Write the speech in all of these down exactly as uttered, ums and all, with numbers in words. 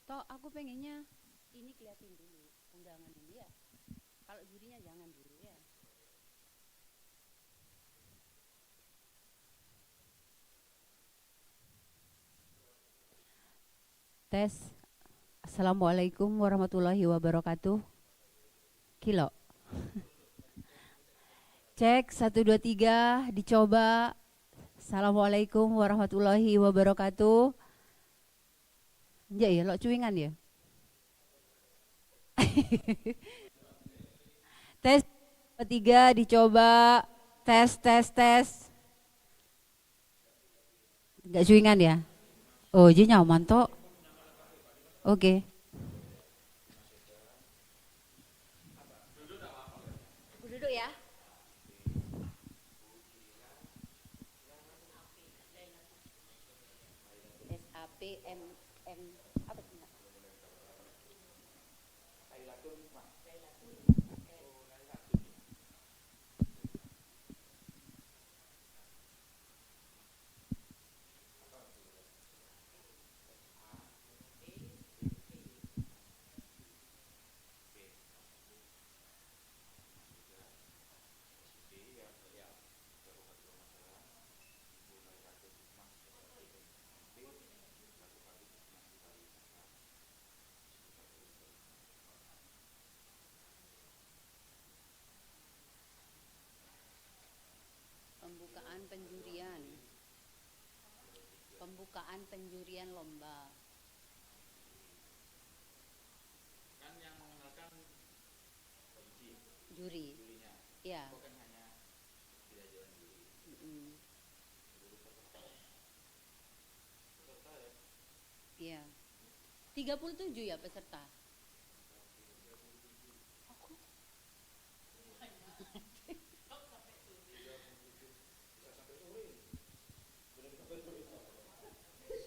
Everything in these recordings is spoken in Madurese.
Toh, aku pengennya ini keliatin dulu, undangan dulu ya. Kalau jurinya jangan dulu ya. Tes. Assalamualaikum warahmatullahi wabarakatuh. Kilo. Cek, satu, dua, tiga, dicoba. Assalamualaikum warahmatullahi wabarakatuh. Enjak ya, lo cuingan ya. Tes, dua, tiga, dicoba. Tes, tes, tes. Enggak cuingan ya? Oh, jadi nyaman toh. Oke. Aku duduk ya. S A P M M apa tuh, Mbak? Pembukaan penjurian. Pembukaan penjurian lomba. Kan yang mengenalkan juri. Jurinya. Ya. Bukan hanya tidak jalan juri. Mm-mm. Seluruh peserta. Peserta ya? Iya. Tiga puluh tujuh ya peserta? Aku.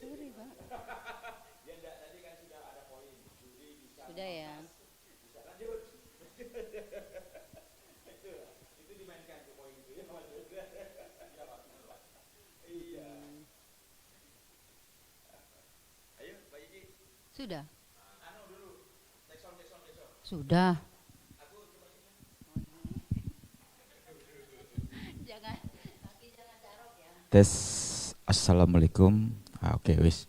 Sorry, Pak. Sudah ya. Hmm. Sudah? Sudah. Tes, assalamualaikum. Ah, oke, wis.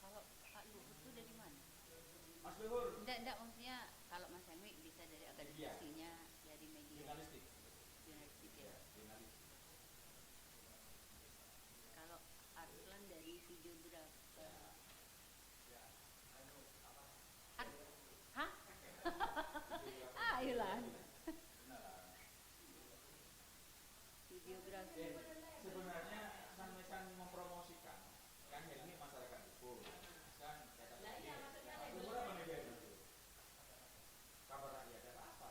Kalau Pak Luhut tuh dari mana? Enggak, enggak, maksudnya kalau Mas Helmi bisa dari akademisinya, dari media. Jurnalistik. Jurnalistik ya? Iya, jurnalistik. Kalau Arslan dari videografer. Ar-, hah? Ayo lah. Videografi. Sebenarnya sampeyan mempromosikan, kan, ini masyarakat hukum, kan, kata tadi, hukum apa nih, Bang? Kabar rakyat, ada apa?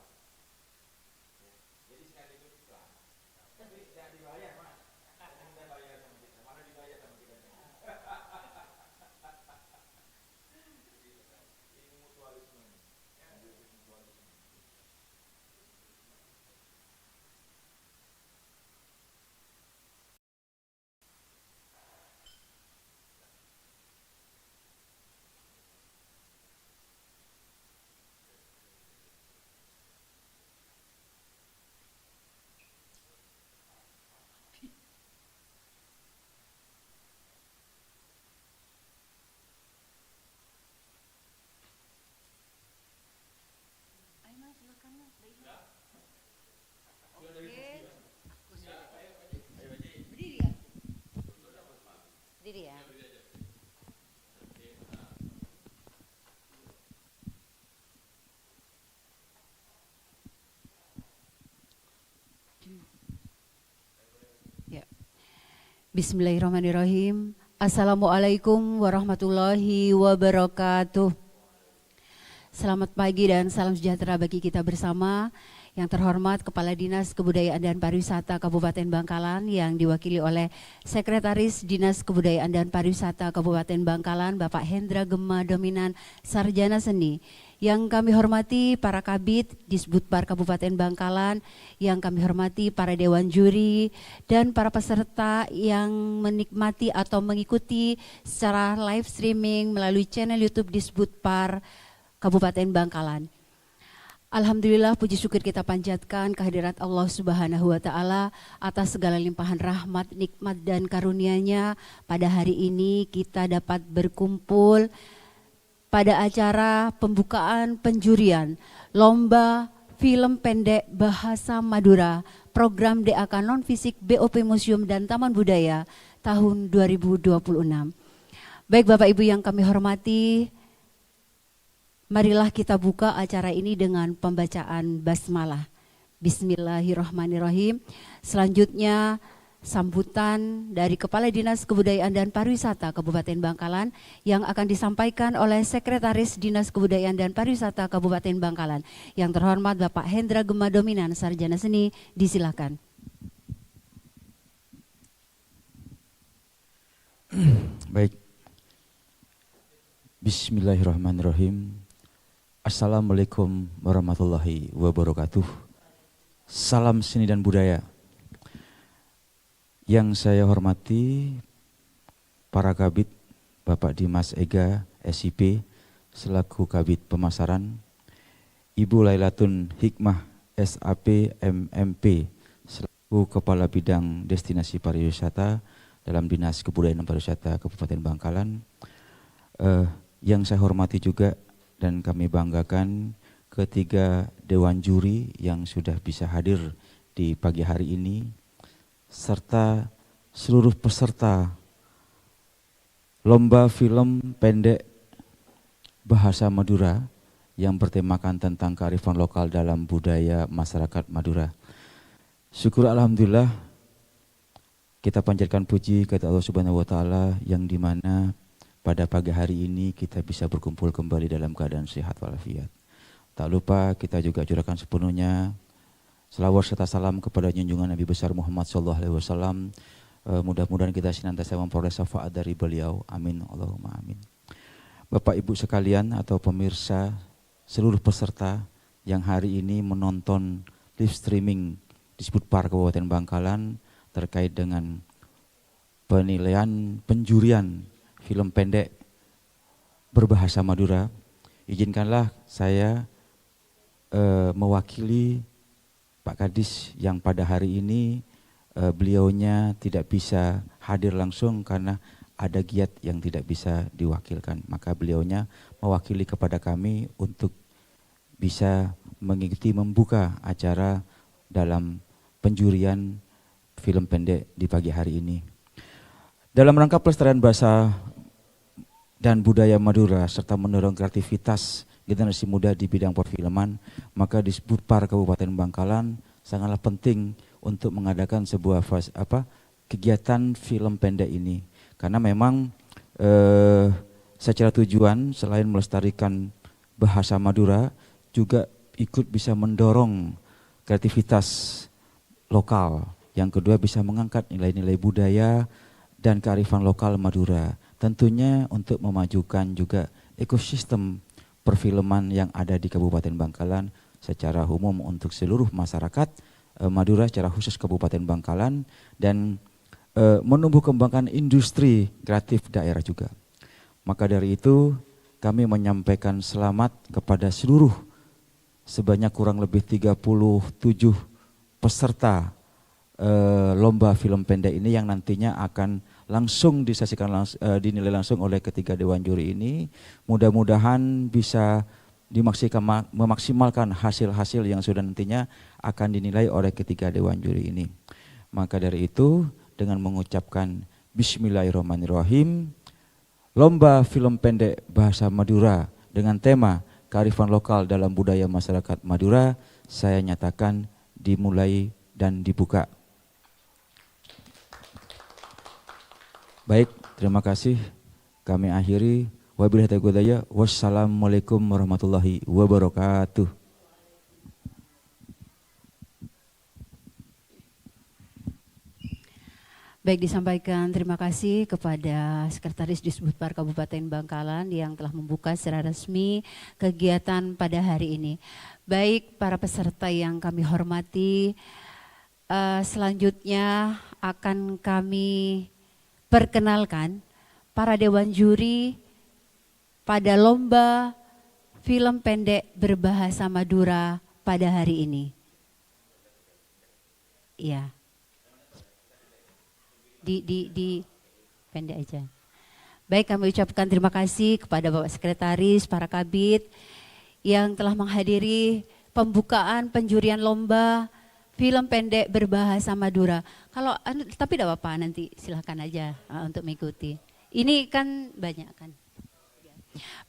Ya, jadi sekaligus iklan. Tapi tidak dibayar, Mas. Tidak dibayar sama kita, malah dibayar sama kita. Ini mutualisme ini. Mutualisme. Ayo, Mas, silakan, Mas. Baik, Mas. Oke. Aku sudah. Berdiri ya? Berdiri ya? Ya. Bismillahirrahmanirrahim. Assalamualaikum warahmatullahi wabarakatuh. Selamat pagi dan salam sejahtera bagi kita bersama. Yang terhormat Kepala Dinas Kebudayaan dan Pariwisata Kabupaten Bangkalan yang diwakili oleh Sekretaris Dinas Kebudayaan dan Pariwisata Kabupaten Bangkalan, Bapak Hendra Gema Dominan, Sarjana Seni. Yang kami hormati para Kabid Disbudpar Kabupaten Bangkalan, yang kami hormati para dewan juri dan para peserta yang menikmati atau mengikuti secara live streaming melalui channel YouTube Disbudpar Kabupaten Bangkalan. Alhamdulillah, puji syukur kita panjatkan kehadirat Allah Subhanahu wa Ta'ala atas segala limpahan rahmat, nikmat, dan karunia-Nya. Pada hari ini kita dapat berkumpul pada acara pembukaan penjurian Lomba Film Pendek Bahasa Madura Program D A K Non Fisik B O P Museum dan Taman Budaya tahun dua ribu dua puluh enam. Baik, Bapak Ibu yang kami hormati, marilah kita buka acara ini dengan pembacaan basmalah. Bismillahirrahmanirrahim. Selanjutnya, sambutan dari Kepala Dinas Kebudayaan dan Pariwisata Kabupaten Bangkalan yang akan disampaikan oleh Sekretaris Dinas Kebudayaan dan Pariwisata Kabupaten Bangkalan, yang terhormat Bapak Hendra Gema Dominan, Sarjana Seni. Disilakan. Baik. Bismillahirrahmanirrahim. Assalamualaikum warahmatullahi wabarakatuh. Salam seni dan budaya. Yang saya hormati para Kabid, Bapak Dimas Ega, S I P, selaku Kabid Pemasaran, Ibu Lailatun Hikmah, S A P, M M P, selaku Kepala Bidang Destinasi Pariwisata dalam Dinas Kebudayaan dan Pariwisata Kabupaten Bangkalan. Eh, yang saya hormati juga dan kami banggakan ketiga dewan juri yang sudah bisa hadir di pagi hari ini, serta seluruh peserta lomba film pendek bahasa Madura yang bertemakan tentang kearifan lokal dalam budaya masyarakat Madura. Syukur alhamdulillah, kita panjatkan puji kepada Allah Subhanahu wa Ta'ala yang di mana pada pagi hari ini kita bisa berkumpul kembali dalam keadaan sehat walafiat. Tak lupa kita juga curahkan sepenuhnya selawat serta salam kepada junjungan Nabi besar Muhammad sallallahu alaihi wasallam. Eh, mudah-mudahan kita senantiasa memperoleh syafaat dari beliau. Amin, Allahumma amin. Bapak Ibu sekalian atau pemirsa, seluruh peserta yang hari ini menonton live streaming Disbudpar Kabupaten Bangkalan terkait dengan penilaian penjurian film pendek berbahasa Madura, izinkanlah saya, eh, mewakili Pak Kadis yang pada hari ini, eh, beliaunya tidak bisa hadir langsung karena ada giat yang tidak bisa diwakilkan. Maka beliaunya mewakili kepada kami untuk bisa mengikuti membuka acara dalam penjurian film pendek di pagi hari ini. Dalam rangka pelestarian bahasa dan budaya Madura serta mendorong kreativitas generasi muda di bidang perfilman, maka Disbudpar Kabupaten Bangkalan sangatlah penting untuk mengadakan sebuah fas-, apa, kegiatan film pendek ini. Karena memang, eh, secara tujuan selain melestarikan bahasa Madura, juga ikut bisa mendorong kreativitas lokal. Yang kedua, bisa mengangkat nilai-nilai budaya dan kearifan lokal Madura. Tentunya untuk memajukan juga ekosistem perfilman yang ada di Kabupaten Bangkalan secara umum untuk seluruh masyarakat, eh, Madura, secara khusus Kabupaten Bangkalan, dan, eh, menumbuh kembangkan industri kreatif daerah juga. Maka dari itu, kami menyampaikan selamat kepada seluruh sebanyak kurang lebih tiga puluh tujuh peserta, eh, lomba film pendek ini yang nantinya akan langsung disaksikan langs-, eh, dinilai langsung oleh ketiga dewan juri ini. Mudah-mudahan bisa dimaksika-, ma-, memaksimalkan hasil-hasil yang sudah nantinya akan dinilai oleh ketiga dewan juri ini. Maka dari itu, dengan mengucapkan Bismillahirrahmanirrahim, lomba film pendek bahasa Madura dengan tema kearifan lokal dalam budaya masyarakat Madura, saya nyatakan dimulai dan dibuka. Baik, terima kasih. Kami akhiri. Wabillahi taufiq wal hidayah. Wassalamualaikum warahmatullahi wabarakatuh. Baik, disampaikan terima kasih kepada Sekretaris Disbudpar Kabupaten Bangkalan yang telah membuka secara resmi kegiatan pada hari ini. Baik, para peserta yang kami hormati, eh, selanjutnya akan kami perkenalkan para dewan juri pada lomba film pendek berbahasa Madura pada hari ini. Iya. Di, di, di pendek aja. Baik, kami ucapkan terima kasih kepada Bapak Sekretaris, para Kabid yang telah menghadiri pembukaan penjurian lomba film pendek berbahasa Madura. Kalau anu, tapi tidak apa-apa, nanti silahkan aja, eh, untuk mengikuti. Ini kan banyak kan.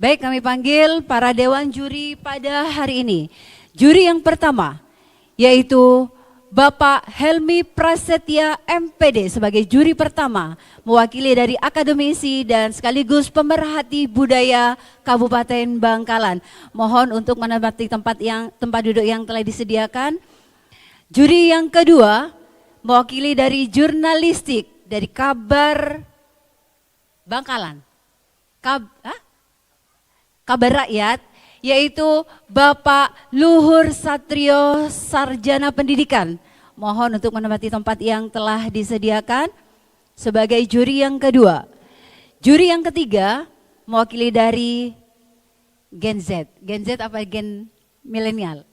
Baik, kami panggil para dewan juri pada hari ini. Juri yang pertama, yaitu Bapak Helmi Prasetya, M P D, sebagai juri pertama, mewakili dari akademisi dan sekaligus pemerhati budaya Kabupaten Bangkalan. Mohon untuk menempati tempat yang, tempat duduk yang telah disediakan. Juri yang kedua, mewakili dari jurnalistik dari Kabar Bangkalan. Kab-, hah? Kabar Rakyat, yaitu Bapak Luhur Satrio, Sarjana Pendidikan. Mohon untuk menempati tempat yang telah disediakan sebagai juri yang kedua. Juri yang ketiga mewakili dari Gen Z. Gen Z apa Gen Milenial?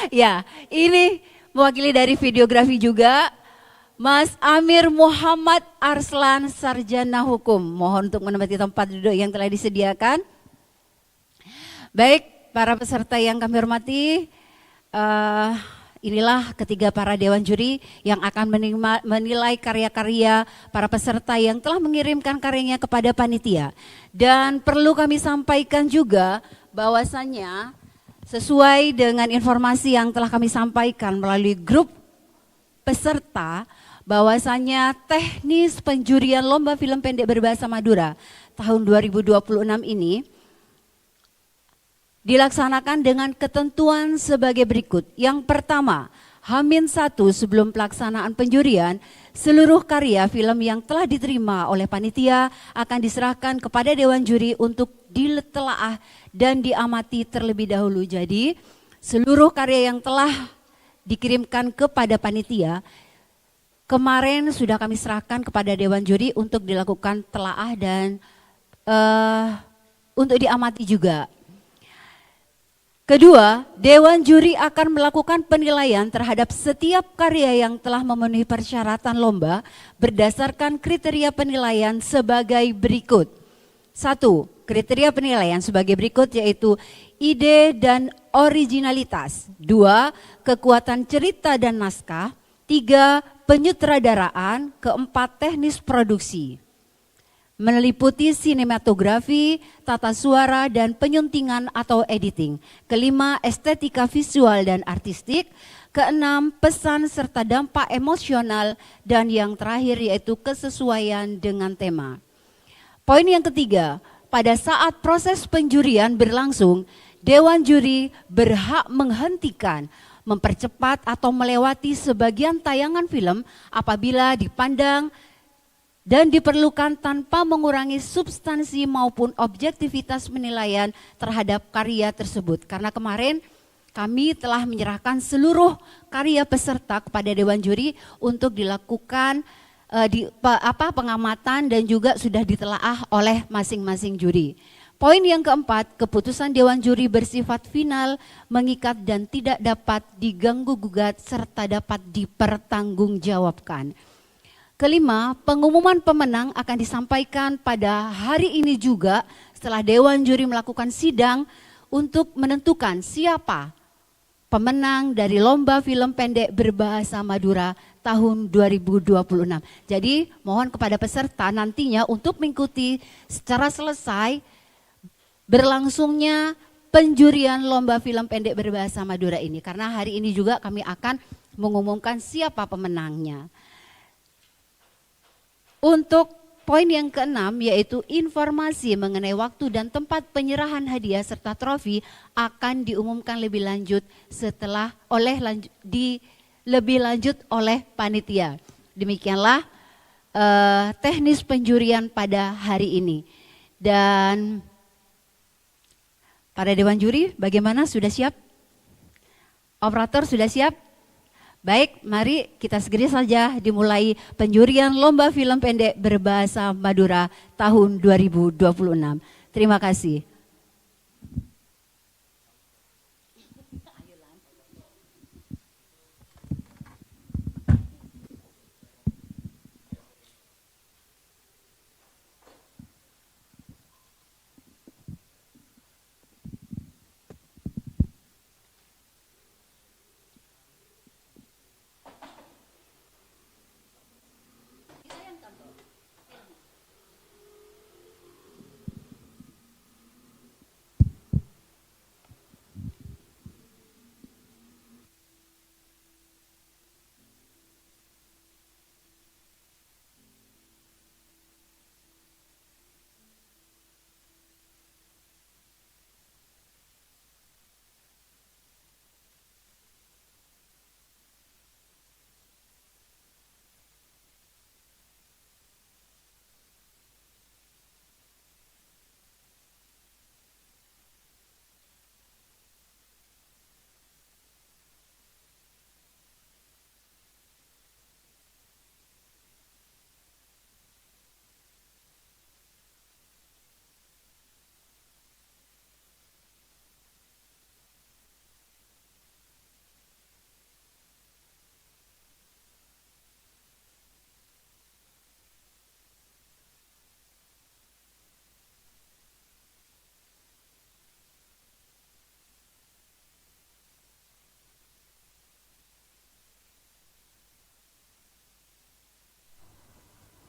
Ya, ini mewakili dari videografi juga, Mas Amir Muhammad Arslan, Sarjana Hukum. Mohon untuk menempati tempat duduk yang telah disediakan. Baik, para peserta yang kami hormati, eh, inilah ketiga para dewan juri yang akan menima-, menilai karya-karya para peserta yang telah mengirimkan karyanya kepada panitia. Dan perlu kami sampaikan juga bahwasannya sesuai dengan informasi yang telah kami sampaikan melalui grup peserta, bahwasanya teknis penjurian lomba film pendek berbahasa Madura tahun dua ribu dua puluh enam ini dilaksanakan dengan ketentuan sebagai berikut. Yang pertama, Hamin satu sebelum pelaksanaan penjurian, seluruh karya film yang telah diterima oleh panitia akan diserahkan kepada dewan juri untuk ditelaah dan diamati terlebih dahulu. Jadi, seluruh karya yang telah dikirimkan kepada panitia kemarin sudah kami serahkan kepada dewan juri untuk dilakukan telaah dan, eh, untuk diamati juga. Kedua, dewan juri akan melakukan penilaian terhadap setiap karya yang telah memenuhi persyaratan lomba berdasarkan kriteria penilaian sebagai berikut. Satu, kriteria penilaian sebagai berikut, yaitu ide dan originalitas. Dua, kekuatan cerita dan naskah. Tiga, penyutradaraan. Keempat, teknis produksi, meliputi sinematografi, tata suara, dan penyuntingan atau editing. Kelima, estetika visual dan artistik. Keenam, pesan serta dampak emosional. Dan yang terakhir yaitu kesesuaian dengan tema. Poin yang ketiga, pada saat proses penjurian berlangsung, dewan juri berhak menghentikan, mempercepat, atau melewati sebagian tayangan film apabila dipandang dan diperlukan tanpa mengurangi substansi maupun objektivitas penilaian terhadap karya tersebut. Karena kemarin kami telah menyerahkan seluruh karya peserta kepada dewan juri untuk dilakukan, eh, di, pe-, apa, pengamatan dan juga sudah ditelaah oleh masing-masing juri. Poin yang keempat, keputusan dewan juri bersifat final, mengikat, dan tidak dapat diganggu gugat serta dapat dipertanggungjawabkan. Kelima, pengumuman pemenang akan disampaikan pada hari ini juga setelah dewan juri melakukan sidang untuk menentukan siapa pemenang dari lomba film pendek berbahasa Madura tahun dua ribu dua puluh enam. Jadi, mohon kepada peserta nantinya untuk mengikuti secara selesai berlangsungnya penjurian lomba film pendek berbahasa Madura ini, karena hari ini juga kami akan mengumumkan siapa pemenangnya. Untuk poin yang keenam, yaitu informasi mengenai waktu dan tempat penyerahan hadiah serta trofi, akan diumumkan lebih lanjut setelah oleh lanju-, di lebih lanjut oleh panitia. Demikianlah, eh, teknis penjurian pada hari ini. Dan para dewan juri, bagaimana? Sudah siap? Operator sudah siap? Baik, mari kita segera saja dimulai penjurian lomba film pendek berbahasa Madura tahun dua ribu dua puluh enam. Terima kasih.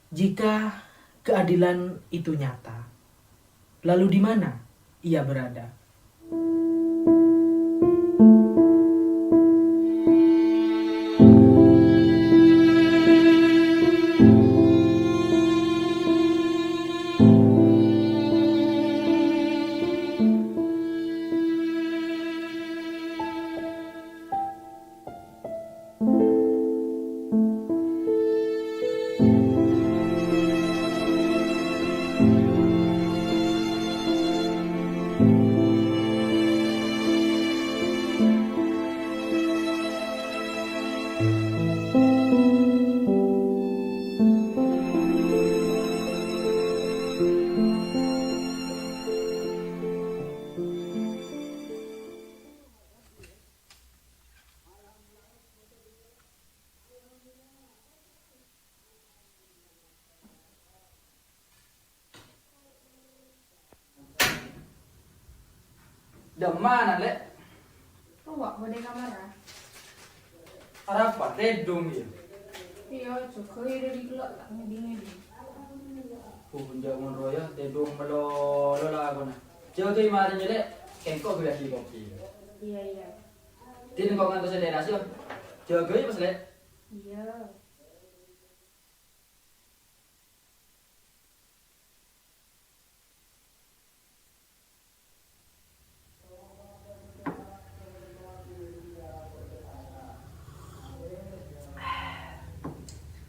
Jika keadilan itu nyata, lalu di mana ia berada? Dâ'emma'a, Lè'? Rowa bâdâ è kamarra. Arapa, tèdung, yâ? Iyâ, jâgâ, yâ, dâri ghellâ' ta' ngèdhing-ngèdhing. Oh, enjâ' mon rowa, yâ, tèdung malolo lakona. Jâgâ, marè, Lè', kèng engko' ghâbâyâghi kopi. Iyâ, iyâ. Dhin engko' ngantos è teras, yâ. Jâgâ, yâ, pas, Lè'. Iyâ.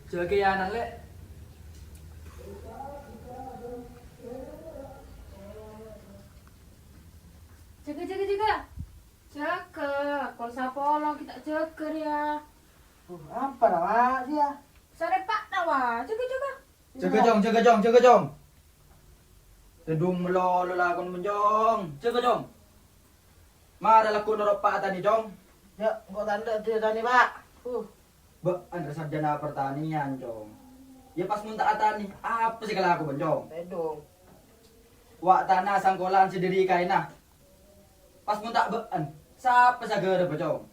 Jâgâ, yâ, Nan, Lè'. Jâgâ, jâgâ, jâgâ. Jâgâ, kol sapolo ghi' ta' jâgâ rèya. Uh, apa, Ra, Wa', sèya? Sarèpa'na, Wa'. Jâgâ, jâgâ. Jâgâ, Jong, jâgâ, Jong, jâgâ, Jong. Tèdung malolo lakon, Jong. Jâgâ, Jong. Mara lagghu' noro' Pa' Atani, Jong. Yâ, engko' ta' endâ' dhâddhi atanè, Pa'. Uh. Bâ'ân rè sarjana pertanian, Jong. Yâ, pas mon ta' atanè, apa sè èkalako bâ'ân, Jong? Tèdung. Wa' tana sangkolan sè dâri kaènna. Pas mon ta' bâ'ân, sapa sè aghârâbhâ, Cong?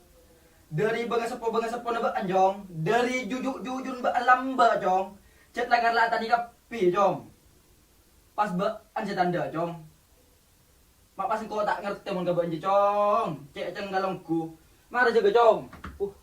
Dâri bângaseppo-bângaseppona bâ'ân, Cong. Dâri juju'-jujun bâ'ân lambâ', Cong. Jhât lakar la atanè kabbhi, Cong. Pas bâ'ân sè tandhâ, Cong. Ma' pas engko' ta' ngartè mon ka bâ'ân jiyâ, Cong. Cè' cengka longghu. Mara jâgâ, Cong. Uh.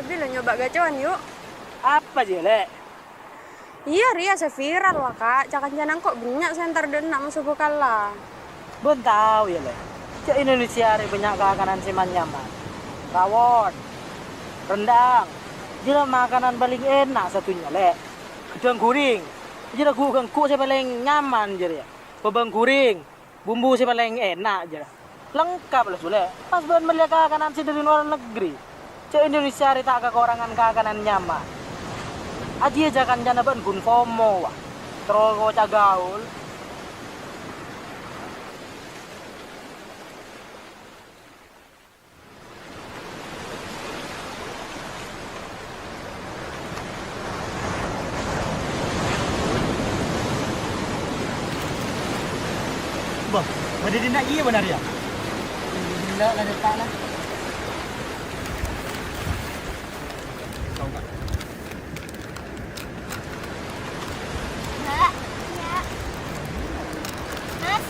Bi, lo nyoba gacoan, yu'. Apa jiyâ, Lè'? Iyâ, rèya sè viral, la, Ka'. Ca-kancana engko' bânnya' sè entar dâ' enna' moso bhâkalla. Bâ'na tao, yâ, Lè'? Jâ' Indonesia rè bânnya' kakanan sè man-nyaman. Rawon, rendang, jârèya makanan palèng èna' sadhunnya, Lè'. Ghedhâng ghuring, jârèya ghu'-ghengghu' sè palèng nyaman, jârèya. Bhâbâng ghuring, bumbu sè palèng èna', jârèya. Lengkap, la, Sule. Pas bâ'na mellèya kakanan sè dâri luar negeri. Jâ' Indonesia rè ta' kakorangan kakanan nyaman. Ajiyâ ca-kancana bâ'na ghun FOMO, wa. Terro koca gaul. Bâh, bâdâ dinna' iyâ bân arèya? Gila la, dâpa' la. Mbak, iya. Mas.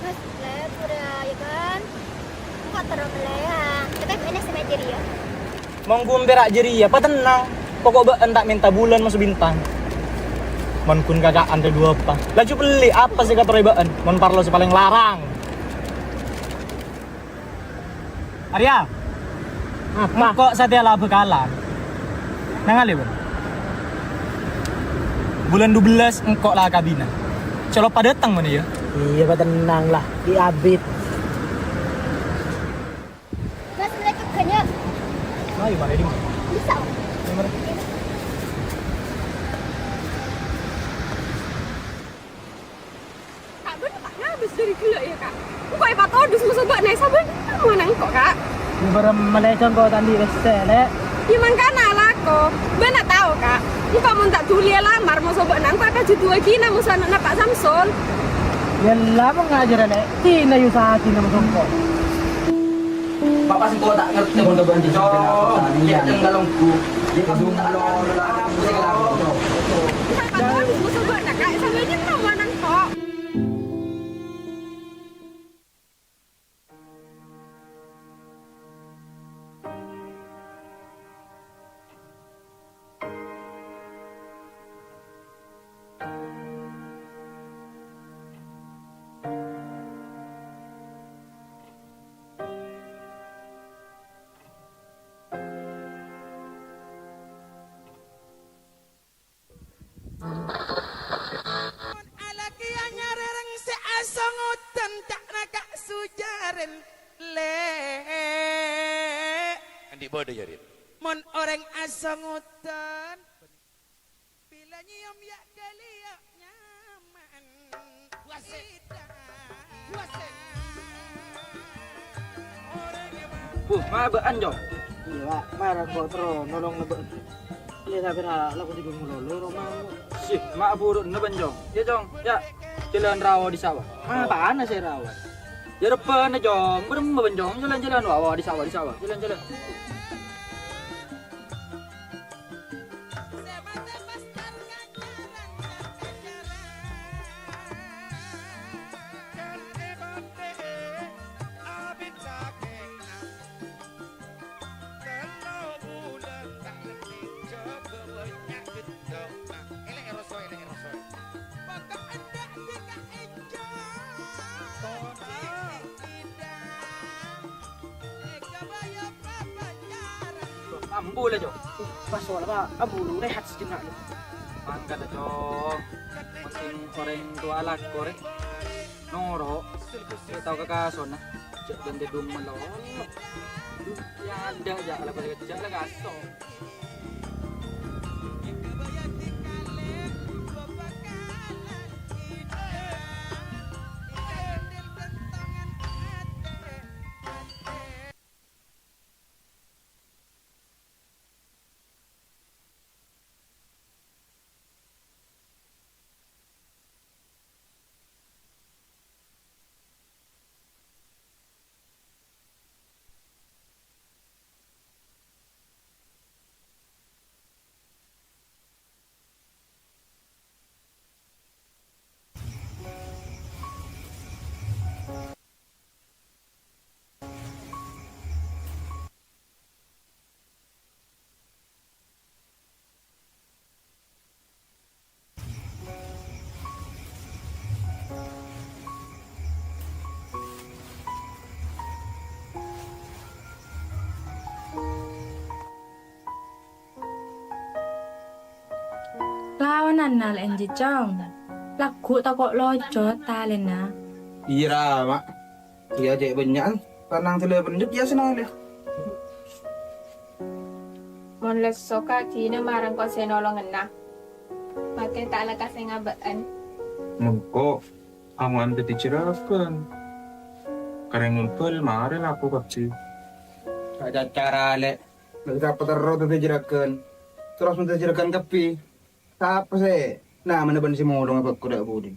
Mas, lè', pura, yâ, kan? Engko' terro mellèya. Tepè bâ'na sè mèjâ rèya. Mon ghun pèra' jârèya, patennang. Poko' bâ'na ta' mènta bulân moso bintang. Mon ghun kaka'an rè duwâ' pa. Laju pellè apa sè èkatorè bâ'na. Mon parlo sè palèng larang. Arya. Apa? Engko' satèya la bhâkalan. Nangalè, Bun. Bulân dubellâs engko' la kabinân. Colopa dâteng, mon, yâ. Iyâ, patennang la. Ki Abit. Mas, mulai kerja, yuk. Ayo, mari, Dim. Bisa, Om. Ayo, mari. Ka' bâ'na ta' ngabâs dâri ghellâ', yâ, Ka'? Engko' èpatodus moso bâ'na, sabân mon engko', Ka'. Yâ, bârâmma lè, Jong, ko' ta' andi' pèssè, Lè'. Yâ, mangkana alako. Bâ'na tao, Ka'? Engko' mon ta' dhuli èlamar moso bâ'na, engko' èkajuduwâghina moso ana'na Pa' Samsul. Yâ, la, mon ngajhârâ, Lè'. Tina yusagina moso engko'. Papa sengko' ta' ngerti mon bân cicong, cicong kalongku. Dia kan minta tolong, aku sing ngelakon. Saya kan harus musuh buat nak kayak sama aja tahu anak kok. Mon alakè anyar rèng sè asongodan ta' naka' sojârân, Lè'. Andi' bâdâ, yâ, Rin? Mon orèng asongodan, bilâ nyèyom yâ' ghâliyâ' nyaman. Buh, ma' bâ'ân, Jong? Iyâ, Pak. Mara engko' terro nolong bâ'ân. Iyâ, tapè ra lako tèghâ malolo, roma. Sih, ma' buru'na bân, Jong. Yâ, Jong. Yâ. Jhâlân rawa dissa', wa. Ma' apana sè rawa? Yâ, rebbhâna, Jong. Bârâmma bân, Jong. Jhâlân, jhâlân, wa, wa, dissa', wa, dissa', wa. Jhâlân, jhâlân. Ambu la, Jo. Pas wala, Pak. Ambu lu rehat sejenak lu. Mangkat, Jo. Penting orèng towa lako rè. Noro'. Sè tao ka kasona. Jhâ' gantè dum malolo. Ya, anda, jhâ' la, jhâ' la kaso. Nana lè' enjâ', Cong. Lagghu' tako' locot talèna. Iyâ, Ra, Ma'. Iyâ, cè' bânnya'an. Tanang dâlâ bendhet, iyâ, sanalè. Mon lesso ka dinah marèng ko' sè nolongenna. Makè ta' lekkas è ngabâ'ân. Mengko, aman dhâddhi juragan. Karèng ngompol marè laku kabbhi. Ka' cacara, Lè'. Lè' sapa terro dhâddhi juragan. Terros mon dhâddhi juragan kabbhi. Sapa sè namana bân sè molonga bhâko dâ' budi?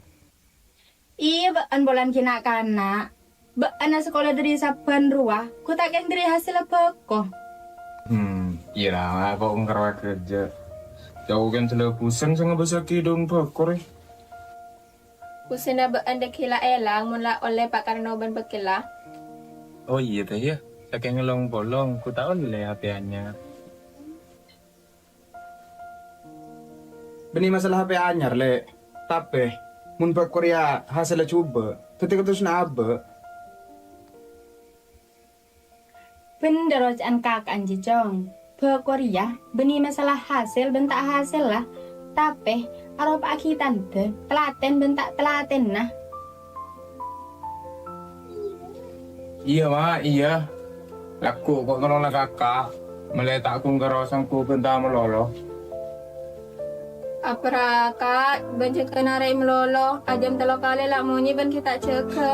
Iyâ, bâ'ân polana ghi' na'-kana'. Bâ'ân asakola dhâri sabbhân rowa, ghu ta' kèng dhâri hasèlla bhâko. Hmm, kèra kok engkar kerja. Jauh kan sela busen sè ngabâsaghi dong bhâko rè. Busenna bâ'ân dhâggi' la èlang mon la ollè pakarana bân bâkkèlla. Oh iyâ, ta' iyâ. Sakèng long-polong, ghu ta' ollè H P anyar. Bânnè masalah H P anyar, Lè'. Tapè, mon bhâko rèya hasèlla jhubâ', dhâddhi katerrosanna abâ'. Bhendher oca'an kaka'an jiyâ, Cong. Bhâko rèya bânnè masalah hasèl bân ta' hasèlla, tapè aropa'aghi tandhâ talatèn bân ta' talatènna. Iyâ, Ma', iyâ. Lagghu' ko' ngalona kaka, malè ta' ghun karo sangko bân ta' malolo. Aberrâ', Ka', bân jâgâna rè' malolo, ajâm tello kalè la monyè bân ghi' ta' jâgâ.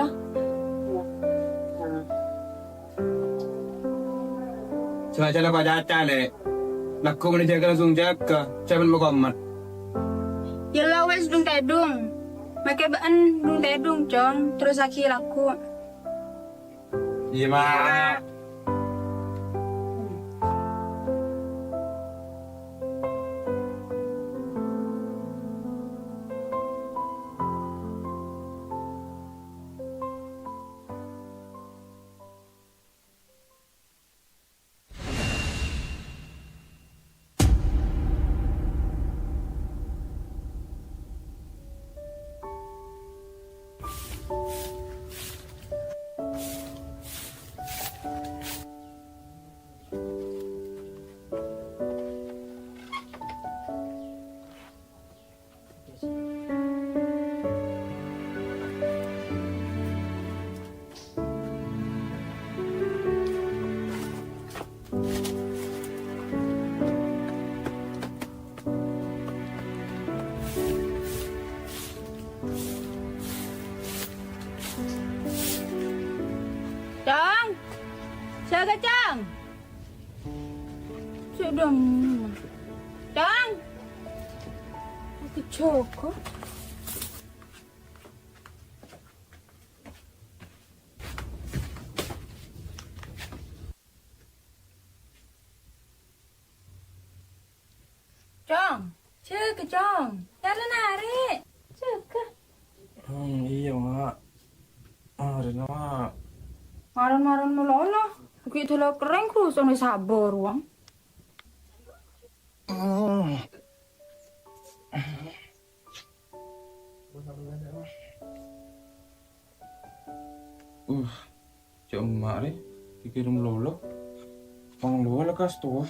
Sè ajâ la pacaca, Lè'. Lagghu' malè jâgâ langsung jâgâ, jhâ' bân makomat. Yâ la wes, dhung-tèdhung. Makè bâ'ân dhung-tèdhung, Cong, terrossaghi lagghu'. Iyâ, Ma'. Cong! Jâgâ, Cong! Cè' dhâng. Cong! Aku jâgâ. Cong, jâgâ, Cong. Nyalana arè'. Jâgâ. Hmm, iyâ, Ma'. Arèna, Ma'. Maron-maron malolo. Ghi' dâla kerrèng, kusone sabâ rowa. Hmm. Uh, cè' emma' rè, dikirem lolo. Pang lolo lekas towa.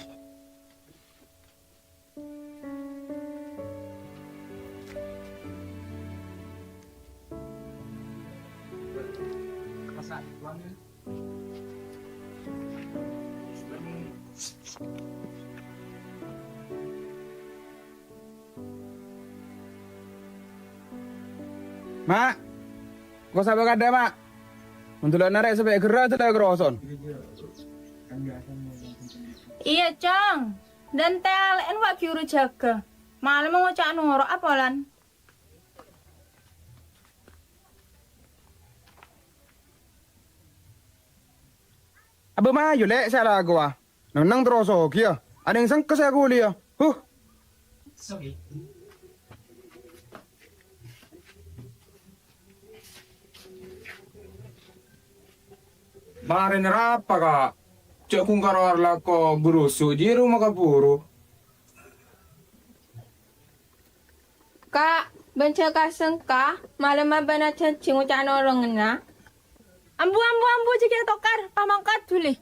Ma', ko' sabâ kadâ, Ma'. Mon dulana rè' sapè gherra' dâla karoson. Iyâ, Cong. Dân tèlè'en wa' ghi' uru jâgâ. Malem ngoca' noro' apolan. Abâ' mayu, Lè', sè alakowa. Neng-neng terro sogiyâ. Anèng sengka sè aghuliyâ. Huh. Marèna rapa, Ka'? Jâ' ghun karo arlako bhurusu' jiyâ roma kabhuru. Ka', bân jâ' kasengka, malemma bâ'na jhânjhi ngoca' nolongnga. Ambu, ambu, ambu, jâ' kèya tokar, pamangkat dhuli.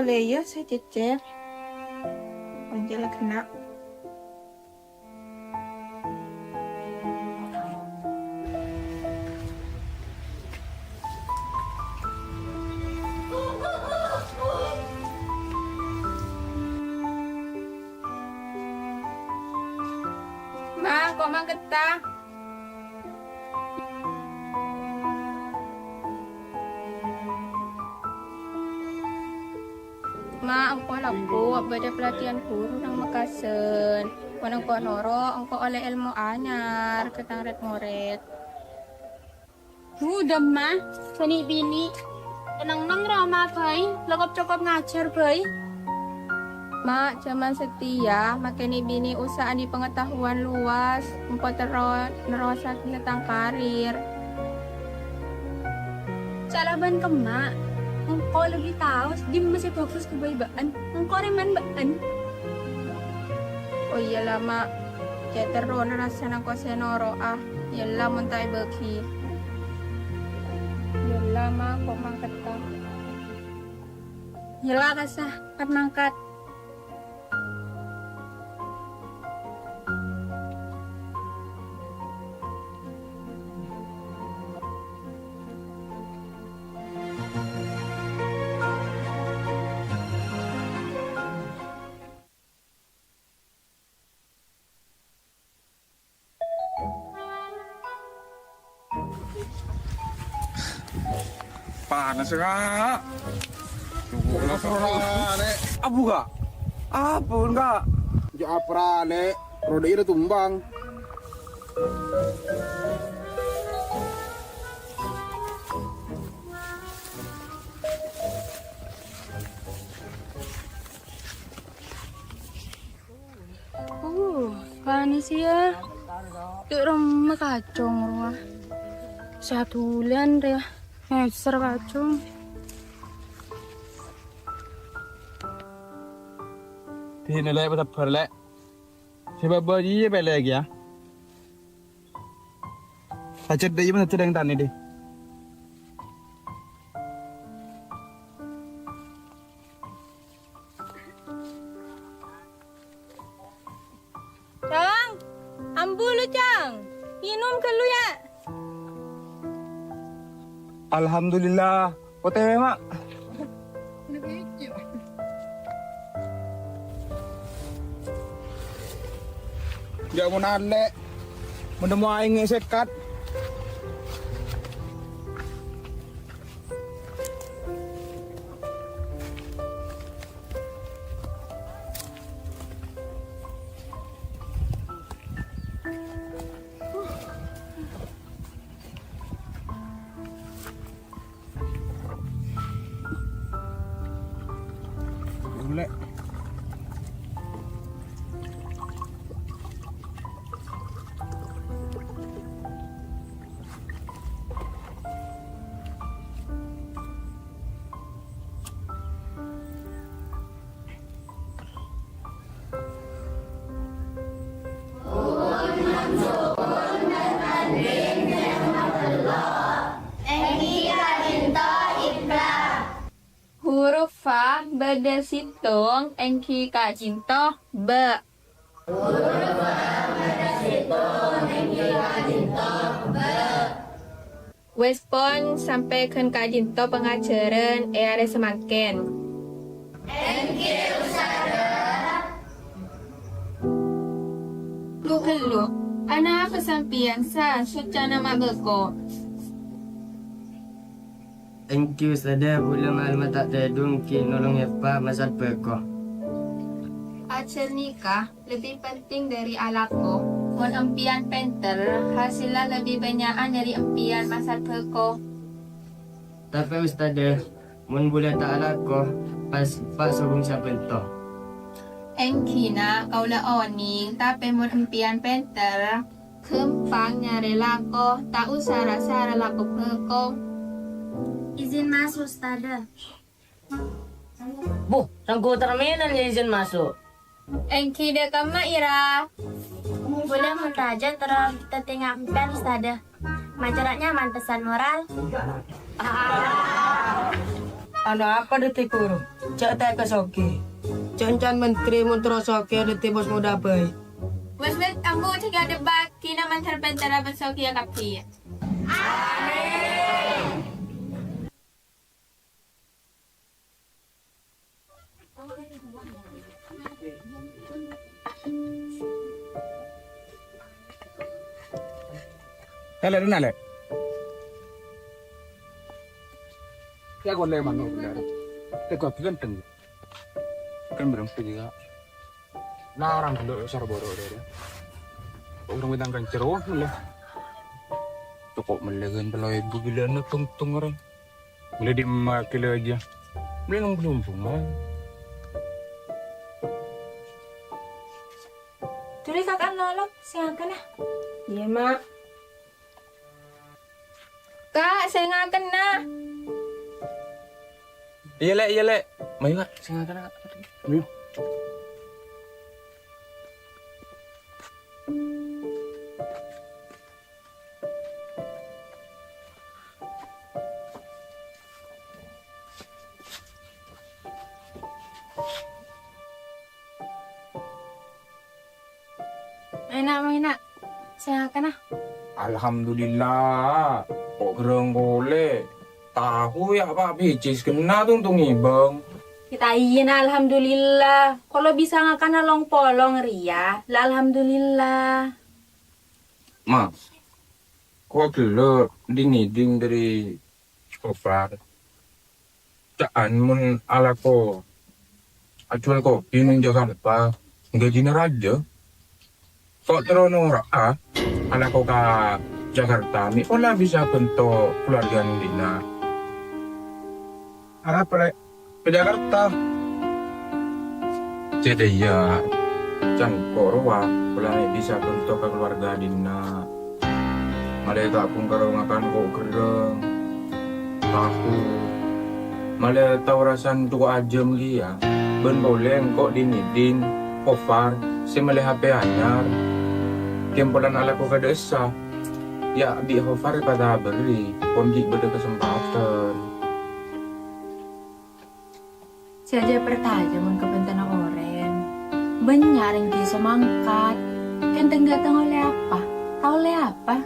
Lè, iyâ, sè cècèp. Onjhâ la ghenna'. Ma', engko' mangketta. Ma', engko' lako bâdâ pelatihan ghuru neng Mekkasân. Mon engko' noro', engko' ollè èlmo anyar ka tang rèd-morèd. Duh, Dâmma, bânnè binè. Kennengngan roma bhâi, la kop-cokop ngajhâr bhâi. Ma', jhâman satèya, makè nè binè osa andi' pengetahuan luas, engko' terro nerrosaghi tang karir. Ca'na bân kemma, engko' lebbi tao dimma sè bhâghus kaghâbây bâ'ân. Engko' rèman bâ'ân. Oh iyâ la, Ma'. Cè' terrona rassana engko' sè noro'a. Iyâ la mon ta' èbâghi. Iyâ la, Ma', engko' mangketta. Iyâ la, kassa, kat-mangkat. Panas, Kak. Abu, Kak. Abu, Kak. Jhâ' apa, Lè'? Roda ira tumbang. Oh, panas iyâ. Dâ' remma kacong rowa. Satu bulan rèya. Ngeser kacong. Dinah, Lè', sabbhâr, Lè'. Sè bâbâ jiyâ pèlè kèya. Pajhât dâ' iyâ, pajhât dâ' tanè, dhi. Cang, ambu lu, Cang. Ngènom ghâllu, yâ. Alhamdulillah. O T W, Ma'. Jhâ' mon alè'. Mon nemmo aèng sèkat. Èngghi ka'dinto Ibra. Huruf fa bâdâ sèttong, èngghi ka'dinto bâ'. Wes pon sampè' ghân ka'dinto pangajhârân è arè samangkèn. Èngghi, Ustazah. Ghu-ghâllu, anapa sampèyan sa soccana ma' bâko? Èngghi, Ustazah, bulâ malem ta' tèdung ghi' nolongè eppa' masal bâko. Ajhâr nèka lebbi penting dâri alako. Mon empèyan pènter, hasèlla lebbi bânnya'an dâri empèyan masal bâko. Tapè, Ustazah, mon bulâ ta' alako, pas, pas sobung sabânto. Èngghina kaulâ onèng, tapè mon empèyan pènter, ghâmpang nyarè lako, ta' osa ra-sara lako bâko. Izin maso', Ustazah. Bu, sangko terminal ya izin masuk. Ènggi dâ' kamma, Ira? Bulâ mon rajâ terro tètènga empèyan, Ustazah. Macara nyaman pesan moral. Ano apa dhâddhi ghuru? Jhâ' tèka soghi. Jhâ' can menteri mon terro soghi dhâddhi bos muda bhâi. Wes, wes, ambu jhâ' adhebâghi na' mandhâr pèntara bân soghi ya kabbhi. Amin. Lè', rèna, lè'. Ya, golè mano, bener. Tèga ganteng. Kan berempat juga. Larang dulu sar boro deh. Orang bintang kan ceroh, lè'. Toko' mellè kan tello èbu bilâna tong-tong orang. Mellè di ma' kilo aja. Mellè nong belum bunga. Tuli kakak nolok, sè ngakana. Iyâ, Ma'. Kak, sè ngakana. Iyâ, Lè', iyâ, Lè'. Mayu, Kak, sè ngakana, Kak. Mayu. Ena', ena'. Sè ngakana. Alhamdulillah. Ko' gerreng polè. Tahu ya, Pak, picis kènna tong-tong ngibâng. Kita iyâ, alhamdulillah. Kalau bisa ngakana long-polong rèya, la alhamdulillah. Ma', ko' ghellâ' ding-ngèding dâri Gofar. Ca'an mon alako ajhuwâl kopi neng Jakarta, gajina rajâ. Ko' terro nora'a alako ka Jakarta, mè' pola bisa bhânto kaluwarga neng dinna'. Arapa, Lè'? Ka Jakarta. Cè' dâ' iyâ, can ko' rowa, polana bisa bhânto ka kaluwarga dinna'. Malè ta' bhungkara ngakan ko' gerreng, tahu. Malè tao rasan duka ajâm kèya, bân polè engko' ding-ngèding, Gofar, sè mellè H P anyar. Kèng polana alako ka dâ'essa, ya bi' Gofar èpatabâri, pon ghi' bâdâ kasempadhân. Sè jhâ' parcajâ mon kabhântowanna orèng. Bânnya' rèng dhisa mangkat. Kèng tèng-ghâtèng ollè apa? Ta' ollè apa?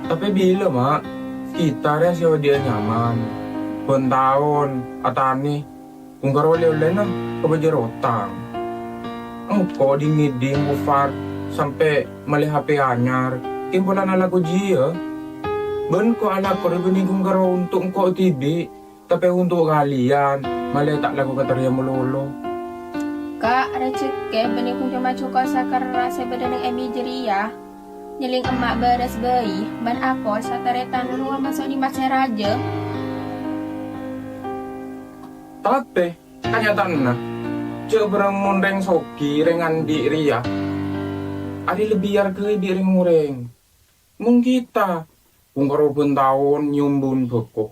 Tapè bilâ, Ma', kita rèya sè odi'â nyaman. Bân taon, atanè, bhungkara ollè-ollèna, kabâjâr otang. Engko' ding-ngèding Gofar sampè' mellè H P anyar, kèng polana alako jiyâ. Bân ko' alako rèya bânnè bhungkara onto' engko' dhibi'. Tapè onto' kalian, malè ta' lako ka tarèya malolo. Ka', rajhekkè bânnè ghun coma jhuko' sakerra sè bâdâ neng è mèjâ rèya. Nyèlèng emma' bârâs bhâi, bân ako satarètan rowa maso' nèmas sè rajâ. Tapè, kanyataanna, jhâ' bârâng mon rèng soghi, rèng andi' rèya, arè lebbi èarghâi bi' rèng-orèng. Mon kita, bhungkara bân taon nyombu bhâko.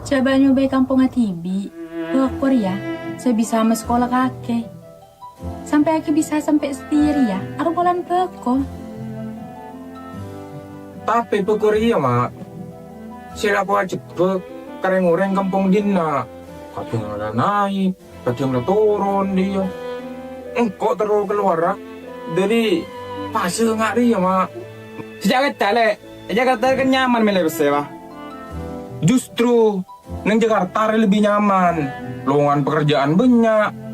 Jhâ' bâ' nyobâi kampongnga dhibi', bhâko rèya sè bisa maskola kakè. Sampè' kakè bisa sampè' satèya rèya, arowa polana bhâko. Tapè bhâko rèya, Ma', sè lako ajhebbhâk ka rèng-orèng kampong dinna'. Kadhâng la naè', kadhâng la toron dhiyâ. Engko' terro kalowara dâri pasènga' rèya, Ma'. Sè jhâ' kèta, Lè'. È Jakarta kan nyaman mellè pèssè, wa. Justru neng Jakarta arè lebbi nyaman. Lowongan pekerjaan bânnya'.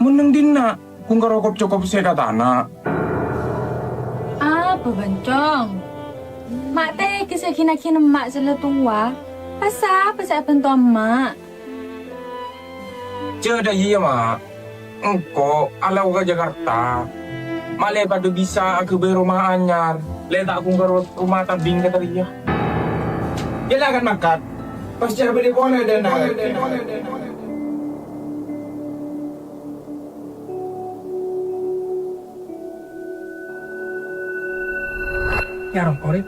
Mon neng dinna', bhungkara kop-cokop sè ka tana'. Apa, Bancong? Ma' tèghâs ghi-naghi emma' sè la towa. Pas sapa sè abhânto emma'? Jhâ' dâ' iyâ, Ma'. Engko' alako ka Jakarta. Malè padâ bisa aghâbây roma anyar. Lè' ta' bhungkara roma tabing ka tarèya. Yâ la, kan mangkat. Pas jhâ' bâli polè dâna. Nyaroko, Rip.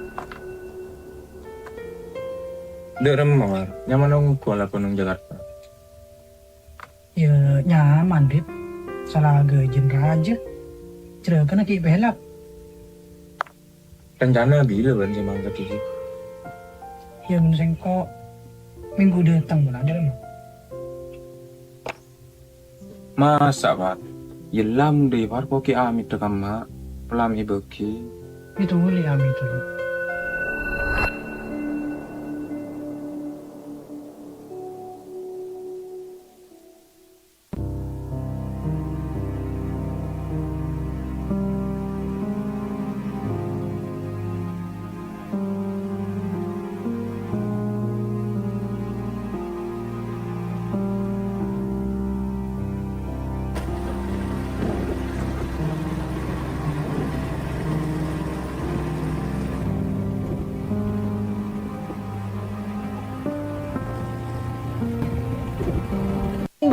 Dâ' remma, War? Nyaman ongghu alako neng Jakarta? Ya, nyaman, Rip. Sala ghâjin rajâ. Jhârâkana ghi' pèlak. Rencana bilâ bâ'na sè mangkat, Ji? Ya, mon sèngko', minggu dâteng, mon adâ', Rip. Masa', Pak? Yâ, lam dâ' Warko ghi' amèdhâ kamma, pelam èbâghi. Itu boleh amèdhâ.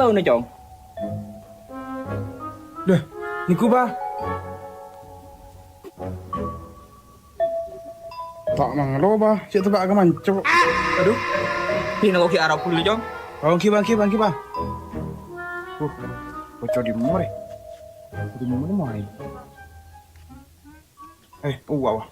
Bâuna, Cong. Dâ, nèko, Bah. Ta' manglo, Bah. Cè' tebak ka manco. Adhu. Dina kok ghi' arabul, Cong. Bângki, bângki, bângki, Bah. Uh, bocor di mana, rè? Di mana, Mai? Eh, uwa, wah.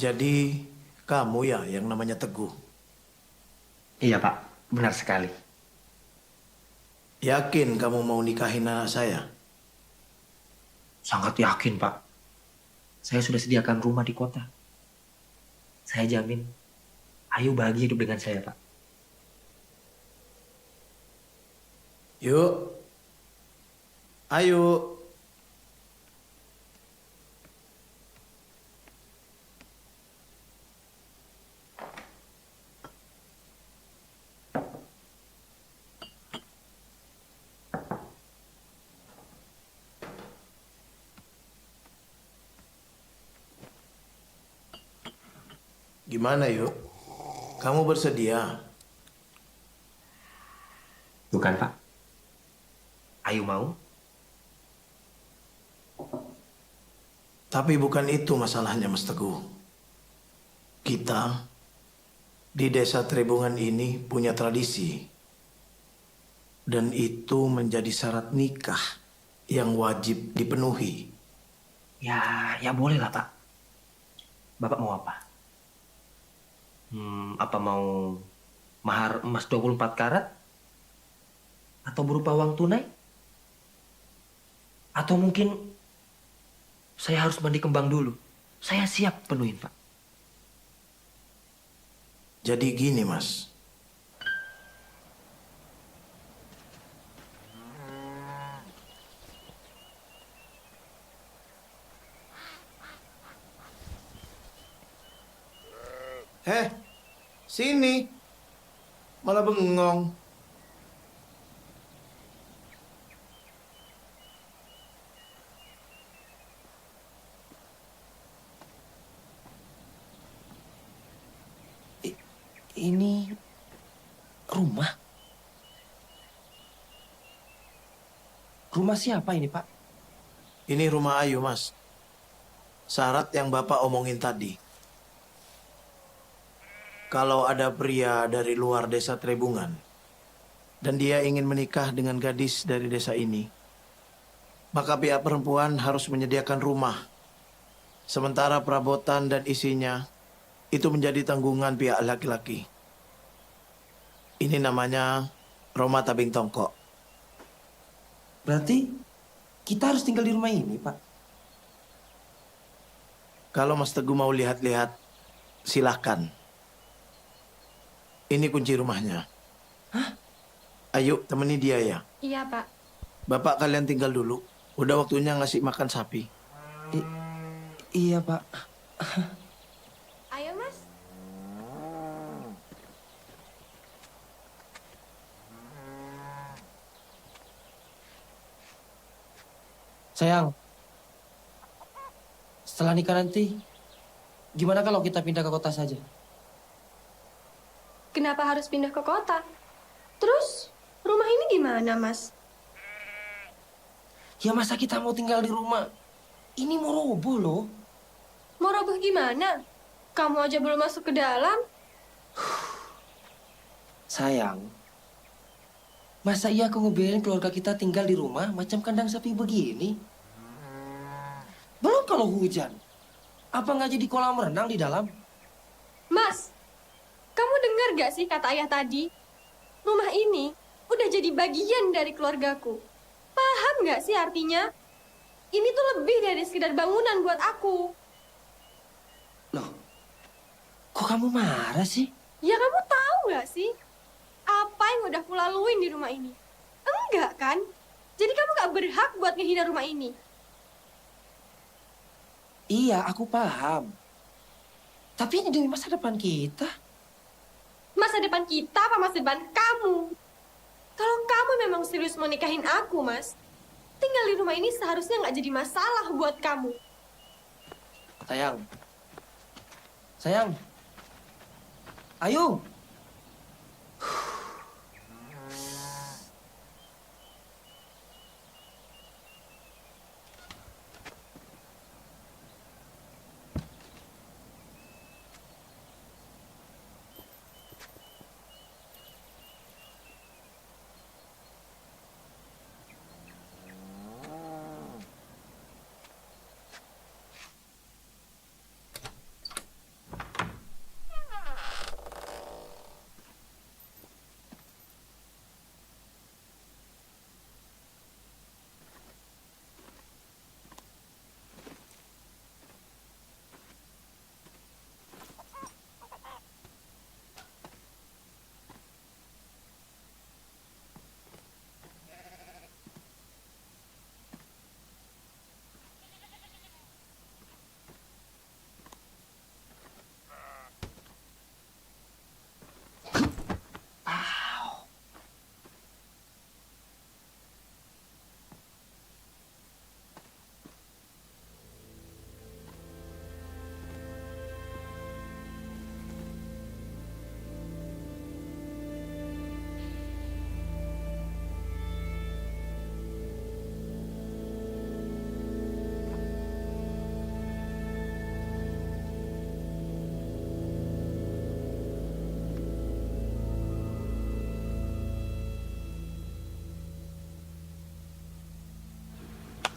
Jadi, kamu ya yang namanya Teguh? Iya, Pak. Benar sekali. Yakin kamu mau nikahin anak saya? Sangat yakin, Pak. Saya sudah sediakan rumah di kota. Saya jamin, Ayu bahagia hidup dengan saya, Pak. Yuk. Ayo. Gimana, Yuk? Kamu bersedia? Bukan, Pak. Ayu mau? Tapi bukan itu masalahnya, Mas Teguh. Kita di Desa Tribungan ini punya tradisi, dan itu menjadi syarat nikah yang wajib dipenuhi. Ya, ya boleh lah, Pak. Bapak mau apa? Hmm, apa mau mahar emas dua puluh empat karat? Atau berupa uang tunai? Atau mungkin saya harus mandi kembang dulu? Saya siap penuhin, Pak. Jadi gini, Mas. Heh, sini. Malah bengong. I-, ini rumah? Rumah siapa ini, Pak? Ini rumah Ayu, Mas. Syarat yang Bapak omongin tadi. Kalau ada pria dari luar Desa Tribungan, dan dia ingin menikah dengan gadis dari desa ini, maka pihak perempuan harus menyediakan rumah. Sementara perabotan dan isinya itu menjadi tanggungan pihak laki-laki. Ini namanya Roma Tabing Tongko'. Berarti kita harus tinggal di rumah ini, Pak? Kalau Mas Teguh mau lihat-lihat, silakan. Ini kunci rumahnya. Hah? Ayo, temani dia ya. Iya, Pak. Bapak kalian tinggal dulu. Udah waktunya ngasih makan sapi. I-, iya, Pak. Ayo, Mas. Sayang, setelah nikah nanti, gimana kalau kita pindah ke kota saja? Kenapa harus pindah ke kota? Terus, rumah ini gimana, Mas? Ya, masa kita mau tinggal di rumah? Ini mau roboh, loh. Mau roboh gimana? Kamu aja belum masuk ke dalam. Sayang, masa iya aku ngebiarin keluarga kita tinggal di rumah macam kandang sapi begini? Belum kalau hujan, apa nggak jadi kolam renang di dalam? Mas, kamu dengar gak sih kata ayah tadi? Rumah ini udah jadi bagian dari keluargaku. Paham gak sih artinya? Ini tuh lebih dari sekedar bangunan buat aku. Loh, kok kamu marah sih? Ya, kamu tahu nggak sih apa yang udah kulaluin di rumah ini? Enggak, kan? Jadi kamu nggak berhak buat ngehina rumah ini. Iya, aku paham. Tapi ini demi masa depan kita. Masa depan kita apa masa depan kamu? Kalau kamu memang serius mau nikahin aku, Mas, tinggal di rumah ini seharusnya nggak jadi masalah buat kamu. Sayang. Sayang. Ayo.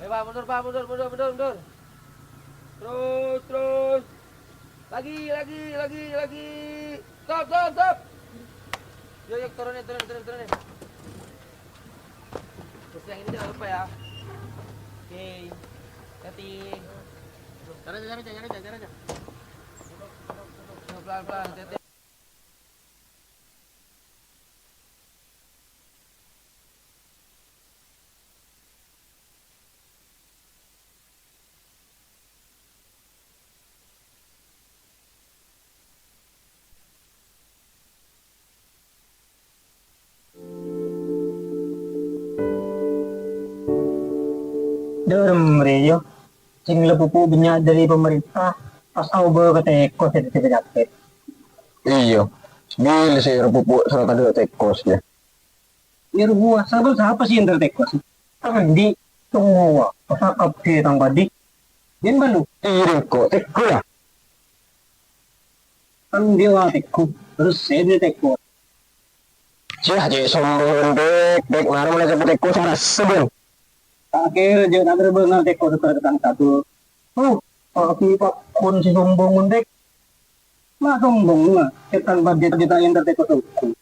Ayo, Pak, mundur, Pak, mundur, mundur, mundur, mundur. Terus, terus. Lagi, lagi, lagi, lagi. Stop, stop, stop. Yuk, yuk, turunin, turunin, turunin, turunin. Terus yang ini jangan lupa ya. Oke. Hati. Jalan, jalan, jalan, jalan, jalan. Pelan-pelan, hati-hati. Dârem rèya, sè ngella pupuk bânnya' dâri pamarènta, pas aobâ ka tèkos sè dhâddhi panyakèt. Iyâ, bilâ sè èro pupuk soro tadâ' tèkos, yâ? Yâ rowa, sabâ sapa sè èntar tèkos? Tang andi', tonggowa, pasakap sè tang padi. Yèn bâlu. Iyâ, engko' tèkos, yâ. Tang andi' wa tèkos, terros sè dhâddhi tèkos. Ceh, cè' sombong, Dek. Dek, mara mula cepet teko sara sebel. Tak kira, Dek, tak kira bener teko sekarang ketang satu. Oh, tapi Pak Kun si sombong, Dek. Lah sombong, lah. Ketang budget kita yang terteko toko.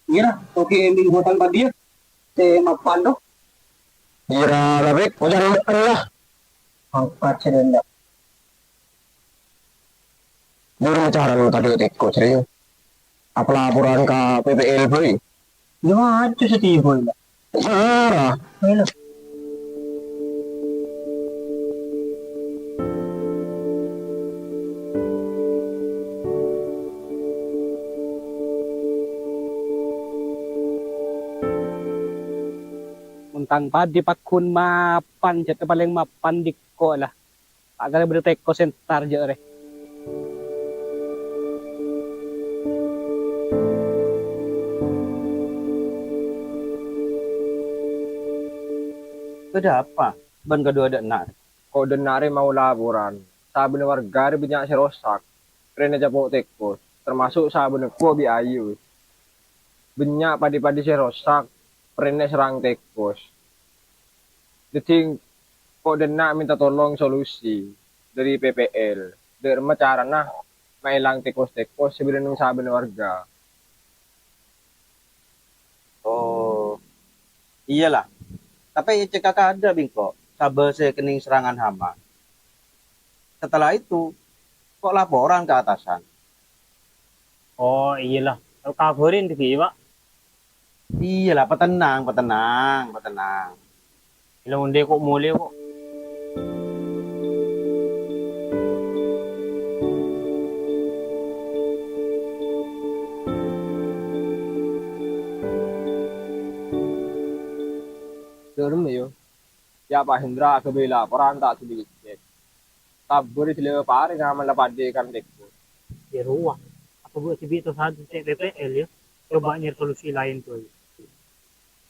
Kira, oke, ending hotel tadi ya. Saya mapan, dok. Kira, Dek, mau cari Allah. Angkat, saya ndak. Buru carana tadâ' teko, serius. Apa laporan ka P P L, Boy? Yâ, aja sedih, Boy, lah. Parah. Ayo, lah. Mon tang padi paggun mapan, jât palèng mapan dikko' lah. Akala bâdâ teko sè entar jâ' rè. Bâdâ apa bân kadhuwâ dâ' enna' rè? Ko' dâ' enna' rè mau laporan. Sabâna warga rè bânnya' sè rosak. Rèna capo' teko, termasuk sabâna ko' bi' ayu. Bânnya' padi-padi sè rosak, rèna serrang teko. Dhâddhi, ko' dâ' enna' mènta tolong solusi dâri P P L, dâ' remma carana maèlang teko-teko sè bâdâ neng sabâna warga. Oh, iyâ, la. Tapè ècèk ka kadâ' bi' engko' sabâ sè kennèng serrangan hama. Setelah itu, ko' laporan ka atasan. Oh, iyâ, la. Kabhârin dhibi', Pak. Iyâ, la, patennang, patennang, patennang. Ella onde ko' molè ko'. Dârem, yâ. Yâ, Pak Hendra aghâbây laporan ta' dhuli ècèk. Tabâri dhuli parèng amanna padi kan teko. Yâ rowa, apa bu' dhibi' to sadhu cè' P P L yâ? Coba nyari solusi laèn, Boy.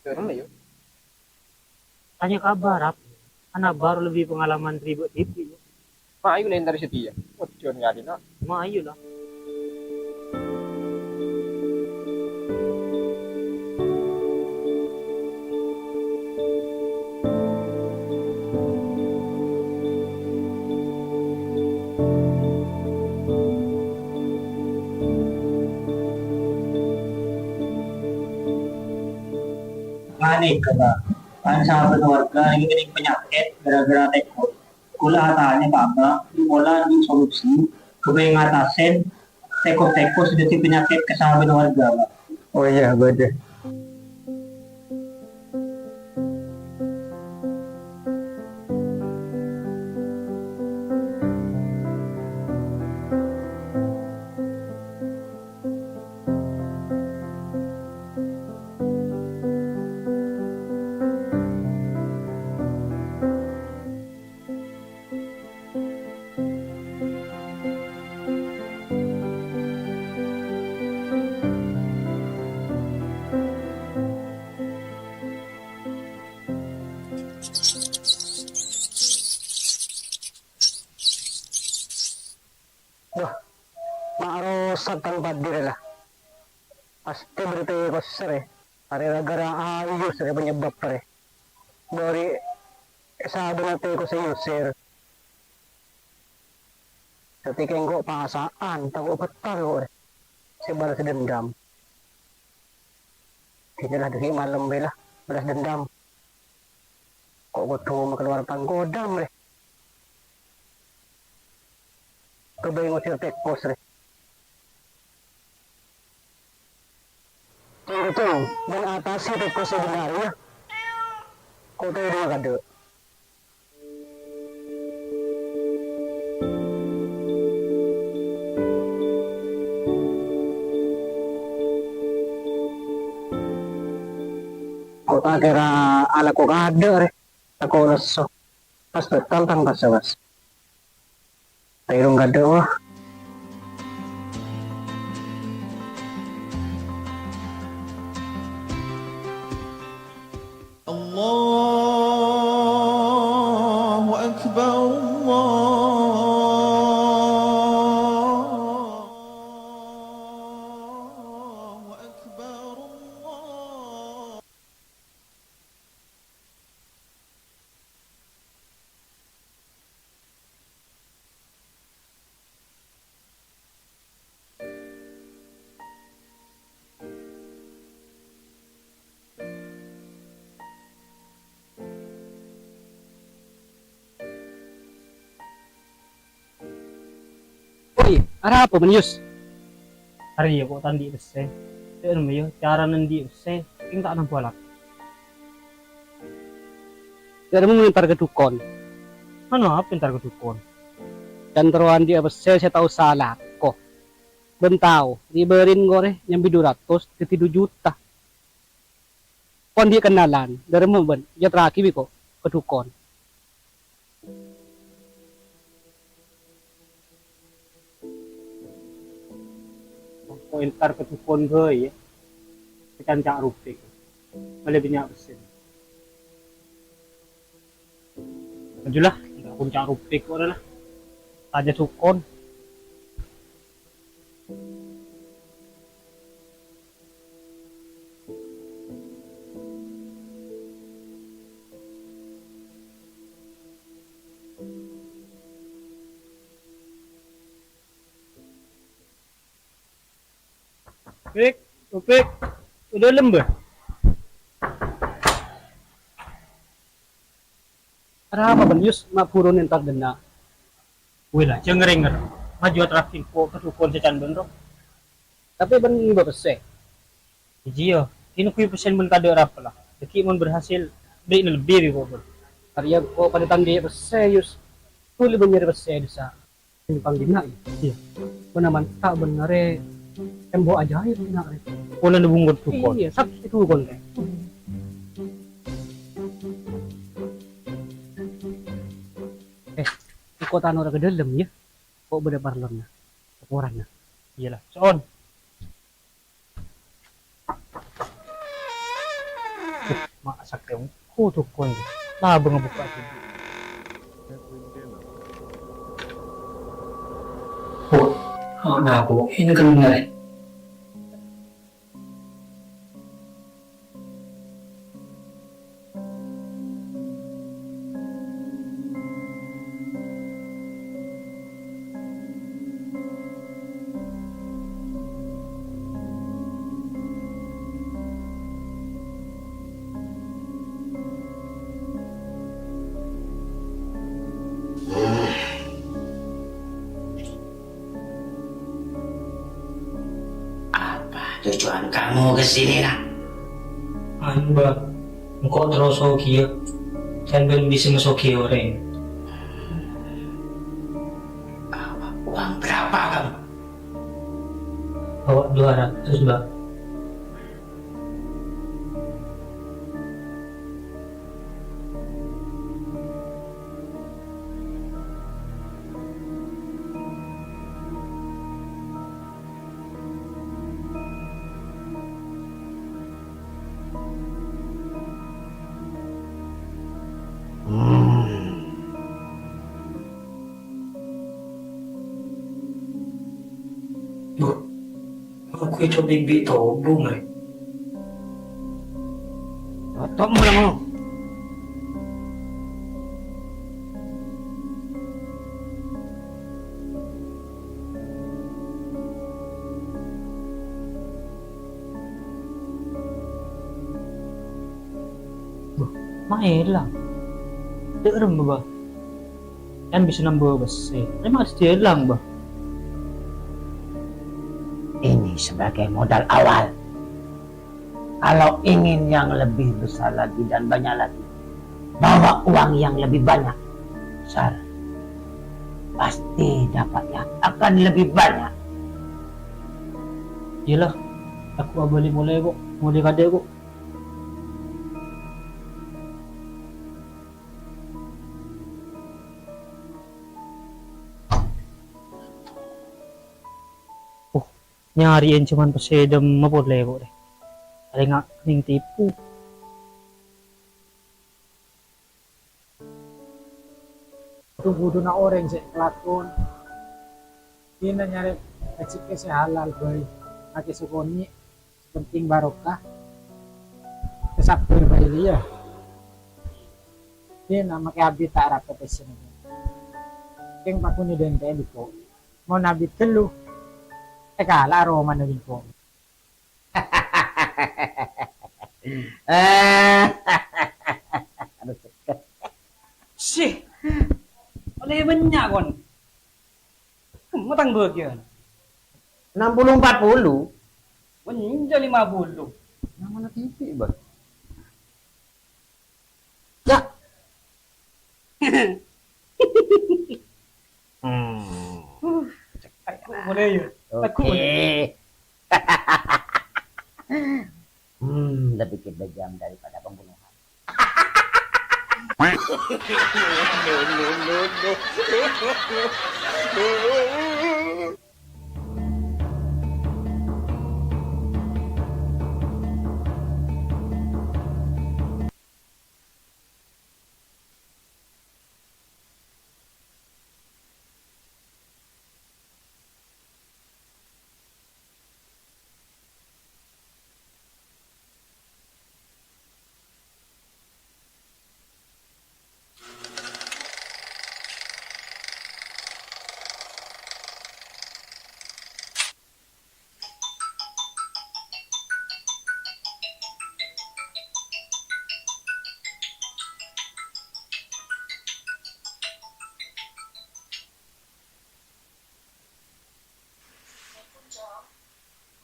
Dârem, yâ. Tanya kabar apa? Ana' bâru lebbi pengalaman ribet dhibi', yâ. Ma' ayu lèntar satèya. Ojhân ngadina. Ma' ayu, la. Panèka, Pak. Kan sabâna warga nèng-nèng panyakèt gara-gara teko. Kaulâ atanya ka Abah, pola nèng solusi kaangghuy ngatasè teko-teko sè dhâddhi panyakèt ka sabâna warga, Pak. Oh iyâ, bâdâ. Duh, ma' rosak tang padi rè la. Pastè bâdâ teko sè rè. Arè gara-gara ayu sè rè panyebab rè. Bâri' Sabâna tèkossa èusir. Dhâddhi kèng engko' pasa'an, tako' bhâttal engko' rè. Sè balas dendam. Inilah dhâggi' malem bhâi la, balas dendam. Ko' kodhu makalowar panggodam rè. Kabây ngusir tèkos rè. Tong-tong, bân atasi tèkos sè bhendhâr, yâ. Ko' tèdhung kadâ'. Ko' ta' kèra alako kadâ' rè. Tako' lesso. Pas bhâttal tang pas-sawas. Tèdhung kadâ', wah. الله أكبر، الله أكبر، الله. Oi, arapa bân, Yus? Arèya ko' ta' andi' pèssè. Cè' remma, yâ, carana andi' pèssè, kèng ta' nampa lako. Cè' remma mon entar ka dhukon. Anu apa entar ka dhukon? Can terro andi'â pèssè sè ta' osa alako. Bân tao, ribârin korè nyambi du ratos dhâddhi du juta. Ko' andi' kennalan, dâremma bân, èyaterraghi bi' ko' ka dhukon. Ko' entar ka dhukon bhâi, yâ. Sacan ca' rupè. Malè bânnya' pèssè. Ajulah, entar ka ca' rupè ko' la. Tanya dhukon. Pik, Upik, è dâlem, Bâ. Arapa bân, Yus, ma' buru entar dhinna'? Wè la, jhâ' ngèr-ngèr. Maju aterraghi ko' ka dhukon sacan bân ro. Tapè bân ngibâ pèssè. Iyâ, ghi' nongghu pèssèna bân kadâ' arapa la. Dhâggi' mon berhasil, bherri'na lebbi bi' ko' bân. Arèya ko' padâ ta' andi' pèssè, Yus. Dhuli bân nyarè pèssè dissa'. Simpang dinna', yâ? Iyâ. Bân mantap bân arè tembok ajaib dinna' rè. Polana bungkot dhukon. Iyâ, saksè dhukon rè. Eh, engko' ta' noro' ka dâlem, yâ. Ko' bâdâ parlona. Laporanna. Iyâ la, so'on. Ma' sakkè' engko' dhukon. Labângnga bukka' dhibi'. Oh, ana' ko' ini keluar. Apa tujuan kamu ke sini, Nak? Anu, Bâ, engko' terro sogiyâ, sampèyan bisa masogiyâ orèng. Uang berapa kamu? Bawa dua ratus, Bâ. Hmm. Bu, aku itu bibi tobung, eh. Totong, Bang. Ma' èlang. Dâ'remma, Bâh? Kan bisa nambâ pèssè. Emang harus dièlang, Bâh? Ini sebagai modal awal. Kalau ingin yang lebih besar lagi dan banyak lagi, bawa uang yang lebih banyak. Sar, pasti dapat yang akan lebih banyak. Iyâlah, aku abâli molè, kok. Molè kadhâ', kok. Uh, nyarè'è coma pèssè dâ'emma polè, kok, rè. Palèng nga-, nèng tipu. Budhu-budhuna orèng sè kalakon, dinah nyarè rejhekkè sè halal bhâi, makè sakonè', sè penting barokah, sabbhâr bhâi, yâ. Dinah makè abit ta' arapa pèssèna. Kèng pakonè' dântè' bi' engko'. Mon abit ghâllu, èkala'a romana bi' engko'. Aduh, seket. Sih, olè bânnya', kon. Kemma tang bâgiyân? Enam puluh empat puluh. Bânnya' lima puluh. Nang mana titik, Bang? Ya. Hmm. Boleh, ya? Oke. Lagu boleh. Hmm, lebih kejam daripada pembunuhan. No, no, no, no.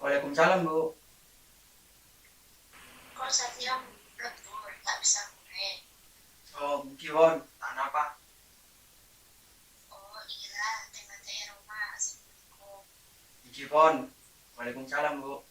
Waalaikumsalam, Bu. Kok Satya belum ta' bisa mulai? Oh, ngghi, pon, ta' napa. Oh, iyâ, tè-ngatè è roma, assalamualaikum. Ngghi, pon. Waalaikumsalam, Bu.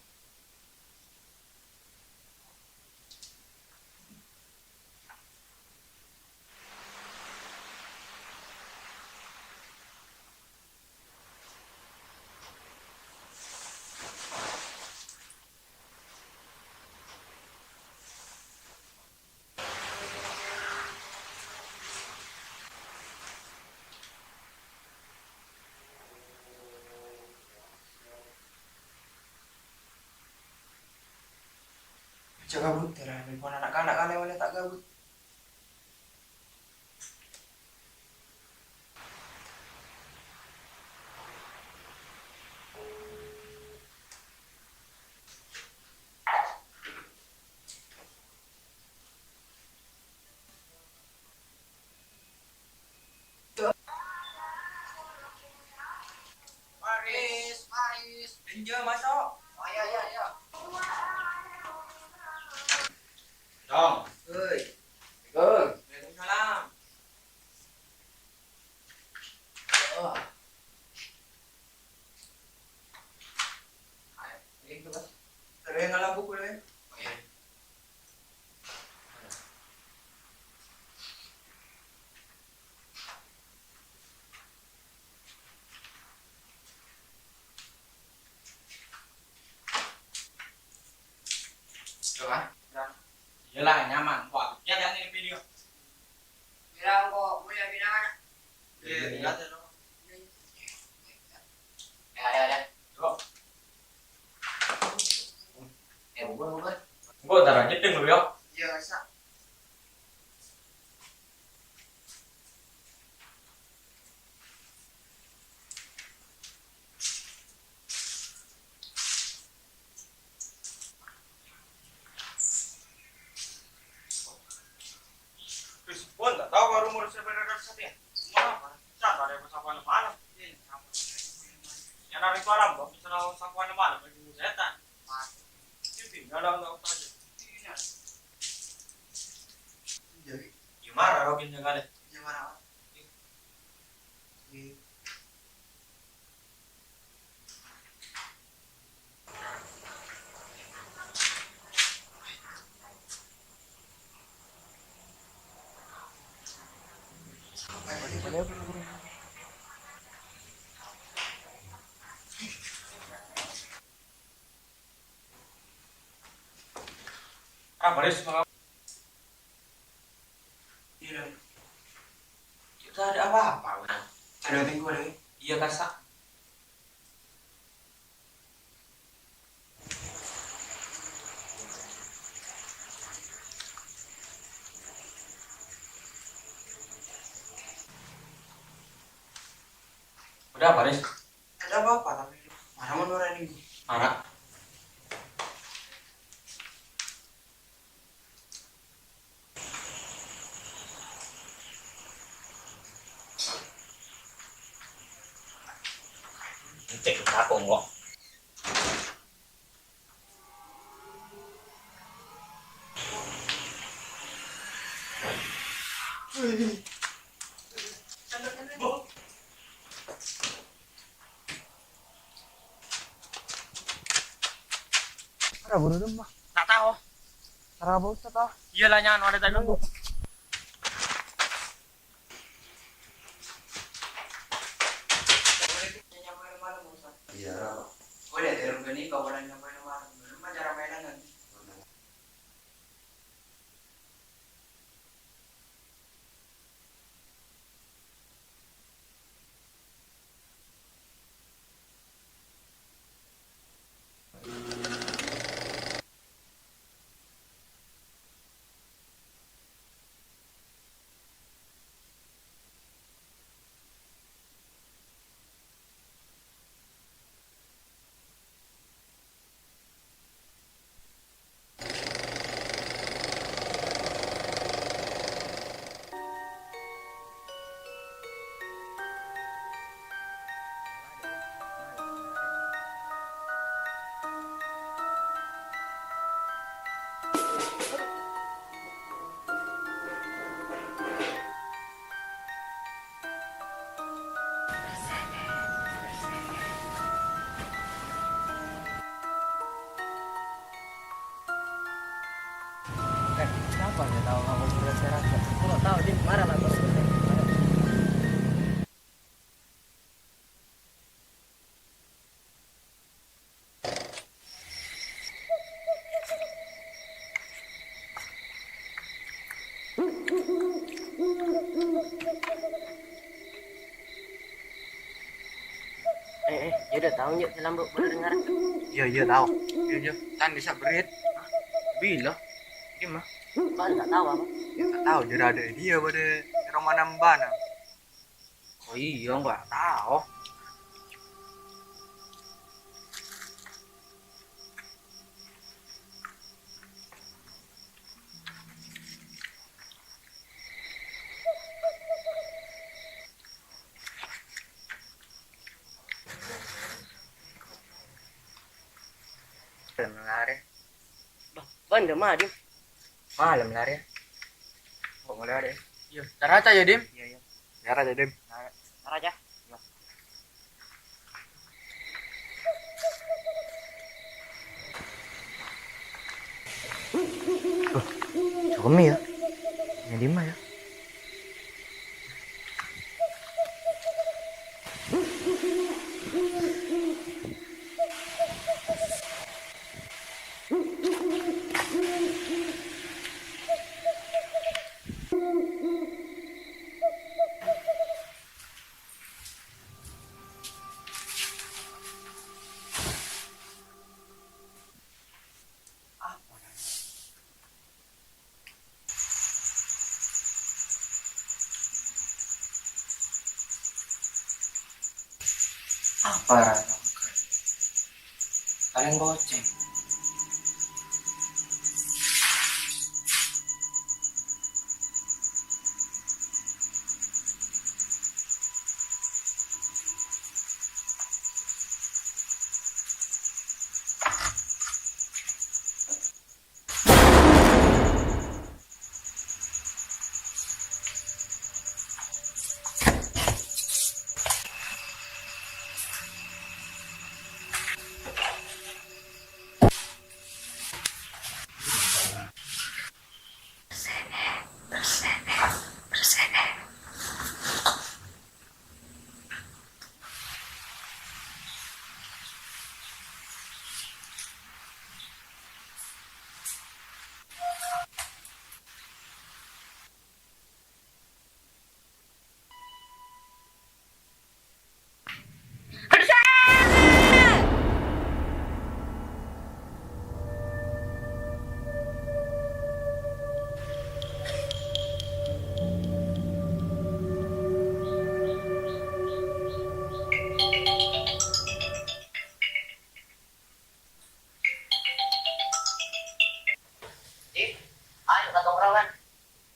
Jhâ' kabut, Dara. Nelpon na'-kana' kalè ollè ta' kabut. Faris, Faris. Enjâ', maso'. Oh, iyâ, iyâ, iyâ. Dong. Hei. Assalamualaikum. Waalaikumsalam. Oh. Ayo, ini tuh, Mas. Ada yang ngalah buku, ya? Oh, iya. Coba. Iyalah, nyaman. Wah, ya, jangan ini video. Bilang kok, mulai bilang. Iya, iya, iya. Ya, ada, ada. Tuh. Eh, bubur, bubur. Engko' entar aja deh, ya. Iya, Sa. Iyâ, mara roginya kalè. Apa, Ris? Iya, Dam. Kita ada apa-apa, Bang? Ada minggu lagi. Iya, Kak. Ada apa, Ris? Ada apa-apa, tapi marah menurut ini. Marah. Cek kapong kok. Ara buru dum, Pak. Tak tahu. Ara apa, Ustaz, ah? Iya lah, nyan, ada tak ganggu. Iya, Pak. Boleh, terus ini kawalan yang main malam. Belum acara mainan nanti. Eh, sapa ya tahu kamu surat serak? Kalau tahu, dia marah lah, Bos. Eh, eh, ya udah tahu, yuk, salam, Bu. Boleh dengar? Iya, iya, tahu. Iya, iya. Tan bisa berit. Bila? Gimana? Kan nggak tahu apa. Ya, nggak tahu, jadi ada dia pada Roma nambah, nah. Oh iya, nggak tahu. Malem lare. Bah, bâ'na ma', Dim? Malem lare. Kok mulai ada? Iya, taraca ya, Dim? Iya, iya. Taraca, Dim. Taraca. Iya. Loh, Sukemi ya? Yang di mana ya? Apa rara? Paling goceng.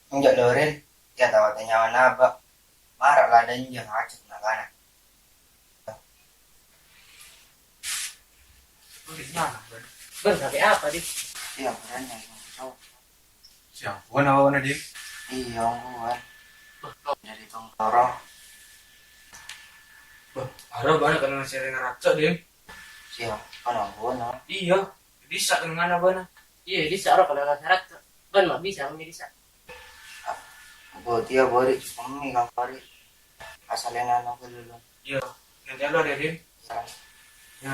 Enjâ' Loren, yâ tao tanya napa. Mara la dânjâ ngajhâk na'-kana'. Bân, bân, sampai apa, Dik? Iya, berani, Bang. Siapa nama, Dik? Iya, Bang. Dari Tongkoro. Bâh, arapa bâ'na kenal sèrèng raja, Dik? Siapa nama, Bang? Iya, bisa kenal bâ'na. Iya, bisa, arapa kenal sèrèng raja. Bân, ma' bisa, bân, bisa. Bodi ya, bodi, kami kang bodi. Asalnya nang dulu. Iya, nanti lo ada, Din. Ya. Ya.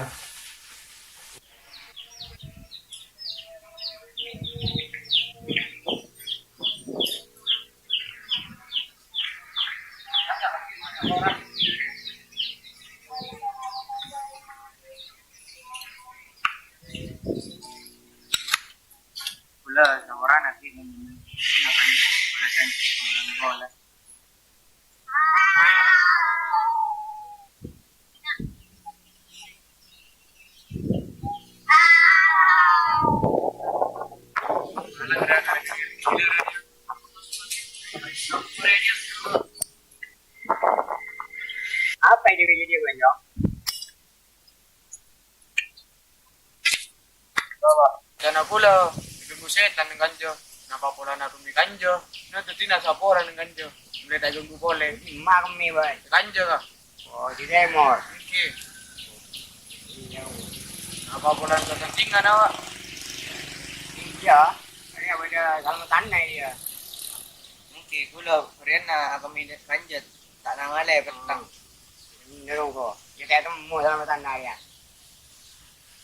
Kaulâ saporana ghi' neng-, neng-, neng-, Apa yang jadi dia, Bang? Jâna kaulâ èghânggu sètan neng kanja. Napa polana bhumè kanja? Napa dhâddhina sapora neng kanja? Mulai ta' èghânggu polè. Emma' kemmè, Bang. Kanja, Ka'? Oh, di Timor. Èngghi. Iya. Napa polana sasandhingan, Pak? Iya. Ini apa dia? Salameddhân, iya. Èngghi, kaulâ bâriyânna akemmè kanja. Ta' nangalè petteng. Bener, engko'. Ya, kayak temu sama tanah, ya.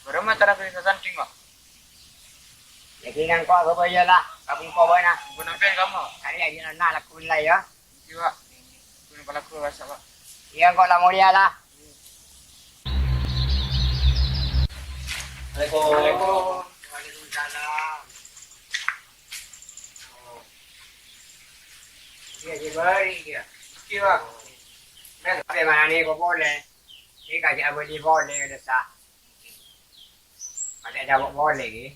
Bârâmma cara bisa sandhing, Pak? Ya, kini engko' apa ya lah? Kamu engko' bâ'na. Engko' nampèl kamu. Kali aja anak lakuin lah, ya. Iya, Pak. Engko' palaku rasa, Pak. Iya, engko' lah mulia lah. Assalamualaikum. Waalaikumsalam. Iya, iya, bâri', iya. Iya, Pak. Men, apa mana nih, kok boleh? Ini kasih abadi boleh, ada sah. Pakai cabut boleh, gitu.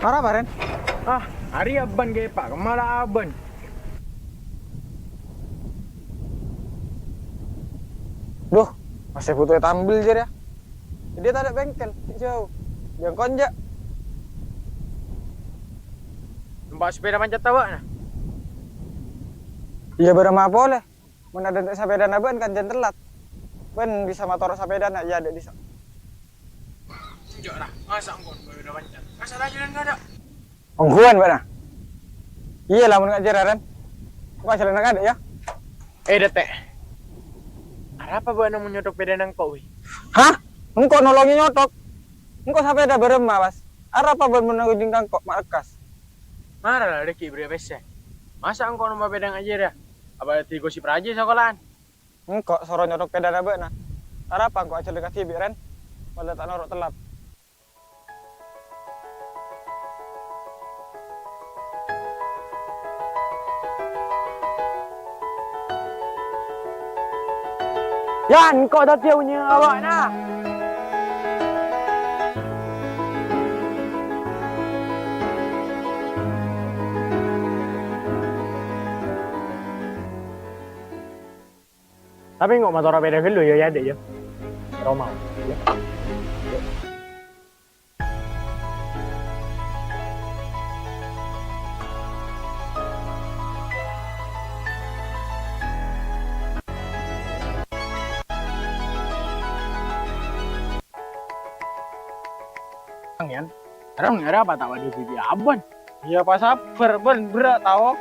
Arapa, Ren? Ah, arèya bân, Kè, Pa'. Kemma la abân? Duh, masih butuh tambel, jârèya. Dia tadâ' bengkel, jauh. Jâ' engko' enjâ'. Numpak sepeda mancat ta' bâ'na? Iyâ, bârâmma polè. Mon adâ' sapedana bâ'na kan jân tellat. Bâ'na bisa matoro' sapedana, iyâ, adâ' bisa. Enjâ' ra, masa' engko' bâ'na mancat? Masa' rajânan kadâ'? Ongghuwân bâ'na. Iyâ, lamon ngajhâr, Ran. Engko' ajhâlâna kadâ', yâ. Eh, Dâtè'. Arapa bâ'na mon nyothok pedana engko', wi? Hah? Engko' nolongè nyothok? Engko' sapeda bârâmma, Bas? Arapa bâ'na mon nanggung ka engko', ma' lekkas? Mara la, dhâggi' bâriyâ pèssè. Masa engko' nompa pèdhâna ajhâr, yâ? Apa dâddhi gosip rajâ sakola'an? Engko' soro nyorok pèdhâna bâ'na. Arapa engko' ajhâr dhibi', Ren? Malah ta' noro' tellap. Yan, engko' dâddhi onye'na abâ'na. Tapè engko' matora pèdhâ ghâllu, yâ, yâ, Dek, yâ. Roma, yâ. Yan, arapa ta' bâdâ dhibi' abân? Iyâ, pas sabbhâr, bân, berrâ' tao.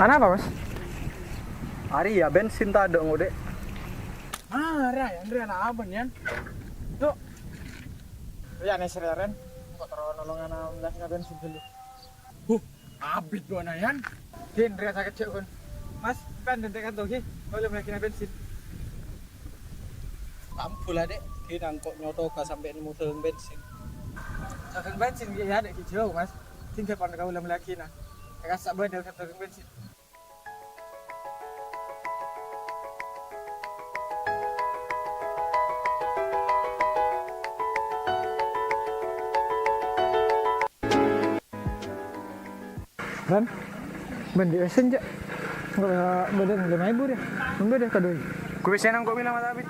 Anapa, Mas? Arèya bensin tadâ' ngodâ'. Mara, yâ, Andre, ana' abân, yâ. Yuk. Yâ, nèser, yâ, Ren. Engko' terro nolongana melèa bensin ghâllu. Huh, abit bâ'na, yâ. Andre, sakejjhâ', Gun. Mas, kan dente kanto, ghi. Kaulâ melèa bensin. Tambula, Dek. Ghi nangko' nyotoka sampè' nemmo dâgâng bensin. Dâgâng bensin, ghi, yâ, Dek, ghi jâu, Mas. Tinggal pon kaulâ melèa ghina. Kassa' bâdâ dâgâng bensin. Ran, bâdâ pèssèna, Cak? Enggak, bâdâ lèma èbu, yâ. Bâdâ kadâ'. Ghun pèssèna engko' bilâ mata abit.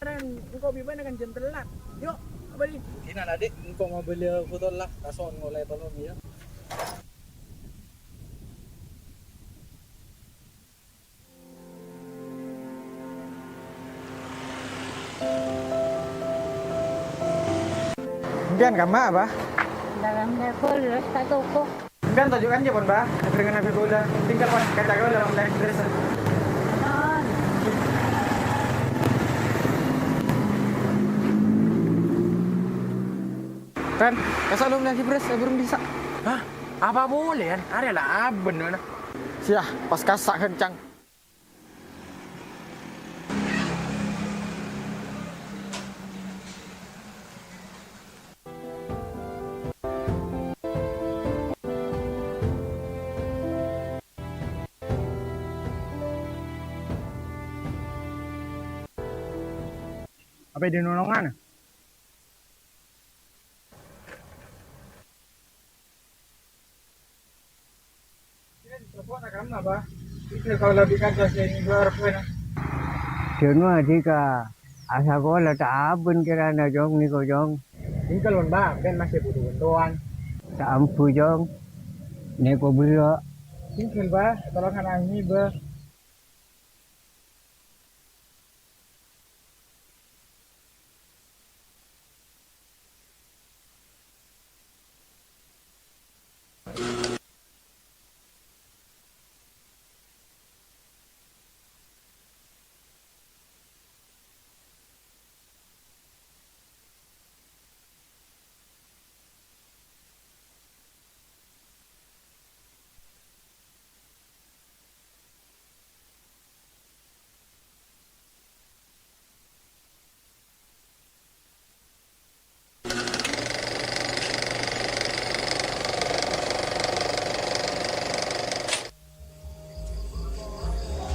Ren, engko' bi' bâ'na kan jhân tellat. Yo, abâli. Ina la, Dik, engko' mabâliyâ botol la, kaso'on ngolè tolong, yâ. Sampèyan kamma, Bâ? Dâlem dâpur, terros ka toko. Sampèyan toju' kanja pon, Bâ. Bhârengngan abit kaulâ. Tinggal pon, kaca kaulâ, Bâ, melèa bherrâs. Ren, kassa' lu melèa bherrâs, bhâreng bisa. Hah? Apa polè, Yan? Arèya la abân, na. Siya, pas kassa' kencang. Apa è nolongan? Jhân wa dhika, asakola ta' abân kèrana, Jong, nèko, Jong. Tinggal, Bâ, bân masih butuh bantuan. Ta' ambu, Jong. Nèko berrâ'. Tinggal, Bâ, tolong ana' ini, Bâ.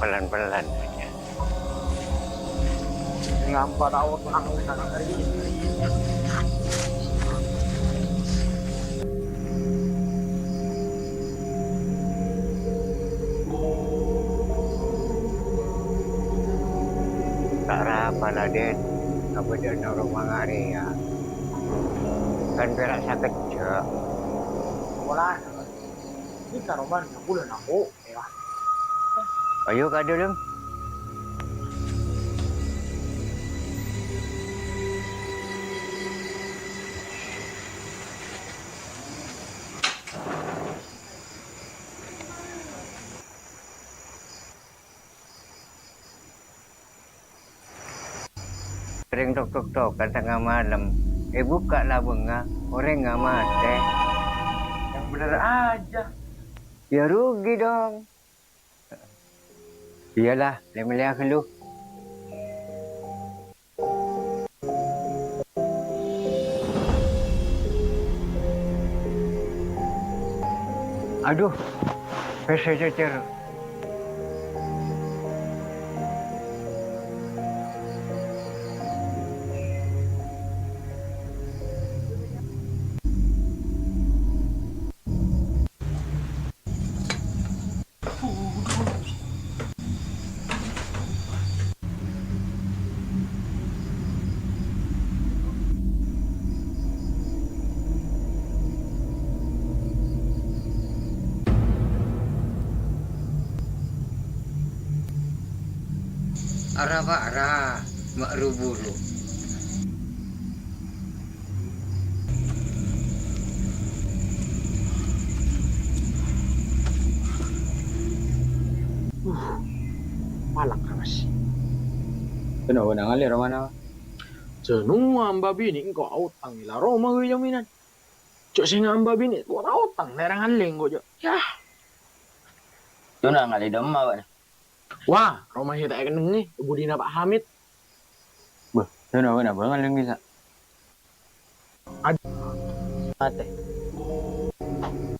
Pelan-pelan saja. Ngampa tao tenang, tenang hari ini. Ta' arapa la, Den, kabâdâ'ânna roma nga' rèya. Kan pèra' sakejjhâ'. Polana, ini ka romana bulân aku. Iyâ. Ayo ka dâlem. Rèng tok-tok-tok ka tengnga malem, èbukka' labângnga, orèngnga matè. Yang bener aja. Ya rugi dong. Iyalah, lè-mellèya ghâllu. Adhu, pèssè cècèr. Ara, Pa', ara, ma' ru-buru. Uh, malak, Mas. Kènapa nangale romana? Jhâ' nowa amba binè' engko' aotang la roma ghâ' jaminan. Jhâ' sè ngamba binè' engko' aotang la rangale engko', jhâ'. Yah. Jhâ' nangale dâ' emma, bâ'na. Wah, roma sè ta' èkennengngè, è budina Pa' Hamid. Bâh, dâ' napa napa ngalèng bisa? Ad-, matè.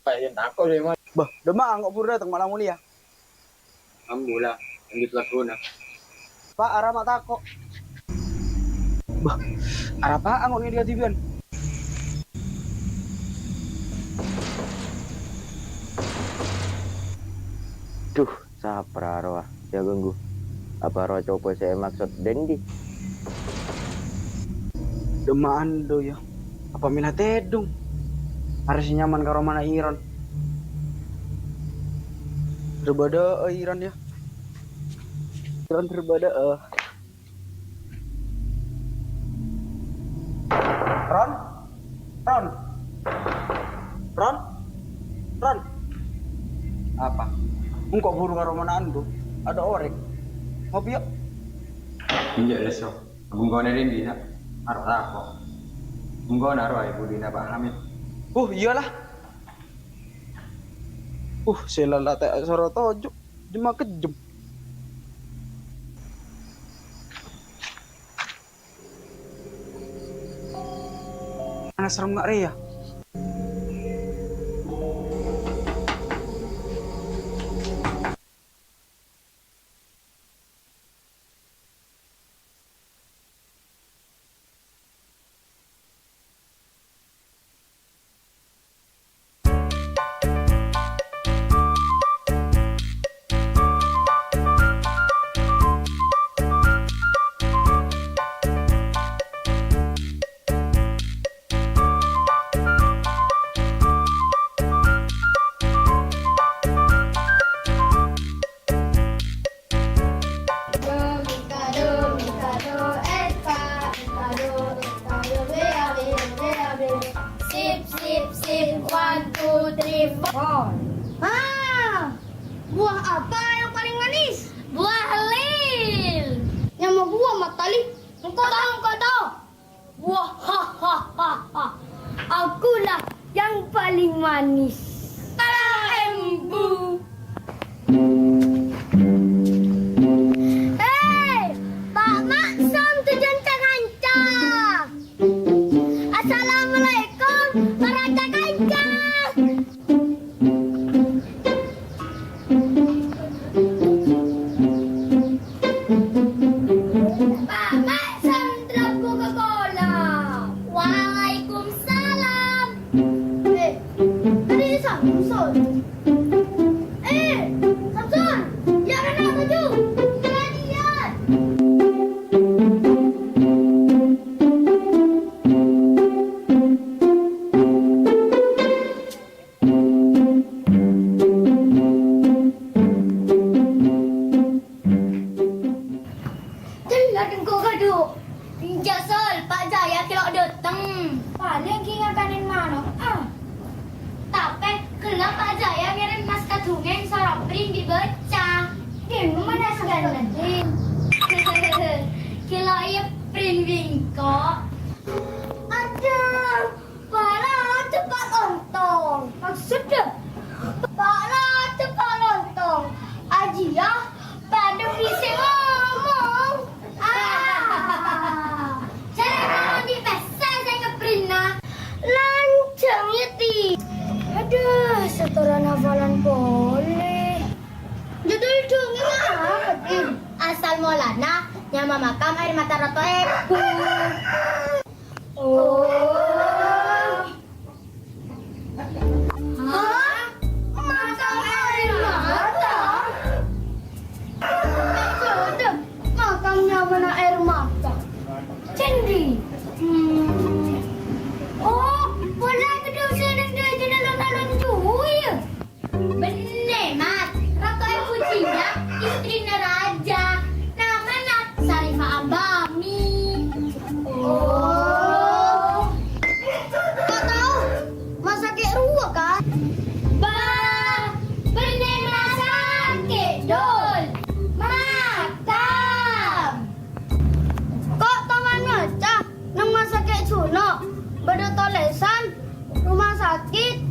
Kayak tako' sih, Mas. Bâh, dâ' emma engko' buru dâteng malam mulia. Ambu la, lanjut laguna. Pa', ara ma' tako'. Bâh, arapa engko' ngèdhing kadhibi'ân? Dhu, sapa ra rowa sè aganggu? Apa rowa cobâ sè èmaksod dâ' andi'? Dâ' emma ando, yâ. Apa mèla tèdung? Arè sè nyaman ka romana Iron. Ru-bâdâ'â Iron, yâ. Iron ru-bâdâ'â. Ron? Ron? Ron? Ron? Apa? Engko' buru ka romana ando. Adâ' orèng. Ngopi, yuk. Enjâ', lesso. Bengkona ri ndi, Sa'? Aro tako'. Bengkona ro è budina Pa' Hamid. Uh, iyalah. Uh, sè lalata' soro toju', jemma kejjem. Ana serem nga' rèya. Do, mi, fa, do, mi, fa, do, e, fa, mi, fa, do, e, fa, do, re, a, re, re, a, re. Sip, sip, sip, one, two, three, four. Ah, buah apa yang paling manis? Buah lil. Nyama buah matali. Engko' tao, engko' tao. Wah, ha, ha, ha, ha. Akulah yang paling manis. Tara embu. Hei, Pa' Maksum tu janca-nganca. Assalamualaikum, para kanca. Eh, Samson, ya kena baju. Iya, iya. Ghellâ' engko' kadhu. Enjâ', Sol, Pa' Jaya ghi' lo' dâteng. Palèng ghi' ngakanin mano', ah. Tapè ghellâ' Pa' Jaya ngèrèm mas ka dhungèng soro print bi' bâca. Dimma mas ghellâ', Din? Ghi' lo' iyâ print bi' engko'. Adhu. Bâlâ ceppa' lontong. Maksudda? Bâlâ ceppa' lontong. Ajiyâ padâ bisa ngomong. Ah. Jârèya kalo andi' pèssè sè ngèprinna. Lanjhâng, yâ, Ti. Adhu, sètoran hafalan polè. Judul dhungèng apa, Ti? Asal molana nyama makam Air Mata Rato Èbu. Oh. Hah? Makam Air Mata? Maksudda, makam nyamana Air Mata? Cendi. Hmm. Oh, polana kedhung sè neng dâjâna alon-alon jhuwâ, yâ? Bânnè, Mat. Rato Èbu jiyâ istrina rajâ. Namana Sarifah Ambami. Oh. Kok tao? Masakè' rowa, kan? Bâh, bânnè masakè', Dul. Makam. Kok tao maca? Neng masakè' jhuno' bâdâ tolèsan rumah sakit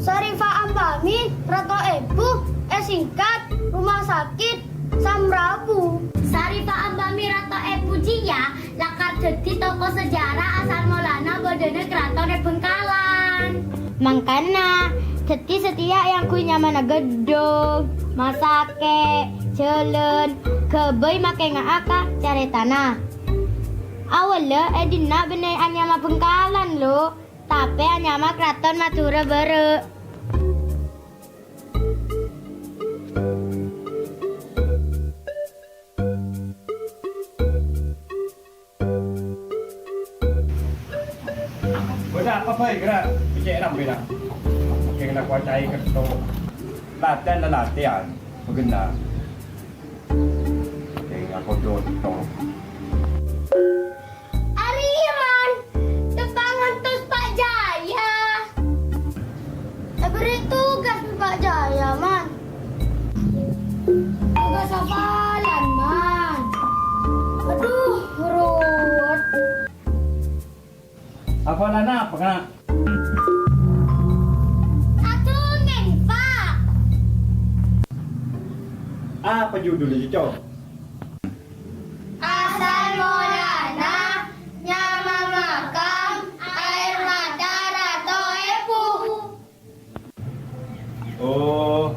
Sarifah Ambami Rato Èbu, èsingkat Rumah Sakit Samrabu. Sarifah Ambami Rato Èbu jiyâ lakar dhâddhi toko sejarah asal molana bâdâna karaton è Bhângkalan. Mangkana, dhâddhi satèya èangghuy nyamana gedhung, masakè', jhâlân, ghâbây makè nga'a ka carètana. Awwâlla è dinna' bânnè anyama Bhângkalan, lo, tapè anyama Karaton Madhurâ bârâ'. Bâdâ apa bhâi, Gra? Becce' rampèna. Kèng la kowacaè ketto. Latèyan la latèyan. Bâgenna. Kèng akoto-oto. Arèya, Man. Teppa'na ngantos Pa' Jaya. Èberri' tugas bi' Pa' Jaya, Man. Tugas hafalan, Man. Adhu, ruwet. Hafalan apa, Kak? Adhungèng, Pa'. Apa judulnya, Cong? Asal molana nyama makam Air Mata Rato Èbu. Oh,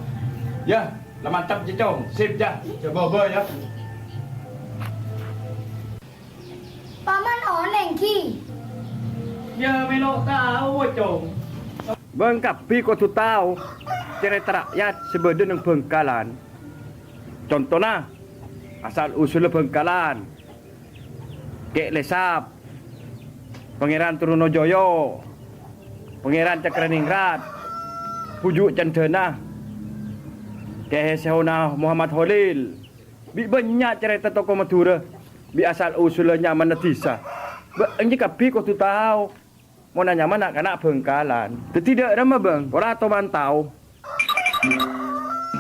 yâ, la mantap, Cong. Sip, yâ. Coba, coba, yâ. Paman onèng, ghi? Yâ, mèlo tao, Cong. Bâ'na kabbhi kodhu tao carèta ra'yat sè bâdâ neng Bhângkalan. Contona, asal-usulla Bhângkalan, Kè Lèsap, Pangèran Trunojoyo, Pangèran Cakraningrat, Bhuju' Cendana, Kè Sèhona Muhammad Kholil. Bi' bânnya' carèta toko Madhurâ, bi' asal-usulla nyamana dhisa. Bâ'na kabbhi kodhu tao. Mon anyama na'-kana' Bhângkalan. Dhâddhi dâ' remma, Bâng, pola toman tao.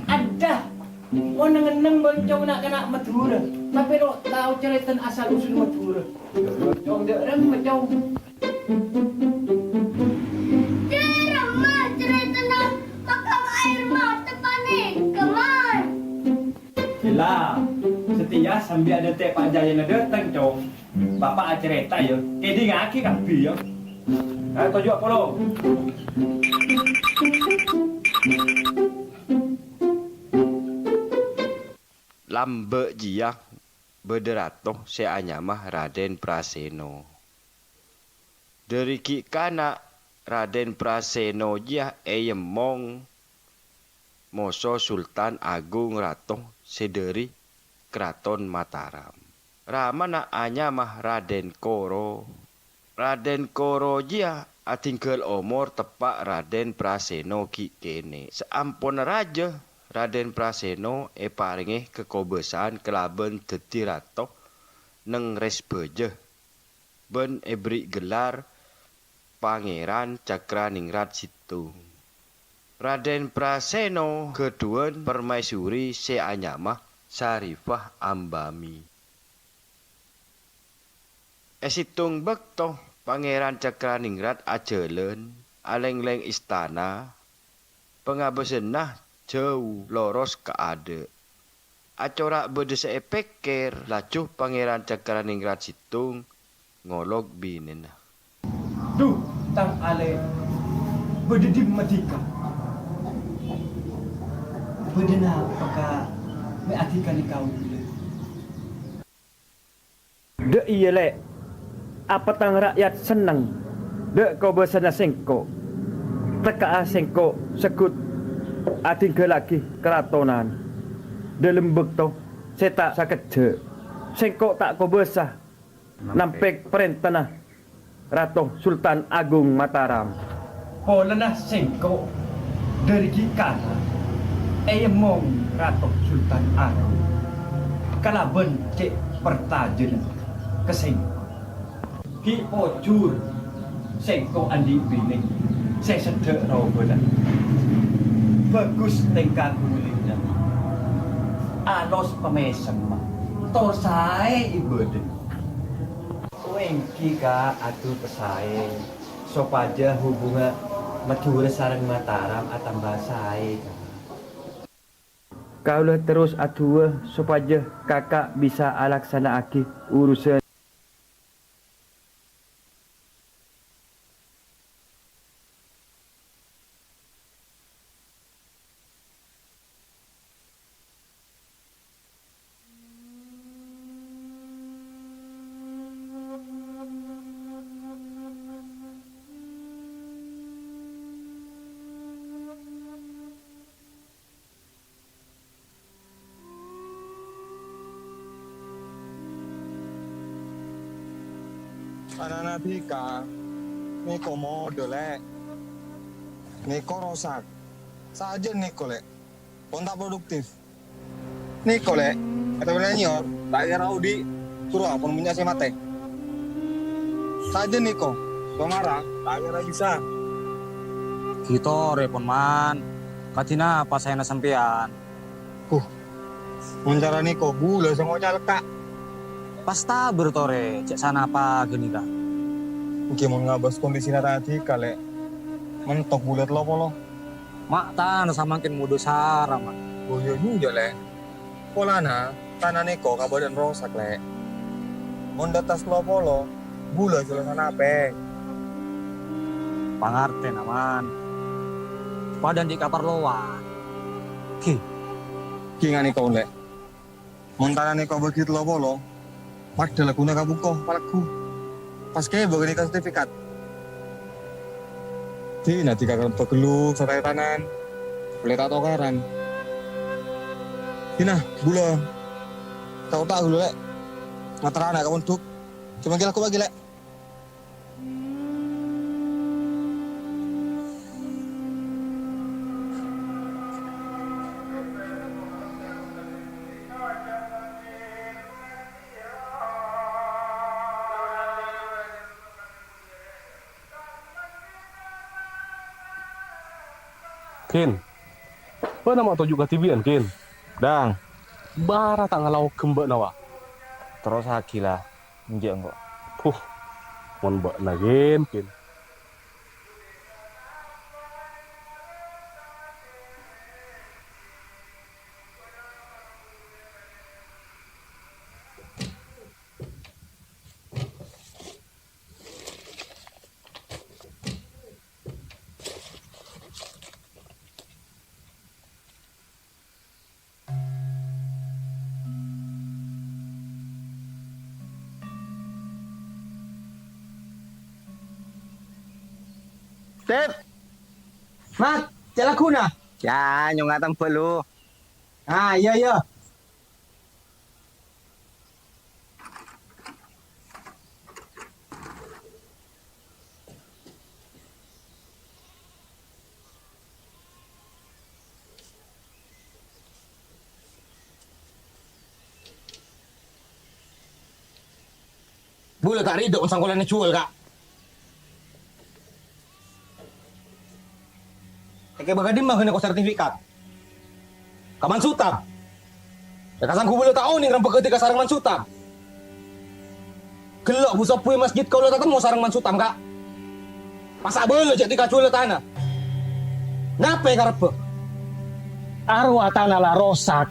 Adâ, mon neng-enneng, Bâng, Cong, na'-kana' Madhurâ, tapè lo' tao carètana asal-usul Madhurâ. Cong, dâ' remma, Cong. Dâ' remma carètana makam Air Mata panèka, Man? Ella, satèya sambi adântè' Pa' Jayana dâteng, Cong. Bapa' acarèta, yâ. Kèdingngaghi kabbhi, yâ. Ayo, toju' apolong. Lambâ' jiyâ bâdâ rato sè anyama Radèn Prasèna. Dâri ghi' kana', Radèn Prasèna jiyâ èyemmong moso Sultan Agung Rato sè dhâri Karaton Mataram. Ramana anyama Raden Koro. Raden Koro jiyâ adhingghâl omor teppa' Raden Praseno ghi' kènè'. Saamponna rajâ, Raden Praseno èparèngè kakobâsaan kalabân dhâddhi rato neng Resbâjâ, bân èberri' gelar Pangèran Cakraningrat Sèttong. Raden Praseno ghâdhuwân parmaèsori sè anyama Sarifah Ambami. È sèttong bâkto Pangèran Cakraningrat ajhâlân alènglèng istana, pangabâsânna jhâu loros ka adâ'. Acora' bâdâ sè èpèkkèr, laju Pangèran Cakraningrat Sèttong ngolok binèna. "Dhu, tang alè, bâdâ dimma dhika? Bâdâ napa, Ka', mè' adhikanè kaulâ?" "Dâ' iyâ, Lè'. Apa tang ra'yat senneng dâ' kobâsana sèngko'? Tekka'a sèngko' segghut adhingghâllaghi karatonan. Dâlem bâkto sè ta' sakejjhâ', sèngko' ta' kobâsa nampèk parèntana Rato Sultan Agung Mataram." "Polana sèngko' dhâri ghi' kala èemmong Rato Sultan Agung kalabân cè' parcajâna ka sèngko'. Ghi' pojhur sèngko' andi' binè sè seddhâ' robâna. Bhâghus tèngka kulitna, alos pamèsemma, tor saè ibâdâ." "Èngghi, Ka', adhu pèsaè sopajâ hubungan Madhurâ sareng Mataram atamba saè, Ka'." "Kaulâ terros adhuwâ sopajâ Kaka' bisa alaksana'aghi urusan." Ana'na dhika nèko modhâ, Lè'. Nèko rosak. Sajân nèko, Lè'. Pon ta' produktif. Nèko, Lè'. Kata bela nyor, ta' kèra odi'. Soro pon bânnya' sè matè. Sajân nèko. Pangara, ta' kèra bisa. Ghi' torè pon, Man. Kadhi napa saèna sampèyan? Huh. Mon cara nèko, bulâ sè ngoca' lekka'. Pas tabâr torè, cè' sanapa ghânèka? Èngghi mon ngabâs kondisina ta' dhika, Lè'. Mentok bulâ tello polo. Ma' tana samangkèn modhâ sara, Ma'. Oh, iyâ jhughâ, Lè'. Polana tana nèko kabâdâ'ân rosak, Lè'. Mon dâ' attas tello polo, bulâ sè la sanapè. Pangartèna, Man. Padâ andi' kaparlowan. Ghi. Ghi nganèko, Lè'. Mon tana nèko bâgi tello polo, padâ lagghuna ka bungko, palaggu. Pas kèbâ ghânèka sertifikat. Dina dhika kèra paghellu sataetanan, polè ta' tokaran. Dina, bulâ. Ta' otak ghâllu, Lè'. Ngaterrana ka pondhuk. Coma ghi' lagghuna bâgi, Lè'. Kin. Bâ'na ma' toju' kadhibi'ân, Kin? Dâng. Bârâ ta' ngalaoghem bâ'na, wa? Terrosaghi, la. Enjâ' engko'. Puh. Mon bâ'na, Kin, Kin. Tep! Mat, cè' lagghuna? Yâ, nyongnga' tembhâ, lu. Ah, iyâ, iyâ. Bulâ ta' rèdhâ mon sangkolana èjhuwâl, Ka'. Èkè bâkal dimma ghânèko sertifikat? Ka Man Sutam. Yâ, ka sangghu bulâ ta' onèng rembhâghâ dhika sareng Man Sutam. Ghellâ' bu-sobbhu è masjid kaulâ tatemmo sareng Man Sutam, Ka'. Pasa' bâlâ jhâ' dhika jhuwâlâ tana. Napè karebbhâ? Arowa tana la rosak.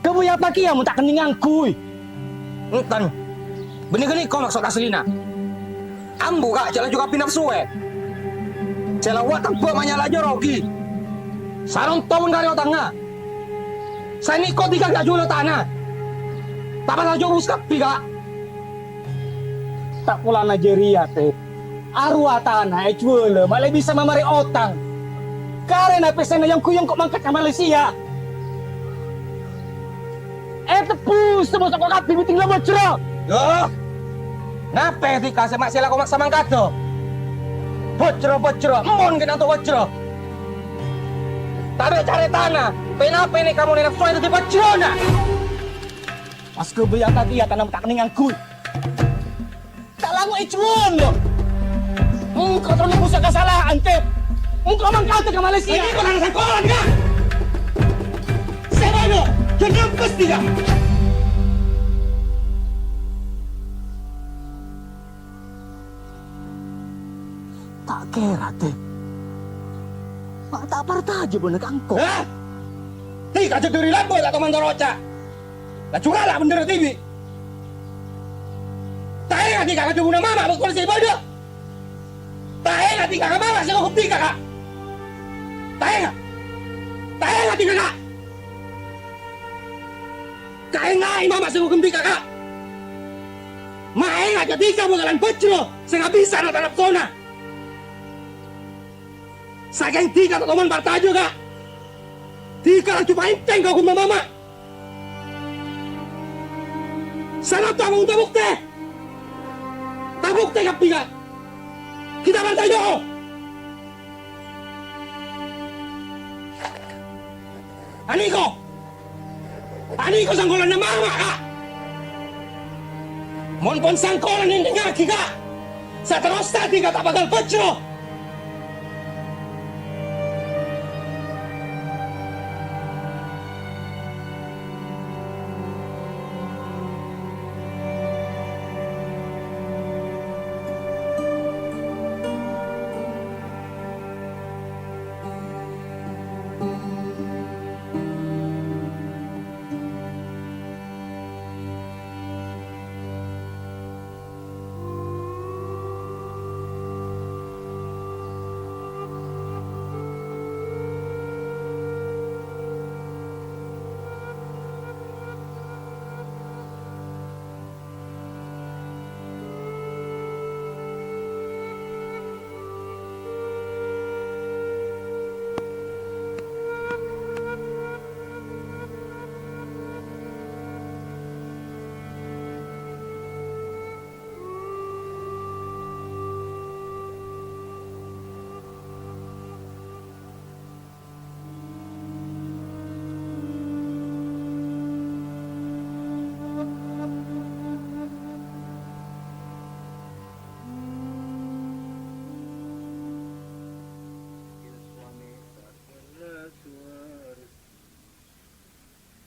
Ghâbây apa kèya mon ta' kennèng ngangghuy? Enten. Bânnè ghânèka maksod asllina. Ambu, Ka', jhâ' laju kabbhi napsoè. Sè la wa' tebbhâ' ma' nyala jâ rogi. Saronto mon karè otangnga. Sanèko dhika ghi' ajhuwâlâ tana. Ta' pas ajhubus kabbhi, Ka'. Ta' polana jârèya, Tè. Arowa tana èjhuwâlâ, malè bisa mamarè otang. Karèna pèssèna yang-ghu-yang ko' mangkat ka Malaysia. Ètebbhus temmo soko kabbhi bi' tèngla bhâjrâ. Yâ, napè dhika sè ma' sè lako maksa mangkaddhâ? Bhâjrâ-bhâjrâ, mon kèng tanto bhâjrâ. Tabâ' carètana, pènapè nèka mon ènapsoè dhâddhi bhâjrâna? Pas ghâbây apa kèya tana ta' kennèng ngangghuy. Ta' lango' èjhuwâl, yo. Engko' terro nebbusa kasala'an, Tè. Engko' mangkaddhâ ka Malaysia. Lagi kok nang sangkolan, Ka'? Sè bâdâ, jhâ' nempes, Ka'. Ta' kèra, Tè. Ma' ta' parcajâ bâ'na ka engko'. Hah? Dhika jhâ' dhuri lambâ' ta' toman toro' ca'. Laju ngala' bhendherra dhibi'. Ta' enga' dhika ka dhubuna mama' bâkto sè bâdâ. Ta' enga' dhika ka mama' sè ngogem dhika, Ka'. Ta' enga'. Ta' enga' dhika, Ka'. Kaènga'è mama' sè ngogem dhika, Ka'. Ma' enga' jhâ' dhika bhâkalan bhâjrâ sè ngabisana ta' napsona. Sakèng dhika ta' toman parcajâ, Ka'. Dhika laju paèntèng ka oghâmma mama'. Sanapa mon ta' buktè? Ta' buktè kabbhi, Ka'. Kita parcajâ. Anèko! Anèko sangkolanna mama', Ka'! Mon pon sangkolan ènthèngngaghi, Ka'! Saterrossa dhika ta' bhâkal bhâjrâ!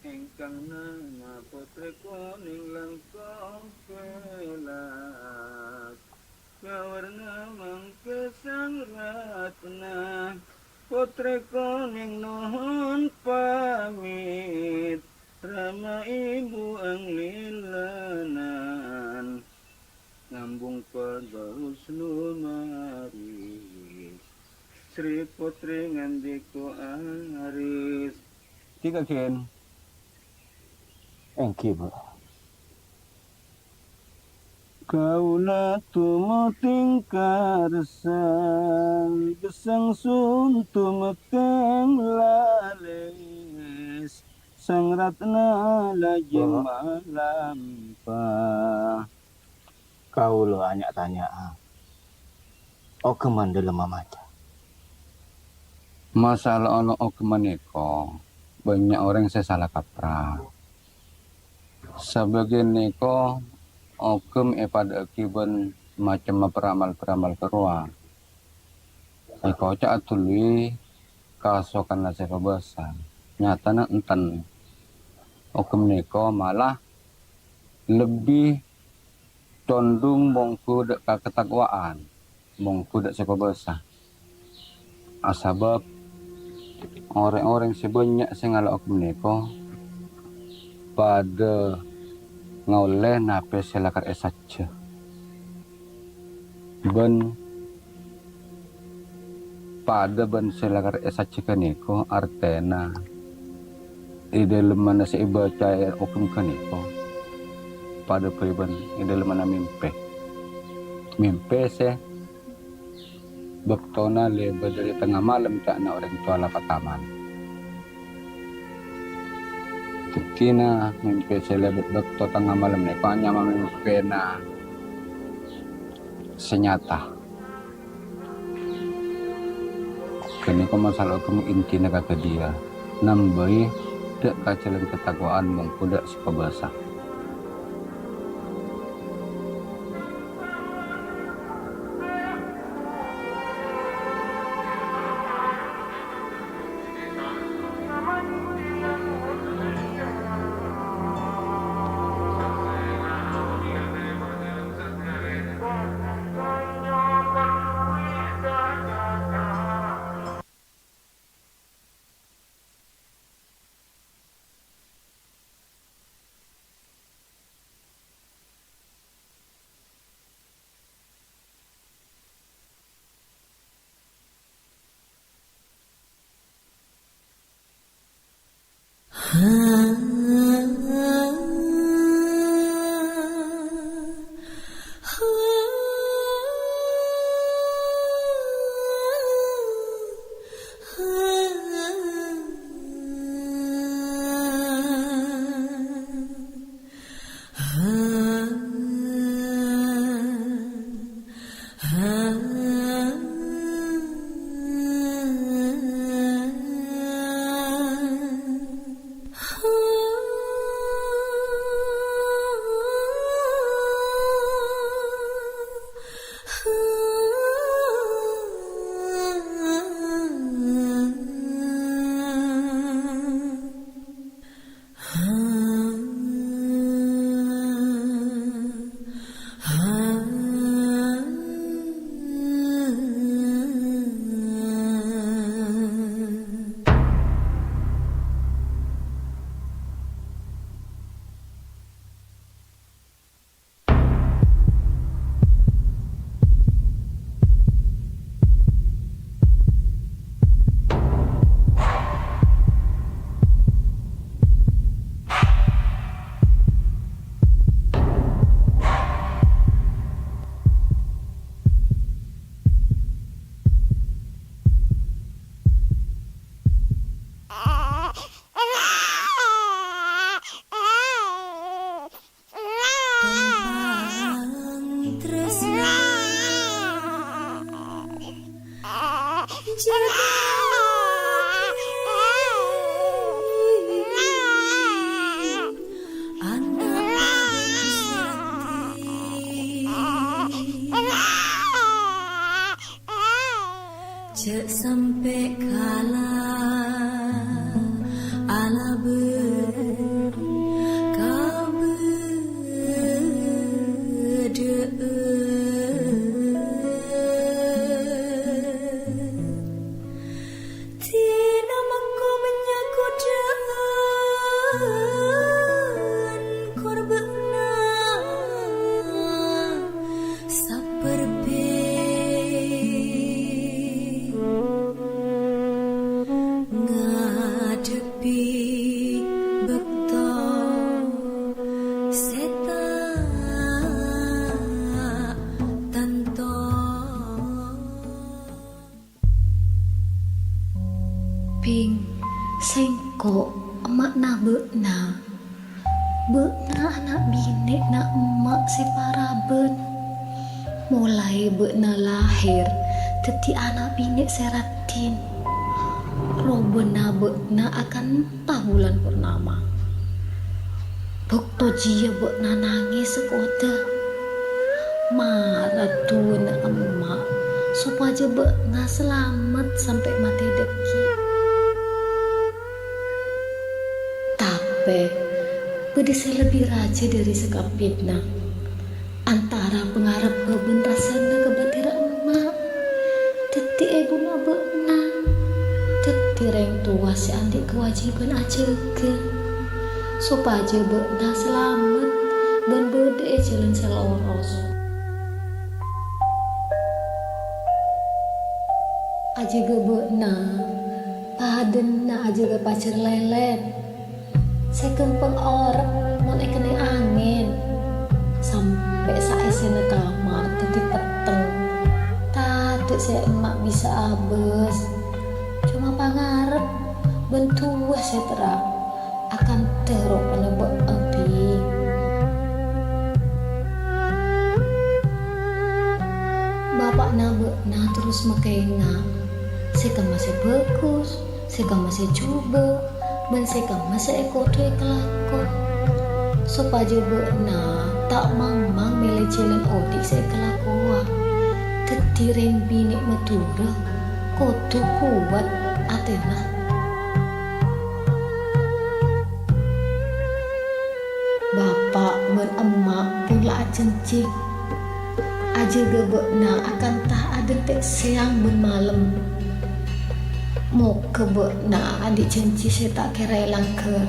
Èngkang nama Potrè Konèng langkong pèlak, ngawarna mangkèsang ratna. Potrè Konèng nohon pamit, rama ibu anglillanan. Ngambung padâ Husnu Maris, Sri Potrè ngandika aris. Dhika, Gin. Èngghi, Bu. Kaulâ tumo tèngkarsa, gessang suntu mèkkèng lalès, Sang Ratna lajeng Bo. Malampa. Kaulâ nya'-tanya'a, oghâmman dhâlemma maca. Masalah ana oghâmman nèko, bânnya' orèng sè sala kaprah. Sabâgiân nèko oghâm èpadâ'âghi bân macemma paramal-paramal karowa. Èkoca' adhuli kasokanna sè pabâsa. Nyatana enten. Oghâm nèko malah lebbi condhung mongghu dhâ' ka katakwaan, mongghu dhâ' sè pabâsa. Asabâb orèng-orèng sè bânnya' sè ngala' oghâm nèko padâ ngaollè napè sè lakar èsajjhâ. Bân padâ bân sè lakar èsajjhâ ghânèko artèna è dhâlemmanna sè èbâca è oghâm ghânèko padâ bhâi bân è dhâlemmanna mèmpè. Mèmpè sè bâktona lèbât dhâri tengnga malem ca'na orèng towa la pataman. Dhâddhina mèmpè sè lèbât bâkto tengnga malem nèko anyama mèmpèna sè nyata. Ghânèko masalah oghâm intina kadhâddhiyâ, nambâi dhâ' ka jhâlân katakwaan mongghu dhâ' sè pabâsa. Sèngko', emma'na bâ'na. Bâ'na ana' binè'na emma' sè paraban. Molaè bâ'na lahèr dhâddhi ana' binè' sè raddhin. Robâna bâ'na akanta bulân purnama. Bâkto jiyâ bâ'na nangès sakoḍâ. Mara du'ana emma' sopajâ bâ'na salamet sampè' matè dhâggi'. Tapè, bâḍâ sè lebbi rajâ ḍâri sakabbhiyanna. Antara pangarebbhâ bân rassana ka bâḍâna emma', dhâddhi èbuna bâ'na. Dhâddhi rèng towa sè anḍi' kawâjibhân ajâgâ, sopajâ bâ'na salamet bân bâḍâ è jhâlân sè loros. Ajâgâ bâ'na, paḍâna ajâgâ pajhâr lèlèn. Sè ghâmpang orèp mon èkennèng angèn. Sampè' saèssèna kamar dhâddhi petteng. Taḍâ' sè emma' bisa abâs. Coma pangarep bân du'a sè terra akanta ropana bâ'na, Bhing. Bapa'na bâ'na terros makènga sè kemma sè bhâghus, sè kemma sè jhubâ', bân sè kemma sè èkoḍu èkalako. Sopajâ bâ'na ta' mangmang mèlè jhâlân oḍi' sè èkalakowa. Dhâddhi rèng binè' Madhurâ koḍu kowat atèna. Bapa' bân emma' pon la ajhânjhi ajâgâ bâ'na akanta aḍântè' sèyang bân malem. Moghâ bâ'na anḍi' jhânjhi sè ta' kèra èlangghâr.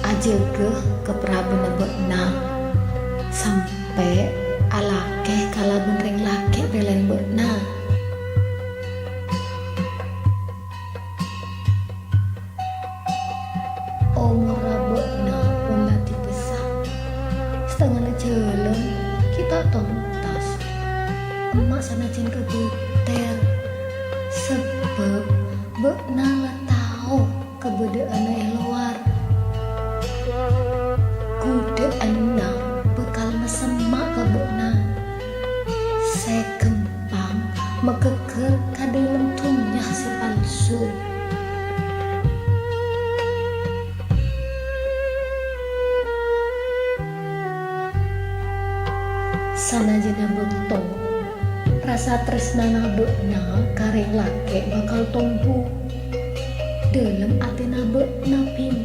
Ajâgâ ka parabânna bâ'na, sampè' alakè kalabân rèng lakè' pèlèyan bâ'na. Omorra bâ'na pon la dibessa. Satengngana jhâlân ghi' ta' tontas. Emma' sanajjhân kabâtèr, sabâb bâ'na la tao kabâḍâ'ânna è lowar. Ghuḍhâ'ânna bhâkal masemma' ka bâ'na. Sè ghâmpang maghâggâr ka ḍâlem dhunnya sè palsu. Sanajjhânna bâkto, rasa tarèsnana bâ'na ka rèng lakè' bhâkal tombu. Ḍâlem atèna bâ'na, Bhing,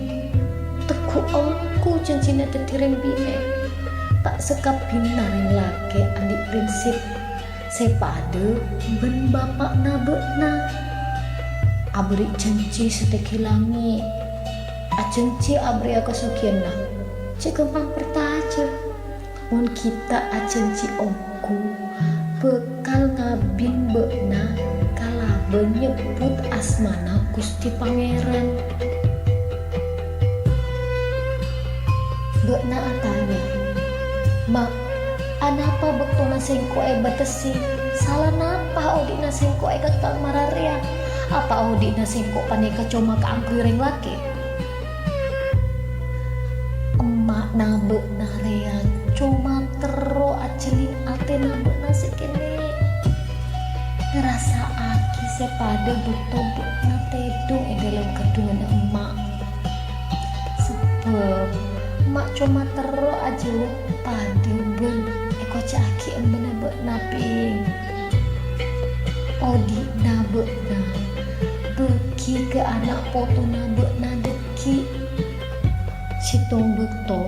tegghu' ongghu jhânjhina dhâddhi rèng binè'. Ta' sakabbhiyânna rèng lakè' anḍi' prinsip sè paḍâ bân bapa'na bâ'na. Aberri' jhânjhi satèngghi langngè', ajhânjhi aberri'a kasoghiyânna, jhâ' ghâmpang parcajâ. Mon ghi' ta' ajhânjhi ongghu, bhâkal ngabin bâ'na kalabân nyebbhut asmana Gustè Pangèran. Bâ'na atanya, "Ma', anapa bâktona sèngko' èbâtessè? Sala napa oḍi'na sèngko' èkèngkèng mararèya? Apa oḍi'na sèngko' panèka coma kaangghuy rèng lakè'?" Emma'na bâ'na rèya coma terro ajhelling atèna bâ'na sè kènè'. Ngarasa'aghi sè paḍâ bâkto bâ'na tèḍung è ḍâlem ghâḍḍhungnga emma'. Sabâb emma' coma terro ajâwâb paḍâ bân èkoca'aghi embhâna bâ'na, Bhing. Oḍi'na bâ'na bâghi ka ana' potona bâ'na ḍâggi'. Sèttong bâkto,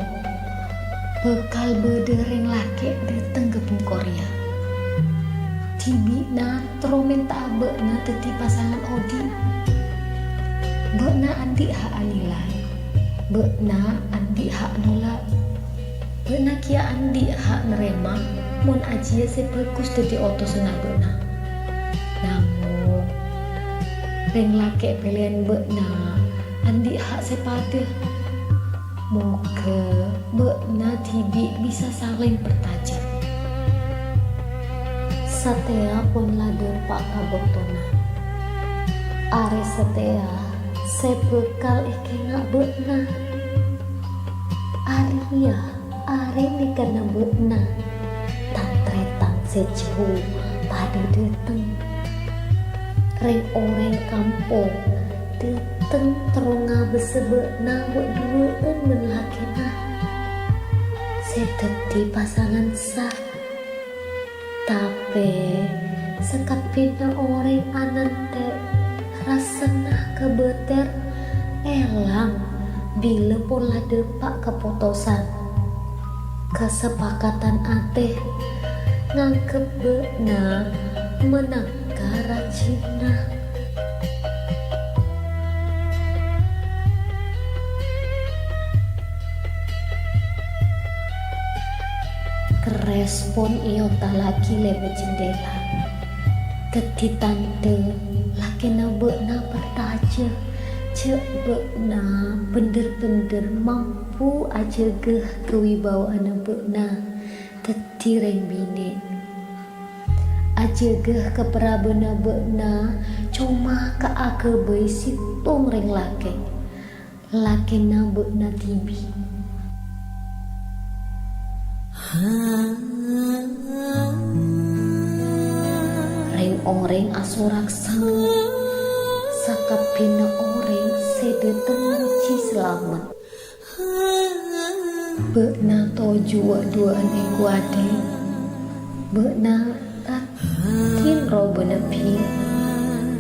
bhâkal bâḍâ rèng lakè' ḍâteng ka bengko rèya. Dhibi'na terro mènta'a bâ'na dhâddhi pasangan oḍi'. Bâ'na anḍi' ha' anilai. Bâ'na anḍi' ha' nolak. Bâ'na kèya anḍi' ha' narèma mon ajiyâ sè bhâghus dhâddhi otosanna bâ'na. Namong, rèng lakè' pèlèyan bâ'na anḍi' ha' sè paḍâ. Moghâ bâ'na dhibi' bisa salèng parcajâ. Satèya pon la ḍâpa' ka bâktona. Arè satèya sè bhâkal èkènga' bâ'na. Arèya arè nèkana bâ'na. Tan-tarètan sè jhâu padâ dâteng. Rèng-orèng kampong dâteng terro ngabâsa bâ'na bâ'-duwâ'ân bân lakèna. Sè dhâddhi pasangan sa. Tapè, sakabbhiyânna orèng anantè' rassana kabâter èlang bilâ pon la dâpa' kapotosan. Kasepakatan atè nganggep bâ'na mènangka rajina. Kerrès pon èontallaghi lèbât jendhela. Dhâddhi tandhâ lakèna bâ'na parcajâ jhâ' bâ'na bhender-bhender mampu ajâgâ kawibawaanna bâ'na dhâddhi rèng binè'. Ajâgâ kaparabânna bâ'na coma kaagabây sèttong rèng lakè', lakèna bâ'na dhibi'. Rèng-orèng asorak senneng, sakabbhiyânna orèng sè dâteng ngajhi salamet. Bâ'na toju' wâ'-duwâ'ân èkowadhi. Bâ'na raddhin robâna bi'.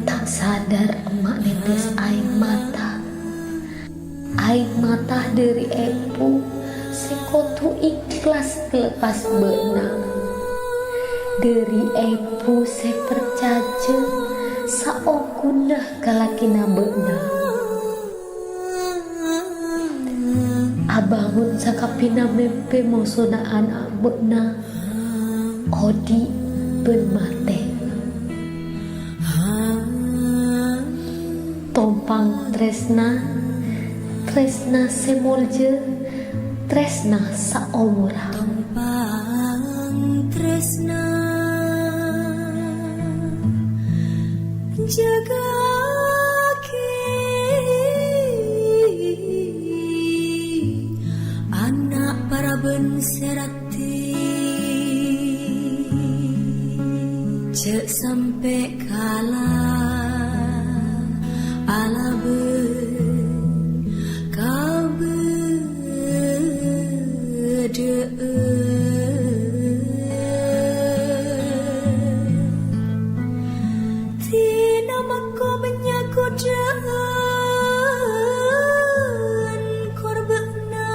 Ta' sadar emma' nètès aèng mata. Aèng mata dâri èbhu sè kodhu ikhlas ngalepas bâ'na. Dâri èbhu sè parcajâ saongghuna ka lakèna bâ'na. Abângon sakabbhiyânna mèmpè mosona ana' bâ'na, odi' bân matè. Tompang trèsna, trèsna sè molja, trèsna saomorra. Tompang trèsna, jâgâ'aghi ana' parabân sè raddhin. Jhâ' sampè' kala alabân kabâdâ'ân. Dina mangko bânnya' kodhâ'ân korbhâna.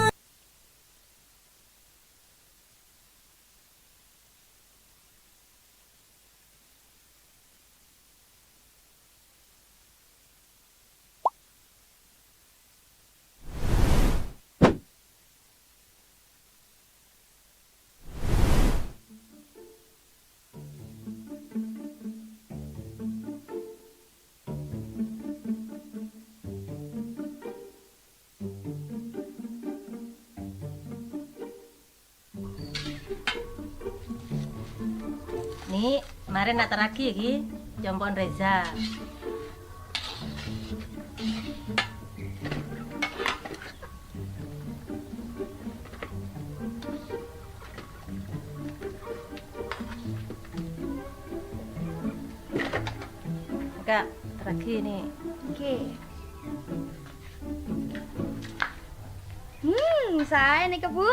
Ni', marè natarraghi, ghi, compo'na Reza. Kak, terraghi, Ni'. Oke. Hmm, saè nèka, Bu.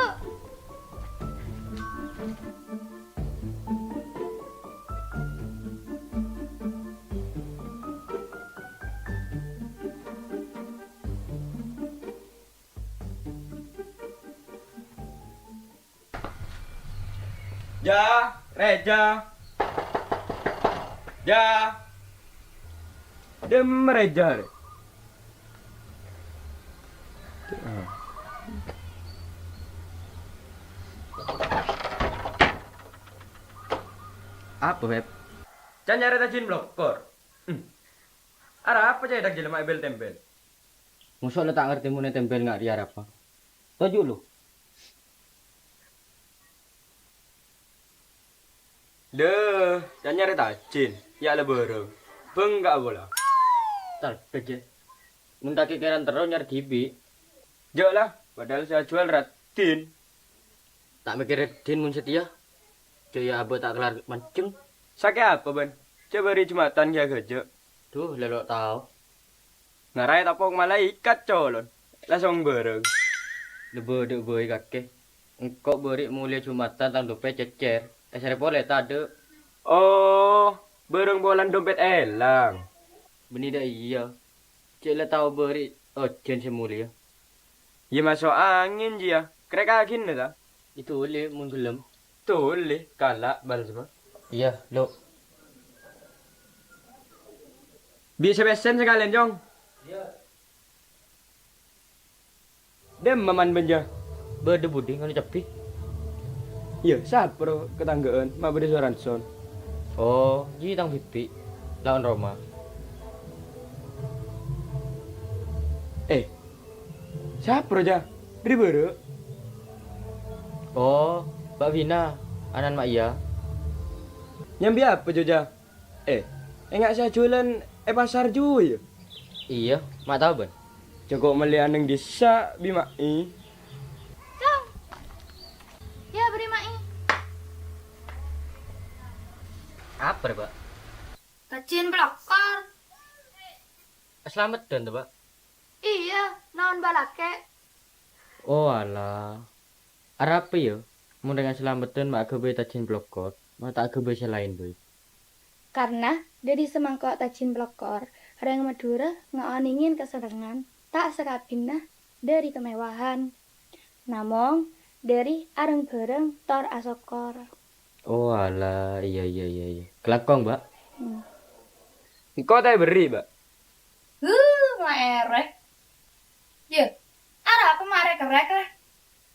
Ja, Reza. Ja. Dimma Reza, rè? Apa, Beb? Can nyarè tajin blokor. Hmm. Arapa cè' dak jelema èbel-tembel? Mosok la ta' ngartè mon ètembel nga' rèya arapa? Toju' lu. Dâ, can nyarè tajin, ya' la bârâng. Bengka' pola. Tarbâ, jâ. Mon ta' kèkèran terro nyar dhibi'. Jhâ' la, padahal sè ajuwâl raddhin. Ta' mèkkèrè raddhin mon satèya. Jhâ' iyâ abâ' ta' kellar manjheng. Sakè' apa, bân? Jhâ' bâri' Jumatan ghi' aghâjâ'. Duh, lè lo' tao. Ngaraè tapok malaèkat, colon. Langsung bârâng. Lebbâ dâ' bâi kakè. Engko' bâri' molè Jumatan tang dompet cècèr. Èssèrè polè tadâ'. Oh, bârâng polana dompet èlang. Bânnè dâ' iyâ. Cè' la tao bâri' ojhân sè molèya. Iyâ maso' angèn, jiyâ. Krèk aghina, ta? Ètolè, mon ghellem. Tolè, kala', bal, sapa? Iyâ, lo'. Bi' sapèssèn sakalèyan, Cong. Iyâ. Dimma man bânnya? Bâdâ budi ngono cabbhi. Iyâ, sapa ro katangghâ'ân ma' bâdâ soran-son? Oh, jiyâ tang bibi'. Laon roma. Eh, sapa ro, Jâ? Bâri' bârâ'. Oh, Mbak Vina, ana'na Ma' Iya. Nyambi apa, Jo, Jâ? Eh, enga' sè ajuwâlân è pasar juwâ, yâ? Iyâ, ma' tao, bân. Jhâ' ko' mellèyan neng dissa', bi' ma'i. Cong! Iyâ, bâri' ma'i. Apa, Pak? Tajjhân pelokor. Aslamedhân, to, Pak? Iyâ, naon bâlâkè'? Oh, alah. Arapa, yâ? Mon rèng aslamedhân ma' aghâbây tajjhân pelokor, ma' ta' aghâbây sè laèn bhâi. Karna dhâri samangkèn tajjhân pelokor, rèng Madhurâ ngaonèngè kasennengngan ta' sakabinna dhâri kamewahan, namong dhâri areng-bhâreng tor asokkor. Oh, alah, iyâ, iyâ, iyâ, iyâ. Kalangkong, Pak. Hmm. Engko' ta' èberri', Pak? Huh, maèrè. Yâ, arapa marè kerrèk, rè?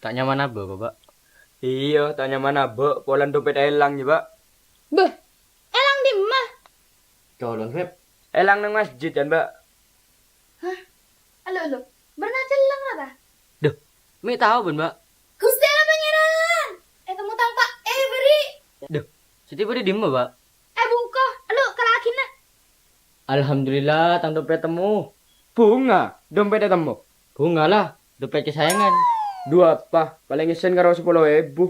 Ta' nyaman abâ', Pak. Iyâ, ta' nyaman abâ', polana dompet èlang, yâ, Pak. Bâh, èlang dimma? Colon, Feb. Èlang neng masjid, kan, Pak. Hah? Alo, alo. Bârna celleng, ra, ta? Duh, mè' tao, bân, Pak. Ghustè Allah Pangèran! Ètemmo tang pa' èberri'. Duh, sè tibâ è dimma, Pak? È bungko, elo' ka laghinna. Alhamdulillah, tang dompet temmo. Bhunga, dompet ètemmo. Bhunga la, dompet kasayangan. Dhu apa, palèng ngèssèn karo sapolo èbu.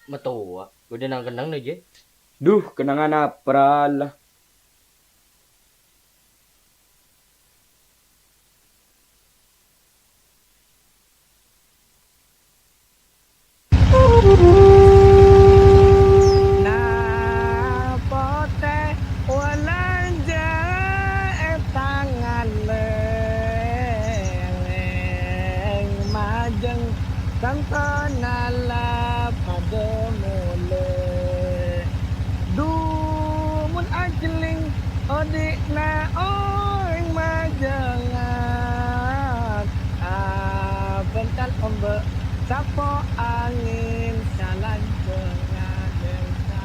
Matowa, bâdâ nang-kennang, jâ. Dhu, kennangan apa la? Na potè walanja è tangan lèlèng majâng. Tantona la padâ molè. Dhu mon aghellèng odi'na orèng majângan, abântal emba' sapo angèn salanjângnga dènta.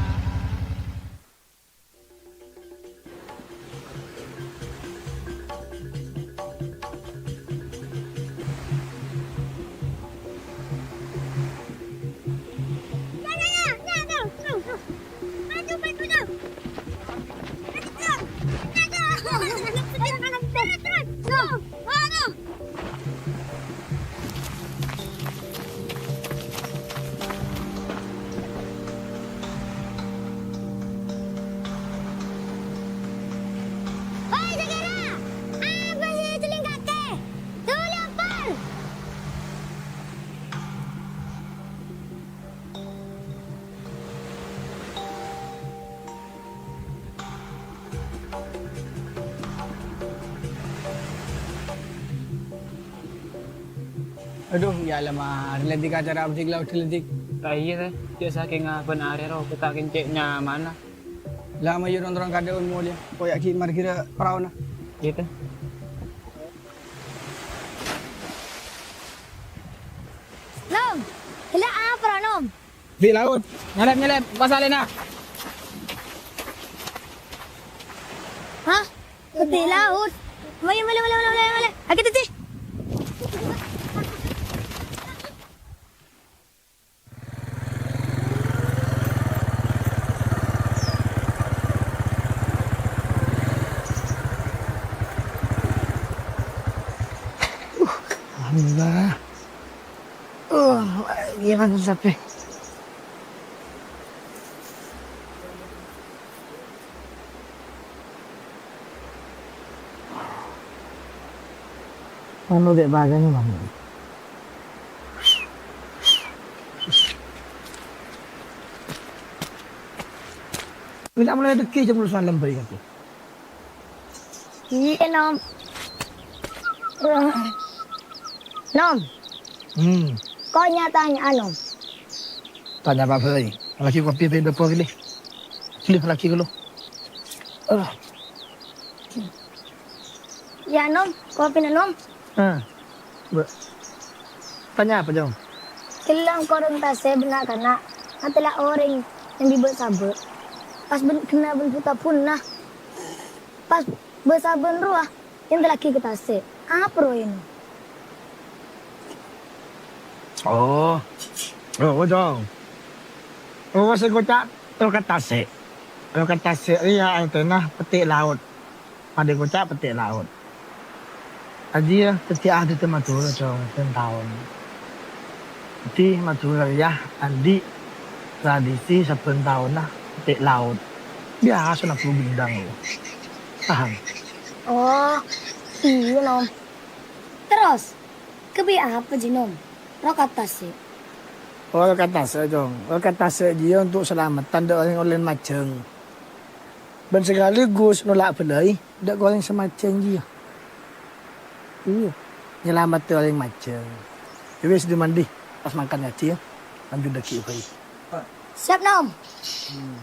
Hoi, Sagara! Apa sè ècellèngngaghi? Tolè ompol! Adhu, ya Allah, Mar. Ledik acara abdi laut ledik. Lah iyâ, Tè. Jhâ' sakèng abân arè ro, ta' kèncè' nyamana. Lah, mayu ron-ron kadhâ'ân molèya. Koya' ghi' marghira paraona. Iyâ, Tè. Nom, ghellâ' apa, Nom? Di laut. Nyelep, nyelep. Pas alèna. Hah? Di laut? Maya, maya, maya, maya, maya. Ayo, Titi. Lah. Oh, gimana sampai? Anu, dek, baganya mana? Minta mulai deki jam dua belas malam, baik aku. Iyâ, Nom. Nom. Hmm. Kok nya-tanya, Nom? Tanya apa, Boy? Lagi kopi, Boy, depo gini. Beli lagi dulu. Ah. Iyâ, Nom. Kopi, Nom. Ah. Bâ-, tanya apa, Jong? Ghellâ' korang tasè' bân na'-kana' matèla orèng sè bi' bâ'-sabâ'. Pas bân ghenna' bân buta-buna. Pas bâ'-sabâ'na rowa nyèntallaghi ka tasè'. Apa rowa èno? Oh. Oh, Jong. Oh, sè koca' rokat tasè'. Rokat tasè' rèya artèna pettè' laot. Padâ koca' pettè' laot. Arèya dhâddhi adâddhâ Madhurâ, Jong, sabbhân taon. Dhâddhi Madhurâ rèya andi' tradisi sabbhân taonna pettè' laot. Biyasana buru gendang, lo. Paham? Oh, iyâ, Nom. Terros, kabbhi apa, jiyâ, Nom? Rokat tasè'. Oh, rokat tasè', Jong. Rokat tasè' jiyâ untuk salameddhân dâ' orèng ollèna majâng. Bân sekaligus nolak bâlâi dâ' orèng sè majâng jiyâ. Iyâ, nyalameddhi orèng majâng. Yâ wis, dhi-mandhi, pas mangkat ngajhi, yâ. Lanjut dâgghi' bhâi. Siap, Nom. Hmm.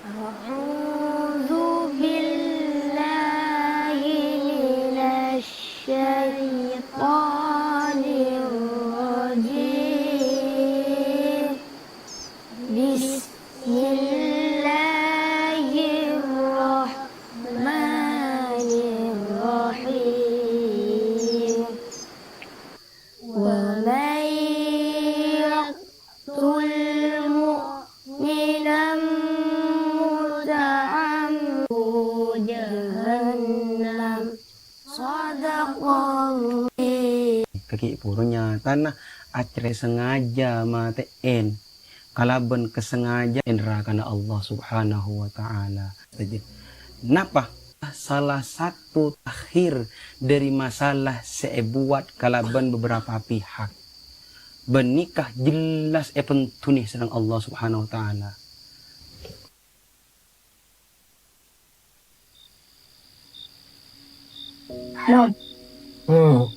أعوذ بالله من الشيطان الرجيم. بسم الله الرحمن الرحيم. ومن يقتل مؤمنا متعمدا جهنم. صدق الله. Kakè poro nyatana acarè sengaja matè'è kalabân kasengajaan rakana Allah Subhanahu wa Ta'ala. Napa? Salah satu takhir dari masalah sè èbuwat kalabân beberapa pihak. Bân nèka jelas èpèntoni sareng Allah Subhanahu wa Ta'ala. Nom. Hmm.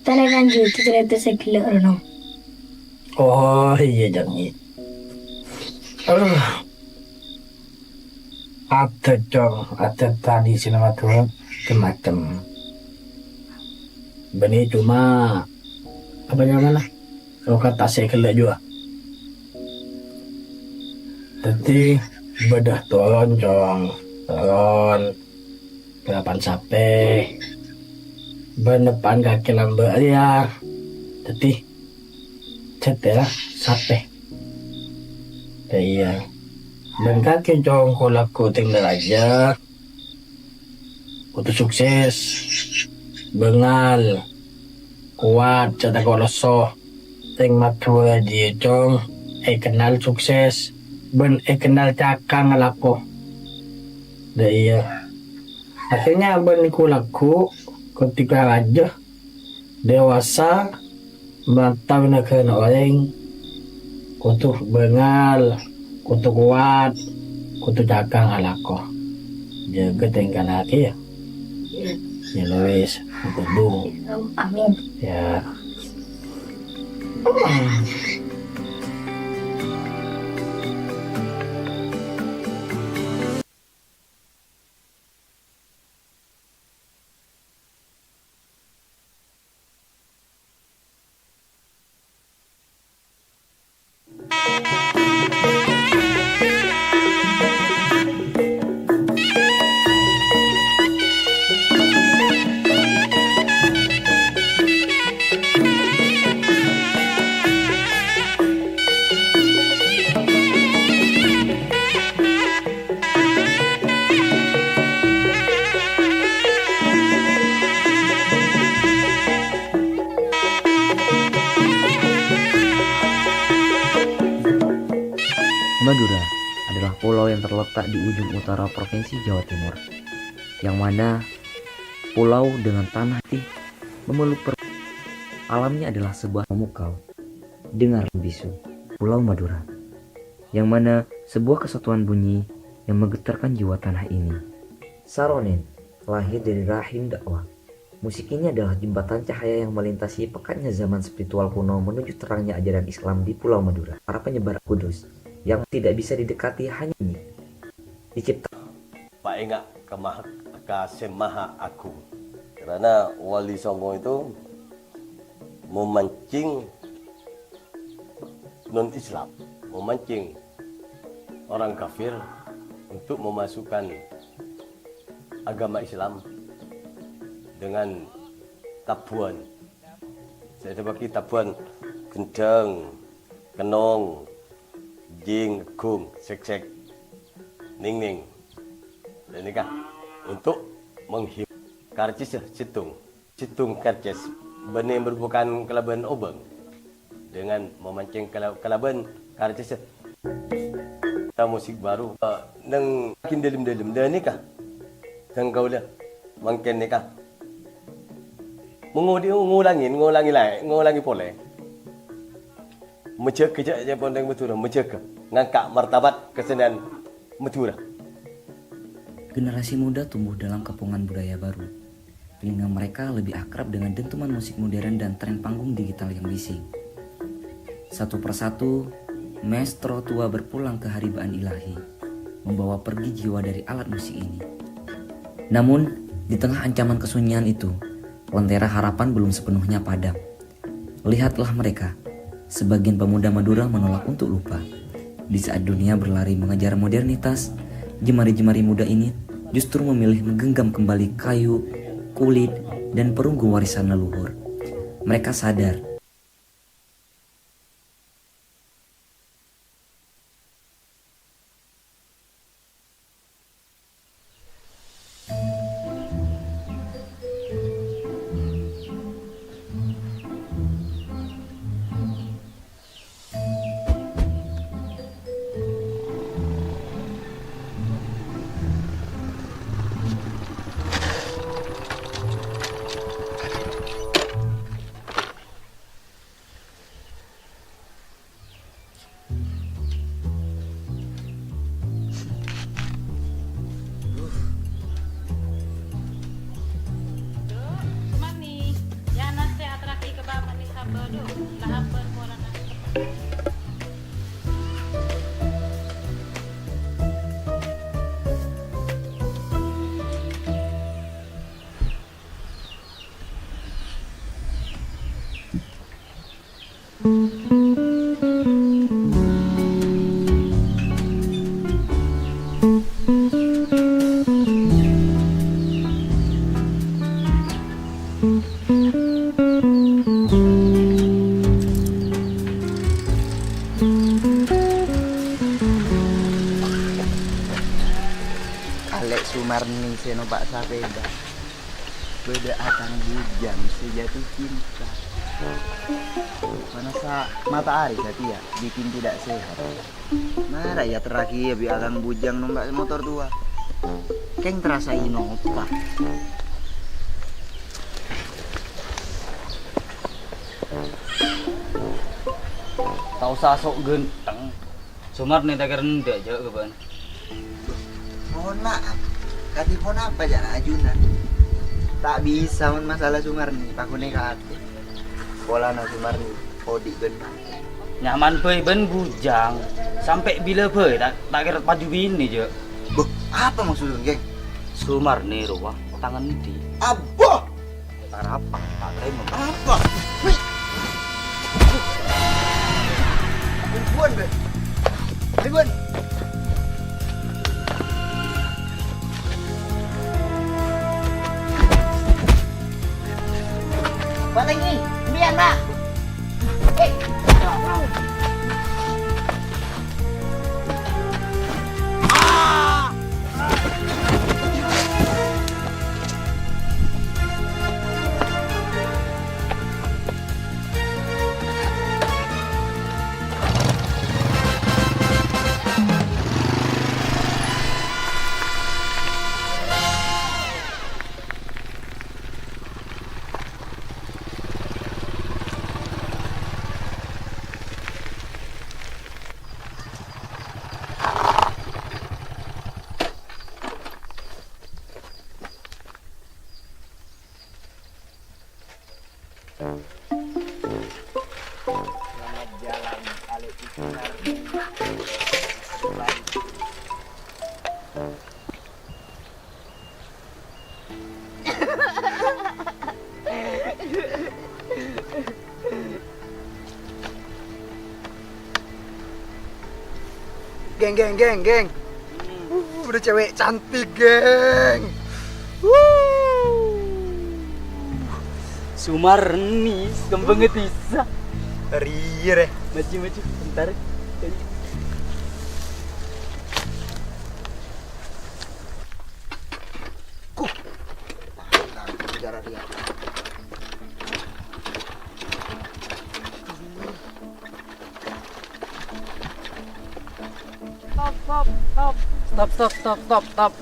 Tana lanjut cerita sè ghellâ' rowa, Nom. Oh, iyâ, Jang. Aduh. Adâ', Cong, adâ' tradisina Madhurâ macem-macem. Bânnè coma, apa nyamana? Rokat tasè' ghellâ' jiyâ. Dhâddhi, bâdâ toron, Cong. Toron. Balapan sapè. Bân neppa'an kakè lambâ' rèya. Dhâddhi, jhât, yâ, sapè. Yâ, iyâ. Bân kakè, Cong, ko-, lagghu' tèngghâl rajâ. Kodhu sukses. Bângal. Kowat, jhâ' tako' losso. Rèng Madhurâ jiyâ, Cong, èkennal sukses bân èkennal cakang alako. Dâ' iyâ. Akhirnya bân ko-, lagghu', ketika rajâ, dewasa, merantau naghârâna orèng, kodhu bângal, kodhu kowat, kodhu cakang alako. Jâgâ tèngghâl kakè, yâ. Yâ, wis, kodhu. Amin. Yâ. Madura adalah pulau yang terletak di ujung utara Provinsi Jawa Timur, yang mana pulau dengan tanah putih memeluk per-, alamnya adalah sebuah memukau. Dengar bisu, Pulau Madura, yang mana sebuah kesatuan bunyi yang menggetarkan jiwa tanah ini. Saronen lahir dari rahim dakwah. Musik ini adalah jembatan cahaya yang melintasi pekatnya zaman spiritual kuno menuju terangnya ajaran Islam di Pulau Madura. Para penyebar Kudus yang tidak bisa didekati hanya ini dicipta. Paenga' ka Maha-, ka Sè Maha Agung. Karena Wali Songo itu memancing non-Islam, memancing orang kafir untuk memasukkan agama Islam dengan tabuhan. Saya bagi tabuhan gendang, kenong, jing, gung, sek-sek, ning-ning. Dan ini kan untuk menghibur karcis ya, situng. Situng karcis. Bani berbukan kalaban obang. Dengan memancing kala-, kalaban karcis. Kita musik baru. Eh, neng kin dalam-dalam. Dan ini kah? Dan kau dah. Mangkin ini kah? Mengudi-, ngulangi, ngulangi lagi, ngulangi pole. Menjaga, cak, cak, ponteng Madura, menjaga. Ngangkat martabat kesenian Madura. Generasi muda tumbuh dalam kepungan budaya baru. Telinga mereka lebih akrab dengan dentuman musik modern dan tren panggung digital yang bising. Satu persatu, maestro tua berpulang ke haribaan ilahi, membawa pergi jiwa dari alat musik ini. Namun, di tengah ancaman kesunyian itu, lentera harapan belum sepenuhnya padam. Lihatlah mereka, sebagian pemuda Madura menolak untuk lupa. Di saat dunia berlari mengejar modernitas, jemari-jemari muda ini justru memilih menggenggam kembali kayu, kulit, dan perunggu warisan leluhur. Mereka sadar Sumarni, ya, nasi atraki ke bapak ni sambal, Dok. Lahap polana. Kalè' Sumarni sè nompa' sapèda. Bâdâ akang bujang sè jatuh cinta. Panassa matahari satèya bikin tidak sehat. Mara èyaterraghi bi' akang bujang nompa' motor towa. Kèng terrassa Innova. Ta' osa sok ghântheng. Sumarni ta' kèra endâ', jâ', ka bâ'na. Mohon maaf, kadhi ponapa jâ' ajunan? Ta' bisa mon masalah Sumarni, pakonè ka atè. Polana Sumarni, odi' bân mati. Nyaman bhâi bân bujang, sampè' bilâ bhâi ta', ta' kèra paju binè, jâ'. Bâh, apa maksudnya, Geng? Sumarni rowa tang endi? Abah! Tarapa, ta' tarèma. Apa? Wih! Ribuan, Bun. Ribuan. Patengngi, mbiyan, Pak. Eh, aduh, aduh. Selamat jalan, Alek Iskandar. Geng, geng, geng, geng. Hmm. Uh, ada cewek cantik, geng. Wuh. Sumarni, kembang bisa. Iya, re. Maju, maju, bentar. Kuh. Nah, cara dia. Stop, stop, stop. Stop, stop, stop, stop, stop.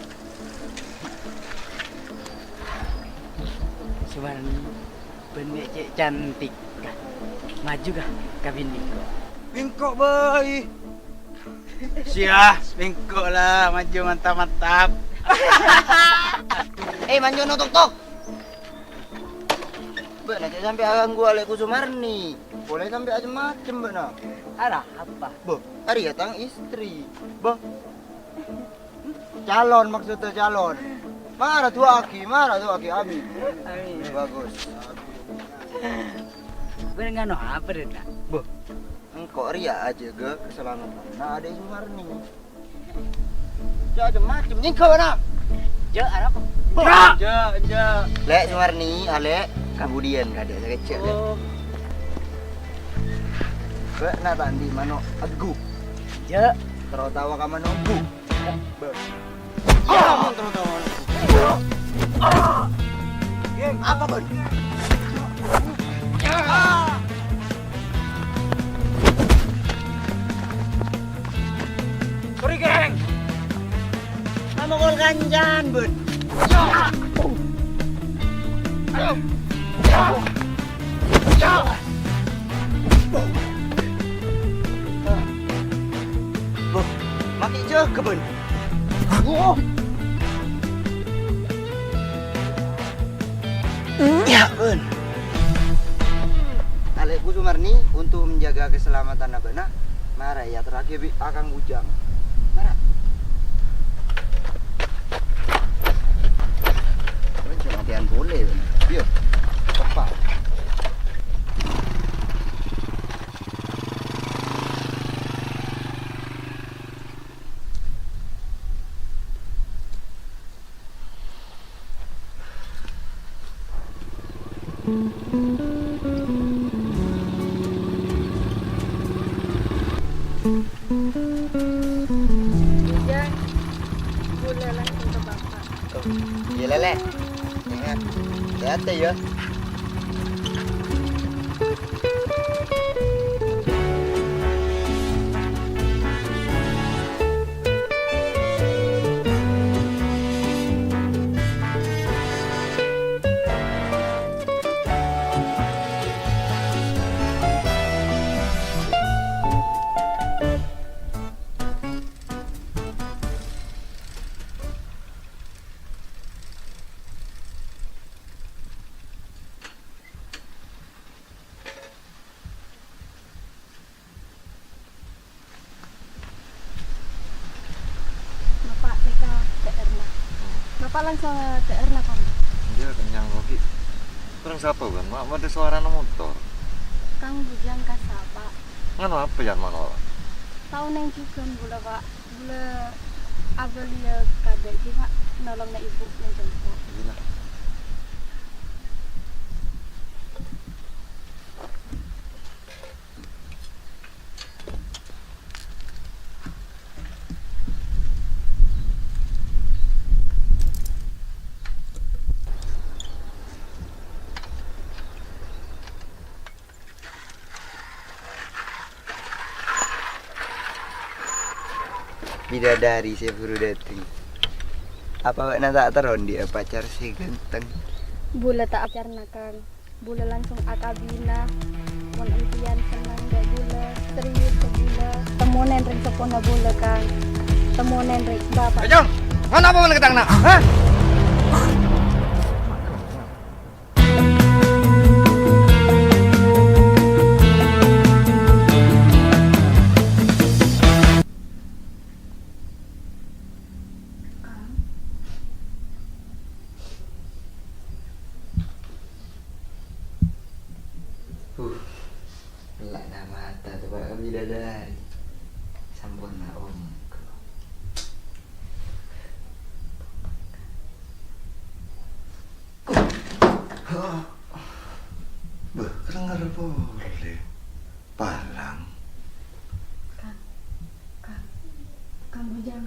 Sumarni, bân cè' cantik, kah? Maju, kah? Ka bini ko. Bengkok, boy. Siah, bengkok lah, maju, mantap, mantap. Eh, manjo no tok-tok. Bâ'na jhâ' sampè' aganggu alè'ku Sumarni. Polè sampè' macem-macem bâ'na. Arapa? Bo, arèya tang istri. Bo. Calon, maksudnya calon. Mara du'aaghi, mara du'aaghi. Amin. Amin. Bagus. Bâ'na nganu apa, Dek? Bo. Engko' rèya ajâgâ kasalameddhânna Adè' Sumarni. Jhâ' macem-macem, nyèngko' bâ'na. Jhâ', arapa? Jhâ', jhâ'. Lè' Sumarni, Alè', kabudiyân kadhi sakejjhâ', Lè'. Oh. Bâ'na ta' andi' mano' egu. Jhâ'. Terro tawa ka mano' egu. Bâ. Apa, Bun? Sorry, geng. Kamu gol ganjan, Bun. Bo, maki' jâgâ, Bun. Oh. Ya, Bun. Alè'ku Sumarni, untuk menjaga keselamatanna bâ'na, mara èyaterraghi bi' Akang Ujang. Mara. Bun, jhâ' matèyan polè, Bun. Yo, tepa'. Ujang, bulâ langsung ka Bapa'. Iyâ, Lè'. Ingat, hati-hati, yâ. Bapa' tèka T R-na. Bapa' langsung T R-na, kan? Iyâ, kennyang kok, Ki. Bhâreng sapa, Bang? Ma' bâdâ sowarana motor. Kang Bujang kassa', Pa'. Nganu apa, Yan, manola? Tao neng jhughân bulâ, Pa'. Bulâ abâliyâ kadâ' ghi, Pa', nolongnga ibu neng jempo. Iyâ, lah. Bidadari sè buru dâteng. Apa bâ'na ta' terro andi' pacar sè ghânteng? Bulâ ta' pacarna, Kang. Bulâ langsung akabina. Mon empèyan senneng ka bulâ, serius ka bulâ, temmonè rèng seppona bulâ, Kang. Temmonè rèng bapa'. Ejong, ngapa bâ'na kètangna? Hah? Bidadari. Samponna ongghu. Bâh, kèng ngèr polè. Palang. Kang, Kang, Kang Bujang.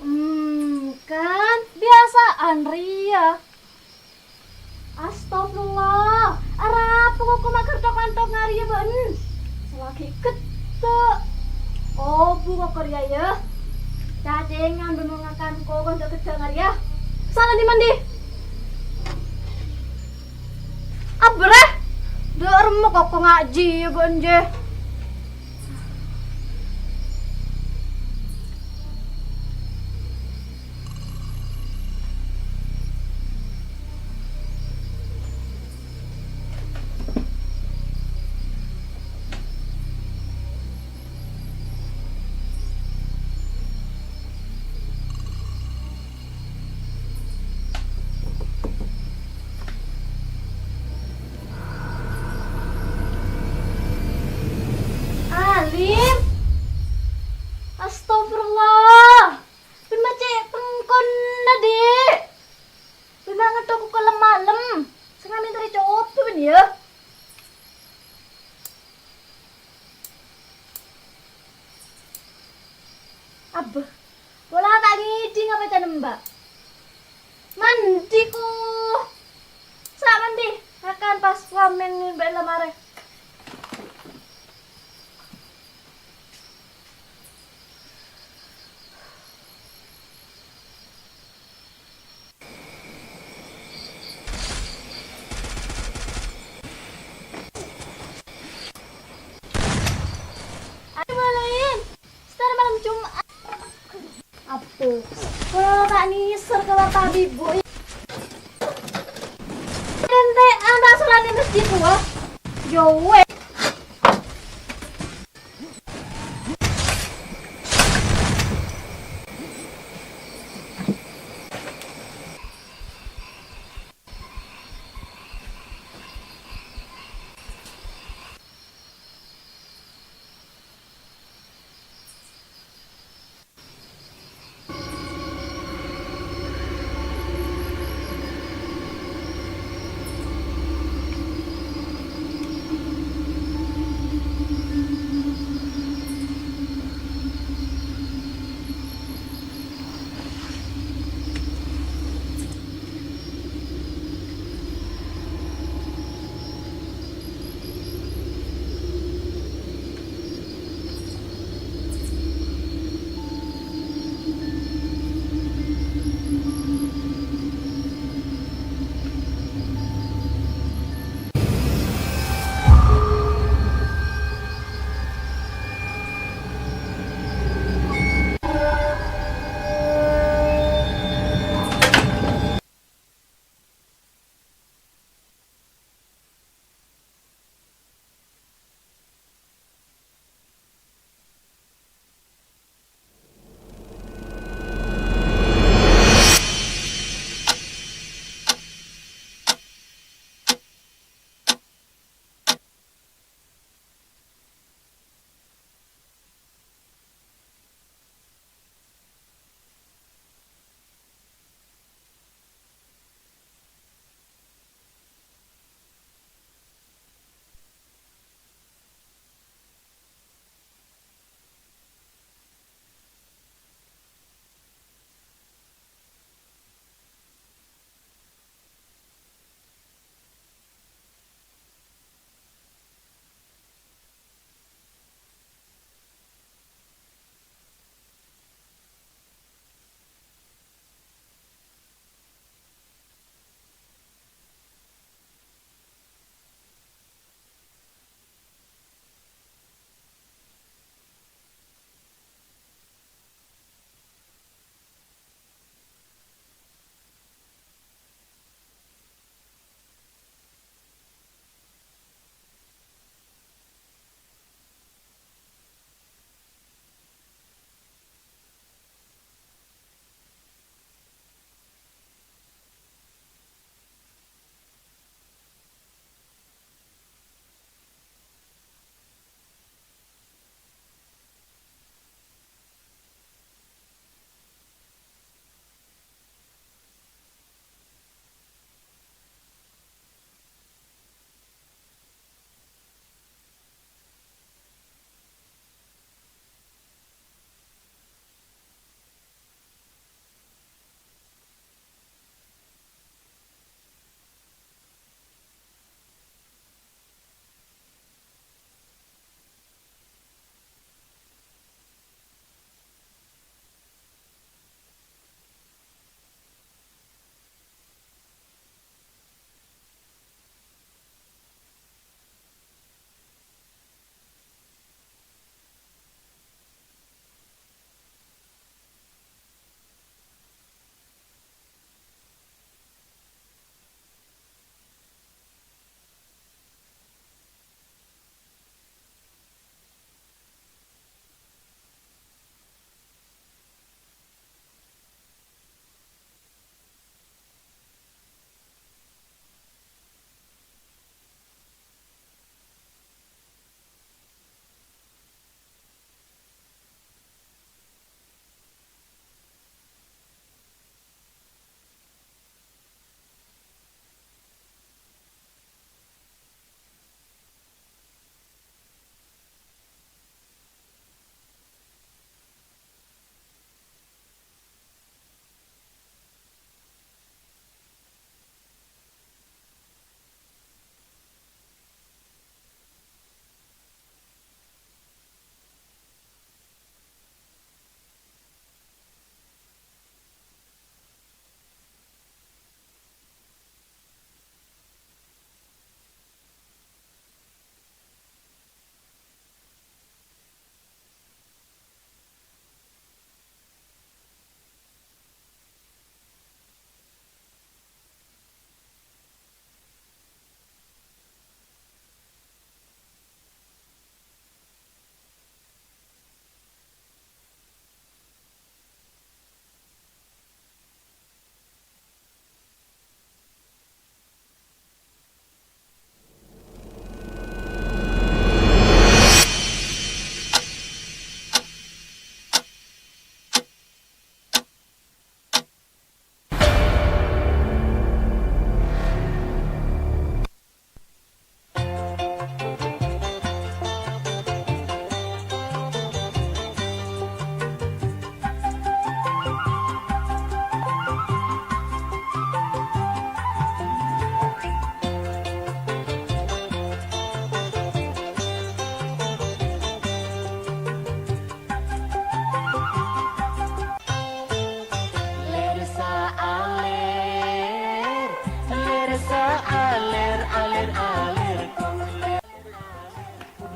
Hmm, kan biasaan rèya. Astagfirullah, arapa koko ma' gherthok-lanthok ngarèya bâ'en? Salaghi ghedda'. Obu koko rèya, yâ. Cacèngan bân mon ngakan koko ghâ-ghâddhâ ngarèya. Sala di-mandi. Abbârâ. Dâ' remma koko ngajhi, yâ, bâ'en, jâ. Alim! Astagfirullah! Bân ma' cè' pengkonna, Dik! Bân ma' ngetthok koko lem-malem! Sè ngaminta rè coba, bân, yâ! Abbâ, pola ta' ngèdhing apa ètanembhâ. Mandi, ko. Sa' mandi, ngakan pas wamèn bâ'en la marè. Ayo, malaèn. Sekitar malem Jumat. Abbâ, kaulâ ta' nèser ka warta Habibbu. Èntè'an ta' solat è masjid rowa. Yo wes.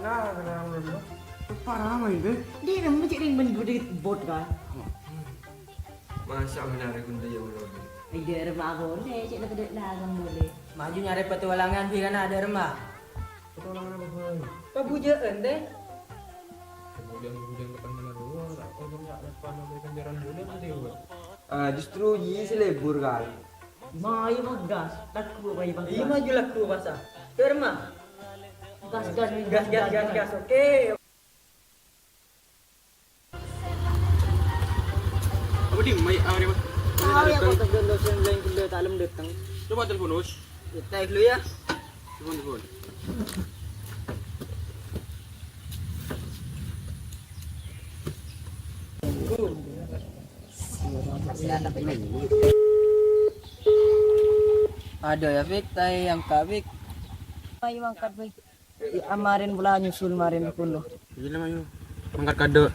Ah, kenal dulu. Parah main deh. Dia nama cek yang main gede bot kan? Masa benar itu dia udah. Ai, dârâmma polè, cè' la bâdâ langan polè. Maju nyarè petualangan, bi' kana dârâmma. Petualangan apa, Boy? Pabujâ'ân, tè. Kemudian-kemudian ke tengah luar, tak tahu banyak depan apa kejaran bulan nanti, Boy. Ah, justru ji sè lebur, kan? Mayu gas, laku apa ya, Bang? Iya, maju laku, masa. Dârâmma. Gas, gas, gas, gas, gas, gas, oke. Apa di mai awal, Pak? Ah, ya, kok telepon dosen lain gila tak lem datang. Coba telepon, Us. Kita dulu ya. Telepon, telepon. Ada ya, Fik, tai angka, Fik. Ayo angkat, Fik. Amaren pula nyusul maren pun lo. Iya, Mayu. Mangkat kado.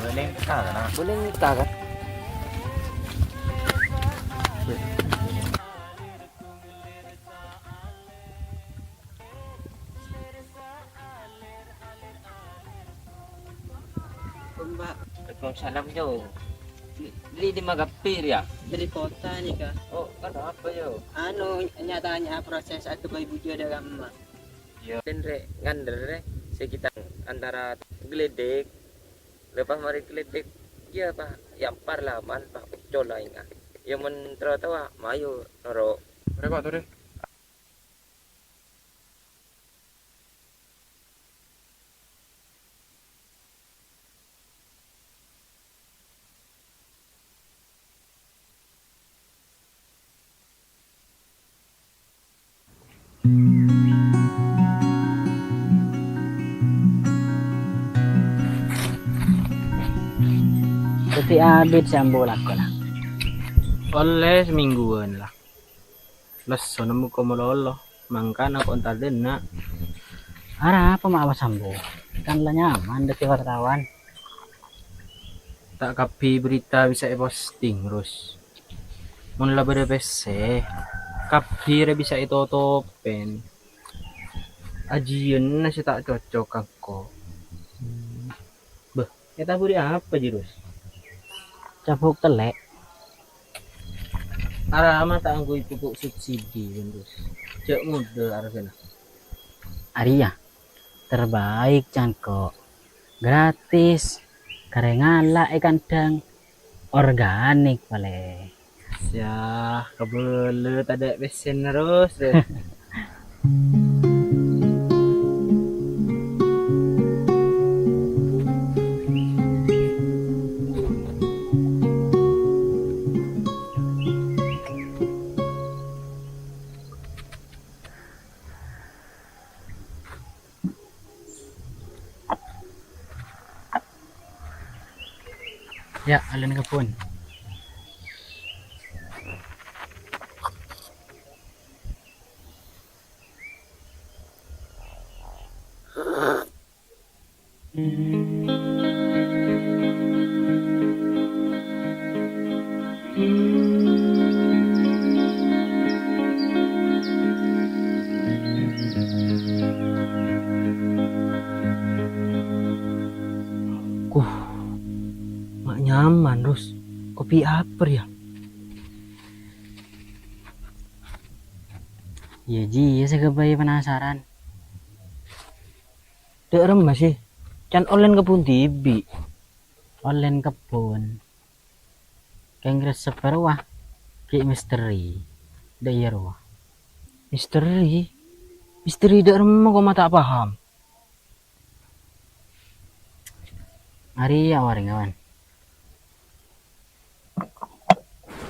Boleh minta, kan? Boleh minta, kan? Mbak. Waalaikumsalam, Jo. Li, li di Magapir, ya? Dari kota nih, Kak. Oh, kan apa, Jo? Anu, nya-tanya proses atau ibu jodoh sama. Yo, dan rek, ngander, rek, sekitar antara geledek, lepas mari geledek, ya, Pak, ya, parlaman, Pak, ucol lah, ingat. Ya, men trotoar, mayu, noro. Rek, Pak, tuh, Rek. Dhâddhi abit sè ambu lakona. Ollè samèngguwân la. Lesso nemmo ko malolo, mangkana ko entar denna'. Arapa ma' awas ambu? Kan la nyaman dhâddhi wartawan. Ta' kabbhi berita bisa èposting, Rus. Mon la bâdâ pèssè, kabbhi rè bisa ètotopèn. Ajiyânna sè ta' cocok ka engko'. Bâh, ètaburi apa, Jirus? Cabuk tellè'. Arapa ma' ta' angghuy pupuk subsidi, Jirus. Jhâ' ngodâ argana. Arèya, terbaik, ca'na engko'. Gratis. Karè ngala' è kandhâng. Organik palèng. Yah, kabâlâ tadâ' pèssèna, Rus, Rus. Ya, alèna kebbhun. Kuh, ma' nyaman, Rus. Kopi apa, ya? Iyâ, jiyâ sè ghâbây penasaran. Dâ' remma sih, can ollèn kebbhun dhibi'. Ollèn kebbhun. Kèng resep rowa, ghi' misteri. Dâ' iyâ rowa. Misteri? Misteri dâ' remma kok ma' ta' paham? Arèya orèng, kawan.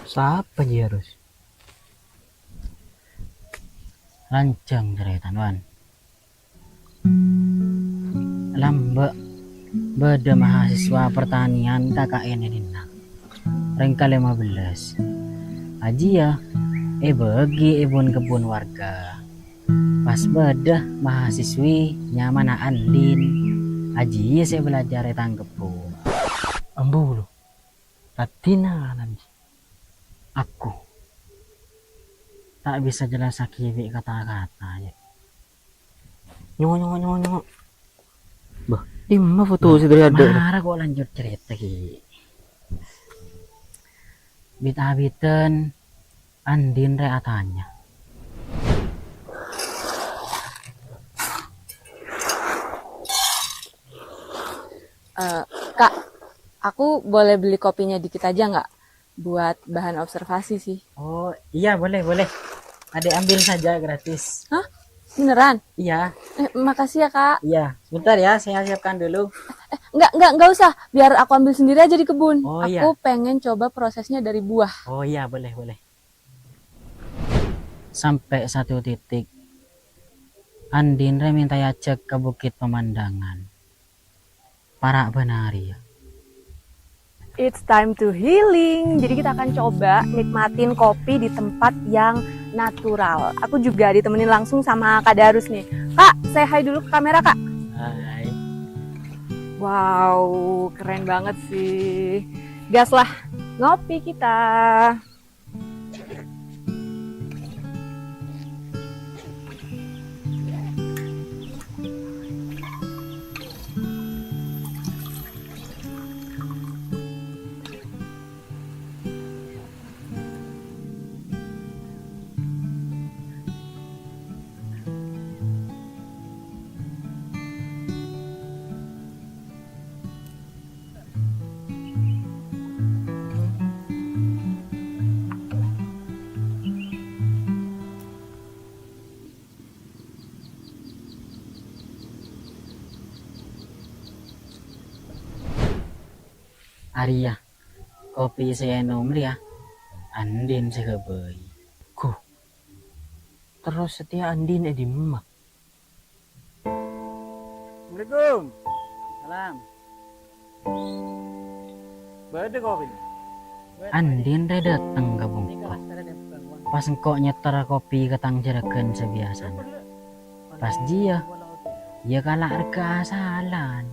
Sapa jiyâ, Rus? Lanjhâng carètana, Wan. Lambâ' bâdâ mahasiswa pertanian K K N è dinna'. rèng ka lèma bellâs. Ajiyâ èbâgi è bun-kebbun warga. Pas bâdâ mahasiswi nyamana Andin, ajiyâ sè belajar è tang kebbun. Ambu, lo. Raddhinna Nandi. Aku ta' bisa jellassaghi bi' kata-kata, ya. Nyongo, nyongo, nyongo, nyongo. Bâh, dimma foto sè dhâri adâ'? Mara kok lanjut cerita, Ki. Bit-abitan Andin rè atanya. Eh, Kak, aku boleh beli kopinya dikit aja nggak? Buat bahan observasi sih. Oh, iya, boleh, boleh. Adek ambil saja gratis. Hah? Beneran? Iya. Eh, makasih ya, Kak. Iya, sebentar ya, saya siapkan dulu. Eh, nggak, nggak, nggak usah. Biar aku ambil sendiri aja di kebun. Oh, iya. Aku pengen coba prosesnya dari buah. Oh, iya, boleh, boleh. Sampè' satu titik, Andin rè mènta èajhâk ka Bukit Pemandangan. Para' bân arèya. It's time to healing. Jadi kita akan coba nikmatin kopi di tempat yang natural. Aku juga ditemenin langsung sama Kak Darus nih. Kak, say hi dulu ke kamera, Kak. Hai. Wow, keren banget sih. Gas lah, ngopi kita. Arèya, kopi sè ènom rèya, Andin sè ghâbây. Ghu, terros satèya Andin è dimma? Assalamualaikum. Salam. Bâdâ kopi? Andin rè dâteng ka bengko. Pas engko' nyetter kopi ka tang jhârâghân sabiyasana. Pas jiyâ, iyâ kala' règhâ asalan.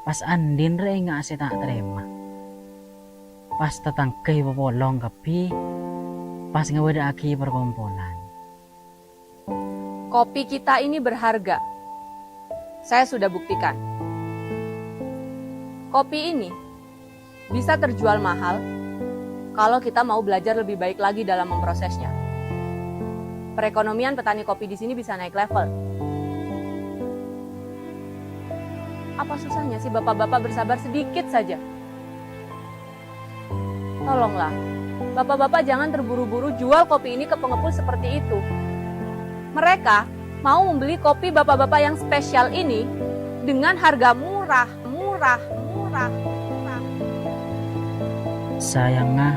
Pas Andin rè enga' sè ta' tarèma. Pas tatangghâ èpapolong kabbhi, pas ngabâdâ'aghi parkompolan. Kopi kita ini berharga. Saya sudah buktikan. Kopi ini bisa terjual mahal kalau kita mau belajar lebih baik lagi dalam memprosesnya. Perekonomian petani kopi di sini bisa naik level. Apa susahnya sih bapak-bapak bersabar sedikit saja? Tolonglah, bapak-bapak jangan terburu-buru jual kopi ini ke pengepul seperti itu. Mereka mau membeli kopi bapak-bapak yang spesial ini dengan harga murah, murah, murah, murah. Sayangnga,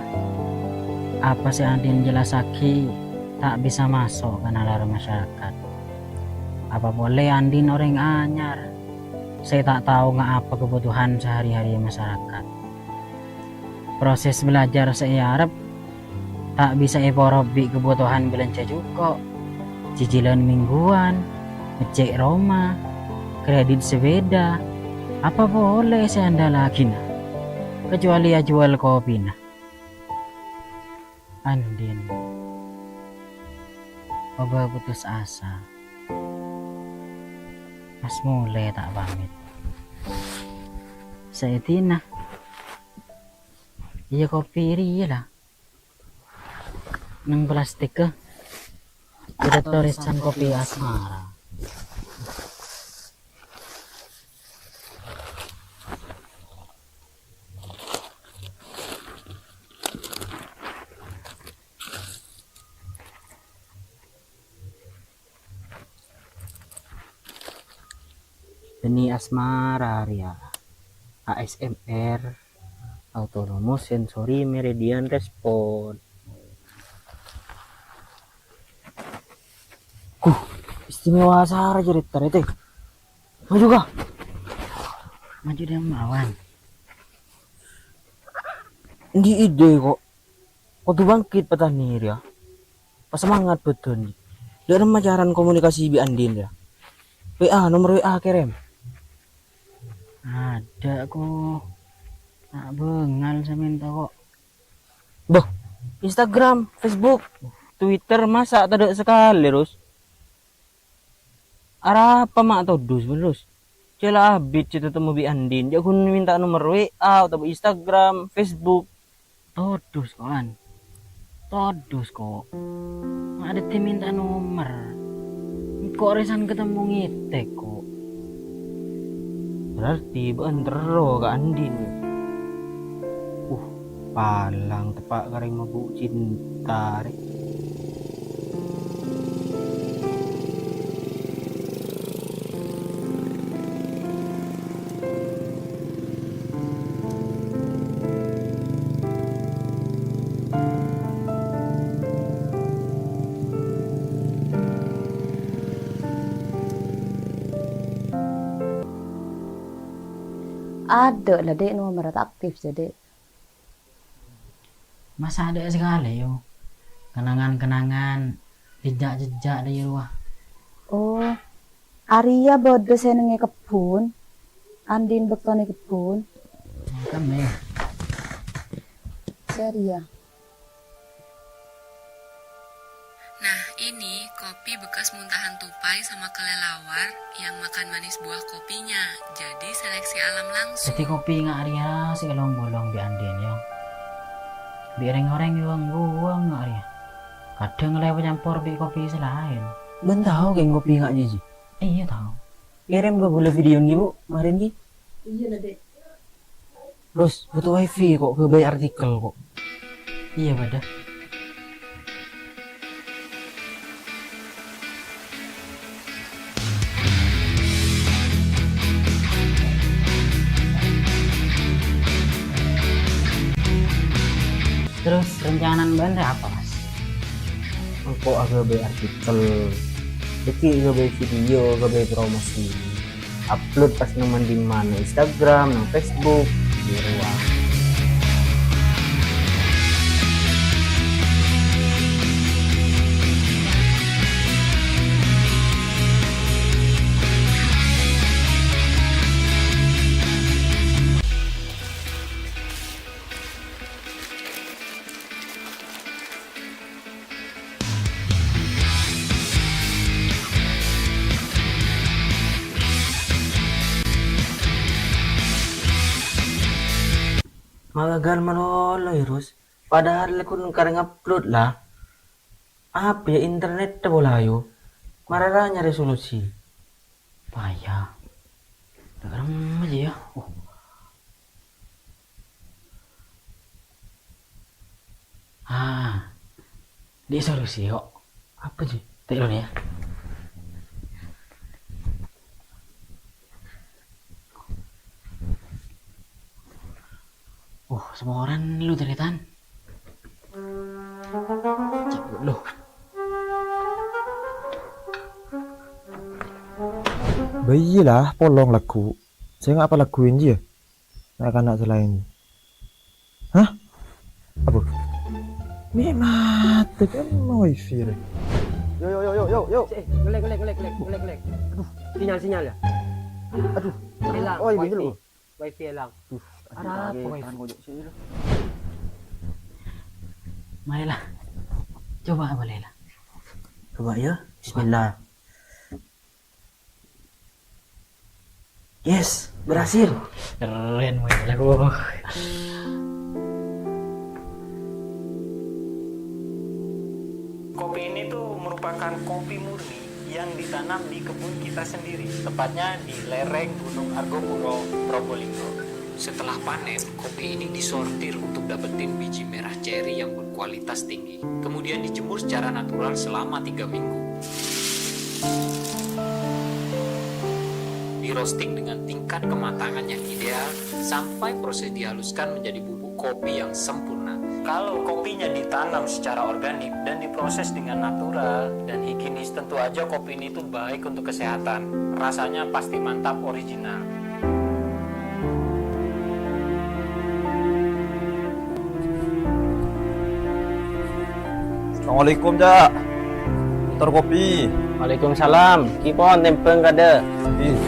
apa sè Andin jellassaghi ta' bisa maso' ka nalar masyarakat. Apa polè Andin orèng anyar sè ta' tao nga' apa kabhutohan sahari-hari masyarakat. Proses belajar sè èarep ta' bisa èporop bi' kabhutohan bâlânjhâ jhuko', cicilan mingguan, ngècè' roma, kredit sepeda, apa polè sè èandalaghina, kecuali ajhuwâl kopina. Andin, obâ putus asa. Pas molè ta' pamit. Saèdina. Iyâ, kopi rèya la. Neng plastik, eh. Kita tulisan kopi asmara. Bânnè asmara rèya. A S M R, Autonomous Sensory Meridian Response. Huh, istimewa sara cerita rete. Maju ka. Maju dia melawan. Andi' ide, kok. Kodhu bangkit petani rèya. Pasemangat bâdân. Dâ' remma carana komunikasi bi' Andin rèya? W A, nomer W A kèrèm. Adâ', ko. Ta' bângal samènta, ko. Bâh, Instagram, Facebook, Twitter masa' tadâ' sakalè, Rus? Arapa ma' todus, Rus? Jhâ' la abit sè tatemmo bi' Andin, jhâ' ghun mènta nomer W A otabâ Instagram, Facebook. Todus, kowan. Todus, ko. Ma' dhâddhi mènta nomer. Engko' rèsan katemmo ngètèk, ko. Berarti bâ'ân terro ka Andin. Uh, palang teppa' ka rèng mabuk cinta, rè. Adâ' la, Dek, nomerra ta' aktif, jâ, Dek. Masa adâ' sakalè, yo? Kenangan-kenangan, jejjak-jejjak dâri rowa. Oh, arèya bâdâ sè neng è kebbhun. Andin bâktona è kebbhun. Makam, ya. Sè rèya. Nah, ini kopi bekas muntahan tupai sama kelelawar yang makan manis buah kopinya. Jadi seleksi alam langsung. Dhâddhi kopi nga' rèya sè èlong-bolong bi' Andin, ya. Bi' rèng-orèng èwang-buwang nga' rèya. Kadhâng la èpacampor bi' kopi sè laèn. Bâ'ân tao kèng kopi nga' jiyâ? Iyâ, tao. Kèrèm ka ghulâ video ghi, Bu, marèn ghi. Iyâ la, Dek. Terros, bhuto wifi ko' ghâbây artikel ko'. Iyâ, bâdâ. Terros, rencanana bâ'ân rè apa, Mas? Engko' aghâbây artikel, dhâddhi ghâbây video, ghâbây promosi. Upload pas neng man-dimman, neng Instagram, neng Facebook, di ruang. Ma' ghâgghâr malolo, Rus. Padahal la ghun karè ngupload la. Apa ya, internetta pola, ayo. Mara ra nyarè solusi. Paya. Dâ' remma jiyâ, ya. Oh. Ah, dhi' solusi, kok. Apa, Ji? Tèk dulu, ya. Oh, saporan lu, tarètan. Cek dulu. Bâ iyâ la, polong lagghu'. Sènga' apa lagghu' enjâ, ya? Na'-kana' sè laèn. Hah? Apa? Mè' matè kan wifi rè. Yo, yo, yo, yo, yo, yo. Eh, nge-lag, nge-lag, nge-lag, nge-lag, nge-lag, nge-lag. Aduh, sinyal, sinyal ya? Aduh. Hilang, oh, iya, wifi. Hilang. Wifi hilang. Duh, arapa, wifi? Tahan kok, Cok, sih. Marilah. Coba boleh lah. Coba ya. Bismillah. Yes, berhasil. Keren, Mas. Lagu. Kopi ini tuh merupakan kopi murni yang ditanam di kebun kita sendiri, tepatnya di lereng Gunung Argopuro, Probolinggo. Setelah panen, kopi ini disortir untuk dapetin biji merah ceri yang berkualitas tinggi. Kemudian dijemur secara natural selama tiga minggu. Di-roasting dengan tingkat kematangan yang ideal sampai proses dihaluskan menjadi bubuk kopi yang sempurna. Kalau kopinya ditanam secara organik dan diproses dengan natural dan higienis, tentu aja kopi ini tuh baik untuk kesehatan. Rasanya pasti mantap, original. Assalamualaikum, Cak. Motor kopi. Waalaikumsalam. Kèng pon tèmbhâng kadâ'. Ih.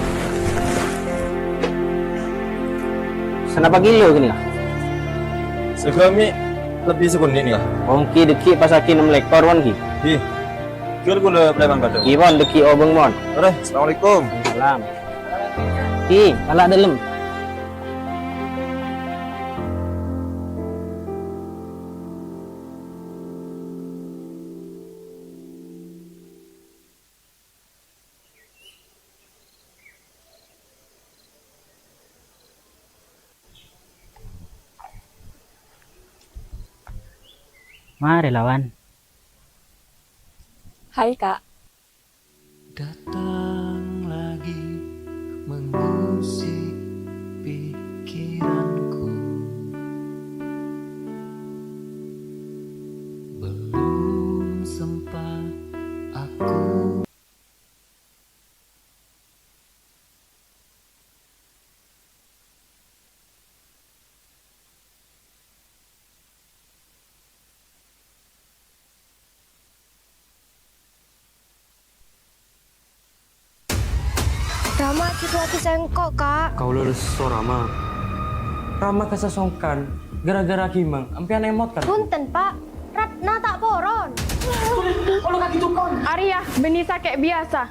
Sanapa kilo kènè', Ka'? Saghâmè' lebbi sakonè' nèka. Ongkè dâgghi' pas aghi nem lèkor, pon, ghi. Ih. Jhuwâl kaulâ preman kadâ'. Ghi, pon, dâgghi' obâng, pon. Torè, assalamualaikum. Salam. Ghi, kala' dâlem. Marè, Lawan. Hai, Ka'. Datang lagi mengusik pikiranku. Belum sempat aku Rama, jhudhuwâghi sèngko', Ka'. Kaulâ lesso, Rama. Rama kasasongkan gara-gara Gimang. Empèyan èmot, kan? Bhunten, Pa'. Ratna ta' poron. Arèya bânnè sakè' biyasa.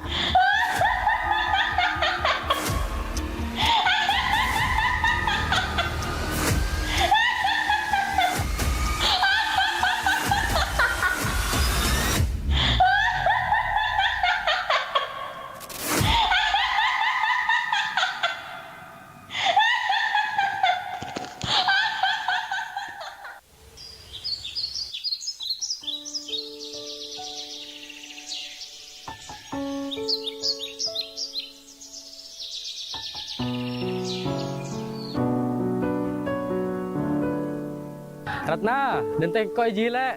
Ratna, dântèng ko' è jiyâ, Lè'.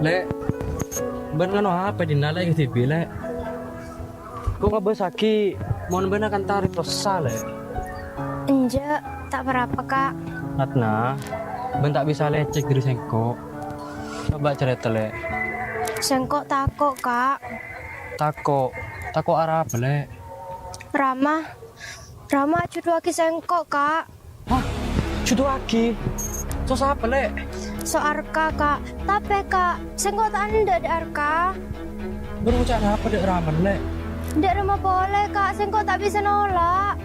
Lè', bâ'na ngano apa è dinna', Lè', kadhibi', Lè'? Ko' ngabâsaghi mon bâ'na kantha rè sossa, Lè'. Enjâ', ta' pa-rapa, Ka'. Ratna, bâ'na ta' bisa lècèk dâri sèngko'. Coba carèta, Lè'. Sèngko' tako', Ka'. Tako'? Tako' arapa, Lè'? Rama. Rama jhudhuwâghi sèngko', Ka'. Hah? Jhudhuwâghi? So sapa, Lè'? So Arka, Ka'. Tapè, Ka', sèngko' ta' endâ' dâ' Arka. Bâ'na ngoca' napa dâ' Rama, Lè'? Dâ' Rama polè, Ka', sèngko' ta' bisa nola'.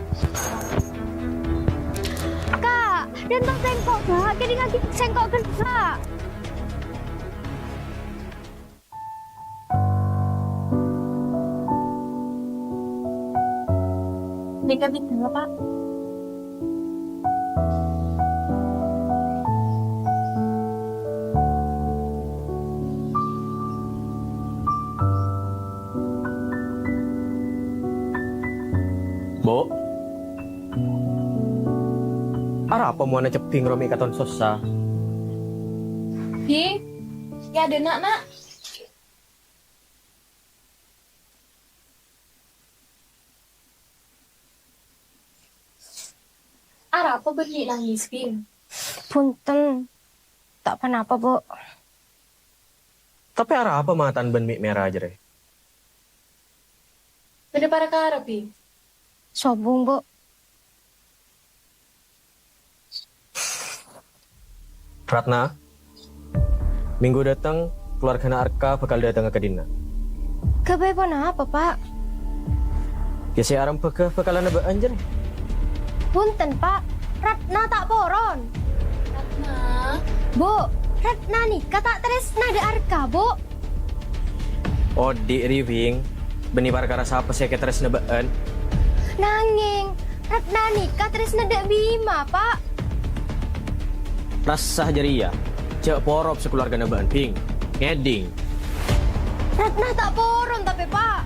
Ka', dânto' sèngko', Ka', kèdingngaghi sèngko' ghellâ'. Nèka bidhâna, Pa'. Bu'. Arapa mowana cebbhing rowa mè' katon sossa? Bhing, yâ adâ', Na', Na'. Arapa bâ'na mè' nangès, Bhing? Bhunten, ta' pa-napa, Bu'. Tapè arapa matana bâ'na mè' mèra jârèya? Bâdâ parakara, Bhing? Sobung, Bu'. Ratna, minggu dâteng, kalowarghâna Arka bhâkal dâtengnga ka dinna'. Ghâbây ponapa, Pa'? Yâ, sè arembhâghâ bhâkalan bâ'ân jârèya. Bhunten, Pa'. Ratna ta' poron. Ratna. Bu', Ratna nèka ta' tarèsna dâ' Arka, Bu'. Odi' rè, Bhing. Bânnè parkara sapa sè èkatarèsna bâ'ân? Nangèng, Ratna nèka tarèsna dâ' Bima, Pa'. Rassa jârèya, jhâ' porop sakalowarghâna bâ'ân, Bhing. Ngèdhing. Ratna ta' poron tapè, Pa'.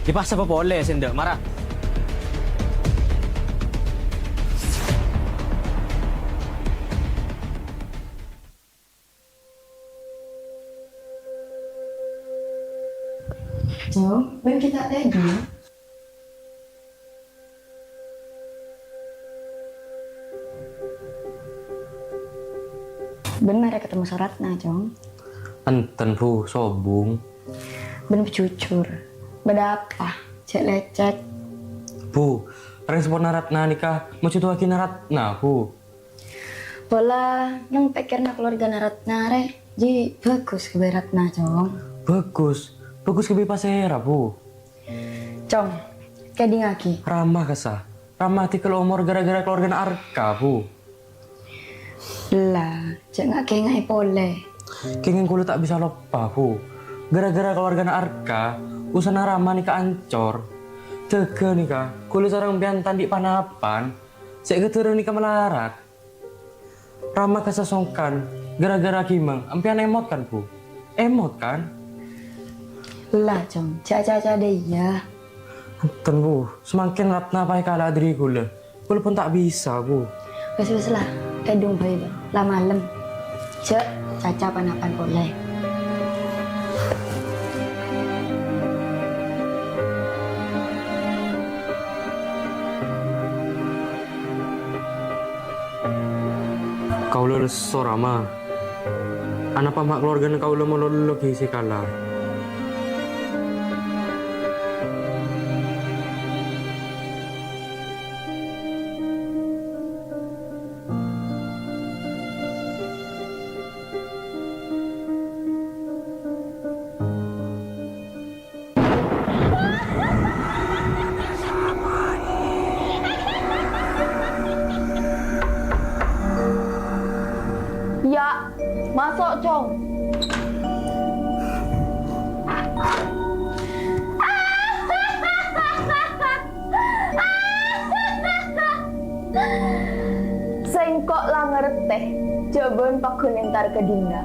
Dipaksa papolè sè endâ', mara. Jhâu, bân kita tega. Bâ'na marè katemmo so Ratna, Cong? Enten, Bu, sobung. Bâ'na bâ jujur. Bâdâ apa? Jhâ' lècèk. Bu, responna Ratna nèka mojuduwâghi Ratna, Bu. Pola neng pèkkèranna kalowargana Ratna rè, jhi bhâghus kabbhi Ratna, Cong. Bhâghus? Bhâghus kabbhi pasèra, Bu? Cong, kèdingngaghi. Rama kassa. Rama tèghâl omor ghârâ-ghârâ kalowargana Arka, Bu. Ella, jhâ' nga'-kènga'è polè. Kèngèng kaulâ ta' bisa loppa, Bu. Ghârâ-ghârâ kalowargana Arka, usahana Rama nèka ancor. Dhâghâ nèka, kaulâ sareng empèyan ta' andi' pan-apan. Sè èghâdhârâ nèka malarat. Rama kassa songkan, ghârâ-ghârâ Gimang, empèyan èmot kan, Bu? Èmot kan? Ella, Cong, jhâ' ca-caca dâ' iyâ. Enten, Bu, samangkèn Ratna pas èkala'a dâri kaulâ. Kaulâ pon ta' bisa, Bu. Wes, wes, la, kèdhung bhâi, la malem. Jhâ' caca pan-apan polè. Kaulâ lesso, Rama. Anapa ma' kalowargana kaulâ malolo ghi' sè kala? Ya, maso', Cong. Sèngko' la ngartè, jhâ' bâ'na paggun entar ka dinna'.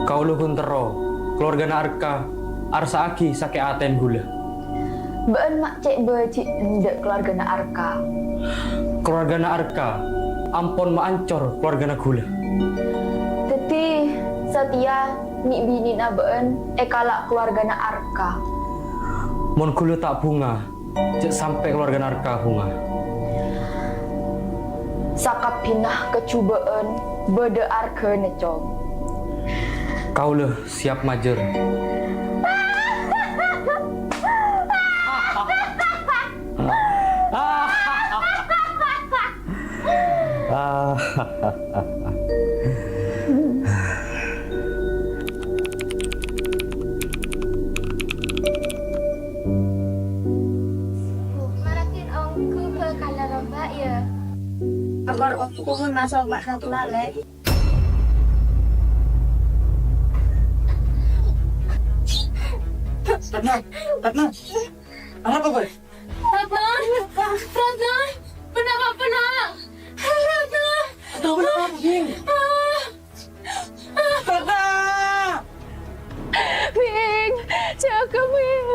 Kaulâ ghun terro, kalowargana Arka, arsaaghi sakè' atèna kaulâ. Bâ'na ma' cè' bâji' endâ' kalowargana Arka. Kalowargana Arka ampon maancor kalowargana kaulâ. Dhâddhi, satèya nè'-binè'na bâ'na èkala' kalowargana Arka. Mon kaulâ ta' bhunga, jhâ' sampè' kalowargana Arka bhunga. Sakabbhiyânna kajhubâ'ân bâdâ arghâna, Cong. Kaulâ siap majâr. Maratin ongghu bhâkal lomba, ya. Akor ongghu pun maso' ma' satu lalè. Ratna, Ratna. Arapa, Boy? Ratna! Ratna! Ponapa, Nak? Ratna! Ratna, ponapa, Bing? Ah! Ratna! Bing, jâgâ, Bing.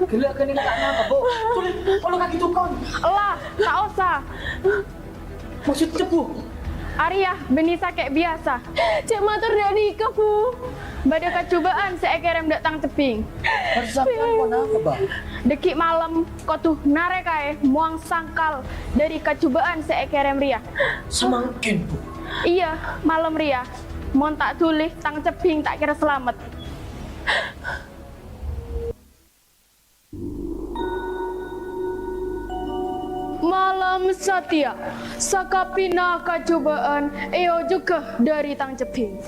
Ghellâ' ghânèka ta' napa, Bu. Tolong, tolong kaki tukang. Ella, ta' osa. Maksudnya, Bu? Arèya bânnè sakè' biyasa. Cè' mator dâ' nèka, Bu. Bâdâ kajhubâ'ân sè èkèrèm dâ' Tang Cebbhing. Maksud sampèyan ponapa, Bang? Dâgghi' malem kodhu narèkaè mowang sangkal dâri kajhubâ'ân sè èkèrèm rèya. Samangkèn, Bu? Iyâ, malem rèya. Mon ta' dhuli, Tang Cebbhing ta' kèra salamet. Malem satèya, sakabbhiyânna kajhubâ'ân èojhughâ dâri Tang Cebbhing.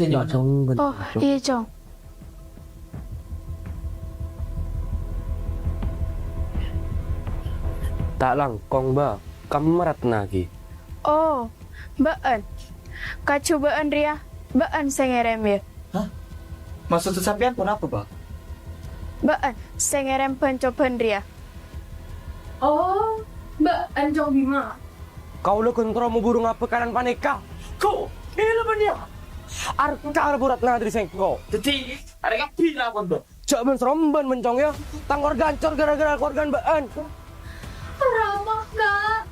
Cong, ben-, Oh, Cong. Iyâ, Cong. Ta' langkong, Bâ. Kemma Ratna ghi? Oh, bâ'ân. Kaju bâ'ân rèya, bâ'ân sè ngèrèm, yâ? Hah? Maksodda sampèyan ponapa, Bâ? Bâ'ân sè ngèrèm bân-cobân rèya. Oh, bâ'ân, Cong Bima. Kaulâ ghun terro maburu ngabâ kalan panèka. Ghu, ghilâ bânnè! Arka rabu Ratna dhâri sèngko'. Dhâddhi, arèya kabbhi la, Bâ. Jhâ' bân-srombân, Cong, yâ. Tang kalowarga ancor ghârâ-ghârâ kalowargana bâ'ân. Rama, Ka'.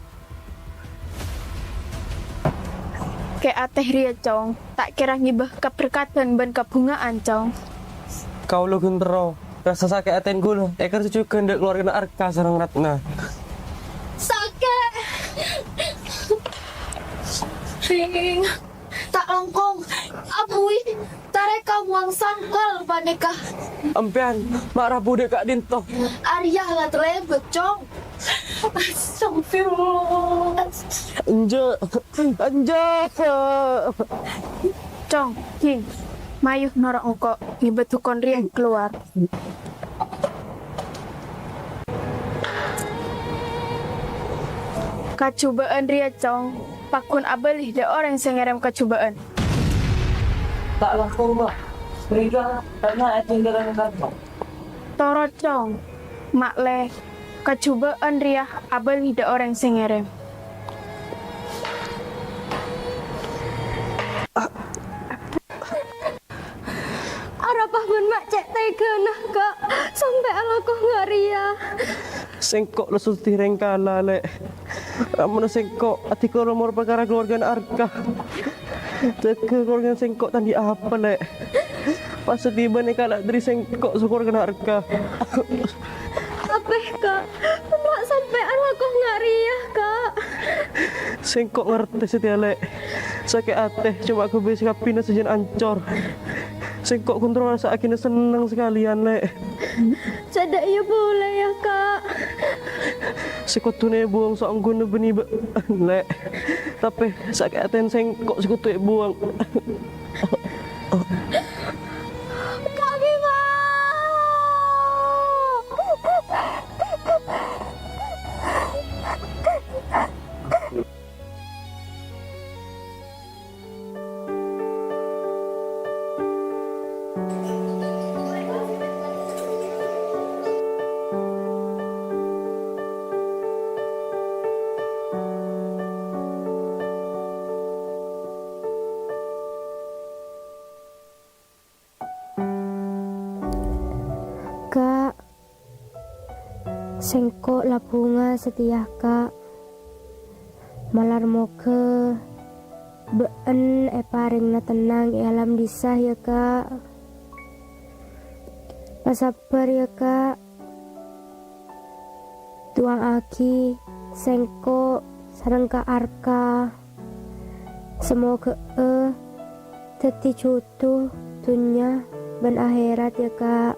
Kè' atè rèya, Cong. Ta' kèra ngibâ kaberkadhân bân kabhunga'an, Cong. Kaulâ ghun terro. Rassa sakè' atèn kaulâ èkarsa jhughân dâ' kalowargana Arka sareng Ratna. Sakè'. Ring. Ta' langkong. Abuy. Tarèka bhuwâng sangkal panèka. Empèyan, ma' rabu dâ' ka'dinto. Arèya la talèbât, Cong. Astagfirullah. Enjâ', enjâ'. Cong, Ging, mayu noro' engko' ngibâ dhukon rèya kalowar. Kaju bâ'ân rèya, Cong, pagghun abâli dâ' orèng sè ngèrèm kaju bâ'ân. Ta' langkong, Bâ. Mènangka karna ètinggal neng kanto. Toro', Cong. Ma'lè, kaju bâ'ân rèya abâli dâ' orèng sè ngèrèm. Arapa bân ma' cè' tèghâna, Ka', sampè' alako nga' rèya? Sèngko' la sossa dhâddhi rèng kala, Lè'. Ramana sèngko' adhikala omor parkara kalowargana Arka. Jâgâ kalowargana sèngko' ta' andi' apa, Lè'. Pas satèya bâ'na èkala' dhâri sèngko' sakalowargana Arka. Tapè, Ka', ma' sampè' alako nga' rèya, Ka'. Sèngko' ngartè satèya, Lè'. Sakè' atè, coma ghâbây sakabbhiyânna sajân ancor. Sèngko' ghun terro rassa'aghina senneng sakalèyan, Lè'. Cè' dâ' iyâ polè, yâ, Ka'. Sè kodhuna èbuwâng saongghuna bânnè bâ'na, Lè'. Tapè sakè' atèna sèngko' sè kodhu èbuwâng. Ka' Bima! Ka', sèngko' la bhunga satèya, Ka'. Malar moghâ bâ'na èparèngana tennang è alam dhisa, yâ, Ka'. Pasabbhâr, yâ, Ka'. Du'aaghi sèngko' sareng Ka' Arka. Samoghâ'â dhâddhi jhudhu dhunnya bân akhèrat, yâ, Ka'.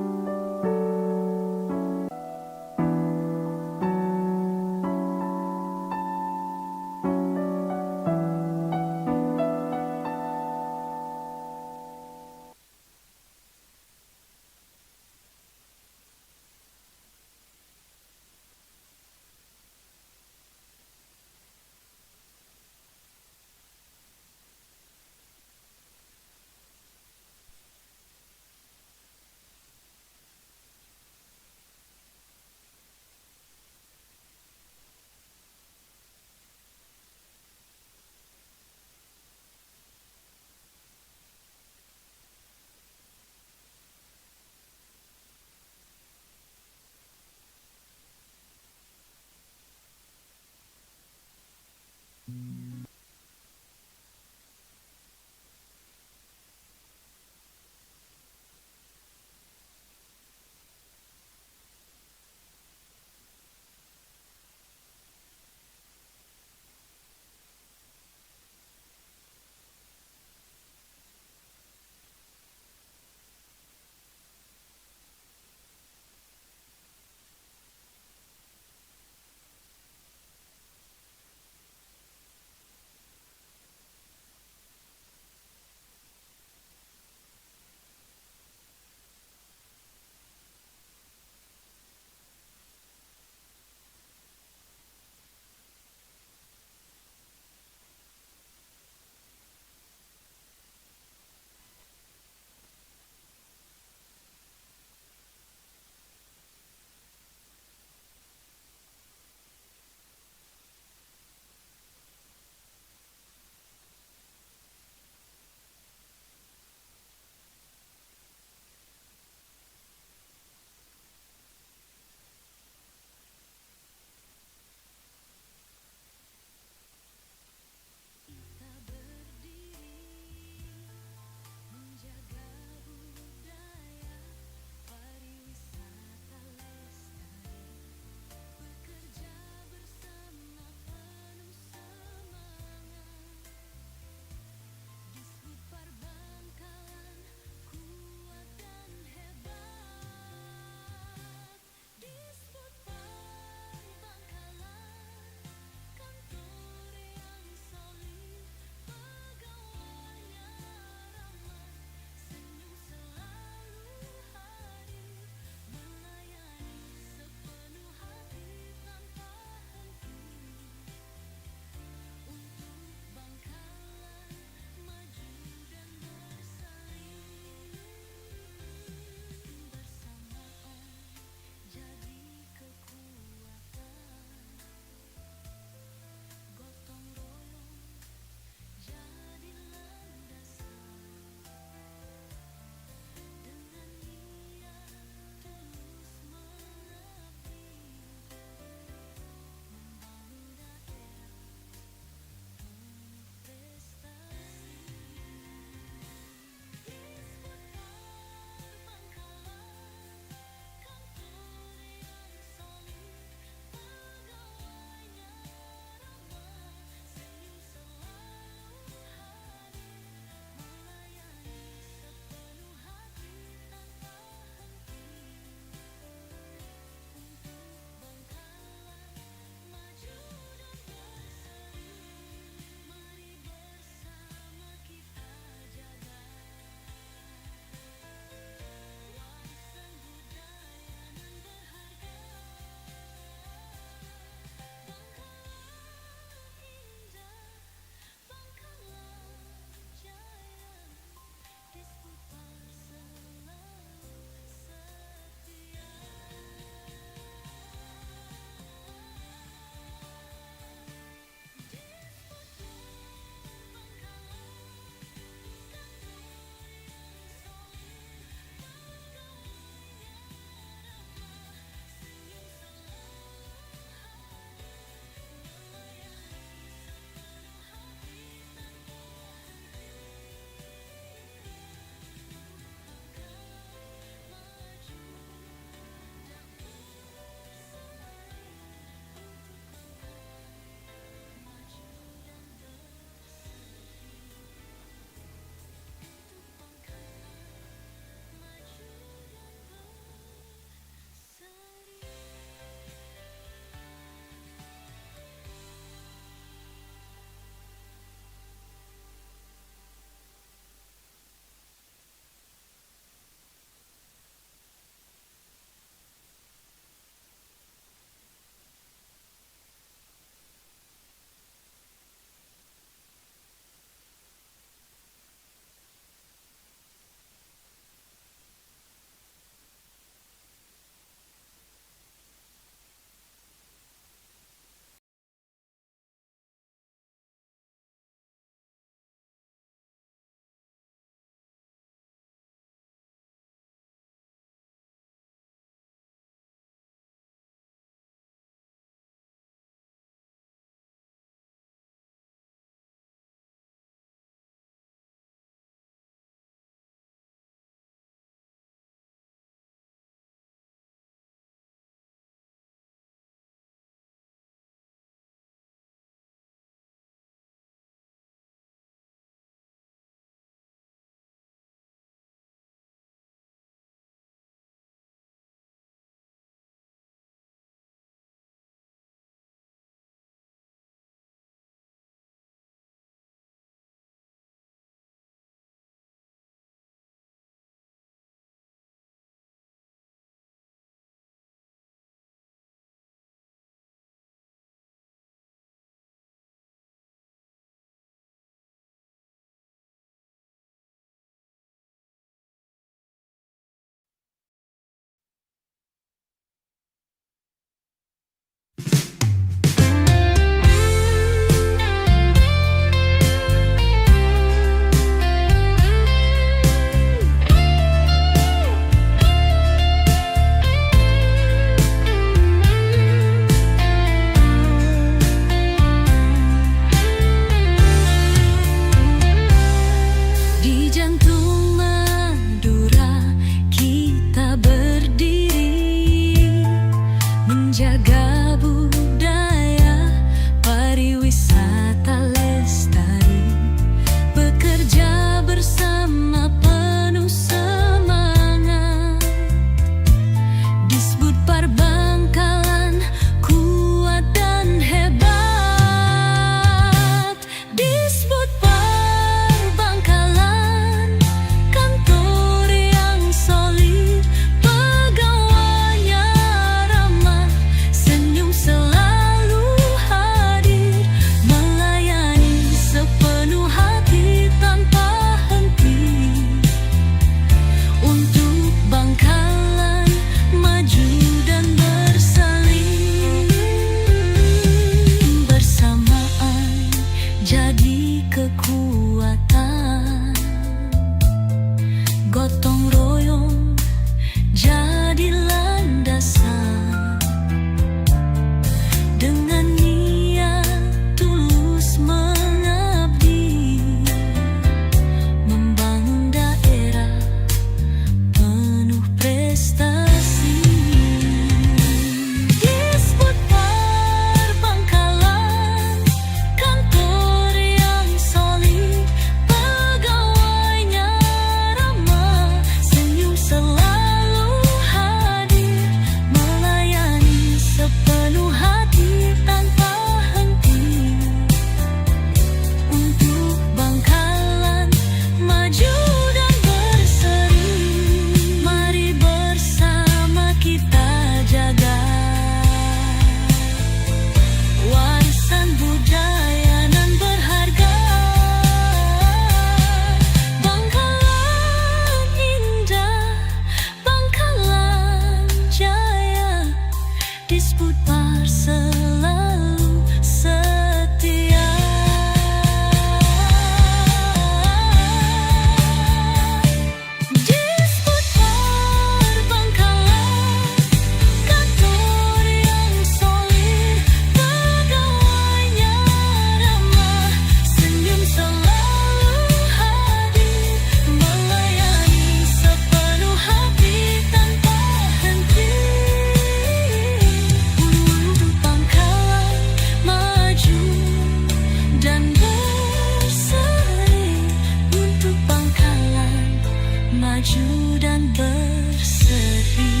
Maju dan berseri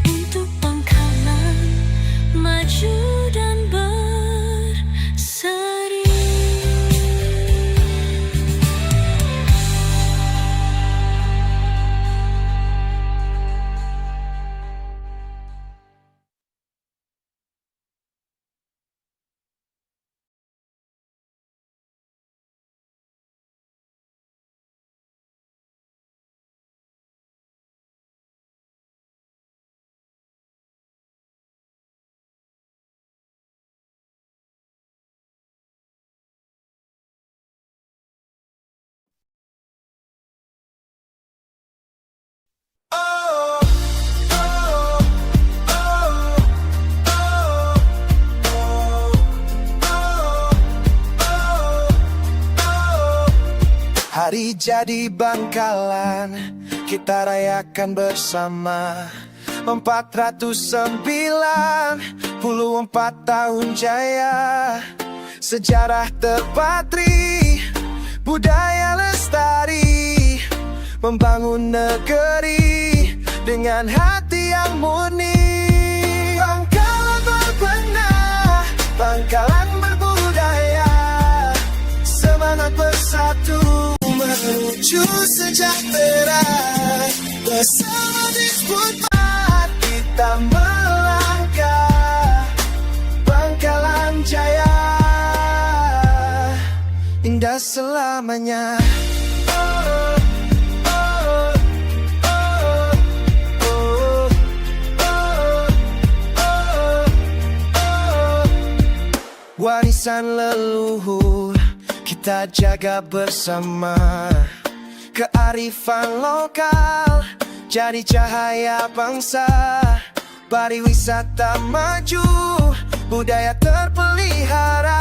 untuk Bangkalan, maju dan berseri. Hari jadi Bangkalan kita rayakan bersama. Empat ratus sembilan puluh empat tahun jaya, sejarah terpatri, budaya lestari, membangun negeri dengan hati yang murni. Bangkalan berbenah, Bangkalan berbudaya, semangat bersatu menuju sejahtera. Bersama Disbudpar kita melangkah, Bangkalan Jaya indah selamanya. Warisan leluhur kita jaga bersama. Kearifan lokal jadi cahaya bangsa. Pariwisata maju, budaya terpelihara,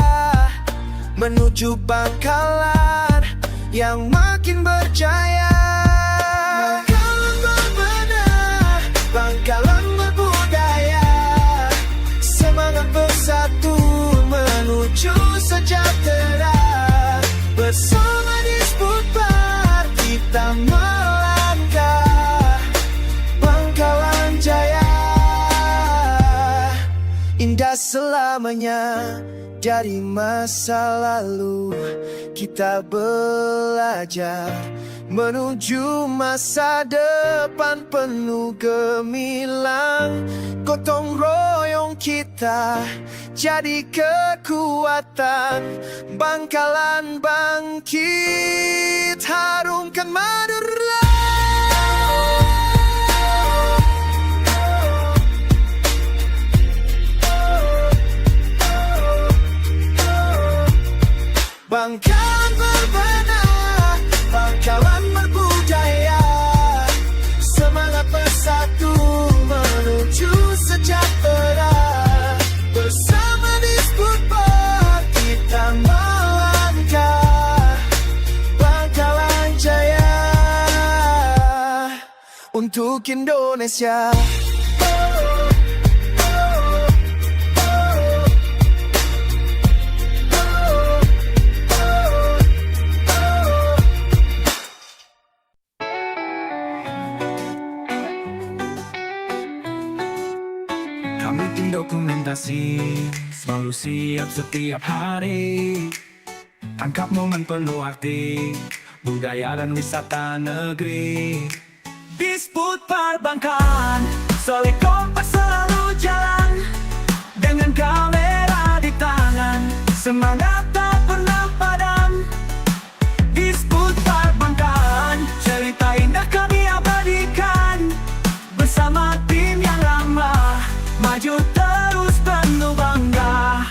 menuju Bangkalan yang makin berjaya. Bangkalan berbenah, Bangkalan berbudaya, semangat bersatu menuju sejahtera. Bersama Disbudpar kita melangkah, Bangkalan Jaya indah selamanya. Dari masa lalu kita belajar menuju masa depan penuh gemilang. Gotong royong kita jadi kekuatan. Bangkalan bangkit, harumkan Madura. Bangkalan berbenah, Bangkalan berbudaya, semangat bersatu menuju sejahtera. Bersama Disbudpar kita melangkah, Bangkalan Jaya untuk Indonesia. Kami tim dokumentasi selalu siap setiap hari. Tangkap momen penuh arti budaya dan wisata negeri. Disbudpar Bangkalan, solid kompak selalu jalan. Dengan kamera di tangan, semangat tak pernah padam. Disbudpar Bangkalan, cerita indah kami abadikan. Bersama tim yang ramah, maju terus penuh bangga.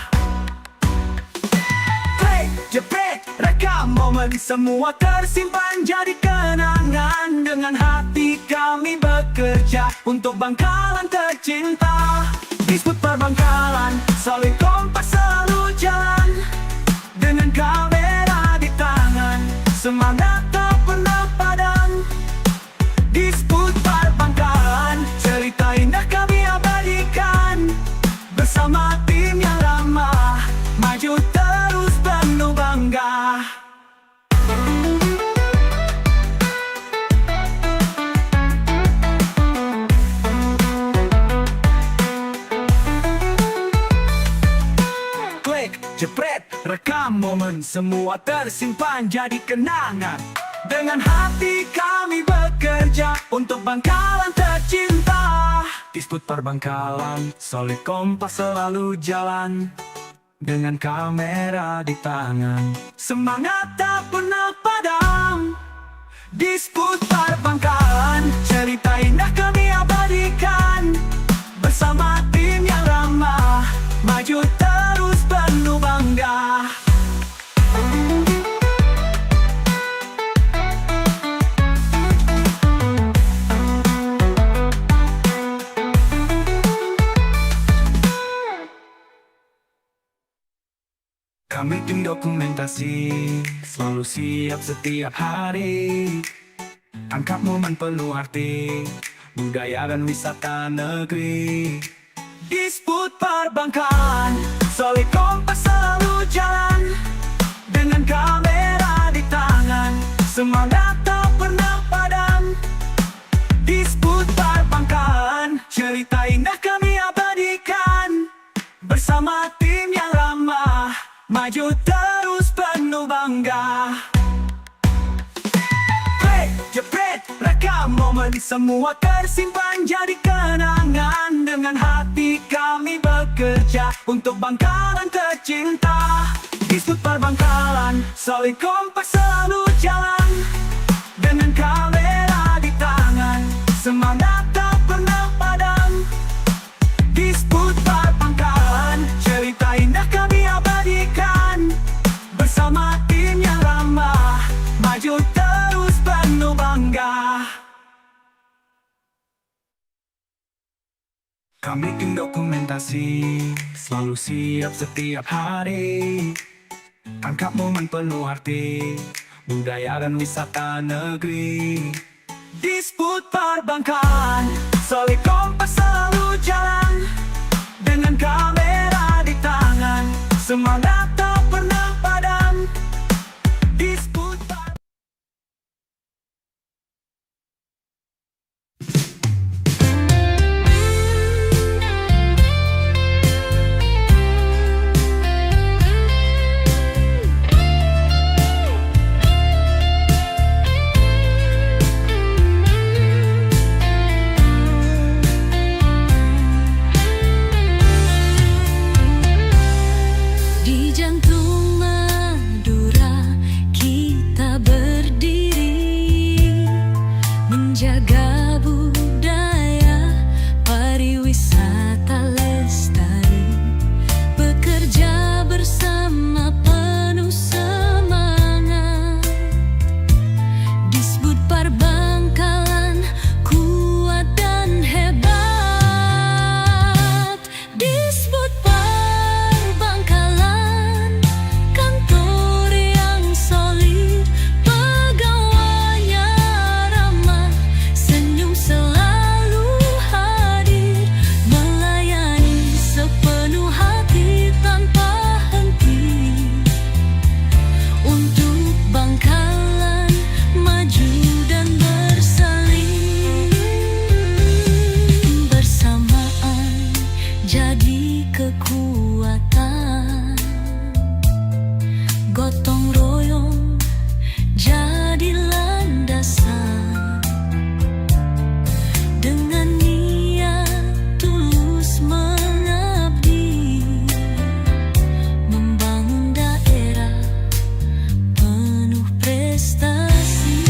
Play, jepret, rekam momen, semua tersimpan jadi kenangan. Dengan hati kami bekerja untuk Bangkalan tercinta. Disbudpar Bangkalan, solid kompak selalu jalan. Dengan kamera di tangan, semangat tak pernah padam. Disbudpar Bangkalan, cerita indah kami abadikan. Bersama tim yang ramah, maju terus penuh bangga. Semua tersimpan jadi kenangan. Dengan hati kami bekerja untuk Bangkalan tercinta. Disbud Parbangkalan, solid kompak selalu jalan. Dengan kamera di tangan, semangat tak pernah padam. Disbud Parbangkalan, cerita indah kami abadikan. Bersama tim yang ramah, maju terus penuh bangga. Kami tim dokumentasi, selalu siap setiap hari. Tangkap momen penuh arti, budaya dan wisata negeri. Disbud Parbangkalan, solid kompak selalu jalan. Dengan kamera di tangan, semangat tak pernah padam. Disbud Parbangkalan, cerita indah kami abadikan. Bersama tim yang ramah, maju terus penuh bangga. Pret, jepret, rekam momen, semua tersimpan jadi kenangan. Dengan hati kami bekerja untuk Bangkalan tercinta. Disbud Parbangkalan, solid kompak selalu jalan. Dengan kamera di tangan, semangat tak pernah padam. Disbud Parbangkalan, cerita indah kami abadikan. Bersama tim yang ramah, maju terus penuh bangga. Kami tim dokumentasi, selalu siap setiap hari. Tangkap momen penuh arti, budaya dan wisata negeri. Disbud Parbangkalan, solid kompak selalu jalan. Dengan kamera di tangan, semangat tak pernah padam. Disbud Par- Di jantung Madura kita berdiri, menjaga budaya pariwisata lestari, bekerja bersama penuh semangat. Disbud Parbangkalan kuat dan hebat. Disbud Parbangkalan, kantor yang solid, pegawainya ramah, senyum selalu hadir, melayani sepenuh hati tanpa henti. Untuk Bangkalan maju dan berseri, bersamaan jadi kekuatan, gotong royong jadi landasan. Dengan niat tulus mengabdi, membangun daerah penuh prestasi.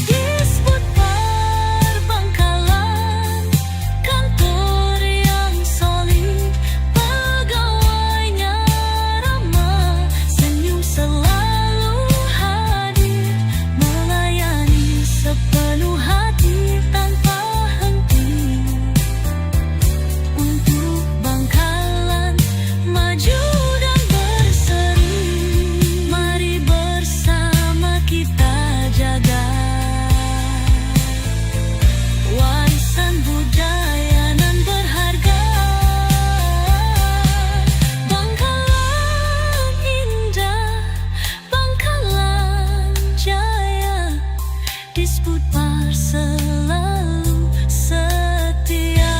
Disbud Parbangkalan, kantor yang solid, pegawainya ramah, senyum selalu hadir, melayani sepenuh hati tanpa henti. Untuk Bangkalan maju dan berseri, mari bersama kita jaga warisan budaya nan berharga. Bangkalan indah, Bangkalan jaya, Disbud Par selalu setia.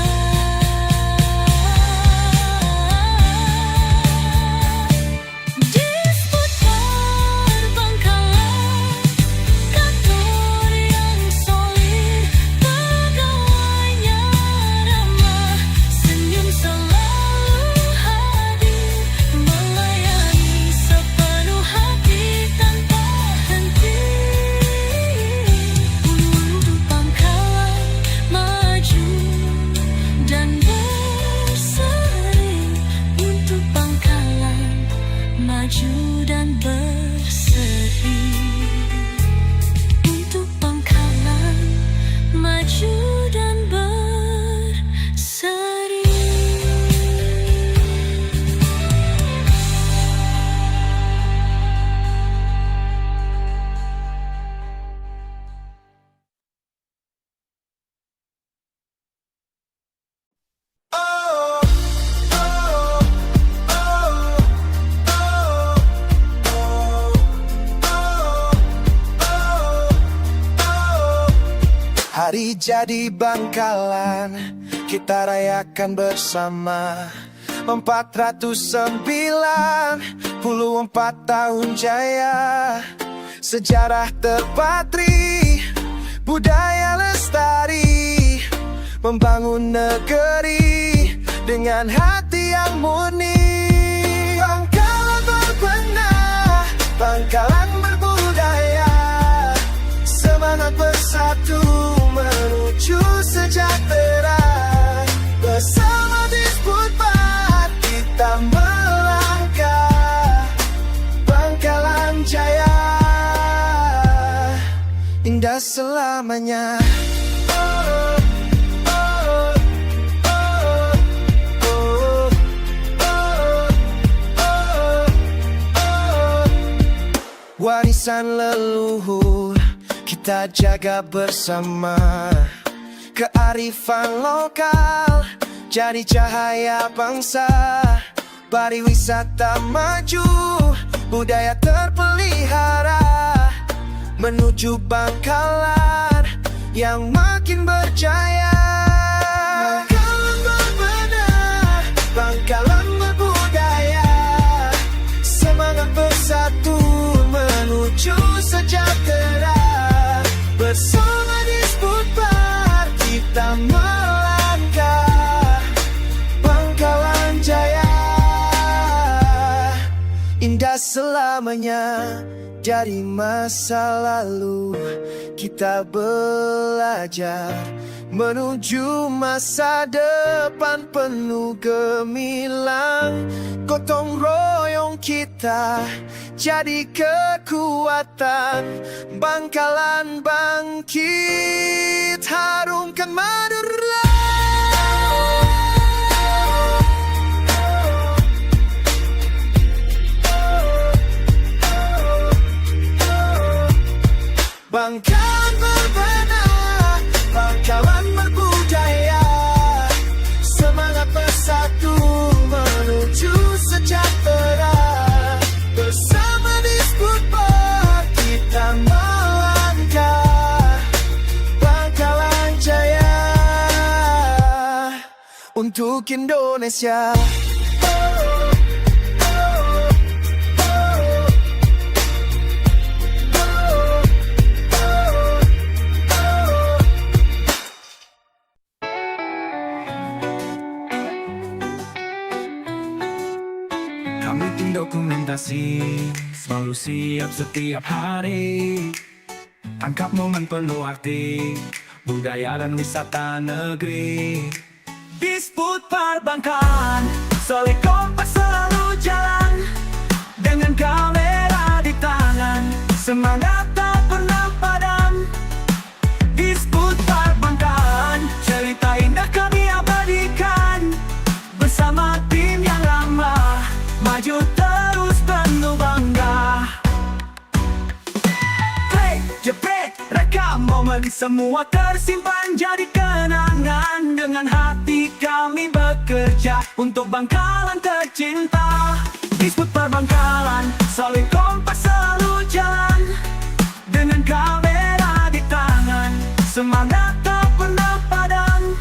Hari jadi Bangkalan kita rayakan bersama. Empat ratus sembilan puluh empat tahun jaya, sejarah terpatri, budaya lestari, membangun negeri dengan hati yang murni. Bangkalan berbenah, Bangkalan berbudaya, semangat bersatu menuju sejahtera. Bersama Disputpar kita melangkah, Bangkalan Jaya indah selamanya. Warisan leluhur kita jaga bersama. Kearifan lokal jadi cahaya bangsa. Pariwisata maju, budaya terpelihara, menuju Bangkalan yang makin berjaya. Bangkalan berbenah, Bangkalan berbudaya, semangat bersatu menuju sejahtera. Bersama Disputpar kita melangkah, Bangkalan Jaya indah selamanya. Dari masa lalu kita belajar menuju masa depan penuh gemilang. Gotong royong kita jadi kekuatan. Bangkalan bangkit, harumkan Madura. Bangkalan berbenah, Bangkalan berbudaya, semangat bersatu menuju sejahtera. Bersama Disputpar kita melangkah, Bangkalan Jaya untuk Indonesia. Kami tim dokumentasi selalu siap setiap hari. Tangkap momen penuh arti budaya dan wisata negeri. Disputpar Bangkalan, solid kompak selalu jalan. Dengan kamera di tangan, semangat tak pernah padam. Disputpar Bangkalan, cerita indah kami abadikan. Bersama tim yang ramah, maju terus penuh bangga. Klik, jepret, rekam momen, semua tersimpan jadi kenangan. Dengan hati kami bekerja untuk Bangkalan tercinta. Disputpar Bangkalan, solid kompak selalu jalan. Dengan kamera di tangan, semangat tak pernah padam.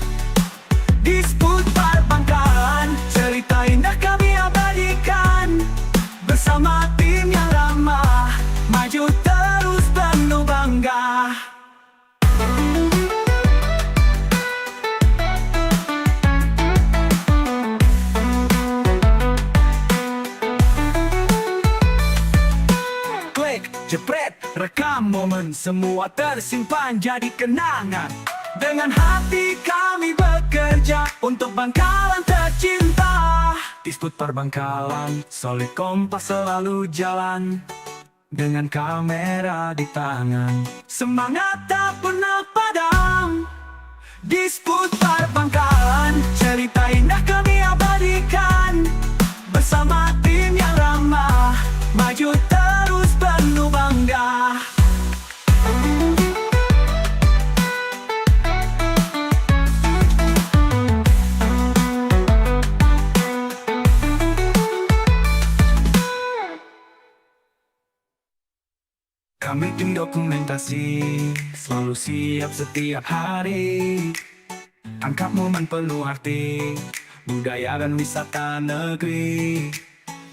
Disputpar Bangkalan, cerita indah kami abadikan. Bersama tim yang ramah, maju terus penuh bangga. Klik, jepret, rekam momen, semua tersimpan jadi kenangan. Dengan hati kami bekerja untuk Bangkalan tercinta. Disputpar Bangkalan, solid kompak selalu jalan. Dengan kamera di tangan, semangat tak pernah padam. Disputpar Bangkalan, cerita indah kami abadikan. Bersama tim yang ramah, maju terus penuh bangga. Kami tim dokumentasi Selalu siap setiap hari. Angkat momen penuh arti, budaya dan wisata negeri.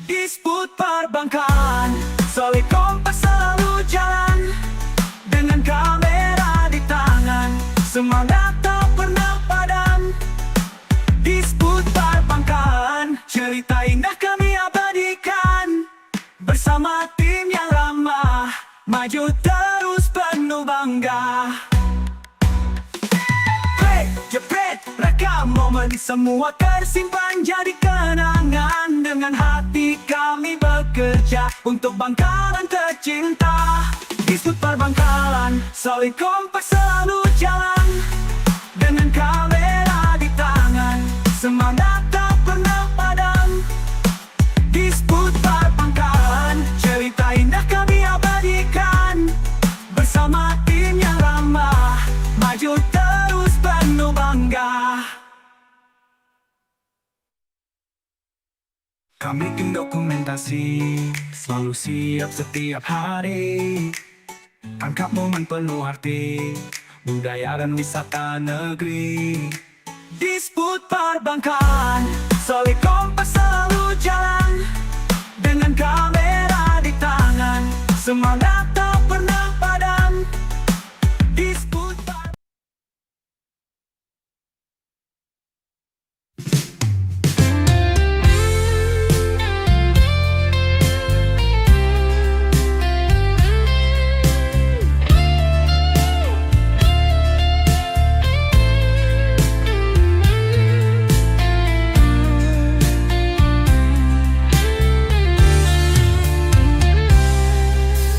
Disbud Perbankan, solid kompak selalu jalan. Dengan kamera di tangan, semangat tak pernah padam. Disbud Perbankan, cerita indah kami abadikan. Bersama tim yang ramah, maju terus penuh bangga. Play, jepret, rekam momen, semua tersimpan jadi kenangan. Dengan hati kami bekerja untuk Bangkalan tercinta. Disbud Perbankan, solid kompak selalu jalan. Dengan kamera di tangan, semangat tak pernah padam. Disbud Perbankan, cerita indah kami abadikan. Bersama tim yang ramah, maju terus penuh bangga. Kami tim dokumentasi, selalu siap setiap hari. Tangkap momen penuh arti, budaya dan wisata negeri. Disbud Perbankan, solid kompak selalu jalan. Dengan kamera di tangan, semangat tak pernah padam. Disbud Perbankan.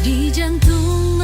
Di jantung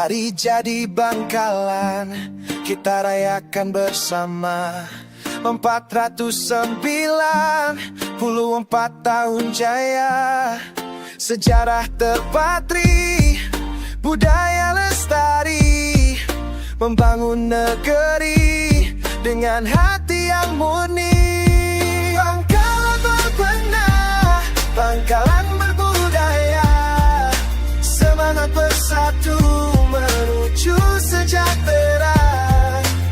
Hari jadi Bangkalan kita rayakan bersama. Empat ratus sembilan puluh empat tahun jaya, sejarah terpatri, budaya lestari, membangun negeri dengan hati yang murni. Bangkalan berbenah, Bangkalan berbudaya, semangat bersatu menuju sejahtera.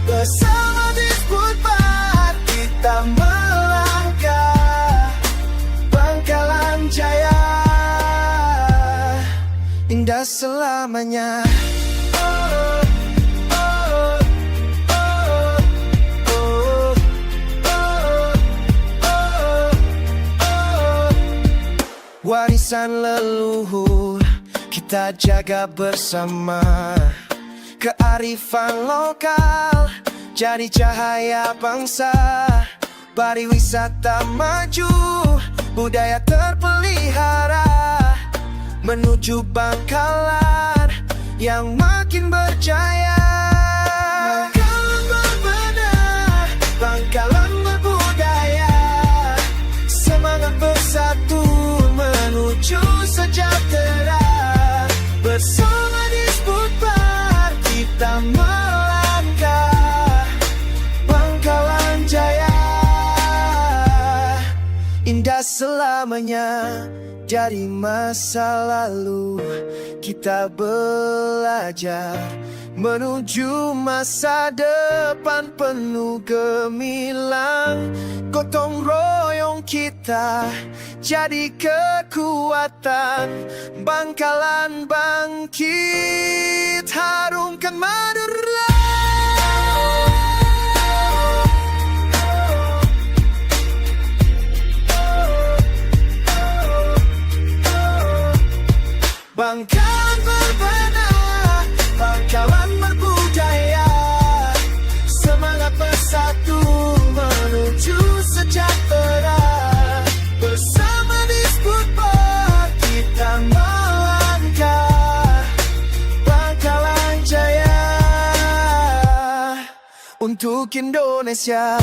Bersama Disput Par kita melangkah, Bangkalan Jaya indah selamanya. Warisan leluhur kita jaga bersama. Kearifan lokal jadi cahaya bangsa. Pariwisata maju, budaya terpelihara, menuju Bangkalan yang makin berjaya. Bangkalan berbenah, Bangkalan berbudaya, semangat bersatu menuju sejahtera. Bersama Disput Par kita melangkah, Bangkalan Jaya indah selamanya. Dari masa lalu kita belajar menuju masa depan penuh gemilang. Gotong royong kita jadi kekuatan. Bangkalan bangkit, harumkan Madura. Bangkalan berbenah, Bangkalan berbudaya, semangat bersatu menuju sejahtera. Bersama Disput Par kita melangkah, Bangkalan Jaya untuk Indonesia.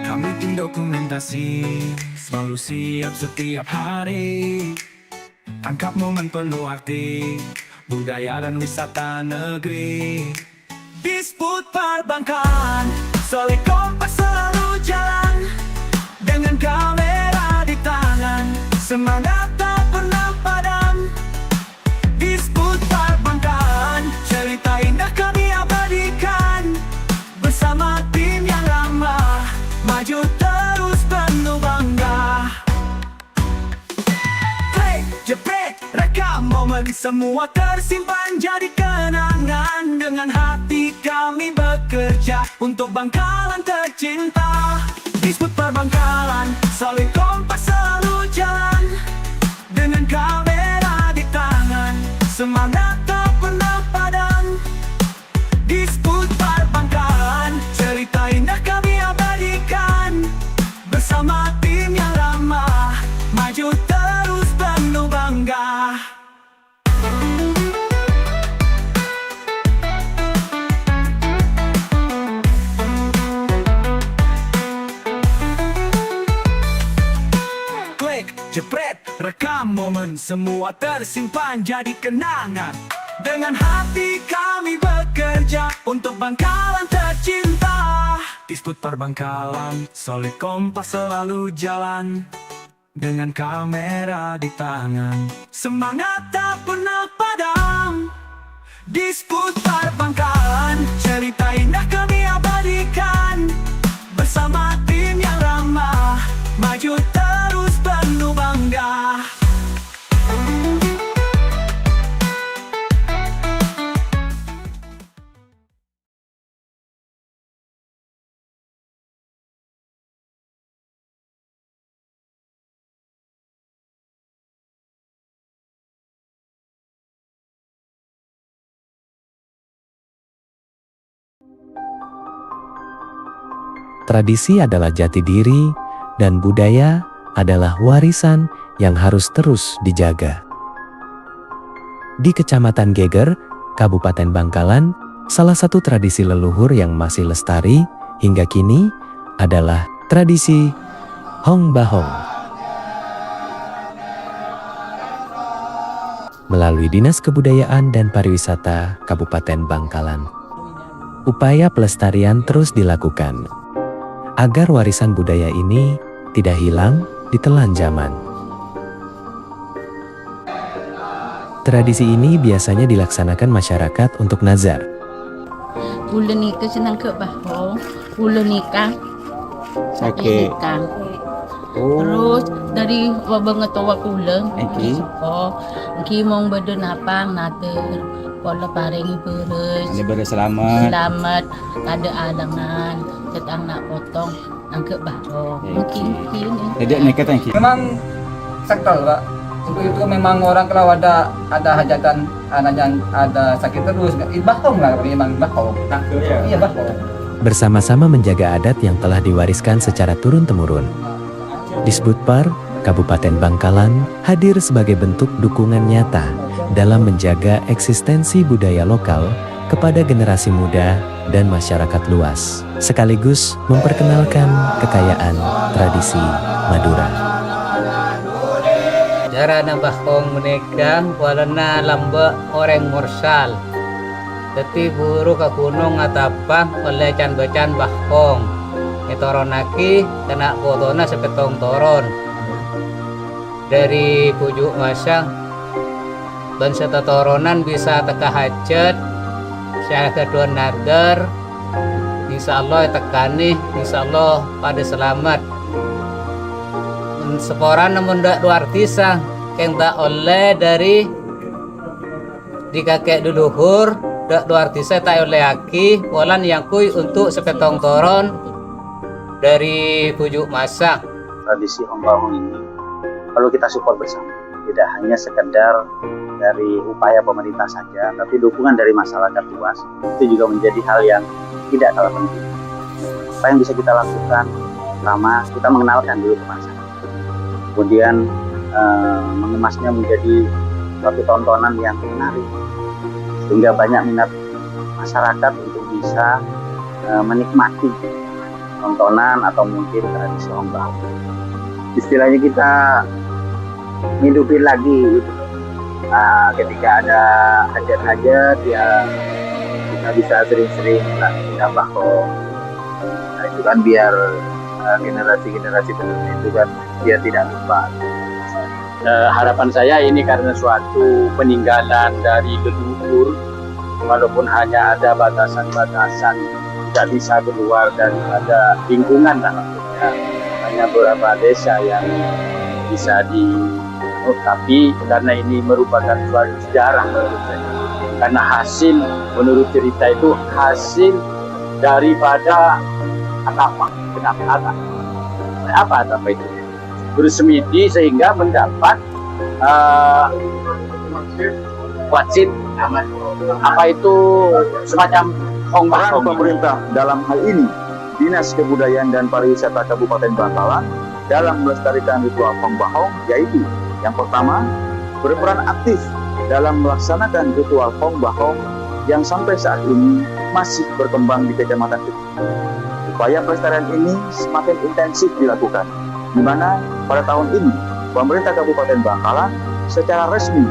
Kami tim dokumentasi selalu siap setiap hari. Tangkap momen penuh arti budaya dan wisata negeri. Disput Par Bangkalan, solid kompak selalu jalan. Dengan kamera di tangan, semangat tak pernah padam. Disput Par Bangkalan, cerita indah kami abadikan. Bersama tim yang ramah, maju terus penuh bangga. Klik, jepret, rekam momen, semua tersimpan jadi kenangan. Dengan hati kami bekerja untuk Bangkalan tercinta. Disput Par Bangkalan, solid kompak selalu jalan. Dengan kamera di tangan, semangat tak pernah padam. Disput Par Bangkalan, cerita indah kami abadikan. Bersama tim yang ramah, maju terus penuh bangga. Klik, jepret, rekam momen, semua tersimpan jadi kenangan. Dengan hati kami bekerja untuk Bangkalan tercinta. Disput Par Bangkalan, solid kompak selalu jalan. Dengan kamera di tangan, semangat tak pernah padam. Disput Par Bangkalan, cerita indah kami abadikan. Bersama tim yang ramah, maju terus penuh bangga. Tradisi adalah jati diri, dan budaya adalah warisan yang harus terus dijaga. Di Kecamatan Geger, Kabupaten Bangkalan, salah satu tradisi leluhur yang masih lestari hingga kini adalah tradisi Hong Bahong. Melalui Dinas Kebudayaan dan Pariwisata Kabupaten Bangkalan, upaya pelestarian terus dilakukan agar warisan budaya ini tidak hilang ditelan zaman. Tradisi ini biasanya dilaksanakan masyarakat untuk nazar. Kaulâ nèka sè nangghâ' bahong, kaulâ nèka Oke. Nèka. Oh. Terus dâri bâbângatowa kaulâ, Èngghi. Sèko, èngghi mon bâdâ napa nadâr, kaulâ parèngè bârâs. Andi bârâs salamet. Salamet, tadâ' alangan, sètang na' potong, nangghâ' bahong. Èngghi. Èngghi, èngghi. Jadi nèka ta, èngghi? Memang sakral, Pak. Untuk itu memang orang kalau ada, ada hajatan, anaknya ada sakit terus, bahong lah, memang bahong. Iya, bahong. Bersama-sama menjaga adat yang telah diwariskan secara turun-temurun. Disbudpar Kabupaten Bangkalan hadir sebagai bentuk dukungan nyata dalam menjaga eksistensi budaya lokal kepada generasi muda dan masyarakat luas, sekaligus memperkenalkan kekayaan tradisi Madura. Carana bahong menèka polana lambâ' orèng morsal. Dhâddhi buru ka ghunong atapa ollè can-bâca'an bahong, ètoronnaghi ka na' potona sapèttong toron. Dâri bhuju' masa bân satatoronan bisa tekka hajat, sè aghâdhuwân nadâr, insyaallah ètekkanè, insyaallah padâ salamet. Saporana mon dâ' lowar dhisa, kèng ta' ollè dâri di kakè leluhur, dâ' lowar dhisa ta' èollèyaghi, polana èyangghuy untuk sapèttong toron dâri bhuju' masa. Tradisi Hong Bahong ini perlu kita support bersama. Tidak hanya sekedar dari upaya pemerintah saja, tapi dukungan dari masyarakat luas itu juga menjadi hal yang tidak kalah penting. Apa yang bisa kita lakukan? Pertama, kita mengenalkan dulu ke masyarakat. Kemudian, eh, mengemasnya menjadi suatu tontonan yang menarik, sehingga banyak minat masyarakat untuk bisa, eh, menikmati tontonan atau mungkin tradisi Hong Bahong. Istilahnya kita ngidupin lagi gitu. Nah, ketika ada hajat-hajat, ya kita bisa sering-sering lah kita bahong. Nah, itu kan biar, eh, generasi-generasi penerus itu kan dia tidak lupa. Eh, harapan saya ini karena suatu peninggalan dari leluhur, walaupun hanya ada batasan-batasan, tidak bisa keluar daripada lingkungan lah maksudnya. Hanya beberapa desa yang bisa di, oh, tapi karena ini merupakan suatu sejarah menurut saya. Karena hasil, menurut cerita itu hasil daripada atapa. Kenapa atapa? Apa atapa itu? Bersemedi sehingga mendapat, eh, wajib. Apa itu semacam Hong Bahong? Peran pemerintah dalam hal ini, Dinas Kebudayaan dan Pariwisata Kabupaten Bangkalan, dalam melestarikan ritual Hong Bahong, yaitu yang pertama, berperan aktif dalam melaksanakan ritual Hong Bahong yang sampai saat ini masih berkembang di Kecamatan Upaya pelestarian ini semakin intensif dilakukan, di mana pada tahun ini pemerintah Kabupaten Bangkalan secara resmi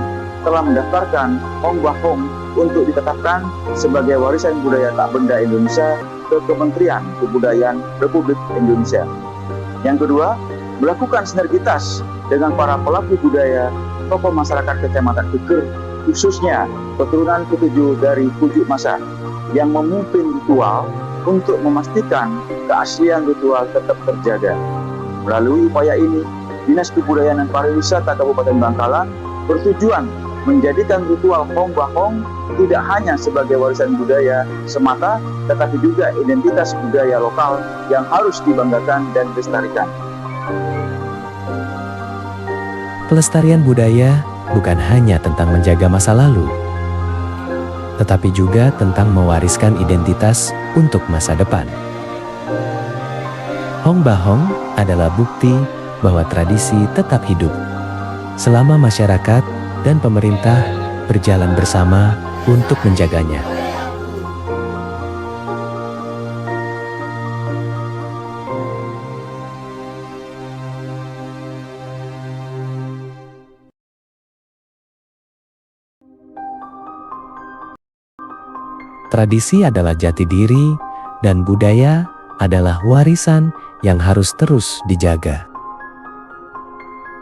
telah mendaftarkan Hong Bahong untuk ditetapkan sebagai warisan budaya tak benda Indonesia ke Kementerian Kebudayaan Republik Indonesia. Yang kedua, melakukan sinergitas dengan para pelaku budaya, tokoh masyarakat Kecamatan Geger, khususnya keturunan ketujuh dari Pucuk Masa yang memimpin ritual untuk memastikan keaslian ritual tetap terjaga. Melalui upaya ini, Dinas Kebudayaan dan Pariwisata Kabupaten Bangkalan bertujuan menjadikan ritual Hong Bahong tidak hanya sebagai warisan budaya semata, tetapi juga identitas budaya lokal yang harus dibanggakan dan dilestarikan. Pelestarian budaya bukan hanya tentang menjaga masa lalu, tetapi juga tentang mewariskan identitas untuk masa depan. Hong Bahong adalah bukti bahwa tradisi tetap hidup selama masyarakat dan pemerintah berjalan bersama untuk menjaganya. Tradisi adalah jati diri, dan budaya adalah warisan yang harus terus dijaga.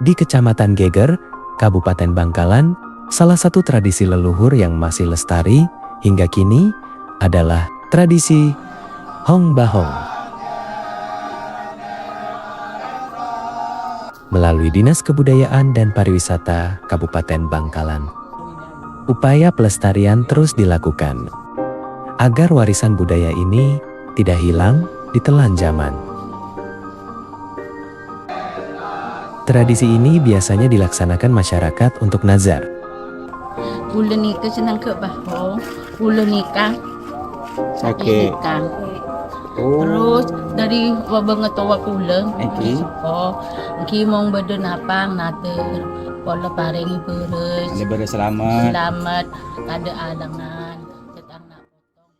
Di Kecamatan Geger, Kabupaten Bangkalan, salah satu tradisi leluhur yang masih lestari hingga kini adalah tradisi Hong Bahong. Melalui Dinas Kebudayaan dan Pariwisata Kabupaten Bangkalan, upaya pelestarian terus dilakukan agar warisan budaya ini tidak hilang ditelan zaman. Tradisi ini biasanya dilaksanakan masyarakat untuk nazar. Kaulâ nèka sè nangghâ' bahong, kaulâ nèka. Oke. Nèka. Oh. Terros, dâri bângatowa kaulâ, èngghi. Èngghi mon bâdâ napa, nadhâr, kaulâ parèngè bârâs. Parèngè bârâs salamet. Salamet, tadâ' alangan. Cè' tang na' potong.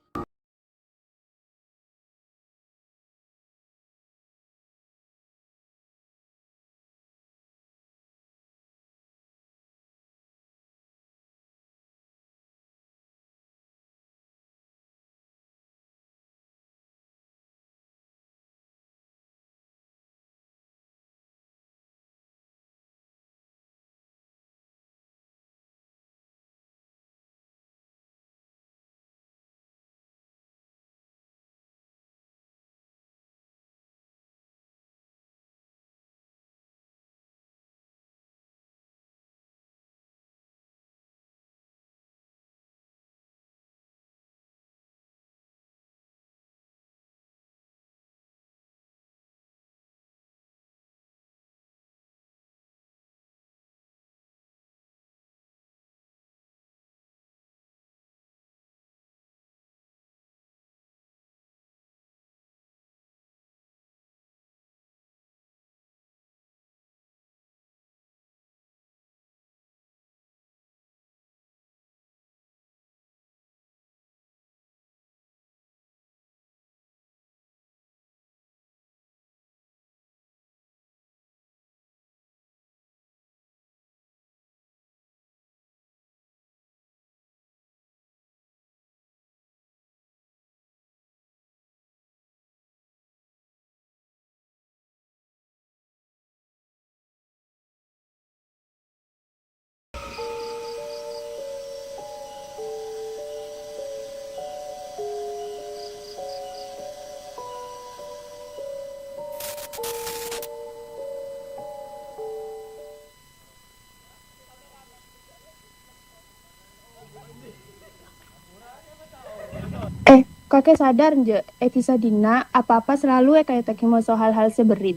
Eh, kakè sadar, Nje', è dhisa dinna' apa-apa salalu èkaètaghi maso' hal-hal sè berrit.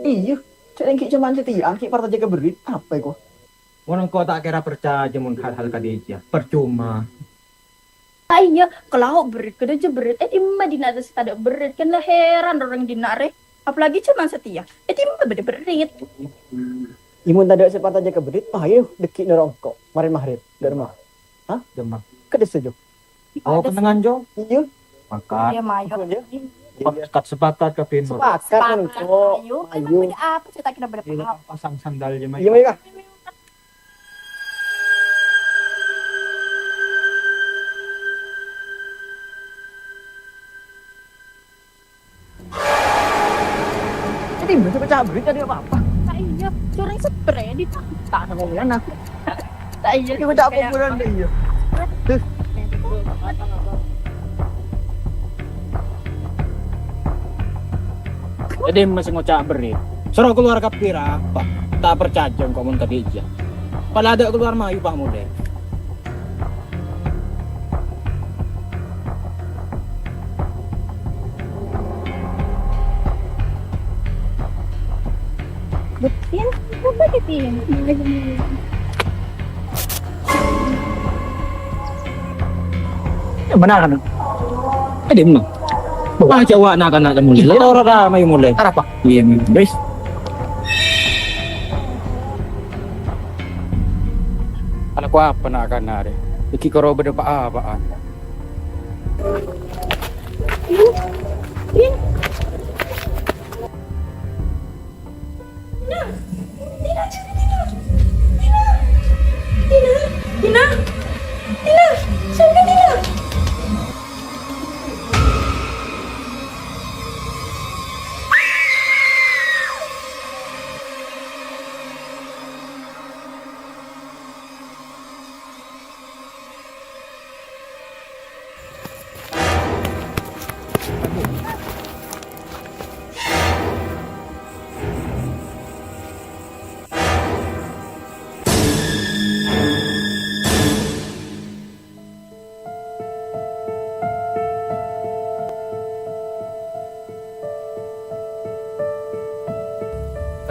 Iyâ, cè' èngghi coma satèya, èngghi parcajâ ka berrit, apa èko? Mon engko' ta' kèra parcajâ mon hal-hal kadhi jiyâ, parcoma. Ah, iyâ, kalao berrit, kadhâjâ berrit. È dimma dinna' sè tadâ' berrit? Kan la heran orèng dinna' rè. Apalagi coma satèya. È dimma bâdâ berrit? Iyâ, mon tadâ' sè parcajâ ka berrit, ayo, dâgghi' noro' engko'. Marèn maghrib, dâ' remma. Hah? Dâ' remma. Ka dhisa, Jo. Oh, kennengngan, Jo? Iyâ. Sepakat. Iyâ, mayu. Iyâ. Sepakat, sepakat, kabinor. Sepakat, mayu. Mayu. Emang bâdâ apa sè ta' kèra bâdâ apa-apa? Pasang sandal jiyâ, mayu. Iyâ, mayu, Kak. Jadi, betul pecah berita dia apa-apa. Tak iya, curang spray di tak. Tak ada ngomong mana. Tak iya. Ini bocah apa bulan deh, iya. Tuh. Jadi masih ngocak berit. Suruh keluar kabbhi ra, apa? Tak percaya engko' mon kadhi ijjhâ. Pala ada keluar mayu, Pak, mulai. Betin, apa Betin? Benar kan? Ada emang. Wah, jâwâ na'-kana' molè. Iyâ, ora rame molè. Arapa? Iyâ, wis. Alako apa na'-kana' rè? Iki karo bâdâ pa-apaan. Dina, Dina, Dina, Dina, Dina, Dina, Dina, Dina, Dina, Dina.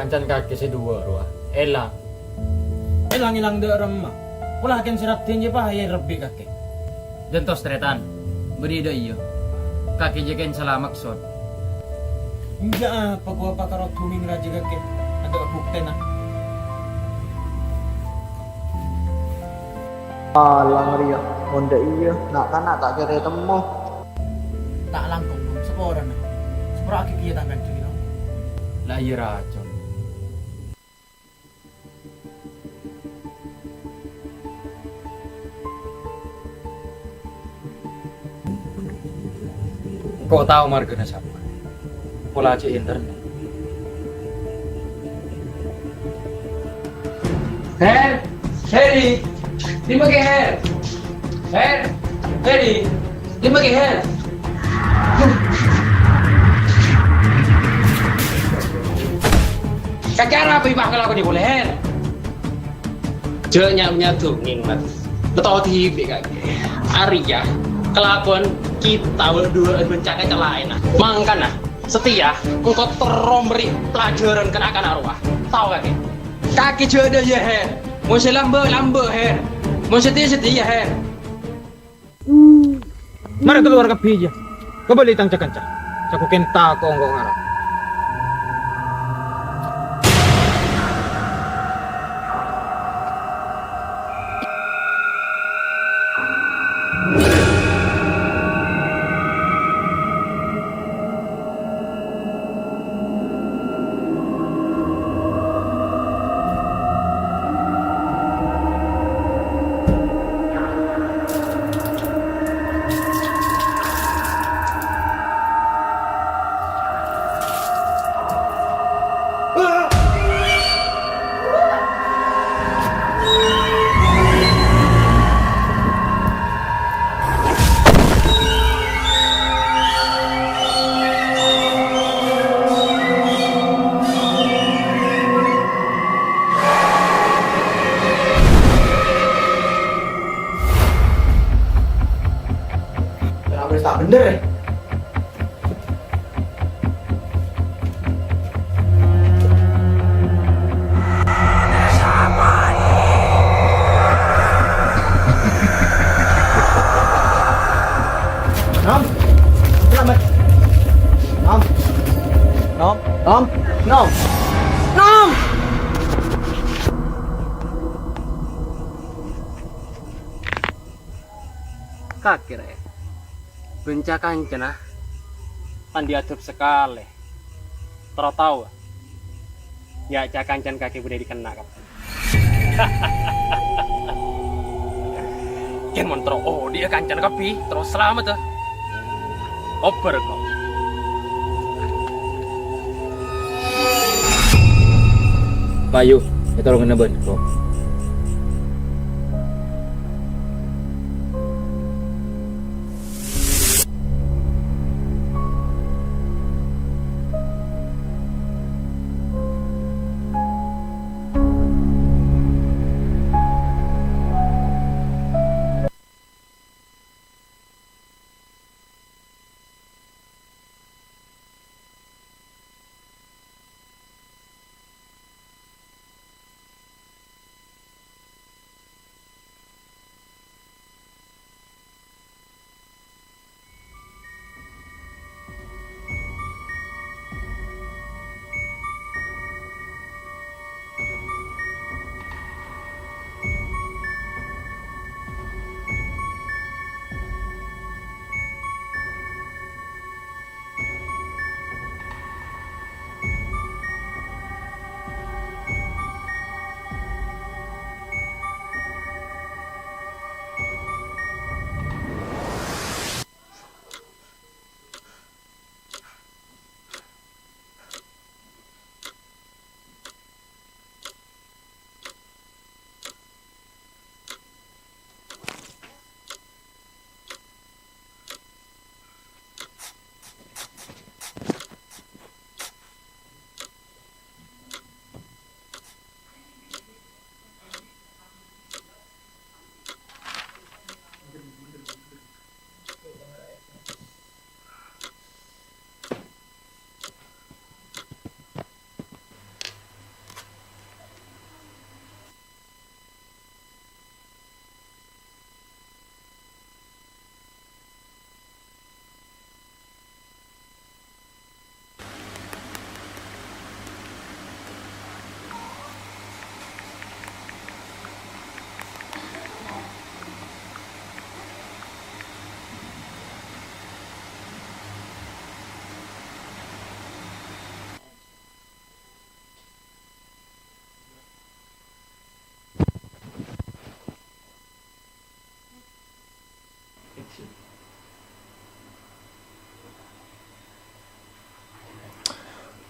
Kancana kakè sè duwâ' rowa èlang. Èlang-èlang dâ' remma. Pola kèng sè raddhin jâ pahaya rebbhi' kakè. Dântos tarètan, bâdâ dâ' iyâ. Kakè jâ kèng sala maksod. Enjâ' apa kowa pakaro ghumèng rajâ kakè. Adâ' buktèna. Alang rèya, mon dâ' iyâ, na'-kana' ta' kèra ètemmo. Ta' langkong, Nom, saporana. Sapora'aghi kèya tang kanca, Nom. La iyâ, Racon. Engko' tao marghâna sapa? Pola cè' internet. Her, Heri, dimma kè Her? Her, Heri, dimma kè Her? Kakè arapa bâ' kalakowan polè, Her? Jhâ' nya-, nyadhungè, Mat. Nèko dhibi', kakè. Arèya kalakowan kita bâdâ duwâ'ân bân ca-kanca laènna. Mangkana, satèya engko' terro mèrè pelajaran ka na'-kana' rowa. Tao, kakè? Kakè jhâ' dâ' iyâ, Her. Mon sè lambâ', lambâ', Her. Mon satèya, satèya, Her. Mara kalowar kabbhi, iyâ. Kabâli tang ca-kanca. Sako kèng tako' engko' ngara. Kenapa wis tak bener, ya? Nom, selamat. Nom. Nom. Nom. Nom. Nom. Kakè rè, bân ca-kancana ta' andi' adhâb sakalè. Terro tao, ya, ca-kancana kakè bâdâ è dhinna' kabbhi. Yèn mon terro odi'â kancana kabbhi, terro salamet, a. Obbhâr, ko. Payu, ètolongana bân, ko.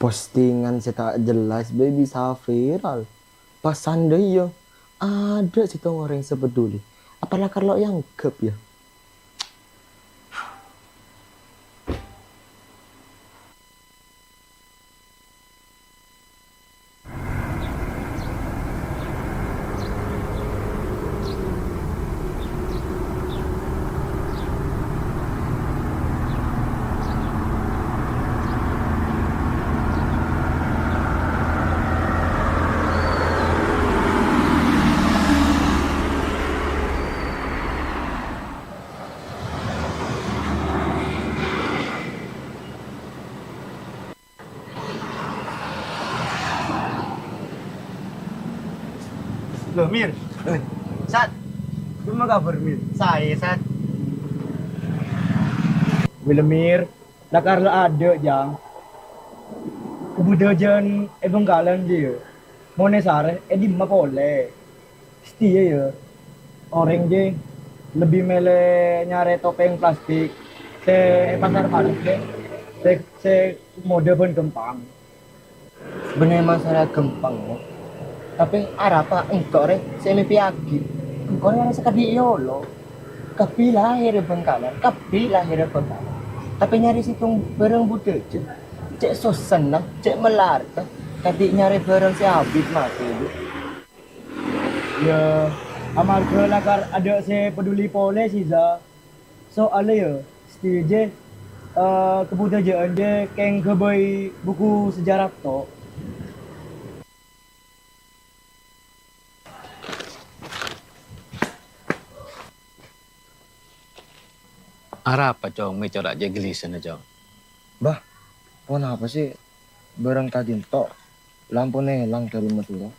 Postingan sè ta' jelas bhâi bisa viral. Pas sandâjâ adâ' sèttong orèng sè peduli. Apa lakar lo' èangghep, yâ? Loh, Mir. Eh. Sat. Bârâmma kabhâr, Mir? Saè, Sat. Wèla, Mir, lakar la adâ', Jang. Kabudhâjâ'ân è Bhângkalan jiyâ. Mon è Sarè, è dimma polè? Satèya, yâ, orèng jiyâ lebbi mèlè nyarè topèng plastik sè è pasar Parèt, sè, sè modâ bân ghâmpang. Bânnè masalah ghâmpang, Mo. Tapè arapa engko' rè sè èmèmpèyaghi? Engko' rè orèng sè kadhi' yolo. Kabbhi lahèr è Bhângkalan, kabbhi lahèr è Bhângkalan. Tapè nyarè sèttong bhârâng budhâjâ, cè' sossana, cè' mella arta, kadhi' nyarè bhârâng sè abit matè, Bu. Yâ, amarghâ lakar adâ' sè peduli polè, sih, Za. Soalnya, yâ, satèya jiyâ, eh, kabudhâjâ'ân jiyâ kèng ghâbây buku sejarah, to. Arapa, Cong, mè' cora' jiyâ ghellisana, Cong? Bah, ponapa sih? Bârâng ka'dinto lampona èlang dâri Madhurâ.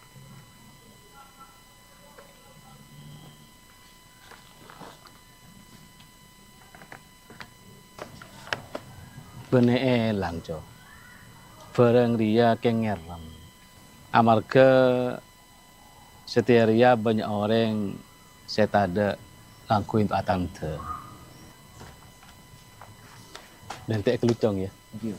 Bânnè èlang, Cong. Bhârâng rèya kèng ngèrèm. Amarghâ satèya rèya bânnya' orèng sè tadâ' ngangghuy atandhâ. Dântè' ghâllu, Cong, yâ. Thank you.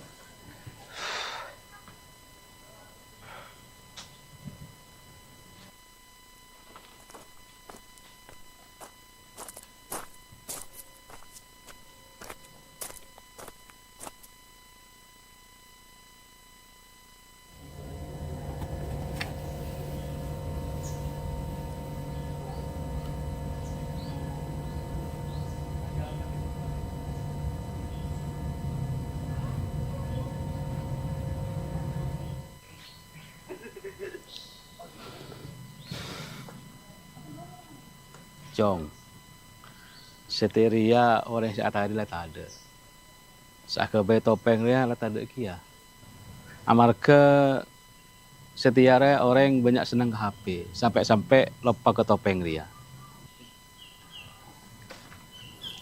Cong, satèya rèya orèng sè atadâ' la tadâ'. Sè aghâbây topèng rèya la tadâ' kèya. Amarghâ satèya rè orèng bânnya' senneng ka H P, sampè'-sampè' loppa ka topèng rèya.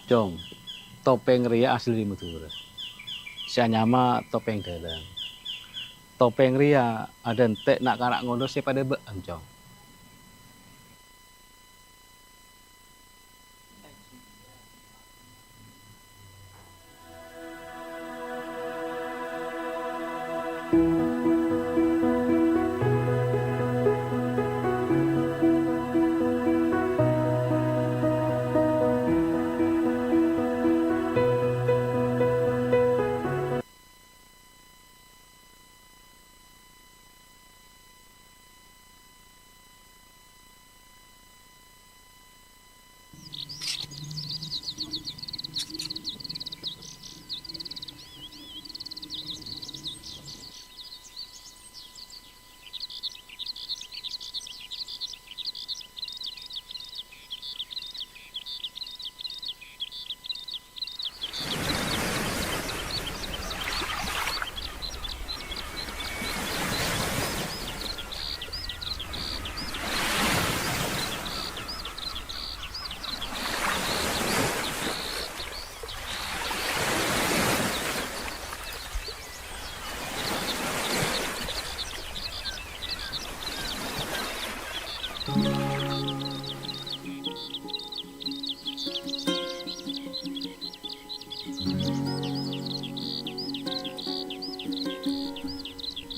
Cong, topèng rèya asli dâri Madhurâ. Sè anyama topèng dâlâng. Topèng rèya adântè' na'-kana' ngono sè padâ bâ'ân, Cong.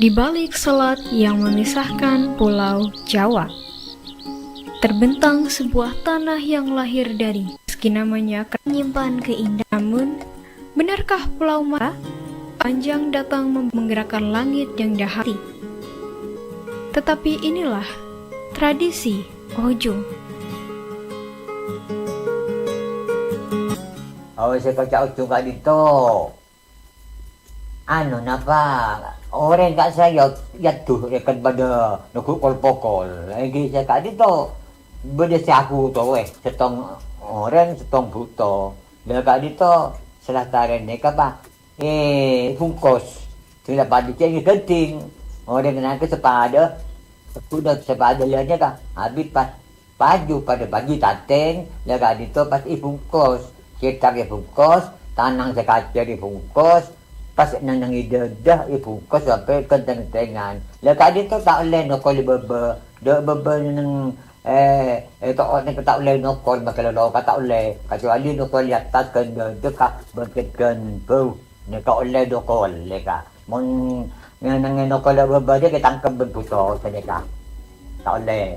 Di balik selat yang memisahkan Pulau Jawa, terbentang sebuah tanah yang lahir dari, meski namanya ker-, menyimpan keindahan. Namun, benarkah Pulau Mata panjang datang mem-, menggerakkan langit yang dahati? Tetapi inilah tradisi Ojung. Oh, sè kaca Ojung ka'dinto. Anu, napa orèng ka' saya yaddu èkan padâ neggu' kol-pokol. Èngghi sè ka'dinto bâdâ sè aku to, weh, sèttong orèng, sèttong bhuto. Lah ka'dinto sè la tarèn nèka, Pa', è, bungkos. Sè la padâ cè' ghânḍhing. Orèng nangkè sapadâ, ghuna sapadâ lènè ka, abit, Pa'. Paju padâ paju tantèng, la ka'dinto pas èbungkos. Cèṭak èbungkos, tanang sè kacèr èbungkos, pas nang-nang è dâdâ èbungkos sampè' ghântèng-ghântèngan. La ka'dinto ta' ollè nokol bâbâ, dâ' bâbâ neng, eh, eh, to-, neng ta' ollè nokol, makkè loloka ta' ollè, kacuali nokol è attas ghân dâdâ ka bângkèt ghân bâu. Nèka ollè nokol, nèka. Mon ngenang nokol bâbâ dâ' ètangkep bân bhuto, sanèka. Ta' ollè.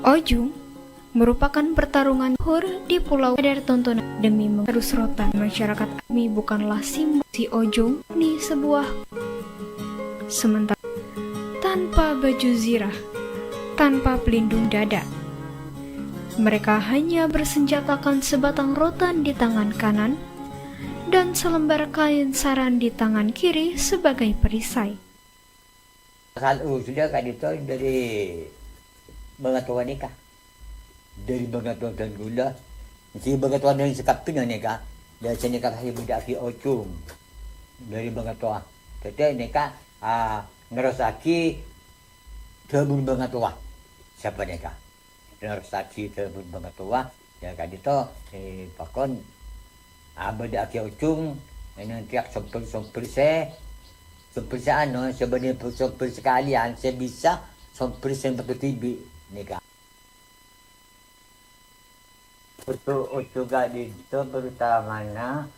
Ojung merupakan pertarungan hur di Pulau Kadar Tontonan demi meng-, terus rotan masyarakat kami bukanlah simbol si Ojung, ini sebuah sementara tanpa baju zirah, tanpa pelindung dada. Mereka hanya bersenjatakan sebatang rotan di tangan kanan dan selembar kain saran di tangan kiri sebagai perisai. Asal usulnya ka'dinto dâri bângatowa nèka. Dâri bângatowa dân kaulâ. Sè bângatowa dân sakabbhiyânna nèka, dâ' sè nèka sè bâdâ'âghi Ojung. Dâri bângatowa. Dâddhi nèka, ah, nerrossaghi dhâbuna bângatowa. Sapanèka. Nerrossaghi dhâbuna bângatowa, ya, ka'dinto, eh, pakon abâdâ'âghi Ojung, ènèng tèyap sompèr-sompèr sè, sompèr sè anu, sè bâdâ sompèr sakalèyan, sè bisa sompèr sè patodhibi' nèka. Ojung, Ojung ka'dinto, terutamana,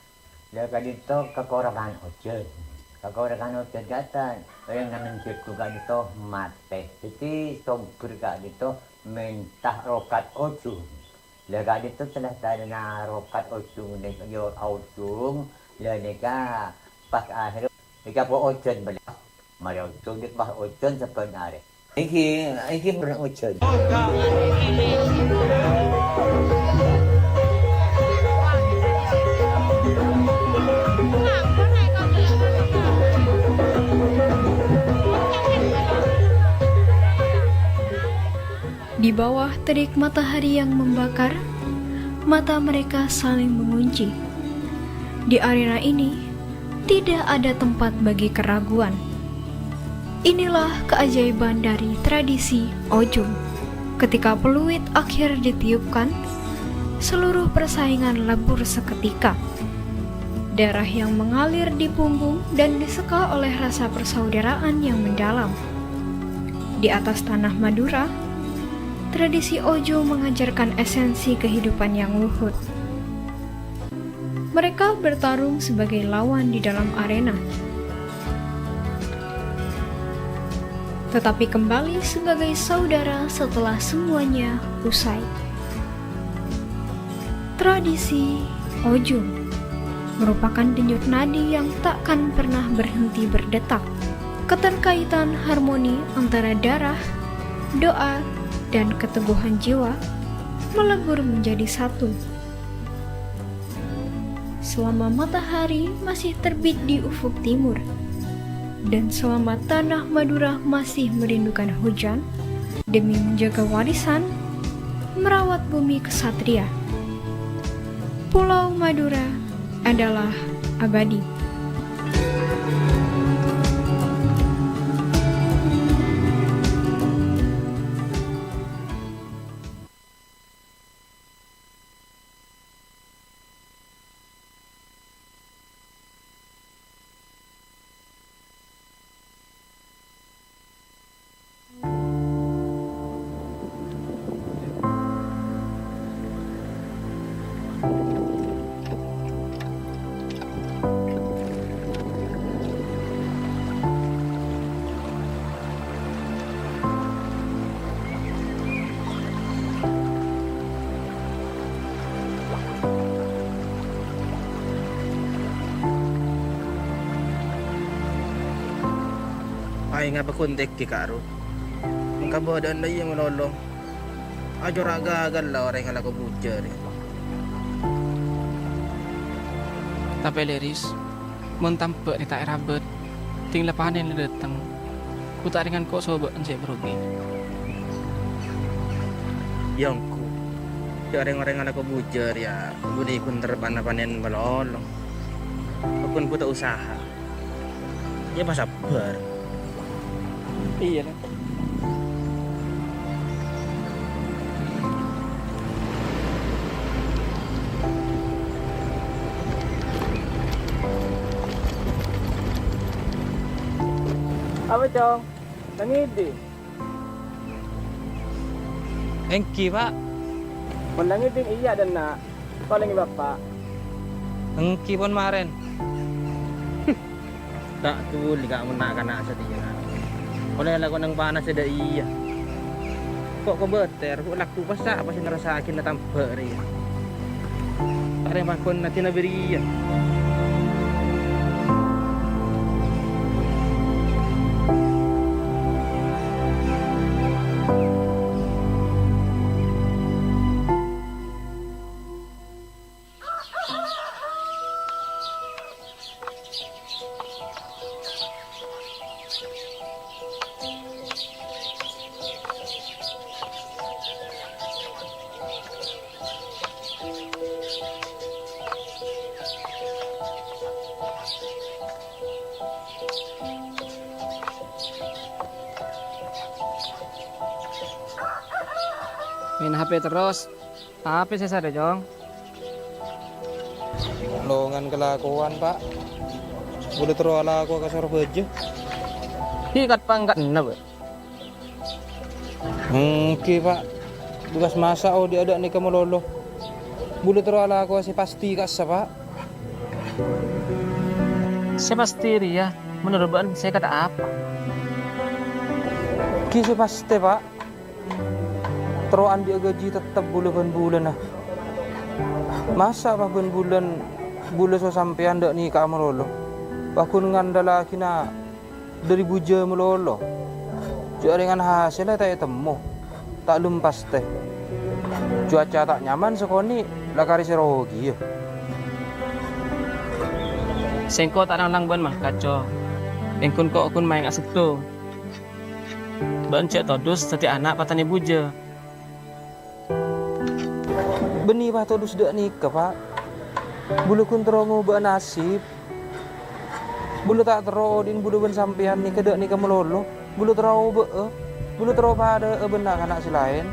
ya, ka'dinto kakorangan ojhân. Kakorangan ojhân ka'dinto, orèng nangèng jhâghung ka'dinto matè. Dâddhi, sompèr ka'dinto mènta rokat Ojung. La ka'dinto salantarana rokat Ojung nèka, yo Ojung, la nèka pas akhèr ècapo' ojhân bâli. Marè Ojung nèka pas ojhân sabbhân arè. Èngghi, èngghi pernah ojhân. Di bawah terik matahari yang membakar, mata mereka saling mengunci. Di arena ini, tidak ada tempat bagi keraguan. Inilah keajaiban dari tradisi Ojung. Ketika peluit akhir ditiupkan, seluruh persaingan lebur seketika. Darah yang mengalir di punggung dan diseka oleh rasa persaudaraan yang mendalam. Di atas tanah Madura, tradisi Ojung mengajarkan esensi kehidupan yang luhur. Mereka bertarung sebagai lawan di dalam arena, tetapi kembali sebagai saudara setelah semuanya usai. Tradisi Ojung merupakan denyut nadi yang takkan pernah berhenti berdetak. Keterkaitan harmoni antara darah, doa, dan keteguhan jiwa melebur menjadi satu. Selama matahari masih terbit di ufuk timur, dan selama tanah Madura masih merindukan hujan, demi menjaga warisan, merawat bumi kesatria, Pulau Madura adalah abadi. Ngapa kontèk ghi' ka'ro? Engka bâdâ'ân la iyâ malolo. Ajâ ra' ghâghâl la orèng alako bujâ rè. Tapè lè, Ris, mon tambâ' rè ta' èrabât, ding la panèn la dâteng. Ghu ta' rèngan ko' sobâ'ân sè èbrogi. Yâ ongghu, jhâ' rèng-orèng alako bujâ rèya ghun-èghun terreppa'na panèn malolo. Pokon buta usaha. Yâ, pas sabbhâr. Iyâ, la. Apa, Cong? Nang ngèdhing? Èngghi, Pa'. Mon nang ngèdhing iyâ, dâ' enna'. Palèng, Bapa'. Èngghi, pon marèn. Ta' dhuli, Ka', mon na'-kana' satèya, Ka'. Ollè alako neng panassa dâ' iyâ. Ko' kobâtèr, ko' lagghu' passa' apa sè nerrossaghi na tambâ' rèya. Arèya pangkon atèna bâriyâ. Maèn H P terros. Apa sè sarè, Cong? Longan kalakowan, Pa'. Bulâ terro alako ka Sorbhâjâ. Hi, kat-pangkatta, Pa'. Èngghi, Pa'. Bhâghus masa' odi' adâ' nèka malolo. Bulâ terro alako sè pastè ka'issa', Pa'. Sè pastè rèya, menurut bâ'na sè kata apa? Ghi sè pastè, Pa'. Terro andi' ghâji tettep bulâ bân bulânna. Masa' pas bân bulân bulâ so sampèyan dâ' nèka malolo? Pas ghun ngandhâllaghi na dâri bujâ malolo. Jhâ' rèngan hasèlla ta' ètemmo, ta' lem pastè. Cuaca ta' nyaman sakonè', la karè sè rogiyâ. Sèngko' ta' lang-lang bân mangkat, Cong. Èngghun ko' ghun maènga' settong. Bâ'na jhâ' todus dhâddhi ana' patanè bujâ. Bânnè pas todus dâ' nèka, Pa'. Bulâ ghun terro ngobâ'â nasib. Bulâ ta' terro odi'na bulâ bân sampèyan nèka dâ' nèka malolo. Bulâ terro obâ'â. Bulâ terro padâ'â bân na'-kana' sè laèn.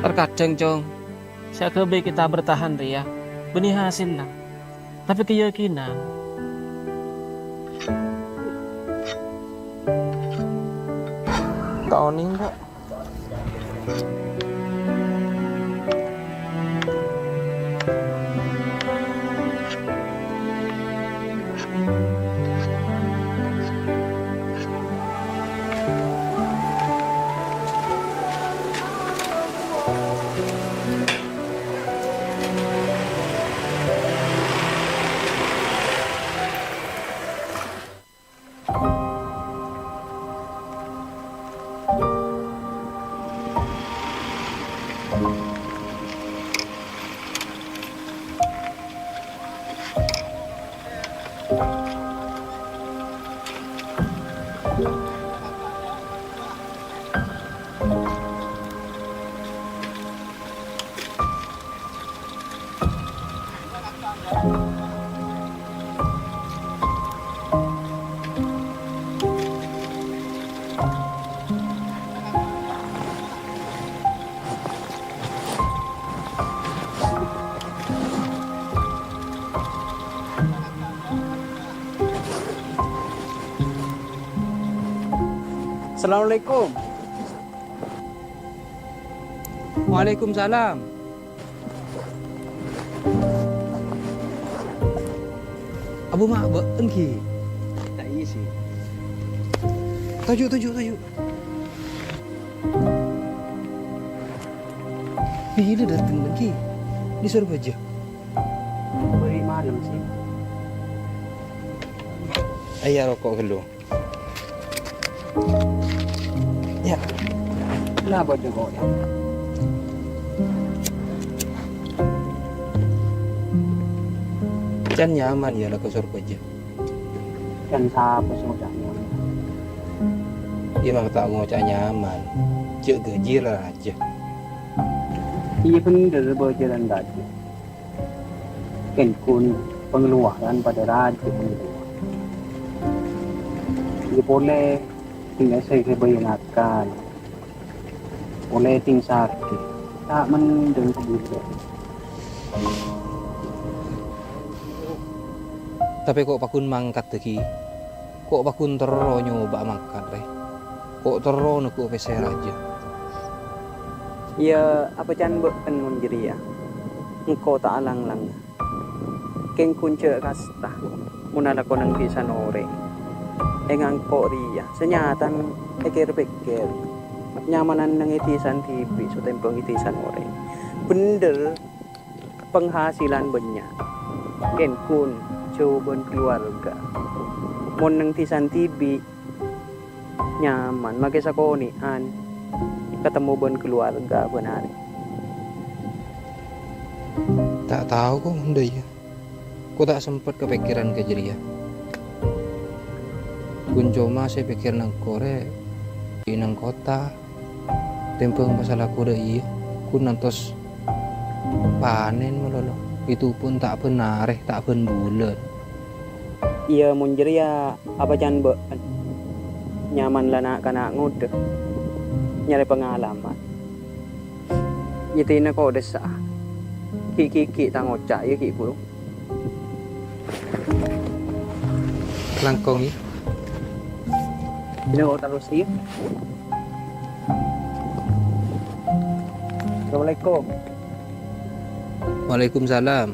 Terkadang, Cong, sè aghâbây kita bertahan rèya bânnè hasèlla, tapè kayakinan. Ta' onèng, Pa'. Assalamualaikum. Waalaikumsalam. Abu ma' bâ'en ghi. Ta' iyâ sè. Toju', toju', toju'. Bilâ dâteng bâ'en ghi? Dâri Sorbhâjâ. Bâri' malem sè. Iyâ, roko' ghâllu. Yâ. Kenapa, Joko, yâ? Can nyaman, yâ, la ka Sorbhâjâ. Can sapa sè ngoca' nyaman? Iyâ, mara ta' ngoca' nyaman. Jhâ' ghâji rajâ. Iyâ, bhender, bhâjâ lan rajâ. Kèng ghun pangaluwaran padâ rajâ pangaluwaran. Iyâ polè, tinggal sè, sè bhâjâ ngakan. Polè ting sakè', ta' mendhâng sabulân. Tapè ko' paggun mangkat dhâggi', ko' paggun terro nyoba mangkat, rè. Ko' terro neggu' pèssè rajâ. Iyâ, apa can bâ'en mon jârèya? Engko' ta' lang-langa. Kèng ghun jhâ' kasta, mon alako neng dhisana orèng. È ngangko' rèya, sanyatana èkèr-pèkkèr, nyamanan neng è dhisana dhibi' sotèmbhâng è dhisana orèng. Bhender, penghasilan bânnya', kèng ghun jhâu bân kaluwarga. Mon neng dhisana dhibi', nyaman, makè sakonè'an katemmo bân kaluwarga bân arè. Ta' tao ko' mon dâ' iyâ. Ko' ta' sempet kapèkkèran ka jârèya. Ghun coma sè pèkkèr neng korè, è neng kottha. Tèmbhâng pas alako dâ' iyâ, ghun ngantos panèn malolo. Ètopon ta' bân arè, ta' bân bulân. Iyâ, mon jârèya apa can bâ'en? Nyaman la na'-kana' ngodâ, nyarè pangalaman. Nyèdina kodhessa. Ghi'-ghi' ghi' tang oca', iyâ ghi' buru. Langkong, iyâ. Ini kok terus, iyâ. Assalamualaikum. Waalaikumsalam.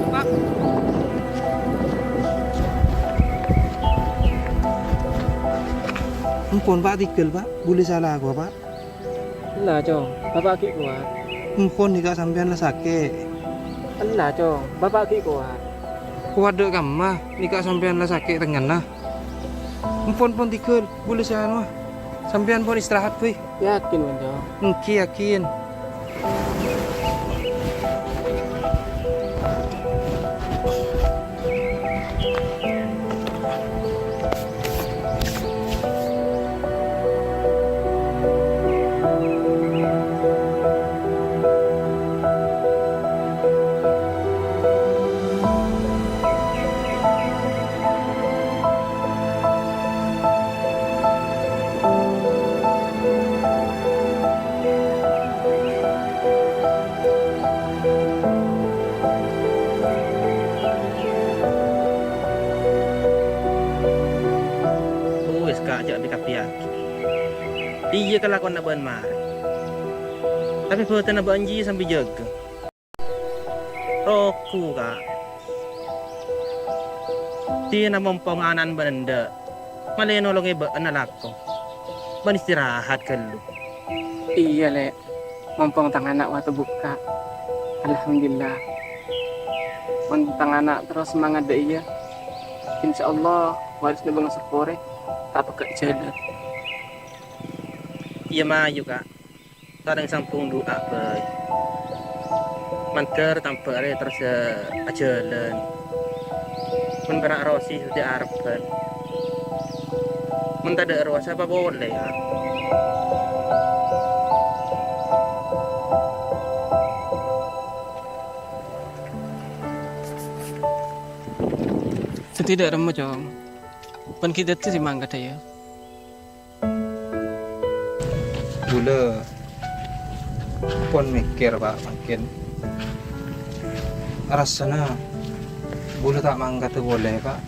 Pak. Empon, Pak, tèghâl, Pak. Bulâ sala akowa, Pak. Ella, Cong. Bapa' ghi' kowat. Empon, nèka sampèyan la sakè'. Ella, Cong. Bapa' ghi' kowat. Kowat dâ' kamma, nèka sampèyan la sakè' tengnga'na. Empon, pon tèghâl, bulâ sè anowa. Sampèyan pon istirahat, bhâi. Yakin, Bânto? Èngghi, yakin. Wis, Ka', jhâ' èkabbhiyâghi. Iyâ, kalakowanna bâ'en marè. Tapè bhâdhânna bâ'en jiyâ sambi jâgâ. Rogu, Ka'. Dina mompong ana'na bâ'en endâ', malè nolongè bâ'en alako. Bâ'en istirahat ghâllu. Iyâ, Lè'. Mompong tang ana' wâtè bukka'. Alhamdulillah. Mon tang ana' terros semangat dâ' iyâ, insyaallah warisna bângaseppo rè ta' pegghâ' jhâlân. Iyâ, mayu, Ka'. Sareng sambung du'a bhâi. Mandhâr tambhâ arè terros, eh, ajhâlân. Mon pèra' Rosi sè arebbhân. Mon tadâ' Rosa apa polè, ya? Dhâddhi dâ' remma, Cong. Bân ghi' dhâddhi sè mangkadhâ, ya. Bulâ pon mèkkèr, Pa', mangkèn. Rassana bulâ ta' mangkaddhâ polè, Pa'.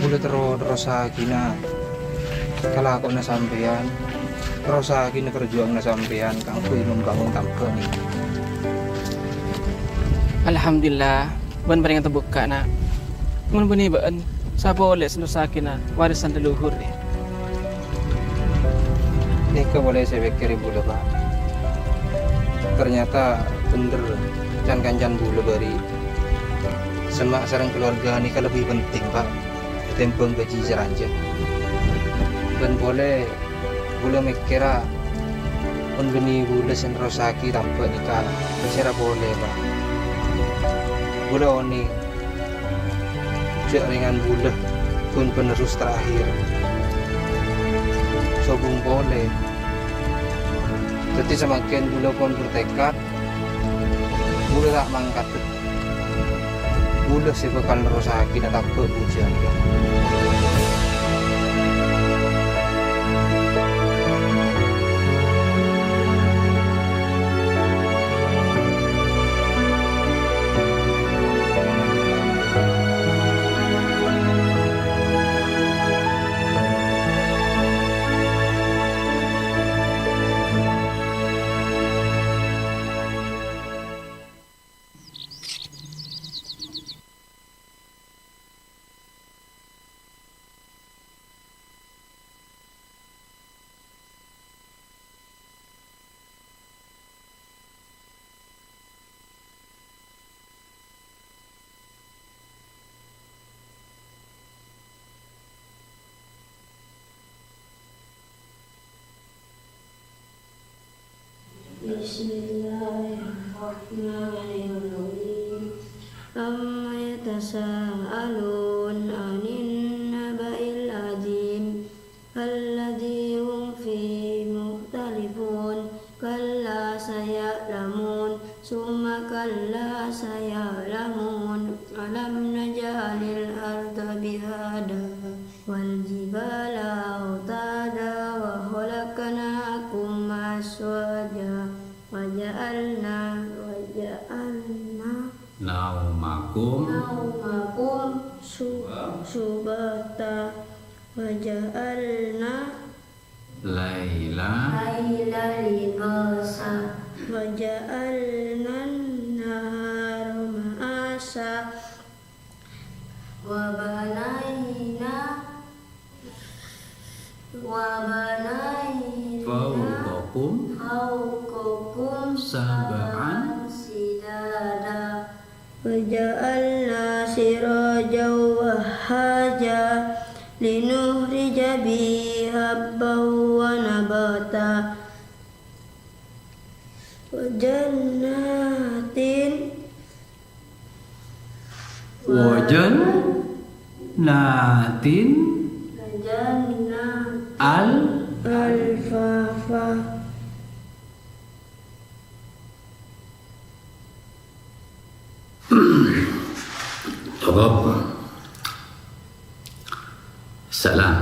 Bulâ terro-, terrossaghinâ kalakowanna sampèyan, terrossaghinâ parjuwânganna sampèyan kaangghuy mambangun tamba' nèka. Alhamdulillah, bâ'na parèngana bukka', Na'. Mon bânnè bâ'na, sapa polè sè nerrossaghinâ warèsan leluhur, yâ? Nèka polè sè èpèkkèrè bulâ, Pa'. Ternyata bhender can-kancana bulâ bâri'. Semma' sareng kalowarga nèka lebbi penting, Pa', ètèmbhâng bâji' sè ranja. Bân polè bulâ mèkkèra, mon bânnè bulâ sè nerrossaghi tamba' nèka pasèra polè, Pa'. Bulâ onèng jhâ' rèngan bulâ ghun penerus terakhir. Sobung polè. Dhâddhi samangkèn bulâ pon bertekad, bulâ ta' mangkaddhâ. Bulâ sè bhâkal nerrossaghinâ tamba' pujâ. بسم الله الرحمن الرحيم. عم يتساءلون عن النبأ العظيم الذي هم فيه مختلفون. كلا سيعلمون ثم كلا سيعلمون. ألم نجعل الأرض مهادا والجبال أوتادا وخلقناكم أزواجا وجعلنا، وجعلنا نومكم، نومكم سباتا وجعلنا الليل، الليل لباسا وجعلنا النهار معاشا وبنينا، وبنينا فوقكم، فوقكم سبعا، سبعا شدادا وجعلنا سراجا وهاجا لنخرج به حبا ونباتا وجنات، وجنات، وجنات أل-، ألفافا. Cukup. Salam.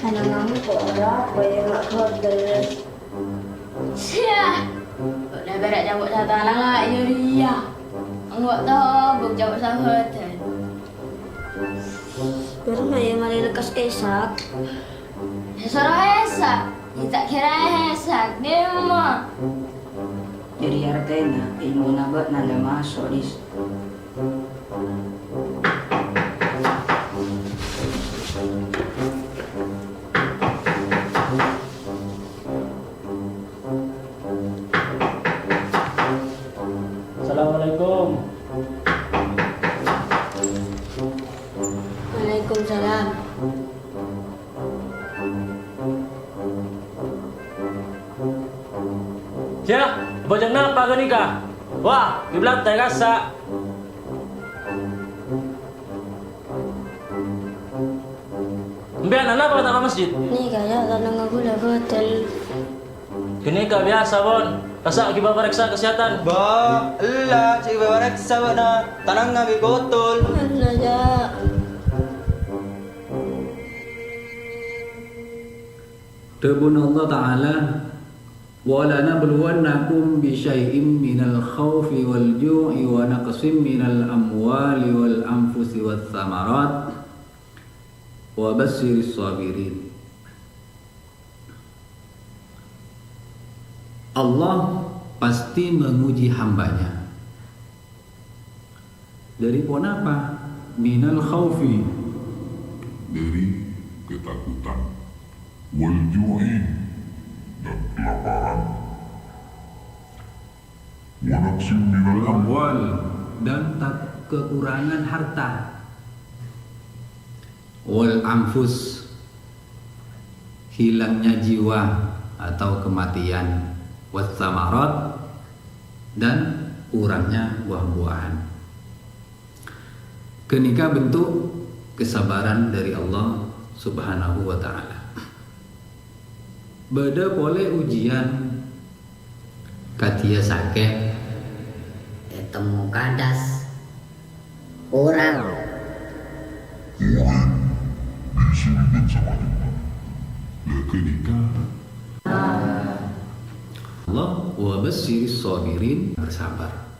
Ana' mangko ora, kaya mak hotel. Sia! Kok nabara' cowok satalang la, iya, iya. Enggak tahu, buk cowok sahabat. Baru mah ya mari lekas esak. Ya, soro esak. Ya, tak kira esak. Demo. Jadi artèna, èlmuna bâ'na la maso', Dis. Assalamualaikum. Waalaikumsalam. Yâ, abhâjâng napa ghânèka? Wah, kiblatta kassa'. Empèyan anapa ta' ka masjid? Nèka, yâ, tanangnga ghulâ bhâtel. Ghânèka biyasa, Pon. Kassa' ghi' bâ'na parèksa kasèhadhân. Bâ, ella, cè' bâ'na parèksa bâ'na. Tanangnga bi' kotol. Ella, jâ'. Dhâbuna Allah Ta'ala, "Wa lanabluwannakum bi syai'im minal khaufi wal ju'i wa naqsim minal amwali wal anfusi wath tsamarat, wa basyiris shabirin." Allah pasti menguji hambanya. Dari ponapa? Minal khaufi. Dari ketakutan. Wal ju'i, dan kelaparan. Wa naqsim minal amwal, dan tak kekurangan harta. Wal anfus, hilangnya jiwa atau kematian. Wath tsamarat, dan kurangnya buah-buahan. Ghânèka bentuk kesabaran dari Allah Subhanahu wa Ta'ala. Bâdâ polè ujian kadhiyâ sakè'. Ètemmo kadas. Orèng. Orèng. Bisulibân sapajunan. Lha ghânèka. Allah, "Wa basyiris shabirin," bersabar.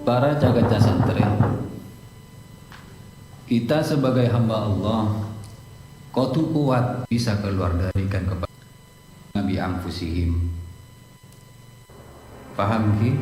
Para ca-kanca santrè, kita sebagai hamba Allah kodhu kowat bisa keluar dari kan kepa-, bi anfusihim. Paham, ghi?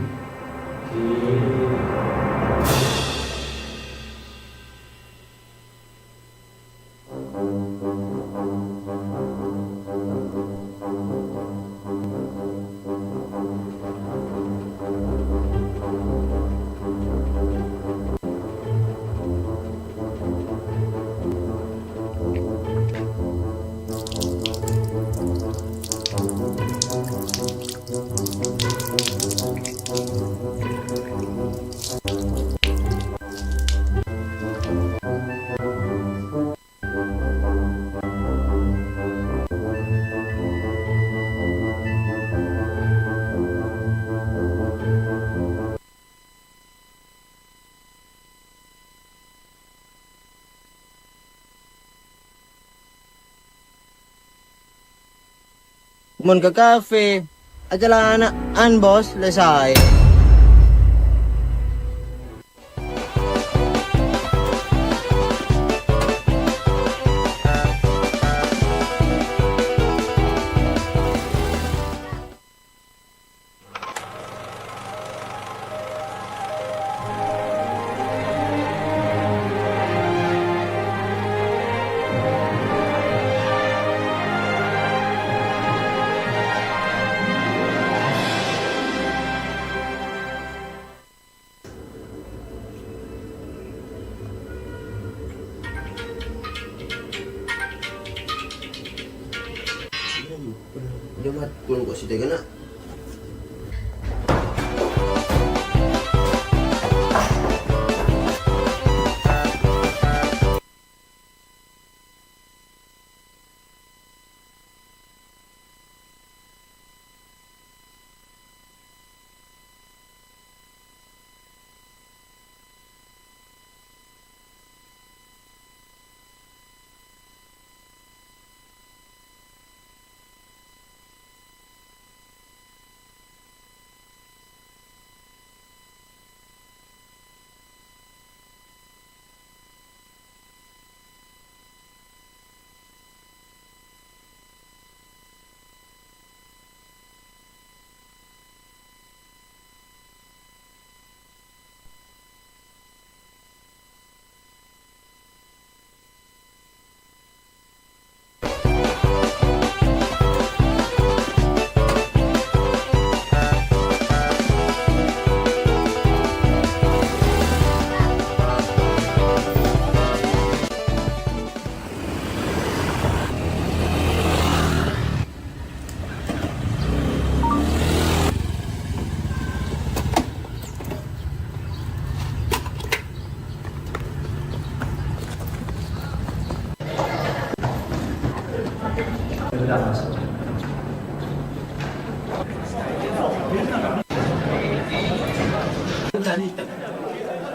Mon ka kafe, acalana'an, Bos, lè saè. Jamat, kulon kok sithèkana.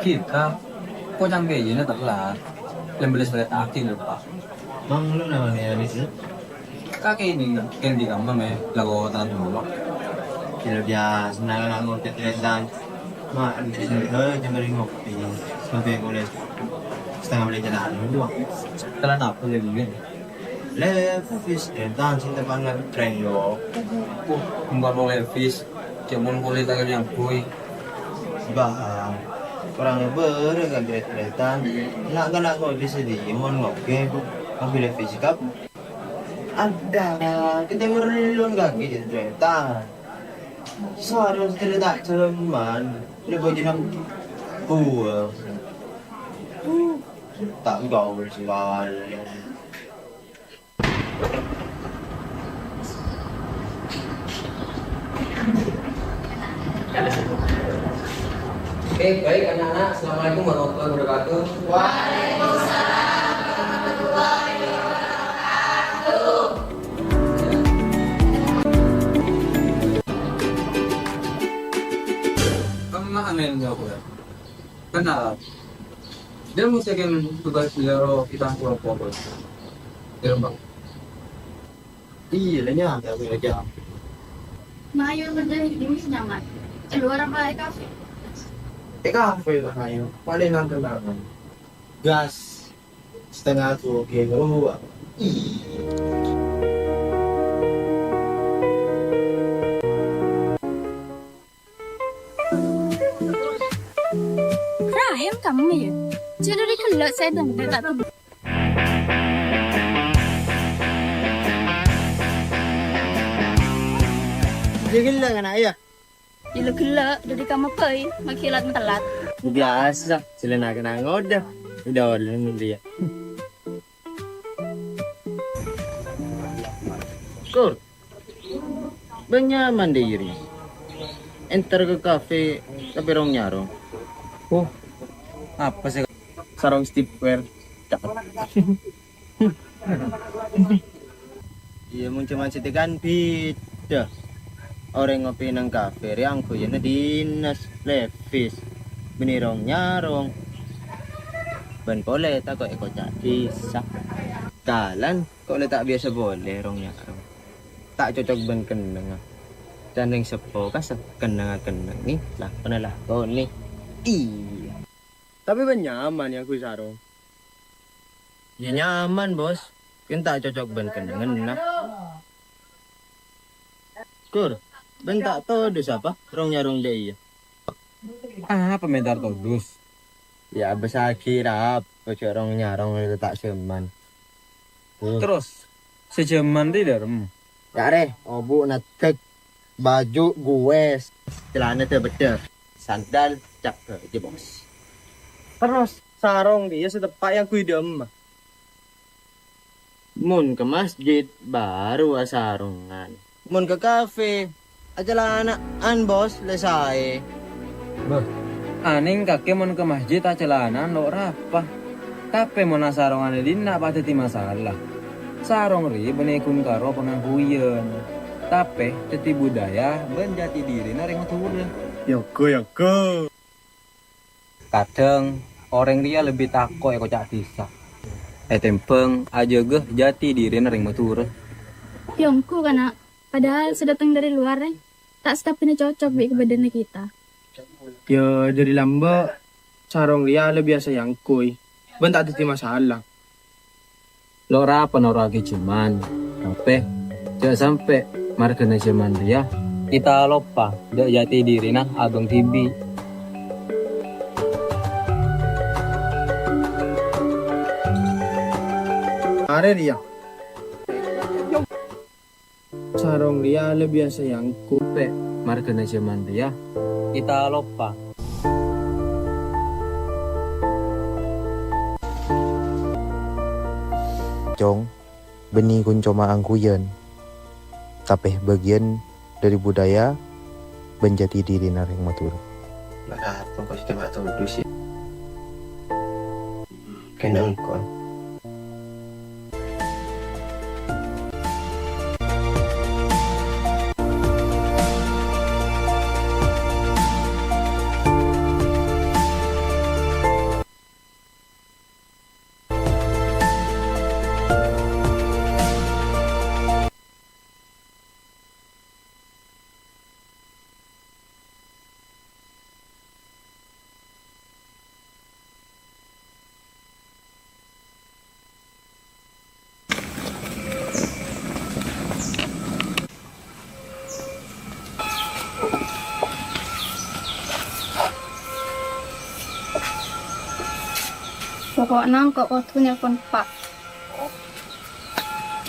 Kita kocang kaya gini telat. Lembelesbelesaghi lho, Pak. Mang lu namanya Rizky? Kakek ini kan di kamar, me, lagu tangan dulu. Kira biasa, nah, aku ceritain. Ma, di sini, eh, jangan ngopi. Sampai mulai setengah menit jalan dulu. Jalan apa lagi, kan? Levis, eh, tahan sih, depan lagi tren, yo. Uh, enggak mau Levis. Cuma boleh tangan yang boy. Bah, kurang lebar kan, tret-tretan. Nak kena kok di sini, mon ngopi, ngopi Levis, kap. Ada, kita merlun kaki di tret-tretan. Seharus tidak tak cuman, ini baju nang buah. Uh, tak gaul sekali. Oke, baik anak-anak. Assalamualaikum warahmatullahi wabarakatuh. Waalaikumsalam warahmatullahi wabarakatuh. Kamu mah aneh jawab ya. Kenal. Dia mesti kan tugas beliau kita kelompok. Iya, Bang. Iya, lah, nyata aku aja. Mayu kerja di sini nyaman. Keluar apa di kafe? Di kafe lah, ayo. Paling nang kendaraan. Gas. Setengah tuh, oke. Oh, iya. Rahim kamu ya? Ceduri kelak saya dan tak tahu. Dia gila kan, ayah? Gila-gila, dari kamu koi, makilat telat. Biasa, selain aku nang udah, udah oleh dia. Kur, bân nyaman dâ' iyâ rèya. Èntar ka kafe, tapè rong-nyarong. Oh, apa sè sarong streetwear? Cakep. Iyâ, mon coma sèttèkan bhidhâ. Orèng ngopè neng kafe rèya angghuyyâna dinas, levis, bânnè rong-nyarong. Bân polè tako' èkoca' dhisa. Kalan. Kok lè ta' biyasa polè rong-nyarong. Ta' cocok bân kennengnga. Can rèng seppo kassa' kennengnga kennengnge, lakonè lakonè. Iyâ. Tapè bân nyaman yâ, angghuy sarong. Yâ nyaman, Bos. Kèng ta' cocok bân kennengnganna. Kur, bân ta' todus apa rong-nyarong dâ' iyâ? Apa mè' ta' todus? Yâ, abâssaghi rap, ojo rong-nyarong sè ta' jhâman. Tuh. Terros, sè jhâman rèya dârem? Yâ, rè, obu' neddhek, baju guwès, calana dâ-bâddhâ, sandal cak bâjâ, Bos. Terros, sarong rèya sè teppa' èangghuy dâ'emma? Mon ka masjid, bhuru asarongan. Mon ka kafe, acalana'an, Bos, lè saè. Bâh, anèng kakè mon ka masjid acalana'an lo' rapa. Tapè mon asarongan è dinna' pas dhâddhi masalah. Sarong rèya bânnè ghun karo pangangghuyan. Tapè dhâddhi budaya bân jati dhirina rèng Madhurâ. Yâ, ghu, yâ, ghu. Kadhâng orèng rèya lebbi tako' èkoca' dhisa ètèmbhâng ajâgâ jati dhirina rèng Madhurâ. Yâ ongghu, kana'. Padahal sè dâteng dâri lowar, rè, ta' sakabbhiyânna cocok bi' kabâdâ'ânna kita. Yâ, dâri lambâ', sarong rèya la biyasa èangghuy, bân ta' dhâddhi masalah. Lo' rapa noro'aghi jhâman, tapè jhâ' sampè' marghâna jhâman rèya kita loppa jâ' jati dhirina abâng dhibi'. Arè rèya. Sarong rèya la biyasa èangghuy, pè', marghâna jhâman rèya kita loppa. Cong, bânnè ghun coma angghuyan, tapè bâgiyân dâri budaya bân jati dhirina rèng Madhurâ. Mara tongko sè coma todus, yâ. Kèng engko'. Ko' nangko' kodhu nelpon, Pa'.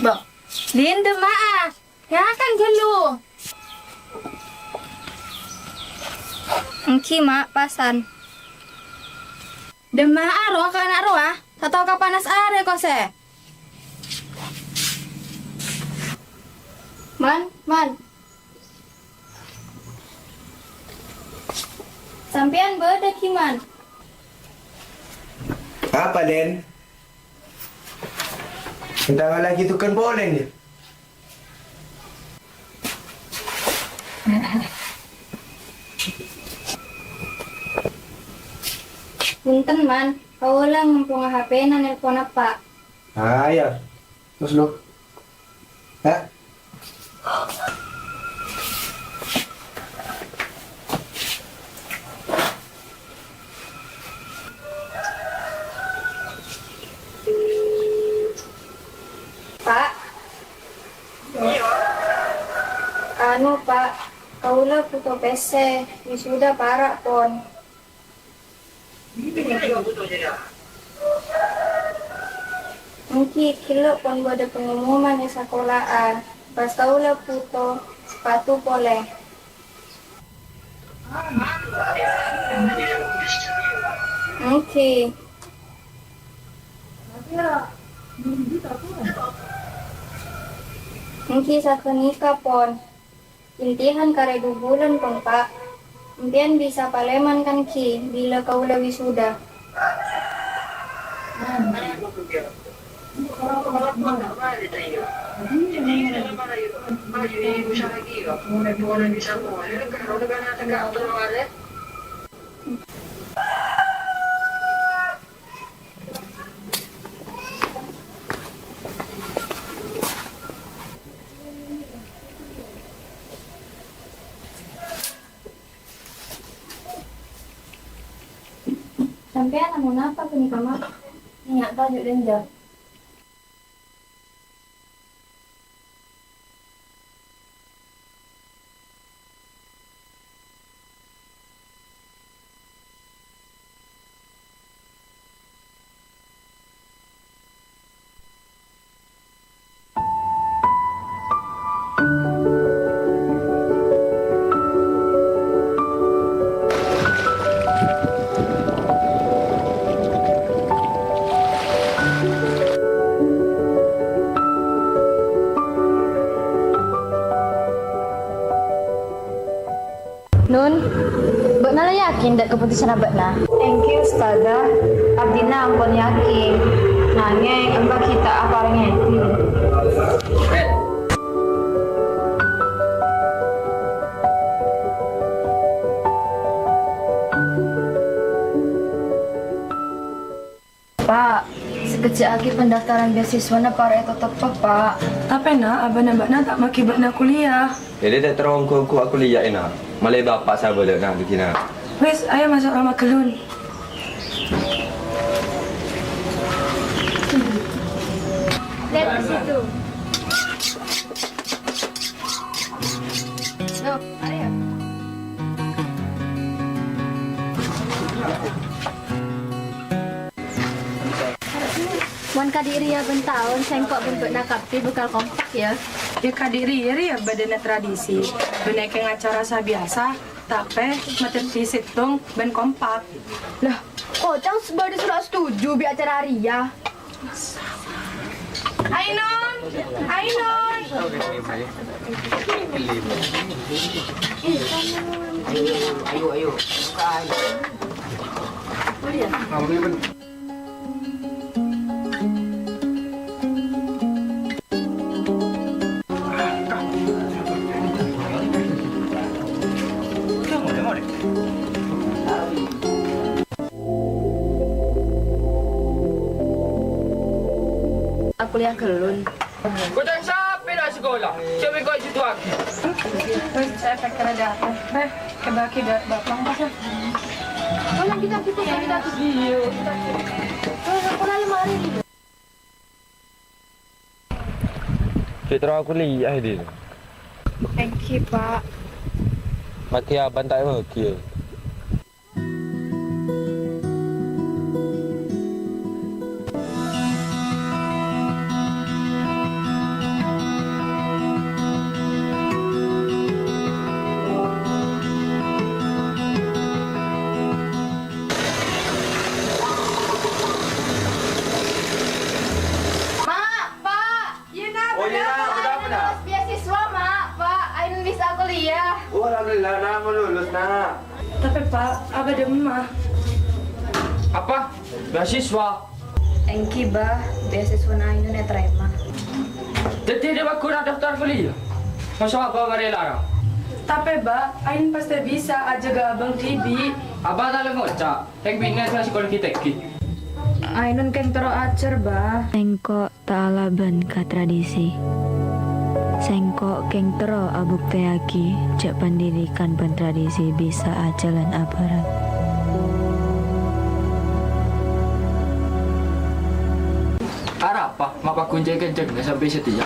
Bo. Din, dâ' emma'a. Ngakan ghâllu. Èngghi, Ma', pasan. Dâ' emma'a ro ka ana' rowa, ta' tao ka panas arè, kosè. Man, Man. Sampèyan bâdâ, ghi, Man? Apa, Den? Entah lagi tukang poleng, ya? Bhunten, Man. Kaulâ ngemponga H P-na nelpon, Pa'. Ah, ya. Terus, lo? Ya. Pa'. Anu, Pa', kaulâ bhuto pèssè, wisuda para', pon. Èngghi, ghellâ' pon bâdâ pengumuman è sakola'an, pas kaulâ bhuto sepatu polè. Èngghi. Èngghi, saghânèka, pon. Intihan karè du bulân, pon, Pa'. Empèyan bisa palèman, kan, ghi, bilâ kaulâ wisuda. Sampèyan namong napa ghânèka, Ma'? Nèka, Pa', jhâ' dânjâ. Nun, bâ'na la yakin dâ' kaputusanna bâ'na? Èngghi, Ustadzah. Abdhina ampon yakin, nangèng emba ghi' ta' aparèng èdhing. Pa', sakejjhâ' aghi' pendaftaran beasiswana para' ètotoppa, Pa'. Tapè, Na', abâna bâ'na ta' maghi bâ'na kuliah. Jadi, ta' terro ongghu-ongghu akuliah, Na'. Malè bapa' sè abâlâ, Na', dhâddhina. Wis, ayo maso' roma ghâllu. Lihat ke situ. Loh, ayo. Mon kadi' rèya bân taon, sèngko' bân bâ'na kabbhi bhâkal kompak, ya. Ya, kadi' rèya, rèya bâdâna tradisi. Bân èkèng acara sè biyasa, tapè matèddhi sèttong bân kompak. Lah, kocang sè bâdâ sè ta' setuju bi' acara rèya. Ainun! Ainun! Ayo, ayo, ayo. Buka, ayo. Aku lihat gelun. Kocang sapè la sakola? Coba kok juduwagi. Wis, saya pikir ada apa. Eh, kebagi dari bapak, Mas, ya. Oh, yang kita, kita, kita, kita. Iya. Oh, aku lalu mari. Cek terro aku liya, Din. Thank you, Pak. Mati abang tak magi, ya. Tapè, Pa', Abah dâ'emma. Apa? Beasiswa? Èngghi, Bah, beasiswana Ainun ètarèma. Dhâddhi, dâ' bâgghuna daftar kuliah. Masa Abah marè larang? Tapè, Bah, Ainun pastè bisa ajâgâ abâng dhibi'. Abah ta' la ngoca', rèng binè' sè psikologi tèngghi. Ainun kèng terro ajhâr, Bah. Sèngko' ta' alabân ka tradisi. Sèngko' kèng terro abuktèyaghi jhâ' pandidikan bân tradisi bisa ajhâlân abhâreng. Arapa ma' paghun cè'-kèncèngnga sampè' satèya?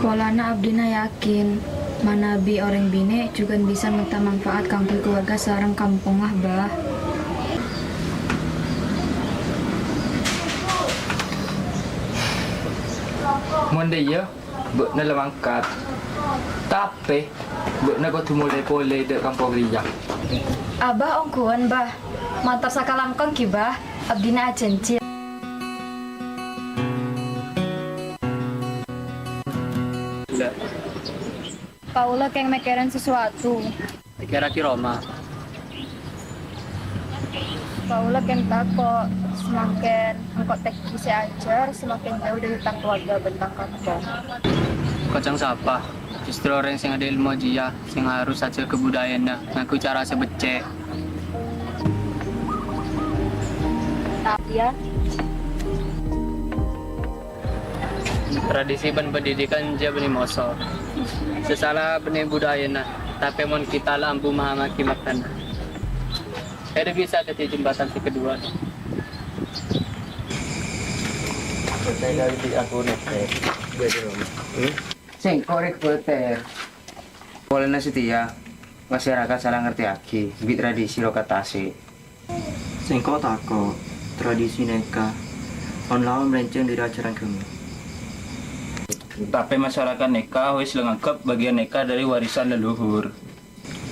Polana abdhina yakin, manabi orèng binè' jhughân bisa mènta manfaat kaangghuy keluarga sareng kampongnga, Bah. Mon dhâ' iyâ, bâ'na la mangkat. Tapè, bâ'na kodhu molè polè dâ' kampong rèya. Abah ongghuwân, Bah. Montor sakalangkong ghi, Bah. Abdhina ajhânjhi. Kaulâ kèng mèkkèrè sasuatu. Pèkkèrraghi, Roma. Kaulâ kèng tako', samangkèn engko' tèngghi sè ajhâr, samangkèn jhâu dhâri tang kaluwarga bân tang kampong. Koca'na sapa? Justru orèng sè ngadâ' èlmo jiyâ sè harus ajâgâ budayana ngangghuy cara sè beccè'. Iyâ. Tradisi bân pendidikan jhâ' bânnè moso. Sè sala bânnè budayana, tapè mon kita la ambu mahammaghi maknana, ella bisa dhâddhi jembatan sè kaduwâ. Sèngko' rèng bâtèr. Polana satèya, masyarakat sala ngartèyaghi bi' tradisi rokat tasè'. Sèngko' tako', tradisi nèka on-laon mlèncèng dhâri ajhârân ghâmè. Tapè masyarakat nèka wis la nganggep bâgiyân nèka dhâri warisan leluhur.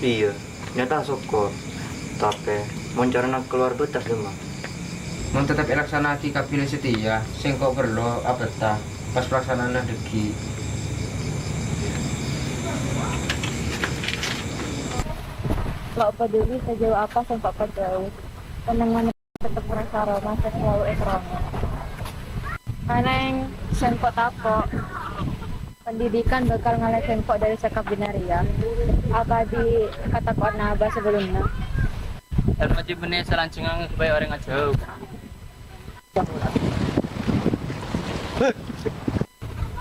Iyâ, nyata sokor. Tapè, mon carana kalowar bâtas, dâ'emma? Mon tetep èlaksana'aghi kabbhi satèya, sèngko' parlo abhâta pas palaksanaanna dhâggi'. Lo' paduli sajhâu apa sèngko' kajhâuh, kennengngan tetep rassa roma sè salalu èkarongnga. Anèng sèngko' tako', pendidikan bhâkal ngalè sèngko' dhâri sakabbhiyânna rèya, akadhi katako'anna Abah sabellunna. Èlmo jiyâ bânnè salanjhângnga ngaghâbây orèng ajhâuh.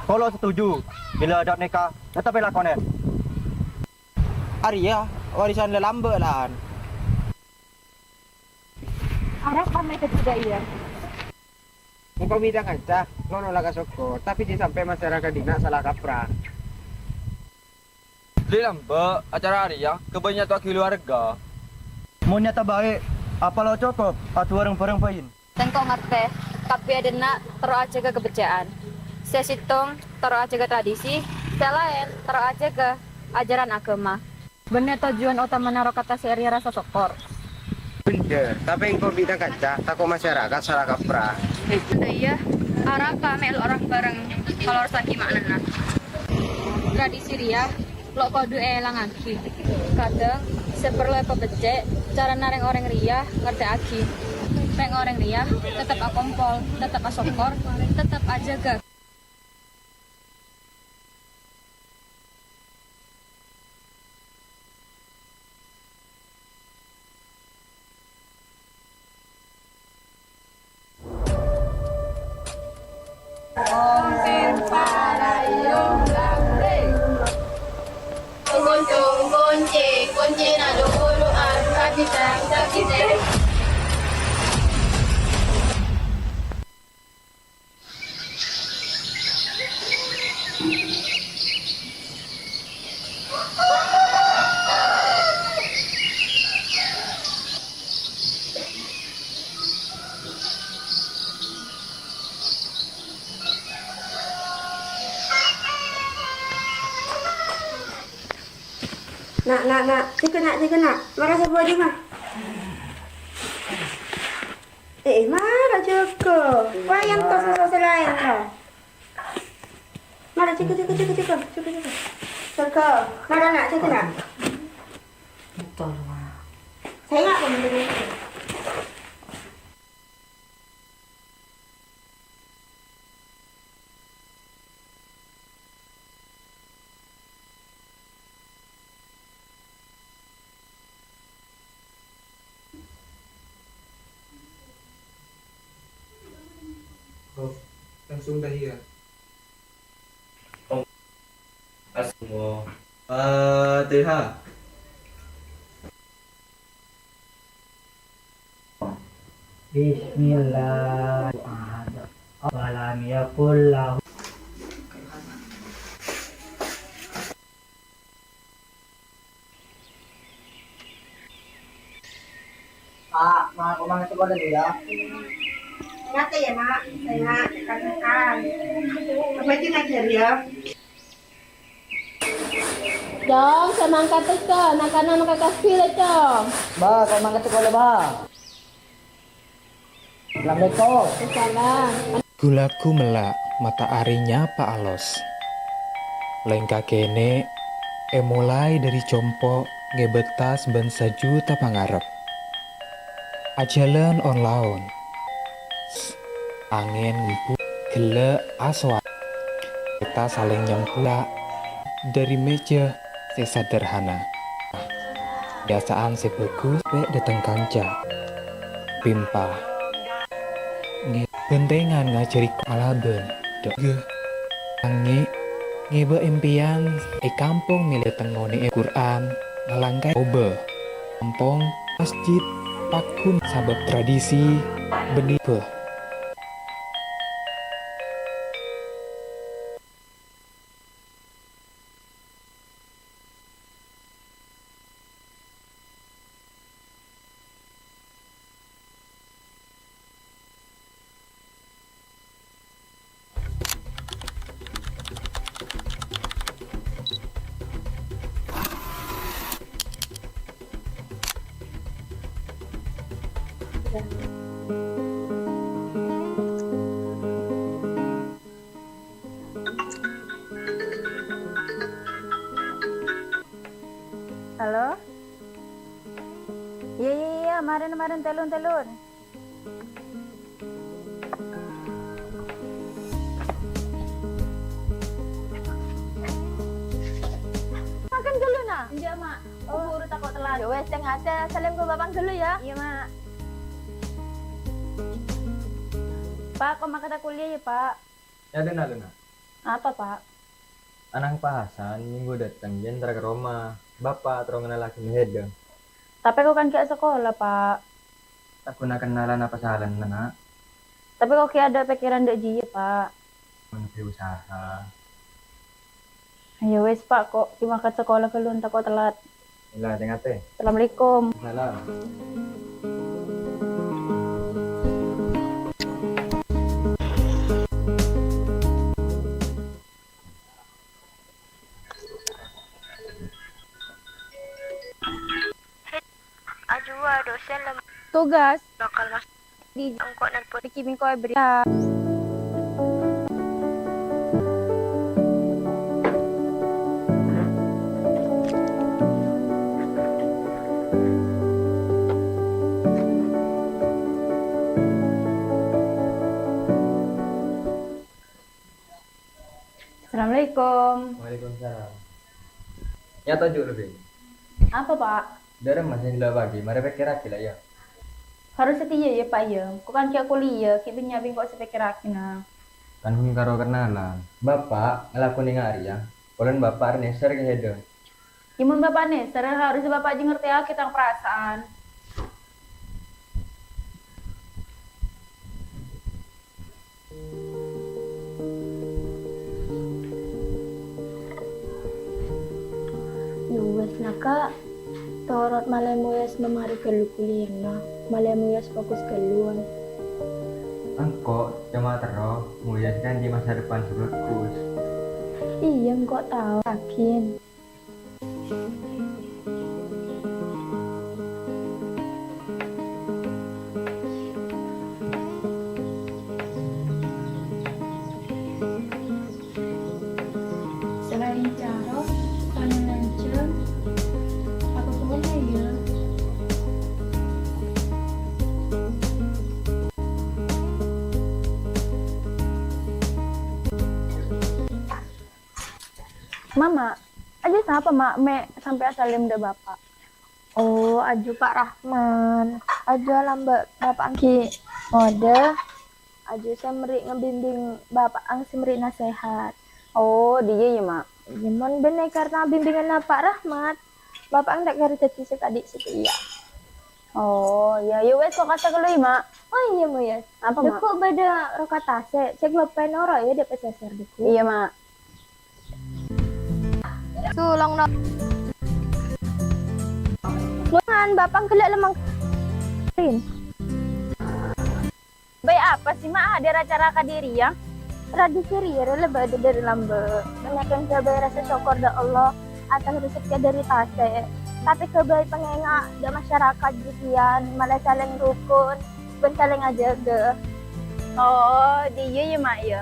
Kaulâ setuju, bilâ adat nèka tetep èlakonè. Arèya warisan lalambâ' la'an. Arapa mè' ketiga iyâ? Engko' bi' tang kanca ngono la kasokor, tapè jhâ' sampè' masyarakat dinna' sala kaprah. Lalambâ' acara arèya kabbhi nyato'aghi lowarga. Mon nyata bhâi, apa lo' cokop adhu bhâreng-bhâreng bhâi? Sèngko' ngartè, kabbhi è dinna' terro ajâgâ kabeccè'an. Sè sèttong terro ajâgâ tradisi, sè laèn terro ajâgâ ajhârân aghâma. Bânnè tojjhuwân otamana rokat tasè' rèya rassa sokor. Bhendher, tapè engko' bi' tang kanca tako' masyarakat sala kaprah. Iyâ, arapa mè' lo' rang-bhâreng kalowasaghi ma'nana. Tradisi rèya lo' kodhu èlangaghi. Kadhâng sè parlo èpabeccè' carana rèng-orèng rèya ngartèyaghi. Rèng-orèng rèya tetep akompol, tetep asokor, tetep ajâgâ. Na', na', na', jâgâ, na', jâgâ, na'. Mara sè bâdâ, Ma'. Eh, eh, mara jâgâ. Wayang to sè laèn, to. Mara jâgâ, jâgâ, jâgâ, jâgâ, jâgâ, jâgâ. Jâgâ. Mara, na', jâgâ, na'. Tolong. Saya nggak mau dengerin. Oh, langsung tahiyat. Assalamualaikum. Fatihah. Bismillah. Walam yakul lahu. Pak, Ma, kok mangkat sekolah dulu ya? Ingat ya, Mak. Sehat, tekan-tekan. Apa aja ngajar ya? Dong, sè mangkat tèkka, na'-kana' mangkat kasbi, Cong. Ba, kok mangkat sekolah, Ba? Assalamualaikum. Waalaikumsalam. Ghu-lagghu mella' mata'arè nyapa alos. Lèngka kènè' èmolaè dhâri compo' ngèbâ tas bân sajuta pangarep. Ajhâlân on-laon. Angèn embu' ghellâ' asowa. Kita saling nyambuta dhâri mèjhâ sè saderhana. Biyasaan sè bhâghus pè' dâteng kanca. Pimpa. Nge-, bhântengan ngajhâri alabân. Dâ-, angè-, ngèbâ empèyan è kampong mèlè tèngonè Qur'an, ngalangkaè obâ. Kampong, masjid, paggun sabâb tradisi, bânnè bâ. Halo? Iyâ, iyâ, iyâ, marèn, marèn, telun, telun. Mangkat ghâllu, Na'? Enjâ', Ma'. Oh, buru tako' telat. Ya wes, teng aja. Salam ke Bapak ghâllu, ya. Iyâ, Ma'. Pa', kok mangkat kuliah, ya, Pa'? Ya, dena, dena. Apa, Pa'? Ana'na Pa' Hasan minggu dâteng jhâ' entar ka roma. Bapa' terro ngennalaghi mahèdhâ. Tapè ko' kan ghi' asakola, Pa'. Ta' ghuna kennalan apa salana, Na'? Tapè ko' ghi' adâ' pèkkèran dâ' jiyâ, Pa'. Mon ghi' usaha. Ya wes, Pa', ko' ghi' mangkat sakola ghâllu, tako' telat. Ella, tè-ngatè. Assalamualaikum. Salam. Ajua dosen lem- Tugas. Bakal mas- Di engko' nelpon. Di kimi ko' beri. Assalamualaikum. Waalaikumsalam. Nyata jhâ' lebbi. Apa, Pa'? Dâremma sè ella pagi, marè pèkkèrraghi la, yâ. Harus satèya, yâ, Pa', yâ. Ko' kan ghi' kuliah, ghi' bânnya' bi' engko' sè pèkkèrraghi, Na'. Kan ghun karo kennalan. Bapa' ngalakonè nga' rèya. Polana Bapa' rè nèser ka hèdhâ. Yâ, mon Bapa' nèser, harus Bapa' jhâ' ngartèyaghi tang parasaan. Yâ wes, Na', Ka'. Torot malè moyas mamarè ghâllu kuliahna. Malè moyas fokus ghâllu. Engko' coma terro moyas kangghi masa depan sè bhâghus. Iyâ, engko' tao, yakin. Salaèn caro, tanangan jhâ', apa polè, yâ, Mama, ajâ sapa, Ma'? Mè' sampè' asalèm dâ' Bapa'. Oh, ajâ Pa' Rahman. Ajâ lambâ' Bapa' èngghi modâ. Ajâ sè mèrri' ngabimbing Bapa' èngghi sè mèrri' nasehat. Oh, dhiyâ, yâ, Ma'. Iyâ, mon bânnè karna bimbinganna Pa' Rahmat, Bapa' èngghi ta' kèra dhâddhi sè kadi' sè kèya. Oh, yâ, yâ wes, kok kassa' ghâllu, yâ, Ma'. Oh, iyâ, Mo, yâ. Apa, Ma'? Dâgghu' bâdâ rokat tasè', cè' loppaè noro', yâ, dâ' pècèsèr dâgghu'. Iyâ, Ma'. Sulong no. Mon Bapa' ghellâ' lemmang. Bhâi apa sè, Ma', hadir acara kadhi rèya? Tradisi rèya rè la bâdâ dâri lambâ'. Bânnya' kèng ghâbây rasa sokkor dâ' Allah, atas rejekkè dâri tasè'. Tapè ghâbây pangènga' dâ' masyarakat jhughân, mala salèng rokon, bân salèng ajâgâ. Oh, dhiyâ, yâ, Ma', yâ.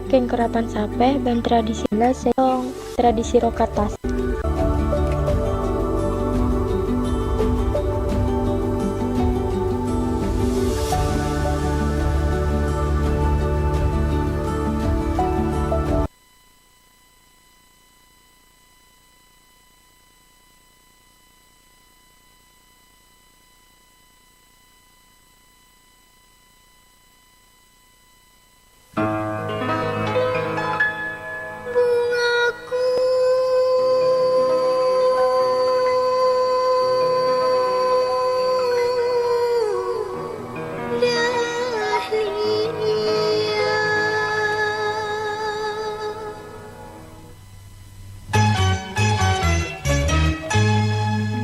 Kèng karapan sapè bân tradisi la sè tradisi rokat tasè'.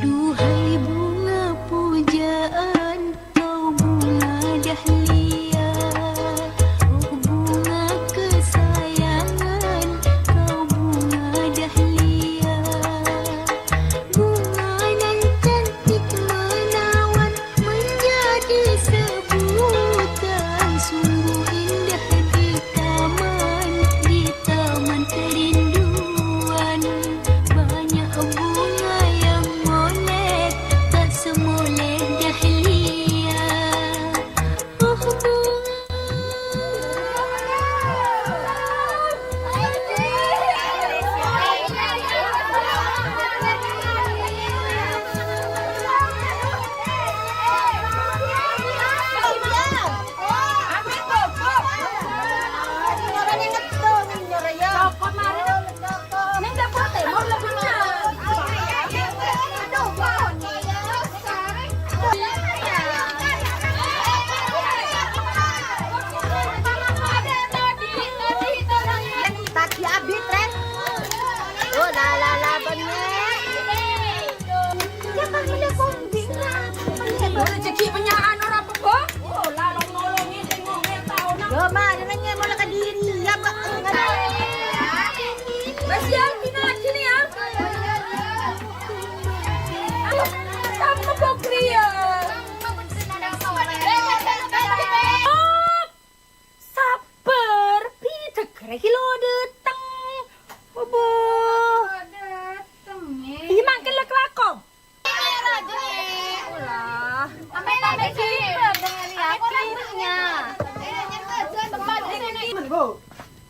Duhai bunga pujaan, kau bunga dahlia. Oh, bunga kesayangan, kau bunga dahlia. Bunga nan cantik menawan, menjadi sebutan, sungguh indah di taman, di taman kerinduan. Banyak bunga yang molek, tak semolek dahlia. Oh, bunga. Tadi abit, Ren. Oh, la, la, la, bengek. Siapa yang melek kombing? Rezeki penyaan orang pebo. Oh, lalong nolongin, tengok, ngetau, nak. Yo, Ma, dia nanya mau leka diri. Ya, Pak. Kasihan, Tina, sini, ya. Apa pokri, ya? Sabbhâr, bidhâk rè ghi' lo dâteng. Bobo. Dâteng, eh. Iyâ, mangkèn la kalako. Alah. Sampai nanti sih, Bang, ya. Aku rambutnya.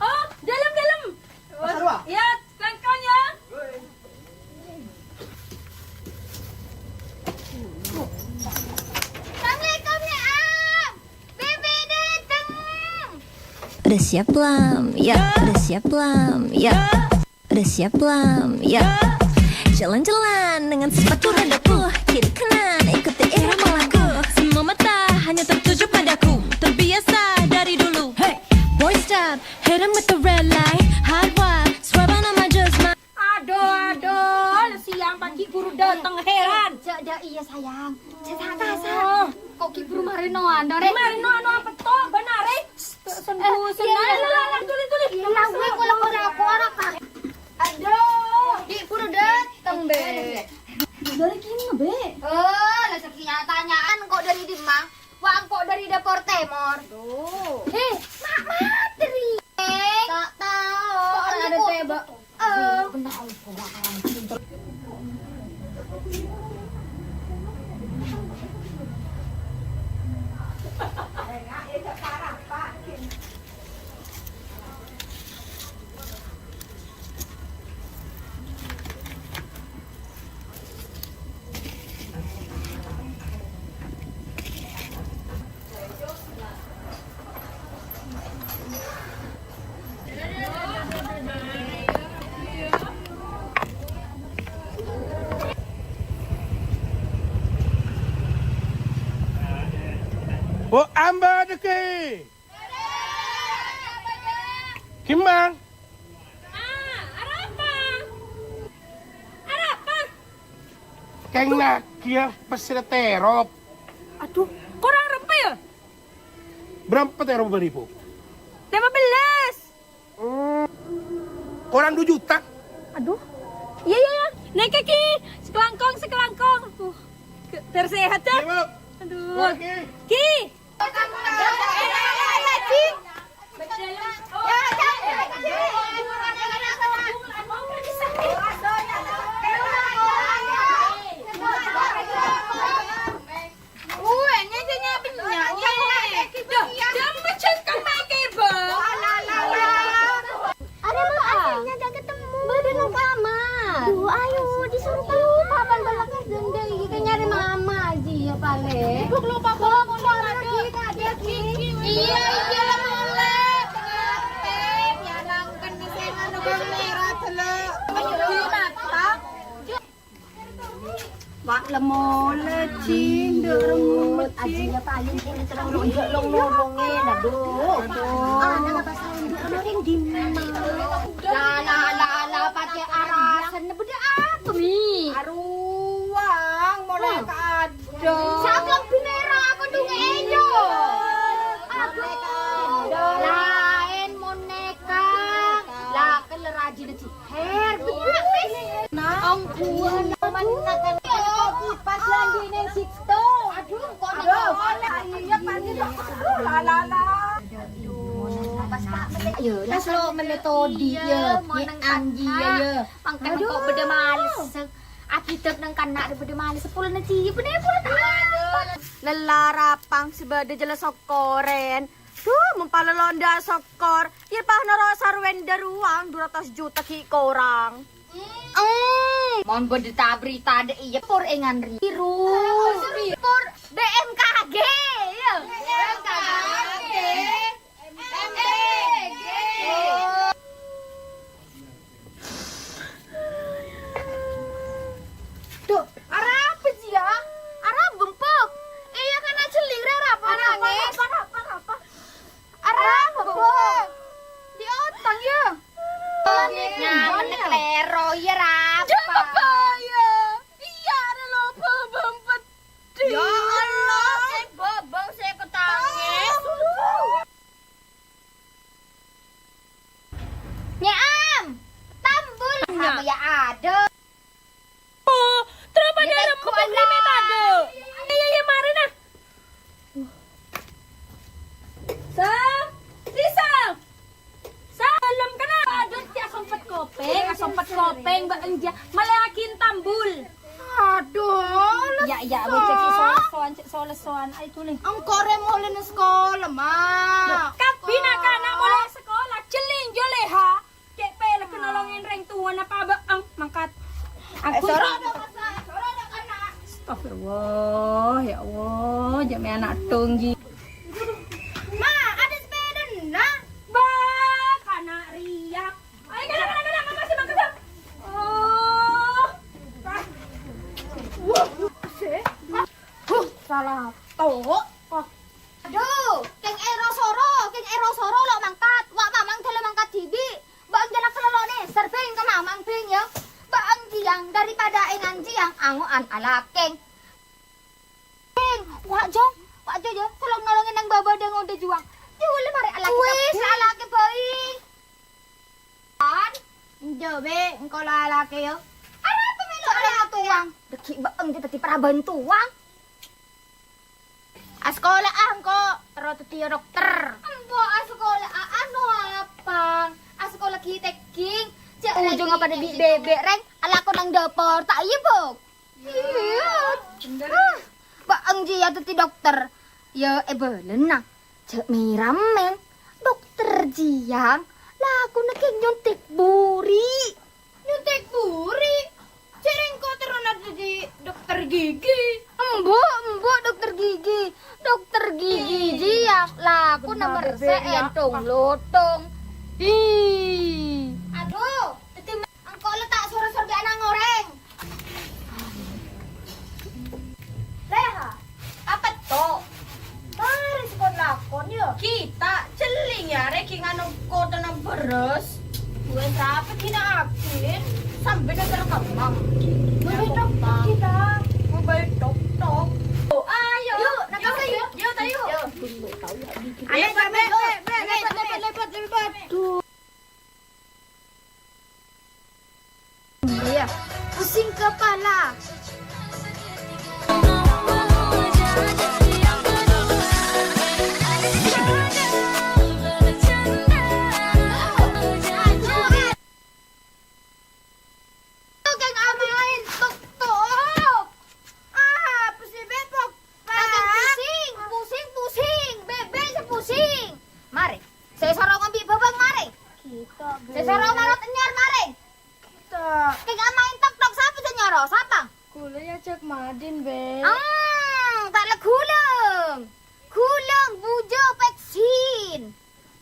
Oh, dalam, dalam. Iya, pelan-pelan ya. Assalamualaikum, ya, Am. Bebe dateng. Udah siap belum? Ya, udah siap belum? Ya. Udah siap belum? Ya. Jalan-jalan dengan sepatu rodaku, kiri kanan ikuti irama lagu. Semua mata hanya tertuju padaku, terbiasa dari dulu. Hey, boy step, hit 'em with the red light, hot wire, swerving on my just my. Aduh, aduh, siang pagi buru dateng, heran. Cek dah iya sayang. Cek tak kasar. Kok ki buru marino ando, Rek? Marino anu apa to, benar, Rek? Sembuh, eh, iya, senang. Iya, iya, iya, tuli, tuli. Iya, gue kalau kora-kora, Kak. Aduh, Dik, buru dateng, Be. Dari kini, Be? Oh, lah, saking tanyaan kok dari Demang. Wah, kok dari dapur timur. Tuh. Eh, mak materi. Tak tahu. Kok ada tebak? Bu Amba Deki. Kimang. Keng nagiya pèssèna terop. Aduh, korang rèpa ya? Berapa terop baribu? Lima belas. Hmm, korang dua juta. Aduh. Iya, iya, iya. Naik, Ki. Sekelangkong, sekelangkong. Aduh. Biar sehat, ya. Iya, Bu. Aduh. Oke. Ki. Uwe, nyanyi-nyanyi penyanyi. Dah, jam macet kan main kebo. Ada apa? Akhirnya gak ketemu. Baru nang kamar. Duh, ayo, disuruh tahu. Papan balakas dendai, kita nyari mama aja ya, paling. Ibu lupa bawa motor lagi, Kak, dia gini. Iya, iya, lah, mulai. Pengantin, ya, nang kena saya nganu merah dulu. Ayo, di mata. Wa' la mole, Cing, ndak remuk, Cing. Ajiya paling pun terus ndak long-nolonge, aduh. Aduh. Ana la pasal ndak ana ring dimma. La, la, la, la, pake arasan, beda apa, Mi? Aruwang, mole kadang. Sableng binera apa dong, enyo? Aduh. Lain moneka. La, kan le rajin, Cing. Her, bener, wis. Nah, ongguan, teman, makan kopi pas lagi neng situ. Aduh, kok neng kopi? Iya, pagi. Aduh, la, la, la. Aduh, pas tak mele-, ayo, pas lo mele todi, ya. Iya, ya, Anji, ya, ya. Pangkat kok beda males. Akidep neng kana' beda males. Sepuluh nasi, bener, sepuluh. Aduh. Lelarapang sebada jelas sokoren. Duh, mon palolonda sokor, ya pas noro' sarwen daruwang dua ratus juta gi' korang. Mm. Mon bâdâ ta-, berita dâ' iyâ por engan ri-, biru. Por B M K G, ya. B M K G. M B G. Duh, arapa, Ji, ya? Arapa, bempok? Iya, kan, aja lira, arapa nangis? Arapa, arapa, arapa? Arapa, bempok? Di otang, ya? Nyaman klero, ya, arapa? Duh, apa, ya? Iya, ada lobo bempet. Ya Allah, sing bobong, sing ketangis. Nyam, tambul sama ya ada. Oh, terus pada rembuk kok lima tadi. Iya, iya, iya, mari nah. Sa, Risa. Sa, lem kena. Aduh, ya sompet kopeng, sompet kopeng, Mbak Enja. Malah yakin tambul. Aduh, ya, ya, wis cek solesoan, cek solesoan. Ayo, tuli. Engko' re mole neng sekolah, Ma. Loh, kabina kana' mole sekolah, jeling jo leha. Cek pelek nolongin reng tuwa napa ba'eng mangkat. Aku soro dong, Mas, soro dong, anak. Astagfirullah, ya Allah, jame anak tunggi. Ma, ada sepeda, nah. Bah, kana' riya. Ayo, kana', kana', kana', Mama sih mangkat. Oh. Wah, sih. Huh, salah toko. Aduh, keng ero soro, keng ero soro lo mangkat. Wa' mamang dalo mangkat dibi'. Bang jalak selolone, serbeng ke mamang beng ya. Bang jiang daripada engan jiang ango'an alakeng. Beng, wa' jong, wa' jong ya, tolong nolongin nang baba dang onde juang. Wes, alake bhâi. Kan? Enjâ', Bè, engko' la alake, yâ. Arapa mèlo alake, yâ? Dâgghi' bâ'eng jâ' dhâddhi paraban towang. Asakola, ah, engko' terro dhâddhiyâ dokter. Empo' asakola, a-, ano apa? Asakola ghi' tegging. Ujungnga padâ bi' bèbè', rèng. Alako nang dâpor, ta' iyâ, Bok? Iyâ. Bâ'eng jiyâ dhâddhi dokter. Yâ, èbâlâna. Jhâ' mè-rammèn. Dokter jiyâ lakona kèng nyontik buri. Nyontik buri? Jhâ' rèng engko' terrona dhâddhi dokter gigi. Embu', embu' dokter gigi. Dokter gigi jiyâ lakona meressè'è ènthong-lothong. Ih. Adu, dhâddhi Engko' la ta' soro-soro bi' ana' ngorèng. Leha, apa to? Mare sè kon-lakon, yâ. Kita celing ya, rè, ghi' nganu kotona bherrâs. Wes apa ghi' na' abin? Sambil ngeter kembang. Mobile tok-tok kita. Mobile tok-tok. Oh, ayo. Yuk, nak kasih, yuk. Yuk, tayo. Yuk. Ayo, cepet, cepet, cepet, cepet, cepet. Duh. Iya. Pusing kepala. Tukang amain tok-tok. Ah, pusing bepok. Pusing, pusing, pusing. Bebek sè pusing. Mare. Sè soro ngombi bawang, mare. Kita, Sè soro marot enyar, mare. Kita. Kèng amain tok-tok, sapa sè nyoro? Sapa? Kulâ èajhâk Madin, Bè. Hmm, ta' la ghulâng. Ghulâng, bujâ, peksin.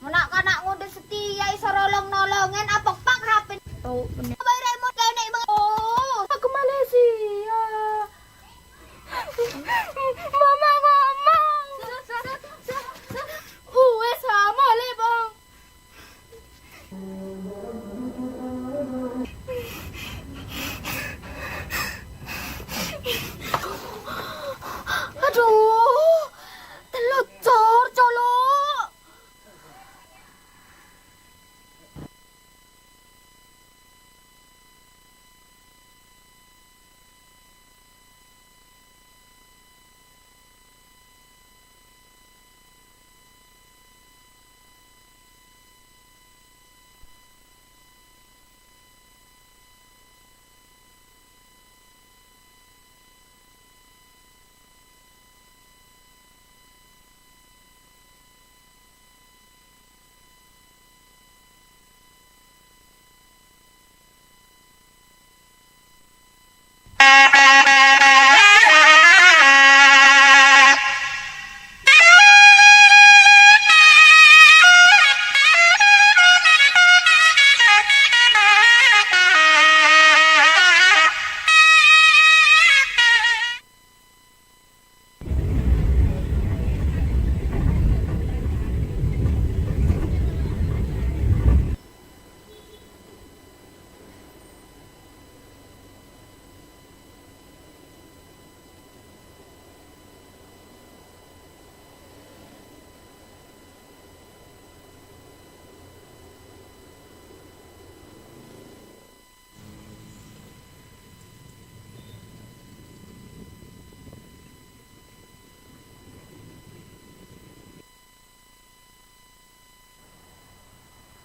Mon na'-kana' ngodâ satèya èsoro long-nolongèn, apokpak H P. Tau, bener. Bayar remote kènè', Bang. Oh, ke Malaysia. Mama ngomong. Uwes, mole, Bang. Aduh, telocor, colok.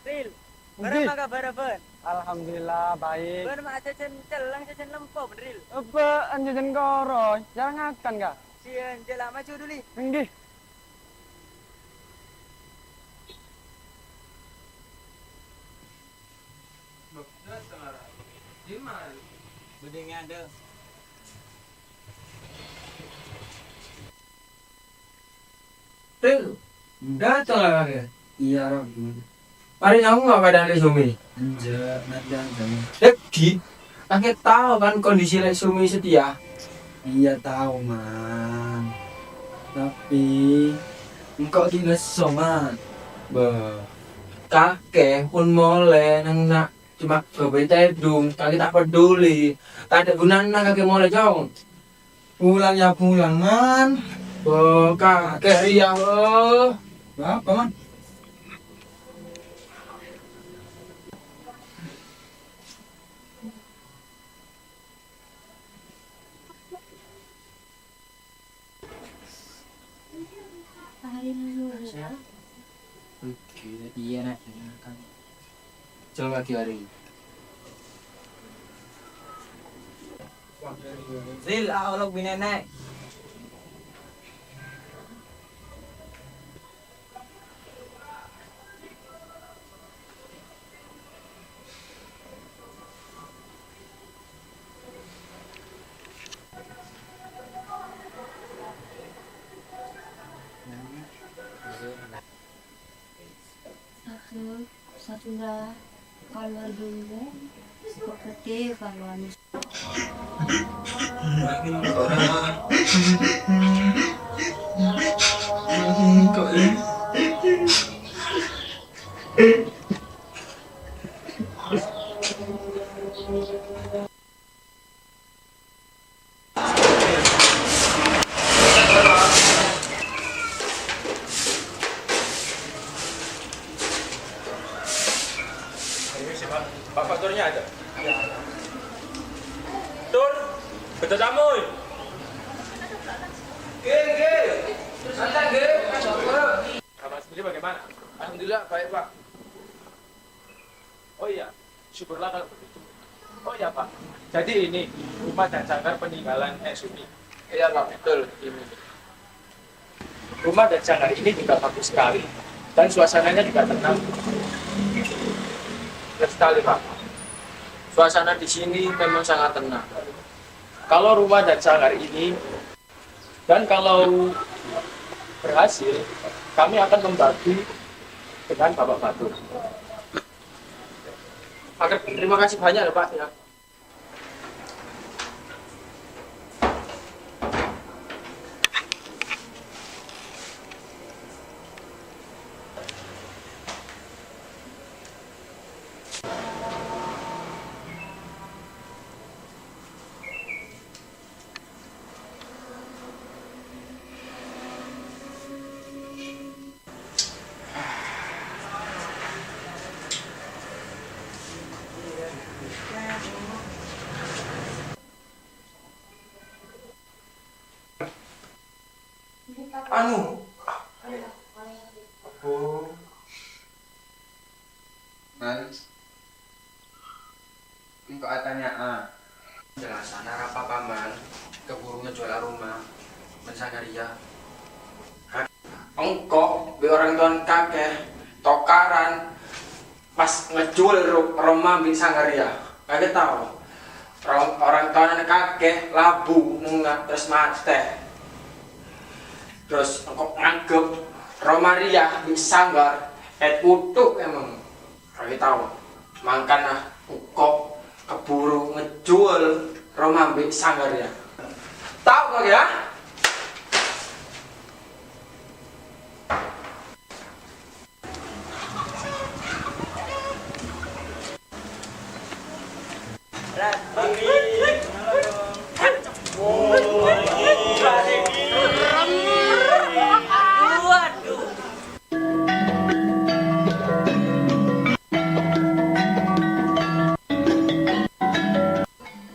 Ril, Nggih. Bârâmma kabhârrâ bân? Alhamdulillah, baik. Bân ma' jhâjhân celleng, jhâjhân lempo, bân, Ril? Ebbâ'ân jhâjhân koro, jhâ' ngakan, Ka'. Sian, jhâ' la maju duli. Nggih. Ril, dâteng la kakè? Iyâ, Rob. Parèng nyaman keadaan Lè' Sumi? Enjâ', nadhâng, Jang. Dâgghi', kakè tao kan kondisi Lè' Sumi satèya? Iyâ, tao, Man. Tapè, engko' ghi' lesso, Man. Bâh, kakè pon molè neng na' coma bâbâi tèdung, kakè ta' peduli. Tadâ' ghunana kakè molè, Cong. Pulang ya pulang, Man. Bâh, kakè rèya, bâh. Apa, Man? Selamat pagi hari. Zil, a' olok binèna. Satu, satu lah. Kalau dulu, seperti kalau anu. Pak Faturnya ada. Tur, bâdâ tamoy. Nggih, nggih. Santai, nggih. Bapak sendiri bagaimana? Alhamdulillah, baik, Pak. Oh iya, syukurlah kalau begitu. Oh iya, Pak. Jadi ini rumah dan sanggar peninggalan Nek Sumi. Iya, Pak, betul. Ini. Rumah dan sanggar ini juga bagus sekali. Dan suasananya juga tenang. Betul sekali, Pak. Suasana di sini memang sangat tenang. Kalau rumah dan sanggar ini, dan kalau berhasil, kami akan membagi dengan Bapak Fatur. Oke, terima kasih banyak ya, Pak, ya. Anu. Oh. Nangis. Engko' atanya'a. Jelasana arapa, Paman? Keburu ngejual aroma. Men Zakaria. Engko' bi' orang towan kakè tokaran pas ngejual ro-, roma bi' Zakaria. Kakè tao. Ro-, orang towana kakè labu nengnga terros matè. Terros engko' nganggep roma rèya bi' Sanggar èkutuk emang. Kakè tao, mangkana engko' keburu ngejual roma bi' Sanggar, ya. Tao kakè, ya?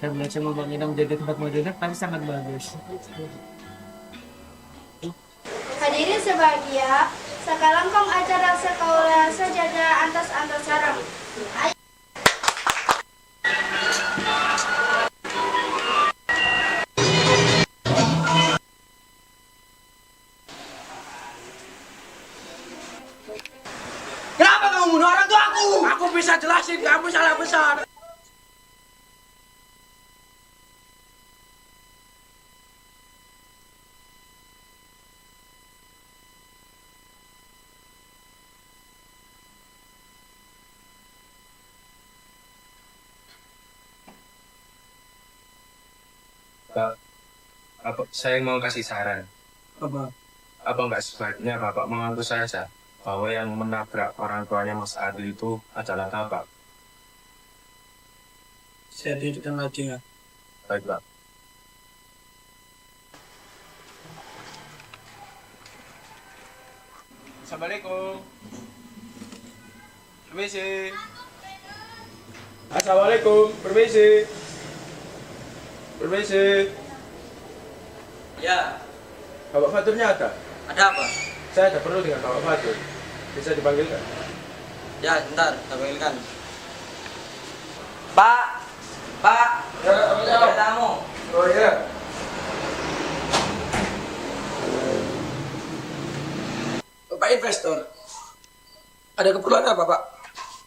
Saya belajar membangun menjadi tempat modern, tapi sangat bagus. Hadirin sebahagia, sakalangkong acara sakaula sadhâjâ antos-antos sareng. Kenapa kamu bunuh orang tuaku? Aku bisa jelasin, kamu salah besar. Pak, apa, saya mau kasih saran. Apa? Apa nggak sebaiknya Bapak mengaku saja bahwa yang menabrak orang tuanya Mas Adil itu adalah Bapak? Saya pikirkan lagi, ya. Baik, Pak. Assalamualaikum. Permisi. Assalamualaikum. Permisi. Permisi. Ya. Bapak Faturnya ada? Ada apa? Saya ada perlu dengan Bapak Fatur. Bisa dipanggilkan? Ya, sebentar, saya panggilkan. Pak, Pak, ya, apa ya? Ada tamu. Oh, iya. Bapak investor, ada keperluan apa, Pak?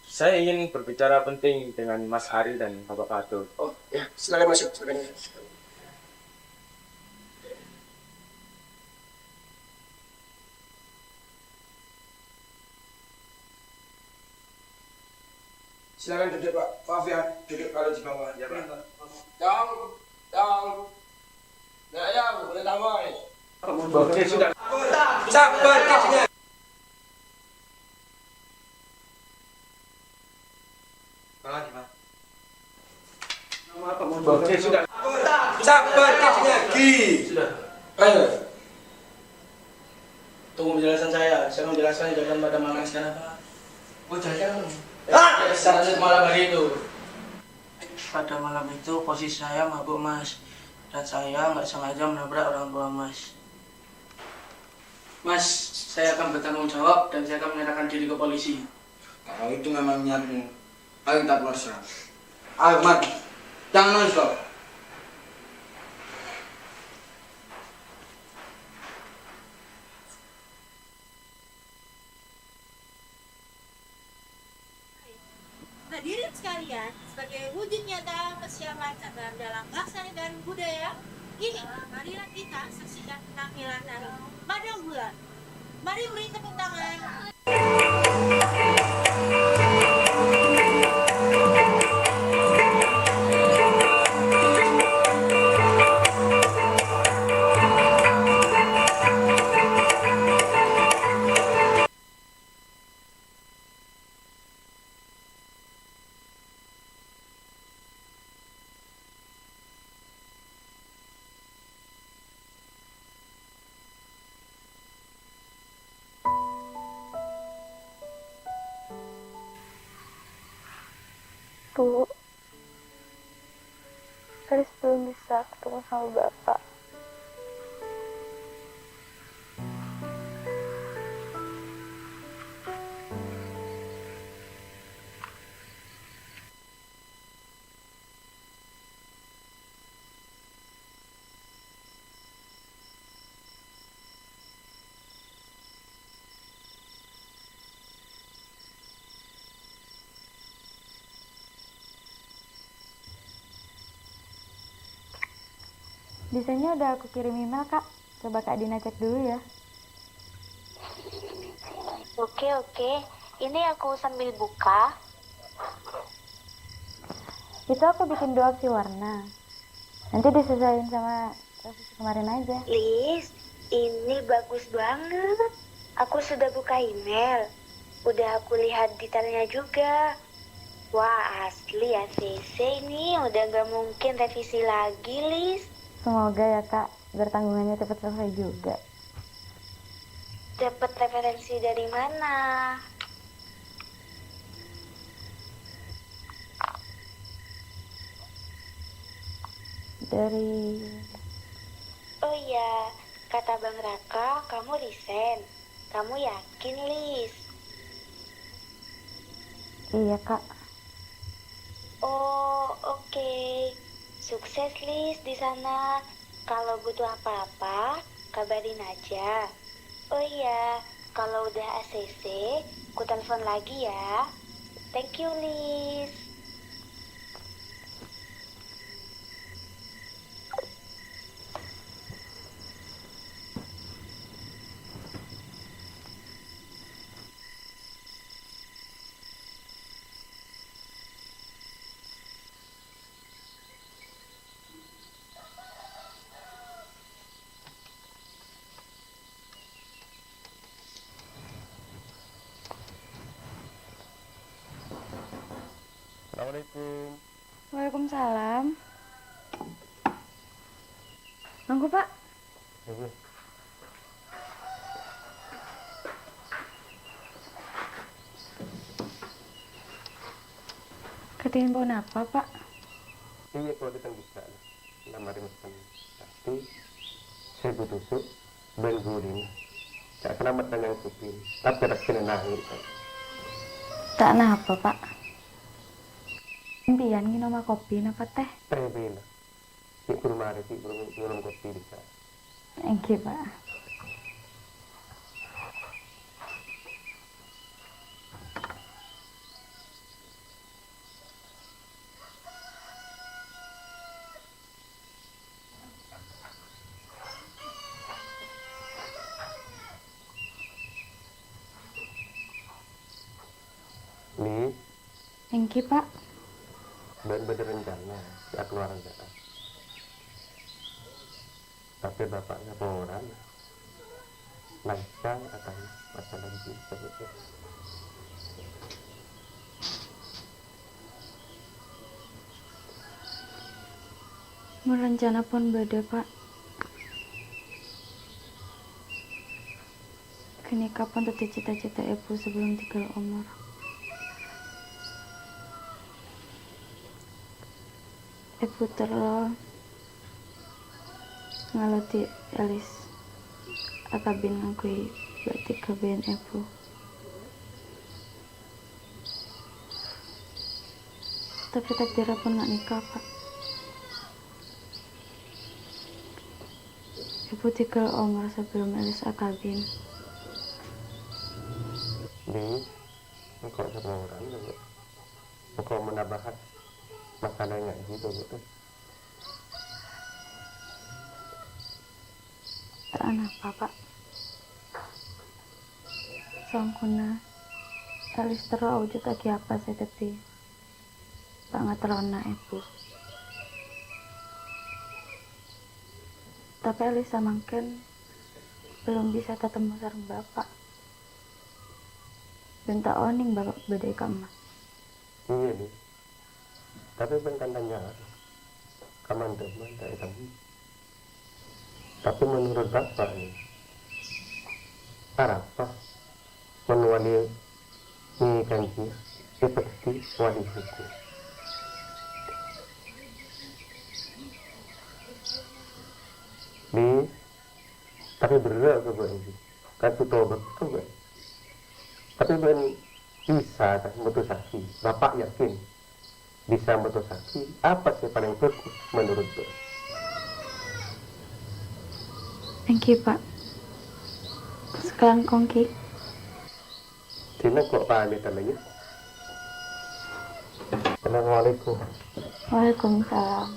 Saya ingin berbicara penting dengan Mas Hari dan Bapak Kato. Oh, ya, silakan masuk, silakan. Silakan duduk, Pak. Maaf ya, duduk kalau di bawah. Ya, Pak. Tong, tong. Nah, ya, boleh tamu, ya. Oke, sudah. Sabar, Kak. Kalau lagi, Pak. Oke, sudah. Sabar, Kak, lagi. Sudah. Ayo. Tunggu penjelasan saya. Saya mau jelaskan kejadian pada malam sekarang, Pak. Oh, jangan. Ah! Saat malam hari itu. Pada malam itu, posisi saya mabuk, Mas. Dan saya nggak sengaja menabrak orang tua, Mas. Mas, saya akan bertanggung jawab dan saya akan menyerahkan diri ke polisi. Kalau itu memang niatmu, ayo kita keluar sekarang. Ayo, Mat. Jangan nangis, kau. Hadirin sekalian, sebagai wujud nyata kesiapan Cagar dalam bahasa dan budaya ini, marilah kita saksikan penampilan dari Madam Bulan. Mari beri tepuk tangan. Bu, Felis belum bisa ketemu sama Bapak. Desainnya udah aku kirim email, Kak. Coba Kak Dina cek dulu ya. Oke, oke. Ini aku sambil buka. Itu aku bikin dua opsi warna. Nanti disesuaiin sama posisi kemarin aja. Lis, ini bagus banget. Aku sudah buka email. Udah aku lihat detailnya juga. Wah, asli A C C ini. Udah nggak mungkin revisi lagi, Lis. Semoga ya, Kak. Biar tanggungannya cepet selesai juga. Dapat referensi dari mana? Dari... Oh iya, kata Bang Raka, kamu resign. Kamu yakin, Lis? Iya, Kak. Oh, oke. Sukses, Lis, di sana. Kalau butuh apa-apa, kabarin aja. Oh iya, kalau udah A C C, ku telepon lagi ya. Thank you, Lis. Assalamualaikum. Waalaikumsalam. Mangga, Pak. Iya, Bu. Kadian ponapa, Pak? Iyâ, kaulâ tang bisa. Lamar mèsten. Tapi sè butuh su' bân gulina. Ca'na mètten yang kuping. Tapè rakkèna nangèng. Ta' napa, Pak. Sampèyan ngènoma kopi napa tèh? Tèh bhâi la. Ghi' buru marè, ghi' buru ngènom kopi dhisa. Èngghi, Pak. Li, èngghi, Pak. Bâ'na bâdâ rencana sè akalowar jâ'. Tapè bapa'na polana lancang atanya masalah duit. Mon rencana pon bâdâ, Pak. Ghânèka pon dhâddhi cita-cita èbhu sabellun tèghâl omor. Èbhu terro ngalodhi Elis akabin ngangghuy bâ' tèghâ bân èbhu. Tapè takdirra pon nga' nèka, Pak. Èbhu tèghâl omor sabellun Elis akabin. Bi, engko' saporana, Bu. Engko' mon abahas masalah ngajhi, Bu, Bu. Ta' anapa, Pak. Songghuna Elis terro aojuddhâghi apa sè dhâddhi pangaterrona èbhu. Tapè Elis samangkèn belum bisa tatemmo sareng Bapa'. Bân ta' onèng Bapa' bâdâ è ka'emma. Iyâ, Li. Tapè bân kan tanya, kaman dâmma ta' ètemmo. Tapè menurut Bapa' nè, arapa mon wali nè kanjiyâ èpèdhi wali hukum? Li, tapè berrâ' ka bâ'na, kan buto bâkto, kan? Tapè bâ'na bisa, kan, mutussaghi. Bapa' yakin bisa mutussaghi apa sè palèng bhâghus menurut bâ'na. Èngghi, Pak. Sakalangkong, Ki. Dina kok pamit, Tante, ya. Assalamualaikum. Waalaikumsalam.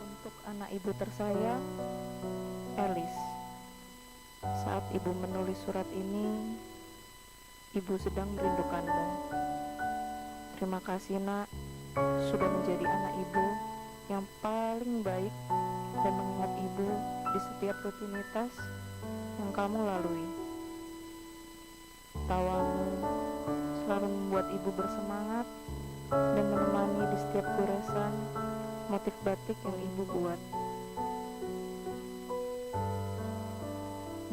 Untuk anak ibu tersayang, Elis. Saat ibu menulis surat ini, ibu sedang merindukanmu. Terima kasih, Nak, sudah menjadi anak ibu yang paling baik dan mengingat ibu di setiap rutinitas yang kamu lalui. Tawamu selalu membuat ibu bersemangat dan menemani di setiap goresan motif batik yang ibu buat.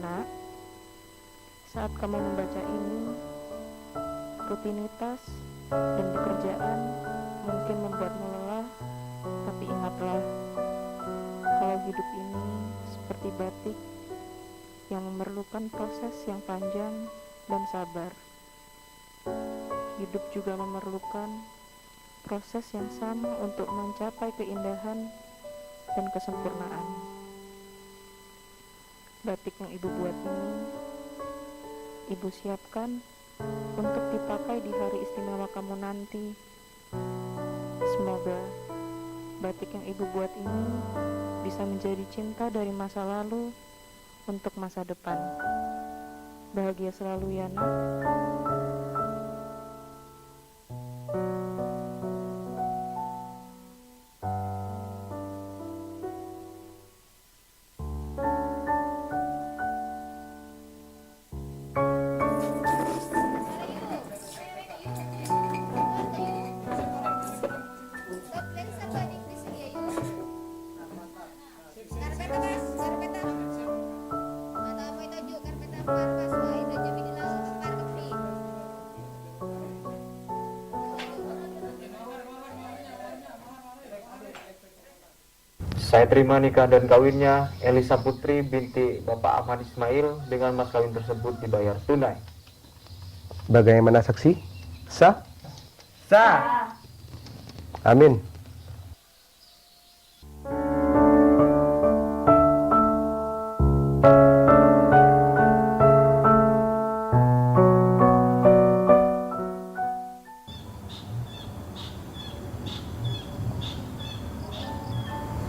Nak, saat kamu membaca ini, rutinitas dan pekerjaan mungkin membuatmu lelah, tapi ingatlah, kalau hidup ini seperti batik yang memerlukan proses yang panjang dan sabar. Hidup juga memerlukan proses yang sama untuk mencapai keindahan dan kesempurnaan. Batik yang ibu buat ini Ibu siapkan untuk dipakai di hari istimewa kamu nanti. Semoga batik yang Ibu buat ini bisa menjadi cinta dari masa lalu untuk masa depan. Bahagia selalu ya, Nak. Saya terima nikah dan kawinnya Elisa Putri binti Bapak Ahmad Ismail dengan mas kawin tersebut dibayar tunai. Bagaimana saksi? Sah? Sah. Amin.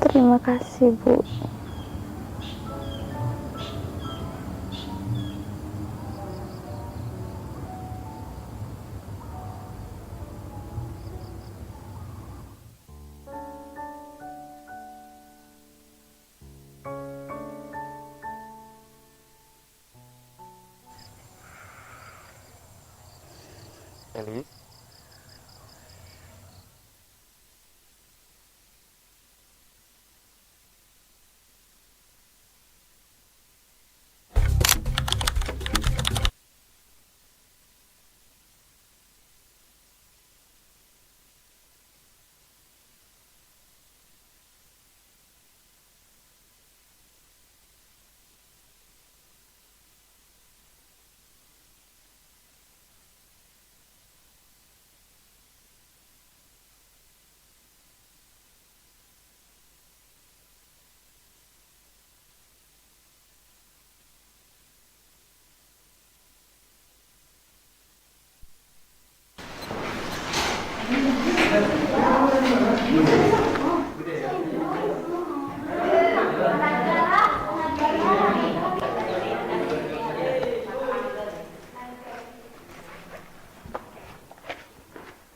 Terima kasih, Bu. Eli?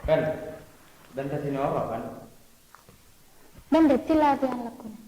Pan, bâ'na dhâddhi napa, Pan? Bâ'na dhâddhi la bhiyân lagghuna.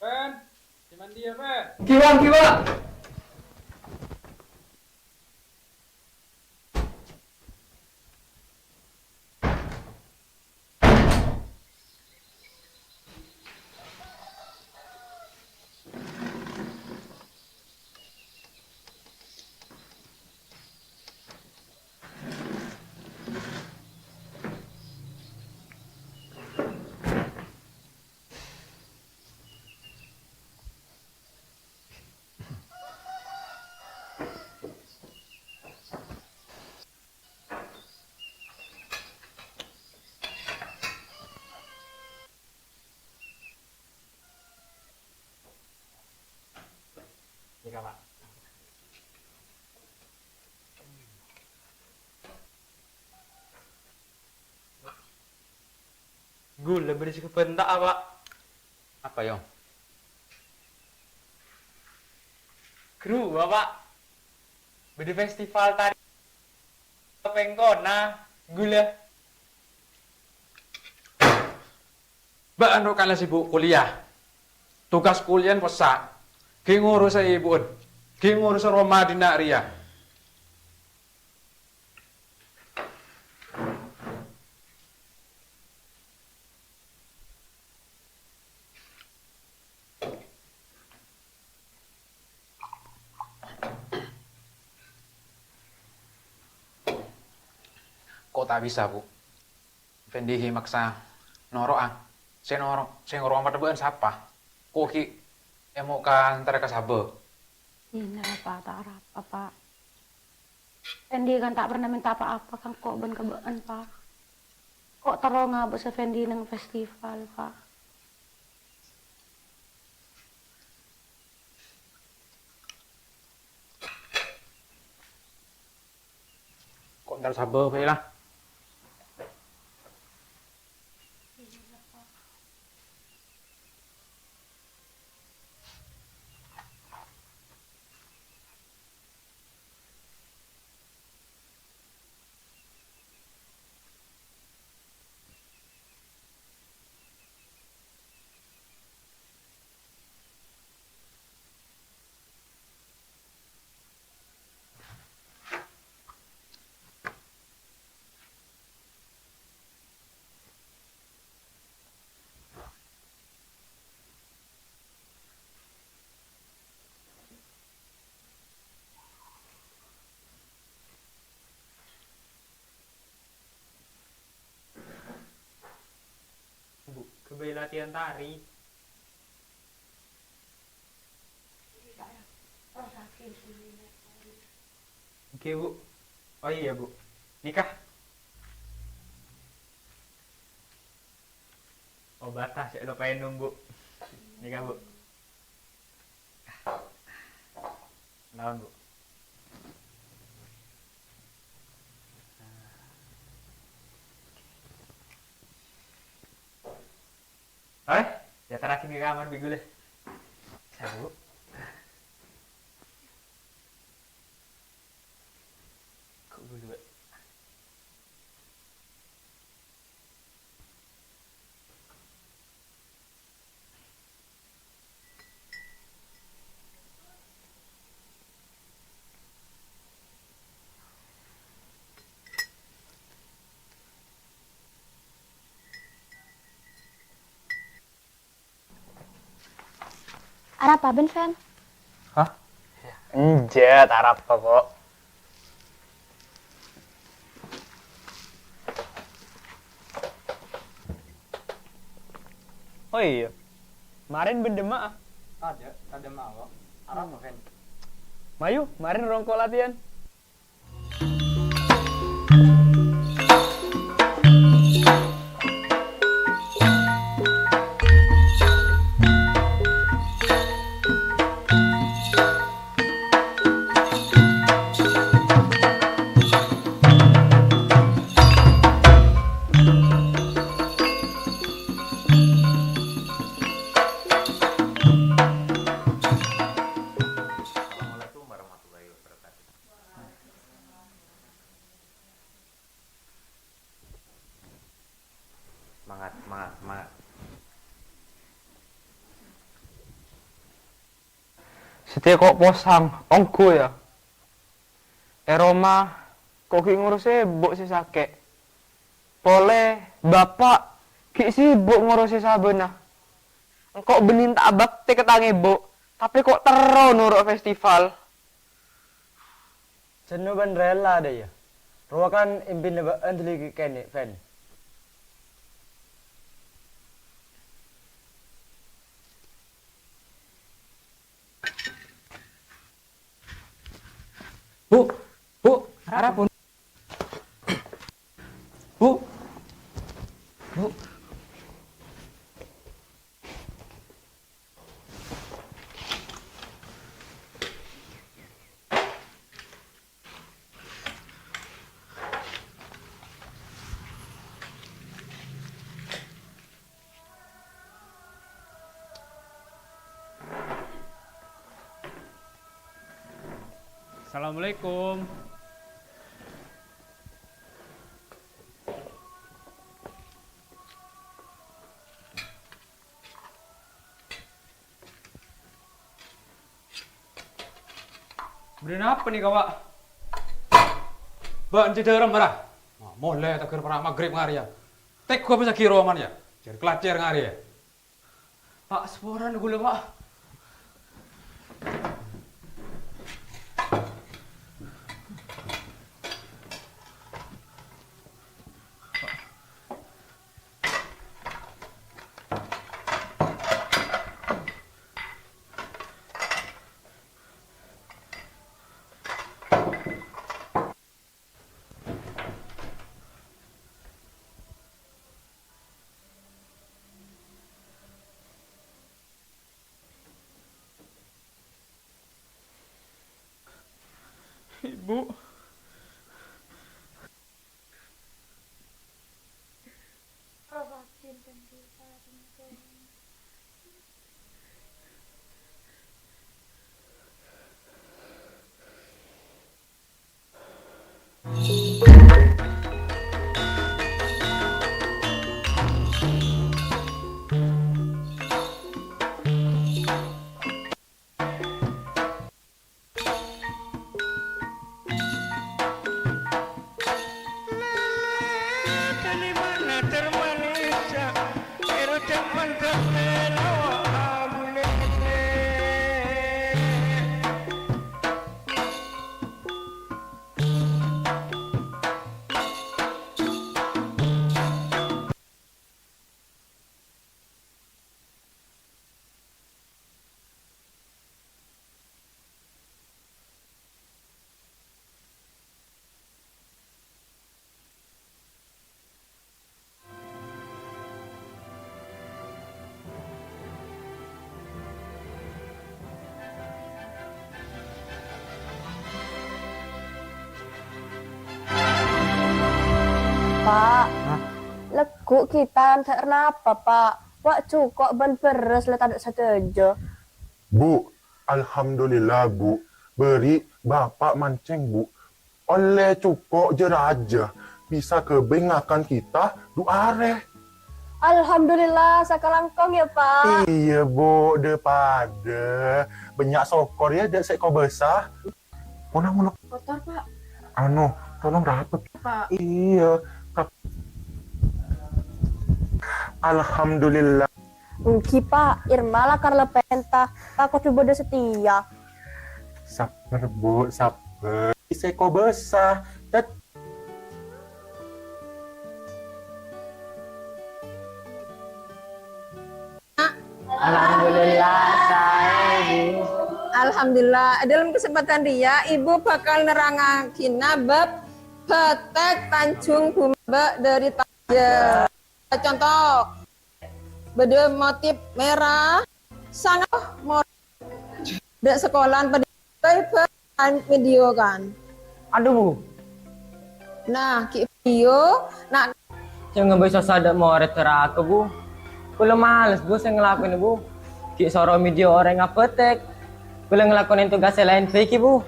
Pen, sè mandiya, Pen? Kiwa, kiwa. Ghulâ bâdâ sè kabhânta'a, Pa'. Apa, Yong? Ghâruwa, Pa'. Bâdâ festival tari pèngkona, ghulâ. Bâ'ân ro' kala sibuk kuliah. Tugas kuliah pèssa'. Ghi' ngorosa ibu'en. Ghi' ngorosa roma dinna' rèya. Ko' ta' bisa, Bu. Fendi ghi' maksa noro'a. Sè noro-, sè noro' mateba'an sapa? Ko' ghi' èmo' ka entara ka Sabâ. Dinna, Pa', ta' arapa, Pa'. Fendi kan ta' pernah mènta pa-apa ka engko' bân ka bâ'ân, Pa'. Ko' terro ngabâs Fendi neng festival, Pa'. Ko' entar Sabâ bhâi la. Bu, ghâbây latihan tari. Oke, Bu. Oh iya, Bu. Nikah. Obata sè lupain, Bu. Nikah, Bu. Lawan, Bu. Eh, ya terakhir ke kamar, Bu, ghulâ. Sabu. Kok ghulâ, Bu? Arapa bân, Fen? Hah? Enjâ', ta' arapa kok. Oh iyâ, marèn bân dâmma'a? Tadâ', tadâ' dâmma'a kok. Arapa, Fen? Mayu, marèn rongko' latihan. Assalamualaikum warahmatullahi wabarakatuh. Semangat, semangat, semangat. Satèya ko' posang, ongghu, yâ. È roma, ko' ghi' ngorosè èbhu sè sakè'. Polè, bapa' ghi' sibuk ngorosè sabâna. Engko' bânnè ta' abhâktè ka tang èbhu, tapè ko' terro noro' festival. Jenno bân rela, dâ, yâ. Rowa kan èmpèna bâ'ân dhuli ghi' kènè', Fen. Bu, Bu, arapa, Bu? Bu, Bu. Assalamualaikum. Bâdâ napa nèka, Pak? Bâ'na jhâ' dârem, mara. Wah, molè tèghâr para' magrib ngarè, yâ. Tèghu apa saghi roman, yâ? Jhâr-kalajhâr ngarè, yâ. Pak, saporana ghulâ, Pak. Ibu. Pa', Hah? Legghu' kita, ta' arapa, Pa'. Wa' jhuko' bân bherrâs la tadâ' sadhâjâ. Bu, alhamdulillah, Bu. Bâri' Bapa' mancèng, Bu. Ollè jhuko' jâ-rajâ, bisa ghâbây ngakan kita du arè. Alhamdulillah, sakalangkong yâ, Pa'. Iyâ, Bu, dâ-padâ. Bânnya' sokkor yâ, dâ' sè kobâsa. Pona ngono. Kotor, Pa'. Anu, tolong rapet. Pa'. Iyâ, tap-, Alhamdulillah. Èngghi, Pa', Irma lakar la pènta, ta' kodhu bâdâ satèya. Sabbhâr, Bu, sabbhâr. Sè kobâsa, tet-, Alhamdulillah, saè, Bu. Alhamdulillah, è dâlem kasempadhân rèya, Ibu bhâkal nerrangaghina bab bhâtèk Tanjung Buma dâri Tajâ. Conto, bâdâ motif mèra, sanget mo-, dâ' sakolaan padâ video kan. Adhu, Bu. Nah, ghi' video, na'. Sè ngambi sossa dâ' morèd sè rato, Bu. Kaulâ males, Bu, sè ngalakonè, Bu. Ghi' soro video orèng abhâtèk. Kaulâ ngalakonè tugas sè laèn bhâi ghi, Bu.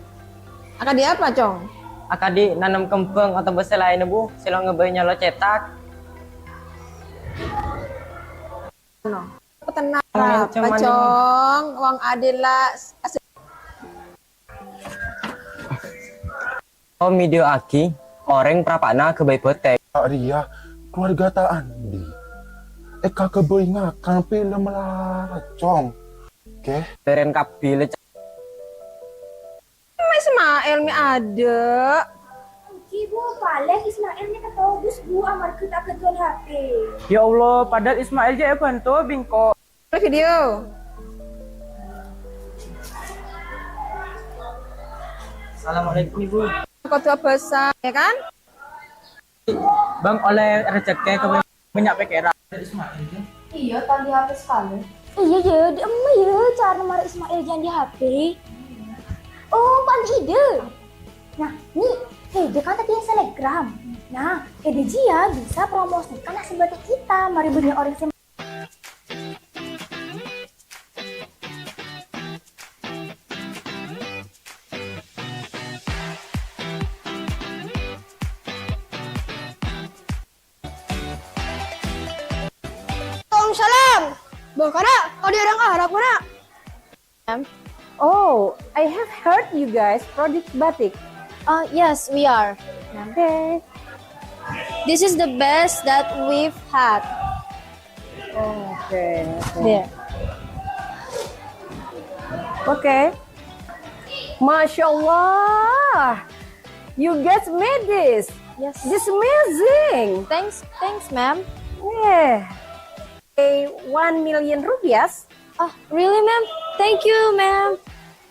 Akadhi apa, Cong? Akadhi nanem kembhâng otabâ sè laènna, Bu, sè lo' ngambi nyolo cètak. No. Tenang, Amin, apa, Cong, Cong? Wong adilla as-, Oh, videoaghi orèng parapa'na aghâbây bhâtèk. Pak Ria, keluarga ta' andi'. Èkaghâbây ngakan film lara, Cong. Oke. Terèn kabbhi, lè, Cong. Ma' Ismail mè' adâ'. Èngghi, Bu, palèng Ismail mè' katobus, Bu, amarghâ ta' ghâdhuwân H P. Ya Allah, padahal Ismail jhâ' èbhânto bi' engko'. Video. Assalamualaikum, Ibu. Kodhu abhâsa, ya kan? Bâng ollè rejhekkè ka bânnya' pèkkèran. Iyâ, ta' andi' H P sakalè. Iyâ, yâ, dimma, yâ, carana marè Ismail jhâ' andi' H P. Oh, kok andi' ide. Nah, Ni, ide kan tadi yang selebgram. Nah, ide jiyâ bisa promosikan hasil batik kita. Marè bânnya' orèng sè Salam. Bâh, kana', tadâ' orèng Arab, kana'? Oh, I have heard you guys produce batik. Uh, yes, we are. Okay. This is the best that we've had. Okay, okay. Yeah. Okay. Masya Allah. You guys made this. Yes. This amazing. Thanks, thanks, ma'am. Yeah. Pay one million rupiahs. Oh, really, ma'am? Thank you, ma'am.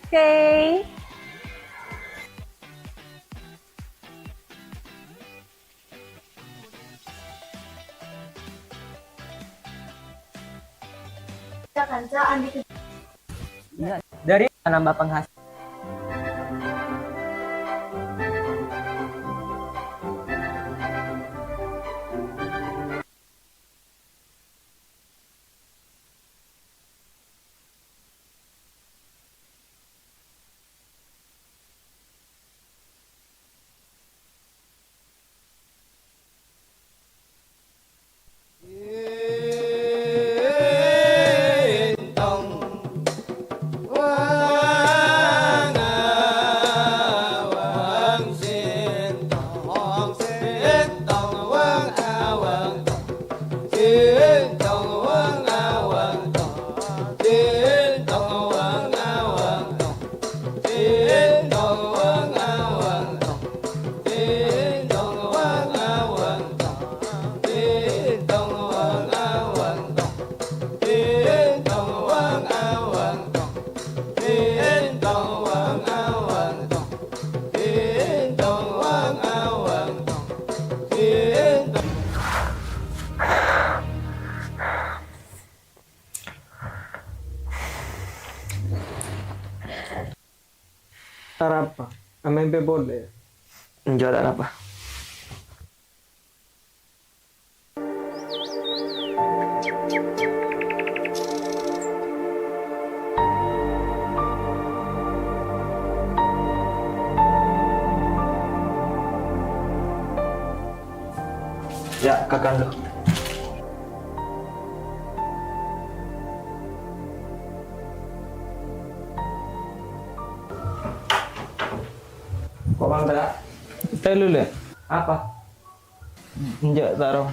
Okay. Dari menambah penghasilan. Tarapa? Amèmpè polè? Enjâ', tarapa. Ya, kakak. Kok mangga? Telu, Le. Apa? Enjâ', taro.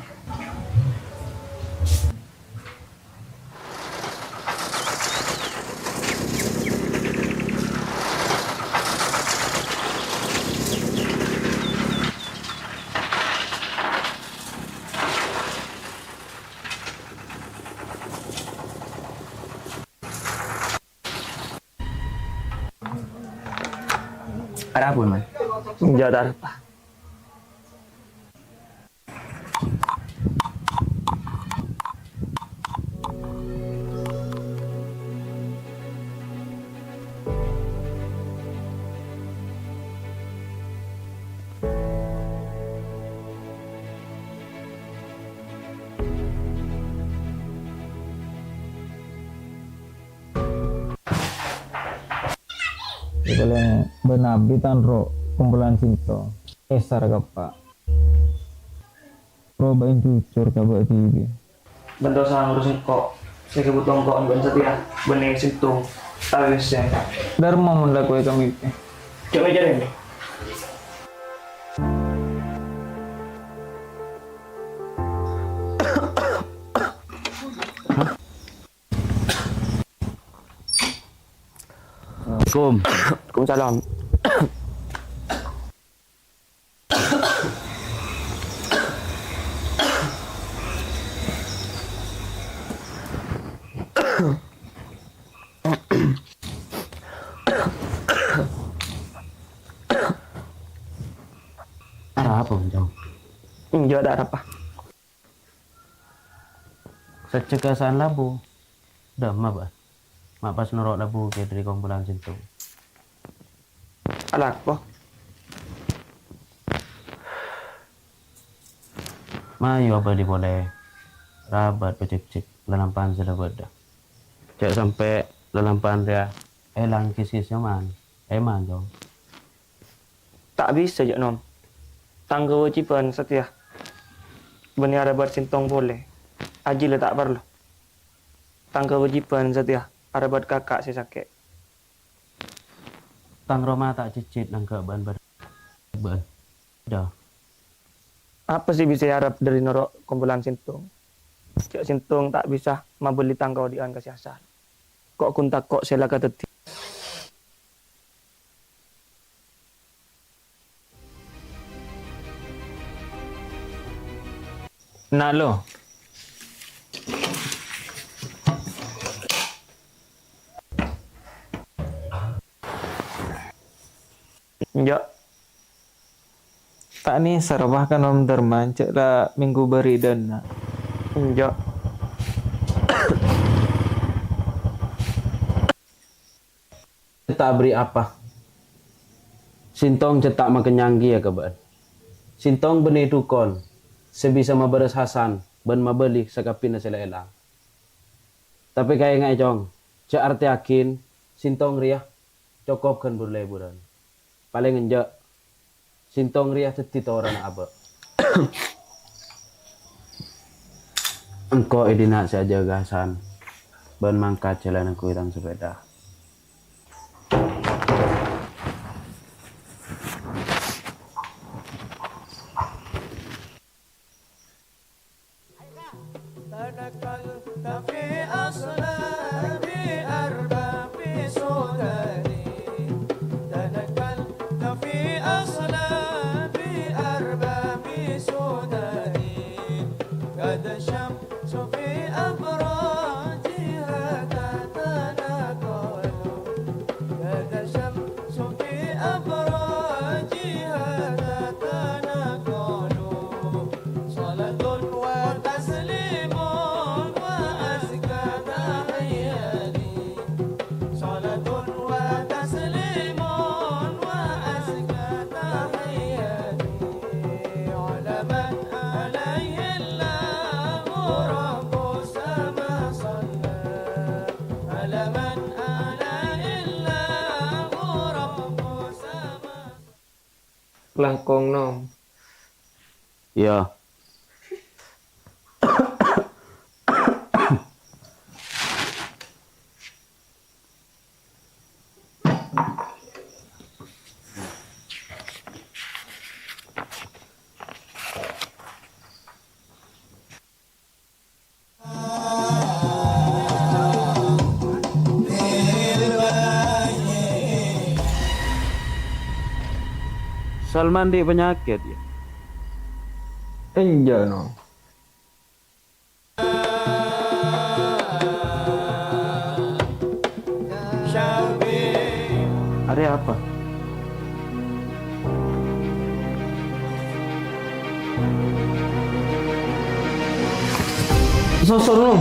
Arapa, Man? Enjâ', tarapa. Palèng bân Abi tanro kompolan sèttong. Èsar, Kapa'. Probâ'â jujur ka bâ' dhibi'. Bân tosa ngurus engko'. Sè kabhuto engko' bân satèya bânnè sèttong. Tawè sè. Dârma mon la kowè ka mimpi. Jhâ' mècèrè. Assalamualaikum. Waalaikumsalam. Arapa, Cong? Enjâ', ta' arapa. Sajjhegghâ saan labu, dâmma, bâ'. Ma' pas noro' labu kè dhâri kompolan sèttong. Alako. Mayu abâli polè. Rabat pacèkcèk lalampa'an sè la bâdâ. Jhâ' sampè' lalampa'an rèya èlang kis-kis nyoman. Èman, Cong. Ta' bisa, jhâ' Nom. Tang kawâjibhân satèya bânnè arabat sèttong polè. Ajhi la ta' parlo. Tang kawâjibhân satèya arep bâ'ân kaka' sè sakè'. Tang roma ta' jhejjhit nangghâ' bâ'ân bâr-, bâ'ân. Dah. Apa sè bisa èarep dhâri noro' kompolan Sintong? Jhâ' Sintong ta' bisa mabâli tang kaodi'ân ka si Hasan. Ko' ghun tako' sè la kadhâddhi. Na', lo. Enjâ'. Ta' nèser, apa, ka Nom Darman, jhâ' la mènggu bâridânna. Enjâ'. Ta' aberri' apa. Sintong jhâ' ta' makennyang kèya ka bâ'ân. Sintong bânnè dhukon sè bisa mabârâs Hasan bân mabâli sakabbhiyânna sè la èlang. Tapè kaènga'è, Cong, jhâ' artèyaghin Sintong rèya cokop ghân bur-lèburân. Palèng enjâ', Sintong rèya dhâddhi toranna abâ'. Engko' è dinna' sè ajâgâ Hasan, bân mangkat jhâlân ngangghuy tang sepèda. تنقلت في أصلاب أرباب سوداني، تنقلت في أصلاب أرباب سوداني، قد الشمس في أبراجها تتنقل. غدا الشمس في أبراجها تتنقل. صلاة وتسليم وأزكى تحياتي. صلاة وتسليم وأزكى تحياتي على من عليه الله رب السما صلى. Langkong, Nom. Iyâ. Salman andi' panyakèt, yâ? Enjâ', Nom. Arèya apa? Sosorno.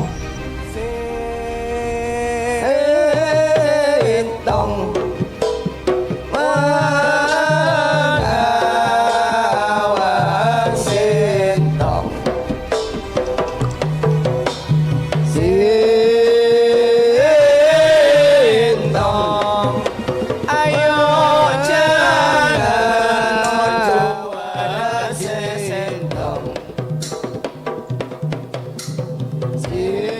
Sintong. Wangawan sintong. Sintong. Ayo jalan, ojo ada sintong. Sintong.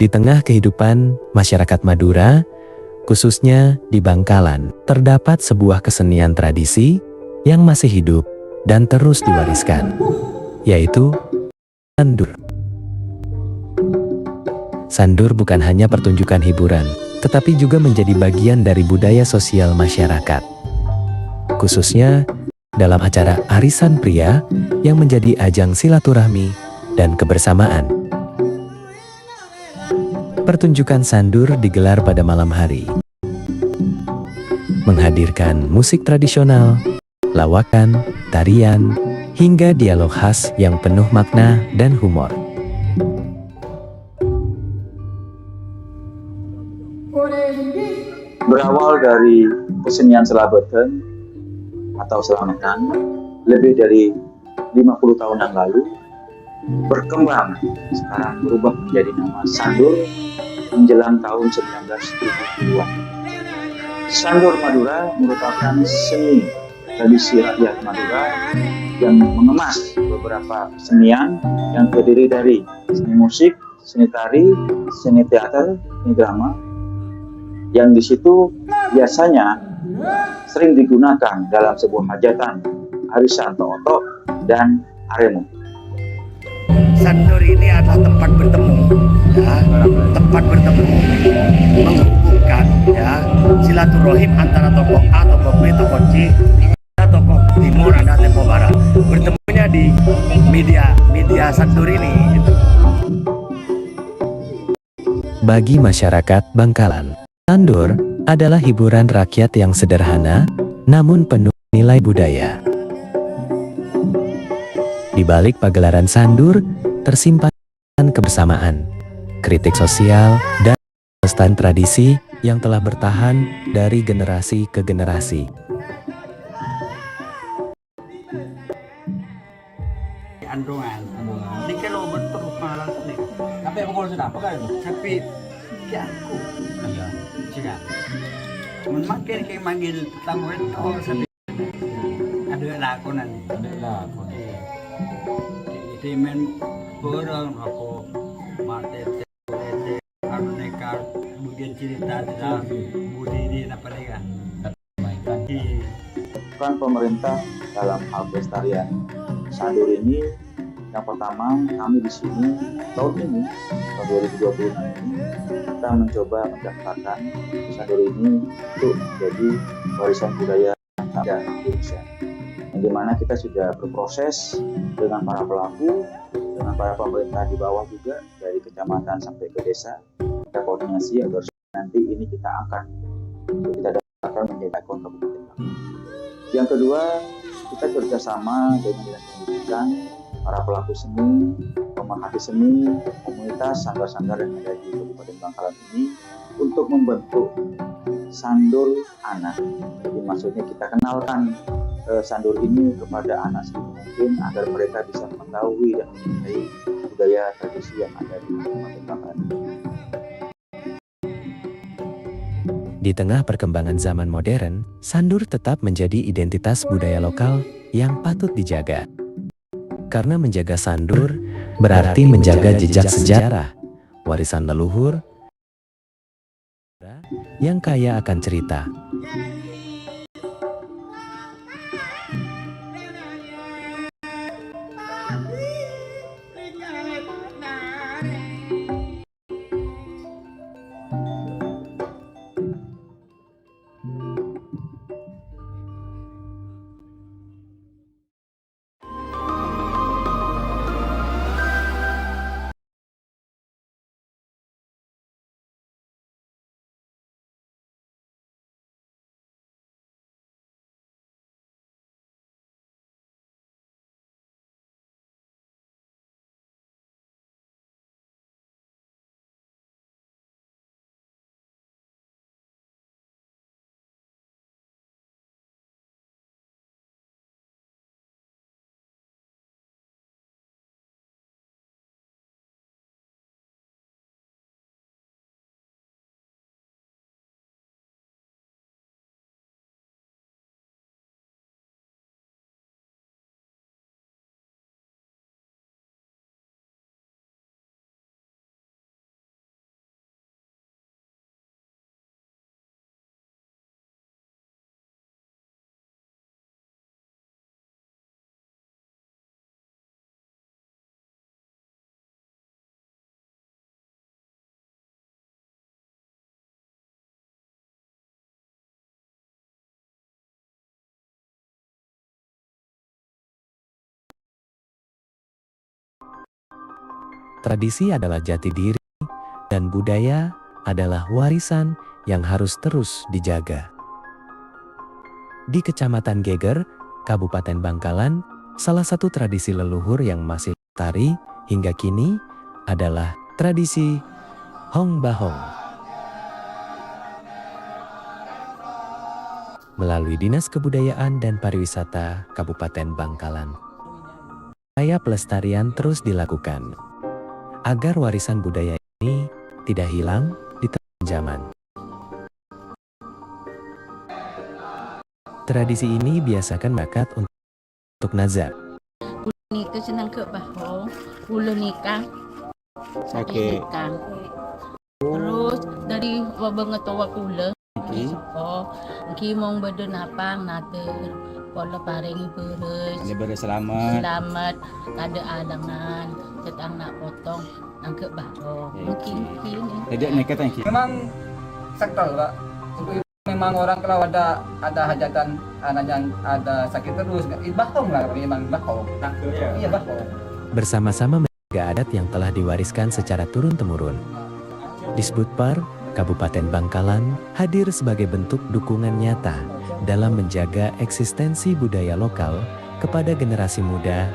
Di tengah kehidupan masyarakat Madura, khususnya di Bangkalan, terdapat sebuah kesenian tradisi yang masih hidup dan terus diwariskan, yaitu sandur. Sandur bukan hanya pertunjukan hiburan, tetapi juga menjadi bagian dari budaya sosial masyarakat. Khususnya dalam acara arisan pria yang menjadi ajang silaturahmi dan kebersamaan. Pertunjukan sandur digelar pada malam hari, menghadirkan musik tradisional, lawakan, tarian, hingga dialog khas yang penuh makna dan humor. Berawal dari kesenian Selabetan atau Selamatan lebih dari lima puluh tahun yang lalu, berkembang, sekarang berubah menjadi nama Sandur menjelang tahun sembilan belas tujuh puluhan. Sandur Madura merupakan seni tradisi rakyat Madura yang mengemas beberapa kesenian yang terdiri dari seni musik, seni tari, seni teater, seni drama, yang di situ biasanya sering digunakan dalam sebuah hajatan, arisan, to'o-to'o, dan aremo. Sandur ini adalah tempat bertemu, ya, tempat bertemu menghubungkan, ya, silaturahim antara tokoh A, tokoh B, tokoh C, ada tokoh timur, ada tokoh barat. Bertemunya di media media Sandur ini. Gitu. Bagi masyarakat Bangkalan, sandur adalah hiburan rakyat yang sederhana namun penuh nilai budaya. Di balik pagelaran sandur, tersimpan kebersamaan, kritik sosial, dan kelestarian tradisi yang telah bertahan dari generasi ke generasi. Andongan. Nèka lo betul malah nèka. Tapi aku kalau sudah apa kan? Tapi ya aku. Iya. Sehingga mun makin kayak manggil tamu itu kalau sampai ada lakonan. Ada lakonan. Iya. Jadi men orang aku mati anu nèka kemudian cerita tentang budaya apa nèka. Peran pemerintah dalam hal pelestarian sandur ini, yang pertama, kami di sini tahun ini, tahun dua ribu dua puluh enam ini, kita mencoba mendaftarkan sandur ini untuk menjadi warisan budaya Indonesia. Yang dimana kita sudah berproses dengan para pelaku, dengan para pemerintah di bawah juga, dari kecamatan sampai ke desa, kita koordinasi agar nanti ini kita angkat, kita daftarkan menjadi ikon Kabupaten Bangkalan. Yang kedua, kita kerjasama dengan Dinas Pendidikan, para pelaku seni, pemerhati seni, komunitas, sanggar-sanggar yang ada di Kabupaten Bangkalan ini untuk membentuk Sandur Anak. Jadi maksudnya kita kenalkan eh, Sandur ini kepada anak sedini mungkin agar mereka bisa mengetahui dan mencintai budaya tradisi yang ada di Kabupaten Bangkalan ini. Di tengah perkembangan zaman modern, sandur tetap menjadi identitas budaya lokal yang patut dijaga. Karena menjaga sandur berarti menjaga jejak sejarah, warisan leluhur yang kaya akan cerita. Tradisi adalah jati diri, dan budaya adalah warisan yang harus terus dijaga. Di Kecamatan Geger, Kabupaten Bangkalan, salah satu tradisi leluhur yang masih lestari hingga kini adalah tradisi Hong Bahong. Melalui Dinas Kebudayaan dan Pariwisata Kabupaten Bangkalan, upaya pelestarian terus dilakukan agar warisan budaya ini tidak hilang di tengah zaman. Tradisi ini biasakan makat untuk nazar. Nika seneng ke bahu, kula nika sakit Oke. nika. Terus dari bangatowa kula, Oke. seko, nggih mong badhe napang nader, kula paring beres, Ini baru selamat. selamat, kada alangan, cetang nak potong, nangke bahu. Oke. Mungkin, mungkin. Jadi nekat lagi. Memang sakral, Pak. Ibu-ibu memang orang kalau ada, ada hajatan, anaknya ada sakit terus, nggak, ih, bahong lah, memang bahong. Iya, bahong. Bersama-sama menjaga adat yang telah diwariskan secara turun-temurun. Disbudpar Kabupaten Bangkalan hadir sebagai bentuk dukungan nyata dalam menjaga eksistensi budaya lokal kepada generasi muda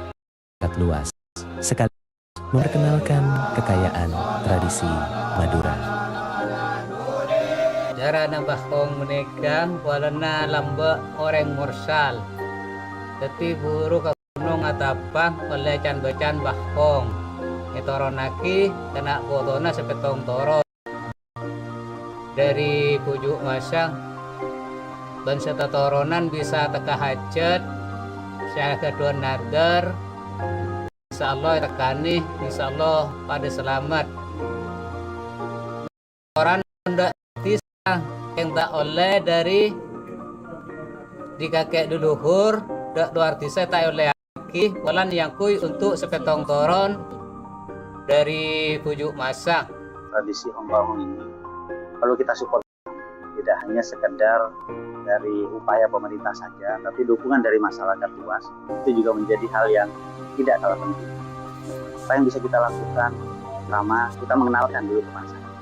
masyarakat luas, sekaligus memperkenalkan kekayaan tradisi Madura. Carana bahong meneka polana lamba oreng morsal. Tetti buru ka gunung atapang olle can-bacan bahong. Etoronagi kana potona sepettong toron. Dari puju' masa, ban satatoronan bisa teka hajat, sè aghâdhuwân nadhâr, insyaallah ètekkanè, insyaallah padhâ salamet. Orèng dâ' disa ènta' ollè dhâri kakè' luluhur, dâ' lowar disa ta' ollè. Lagi, polana èyangghuy untuk sapèttong toron dhâri bhuju' masa. Tradisi Hong Bahong ini perlu kita support. Tidak hanya sekedar dari upaya pemerintah saja, tapi dukungan dari masyarakat luas itu juga menjadi hal yang tidak kalah penting. Apa yang bisa kita lakukan? Pertama, kita mengenalkan dulu ke masyarakat.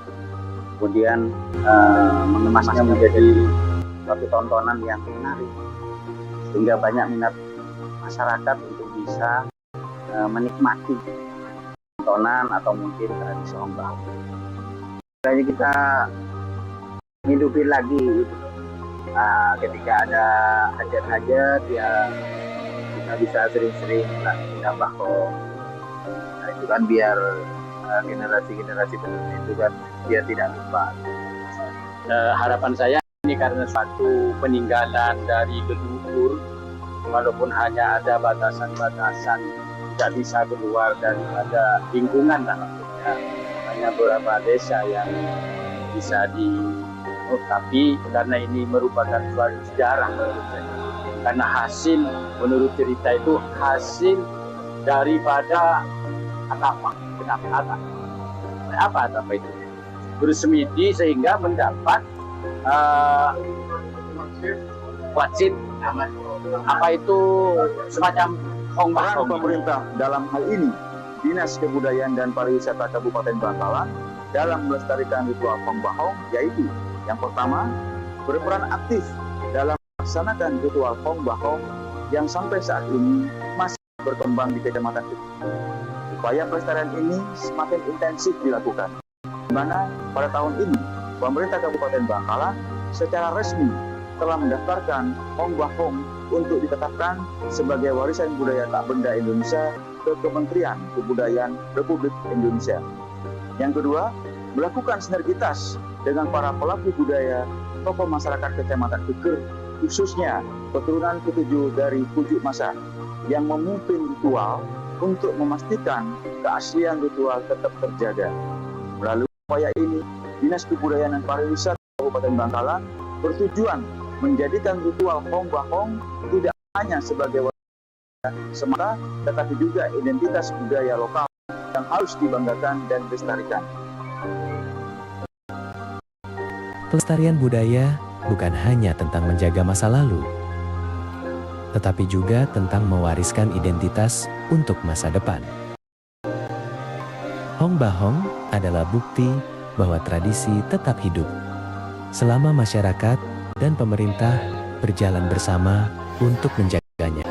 Kemudian, eh, mengemasnya menjadi suatu tontonan yang menarik, sehingga banyak minat masyarakat untuk bisa, eh, menikmati tontonan atau mungkin tradisi Hong Bahong. Makanya kita hidupin lagi gitu. Nah, ketika ada hajat-hajat, ya kita bisa sering-sering lah nambah Hong. Nah, itu kan biar, eh, generasi-generasi penerus itu kan biar tidak lupa. Eh, harapan saya ini karena suatu peninggalan dari leluhur, walaupun hanya ada batasan-batasan, tidak bisa keluar daripada lingkungan lah maksudnya. Hanya beberapa desa yang bisa di, oh, tapi karena ini merupakan suatu sejarah menurut saya. Karena hasil, menurut cerita itu, hasil daripada atapang. Kenapa atapang? Apa atapang itu? Bersemedi sehingga mendapat, eh, wajib, apa itu, semacam Hong Bahong. Peran pemerintah dalam hal ini, Dinas Kebudayaan dan Pariwisata Kabupaten Bangkalan, dalam melestarikan ritual Hong Bahong, yaitu yang pertama, berperan aktif dalam melaksanakan ritual Hong Bahong yang sampai saat ini masih berkembang di Kecamatan Keger. Upaya pelestarian ini semakin intensif dilakukan, di mana pada tahun ini pemerintah Kabupaten Bangkalan secara resmi telah mendaftarkan Hong Bahong untuk ditetapkan sebagai warisan budaya tak benda Indonesia ke Kementerian Kebudayaan Republik Indonesia. Yang kedua, melakukan sinergitas dengan para pelaku budaya, tokoh masyarakat Kecamatan Geger, khususnya keturunan ketujuh dari Pucuk Masa yang memimpin ritual untuk memastikan keaslian ritual tetap terjaga. Melalui upaya ini, Dinas Kebudayaan dan Pariwisata Kabupaten Bangkalan bertujuan menjadikan ritual Hong Bahong tidak hanya sebagai semata, tetapi juga identitas budaya lokal yang harus dibanggakan dan dilestarikan. Pelestarian budaya bukan hanya tentang menjaga masa lalu, tetapi juga tentang mewariskan identitas untuk masa depan. Hong Bahong adalah bukti bahwa tradisi tetap hidup selama masyarakat dan pemerintah berjalan bersama untuk menjaganya.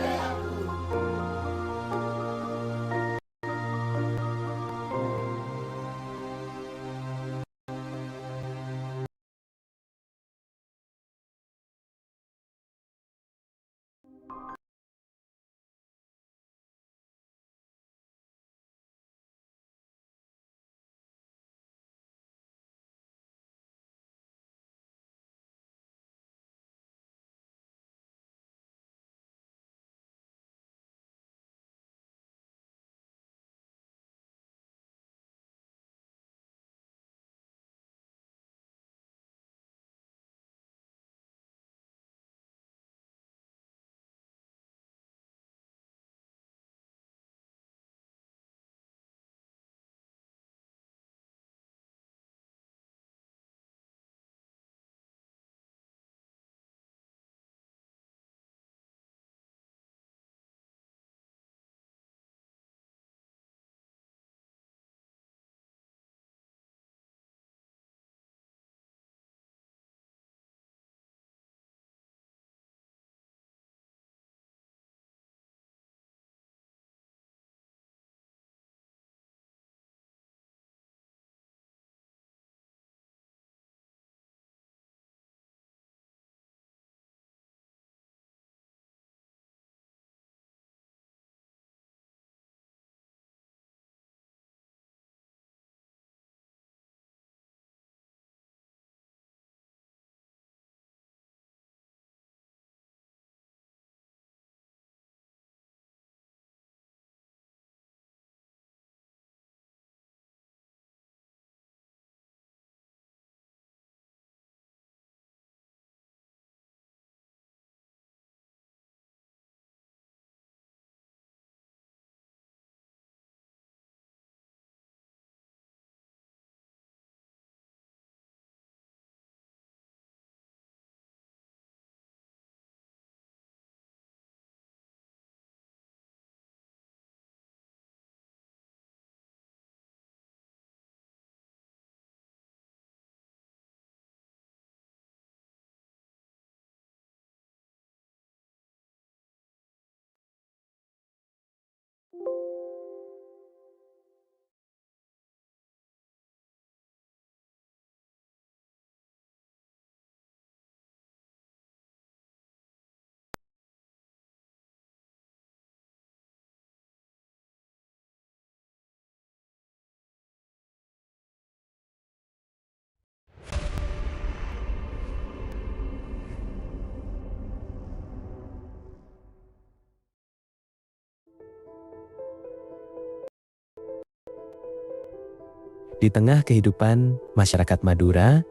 Di tengah kehidupan masyarakat Madura,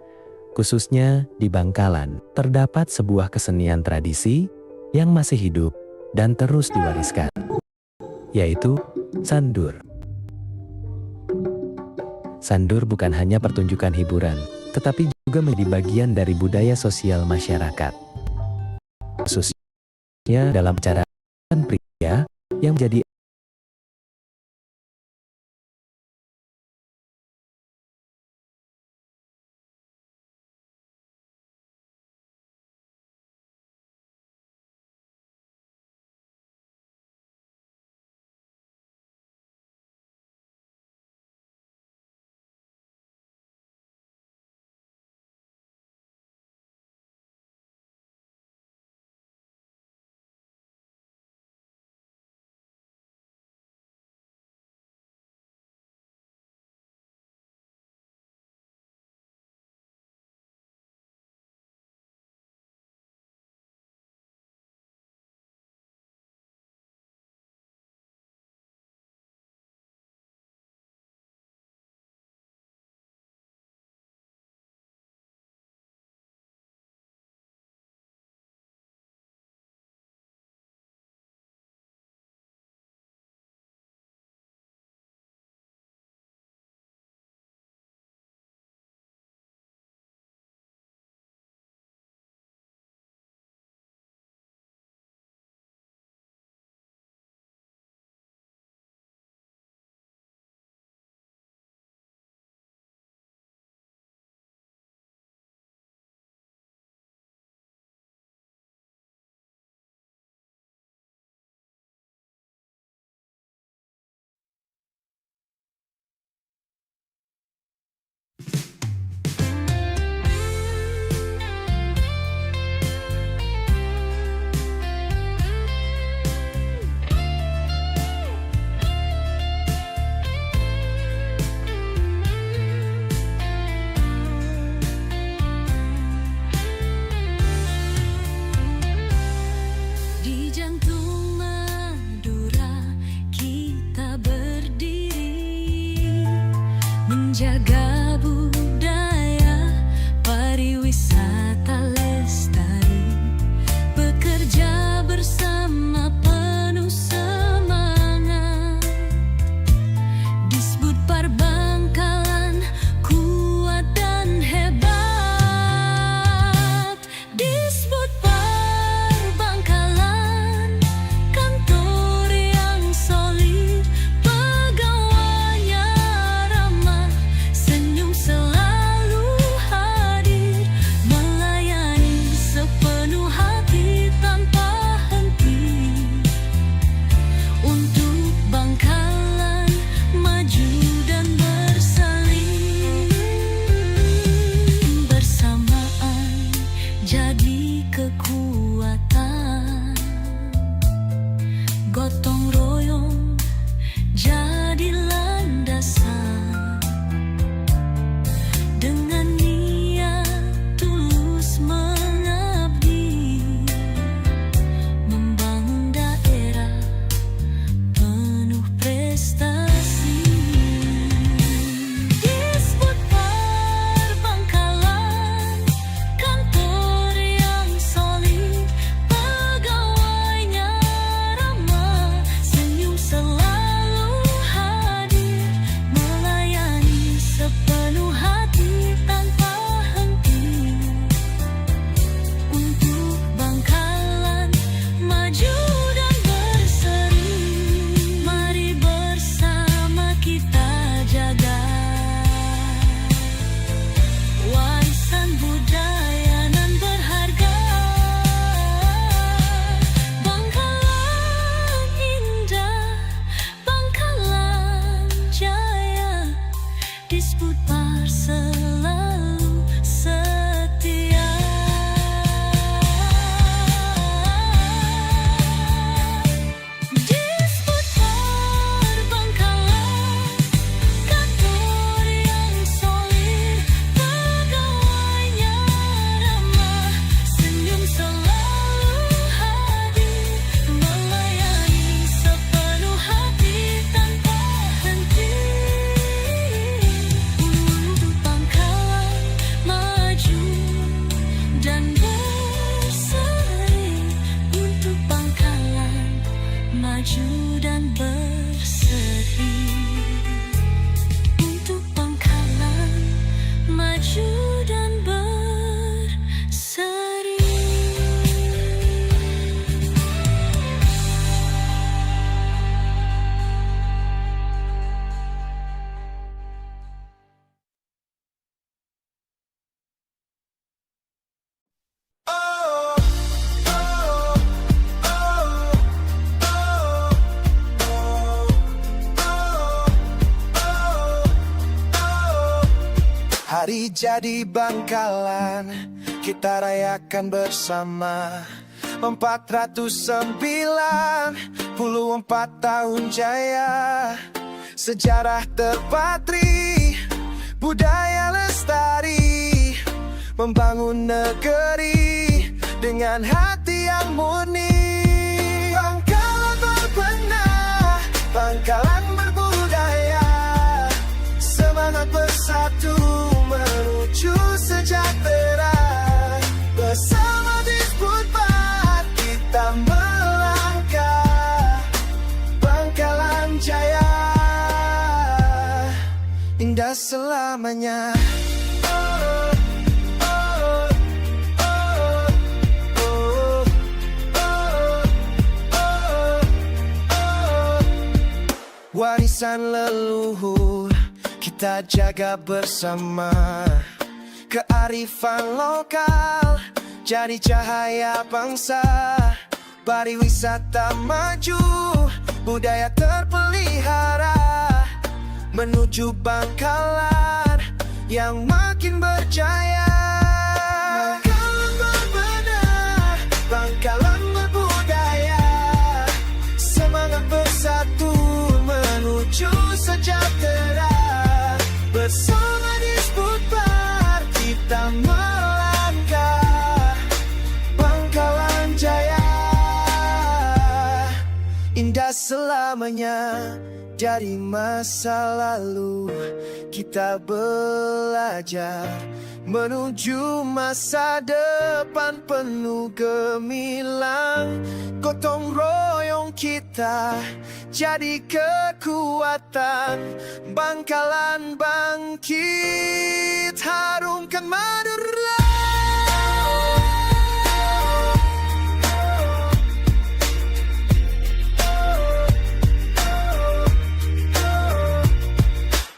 khususnya di Bangkalan, terdapat sebuah kesenian tradisi yang masih hidup dan terus diwariskan, yaitu sandur. Sandur bukan hanya pertunjukan hiburan, tetapi juga menjadi bagian dari budaya sosial masyarakat. Khususnya dalam acara pria yang menjadi Jaga budaya pariwisata lestari, bekerja bersama penuh semangat. Disbudpar Bangkalan kuat dan hebat. Disbudpar Bangkalan, kantor yang solid, pegawainya ramah, senyum selalu hadir, melayani sepenuh hati tanpa henti. Untuk Bangkalan maju dan berseri, bersamaan jadi kekuatan, gotong royong jadi landasan. Dengan niat tulus mengabdi, membangun daerah penuh prestasi. Disbudpar Bangkalan, kantor yang solid, pegawainya ramah, senyum selalu hadir, melayani sepenuh hati tanpa henti. Untuk Bangkalan maju dan berseri, mari bersama kita jaga warisan budaya nan berharga. Bangkalan indah, Bangkalan jaya, Disbudpar selalu setia. Disbudpar Bangkalan, kantor yang solid, pegawainya ramah, senyum selalu hadir, melayani sepenuh hati tanpa henti. Untuk Bangkalan maju dan berseri, untuk Bangkalan maju dan berseri, untuk Bangkalan maju dan berseri. Hari jadi Bangkalan, kita rayakan bersama. Empat ratus sembilan puluh empat tahun jaya, sejarah terpatri, budaya lestari, membangun negeri dengan hati yang murni. Bangkalan berbenah, Bangkalan berbudaya, semangat bersatu menuju sejahtera. Bersama Disbudpar kita melangkah, Bangkalan Jaya indah selamanya. Warisan leluhur kita jaga bersama. Kearifan lokal jadi cahaya bangsa. Pariwisata maju, budaya terpelihara, menuju Bangkalan yang makin berjaya. Bangkalan berbenah, Bangkalan berbudaya, semangat bersatu menuju sejahtera. Bersama Disbudpar kita melangkah, Bangkalan Jaya indah selamanya. Dari masa lalu kita belajar menuju masa depan penuh gemilang. Gotong royong kita jadi kekuatan. Bangkalan bangkit, harumkan Madura.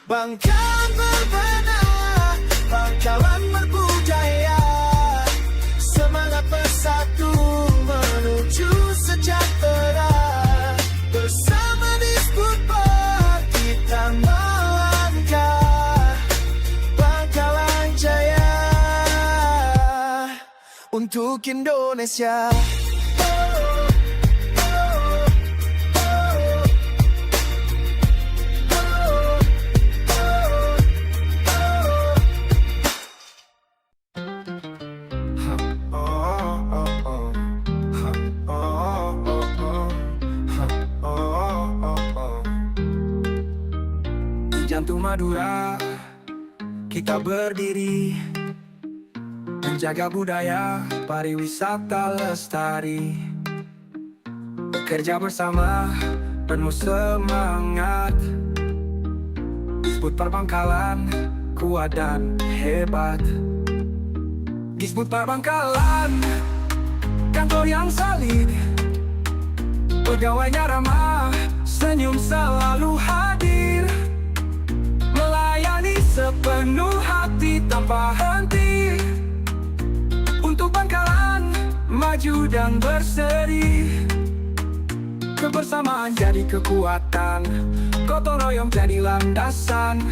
Bangkalan berbenah, Bangkalan berbudaya. Semangat bersatu menuju sejahtera. Bersama Disbudpar kita melangkah. Bangkalan Jaya untuk Indonesia. Di jantung Madura kita berdiri, menjaga budaya, pariwisata lestari. Bekerja bersama, penuh semangat. Disbudpar Bangkalan, kuat dan hebat. Disbudpar Bangkalan, kantor yang solid. Pegawainya ramah, senyum selalu hadir. Melayani sepenuh hati tanpa henti. Untuk Bangkalan, maju dan berseri. Kebersamaan jadi kekuatan. Gotong royong jadi landasan.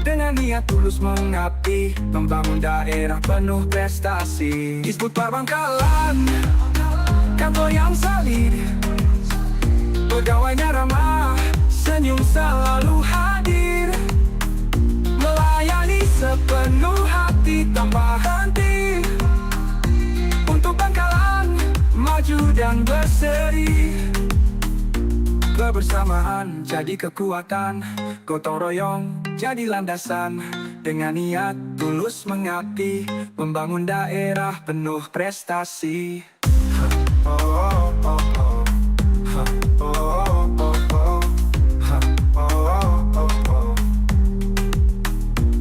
Dengan niat tulus mengabdi, membangun daerah penuh prestasi. Disbudpar Bangkalan, kantor yang solid. Pegawainya ramah, senyum selalu hadir. Melayani sepenuh hati tanpa henti. Untuk Bangkalan, maju dan berseri. Kebersamaan jadi kekuatan, gotong royong jadi landasan. Dengan niat tulus mengabdi, membangun daerah penuh prestasi.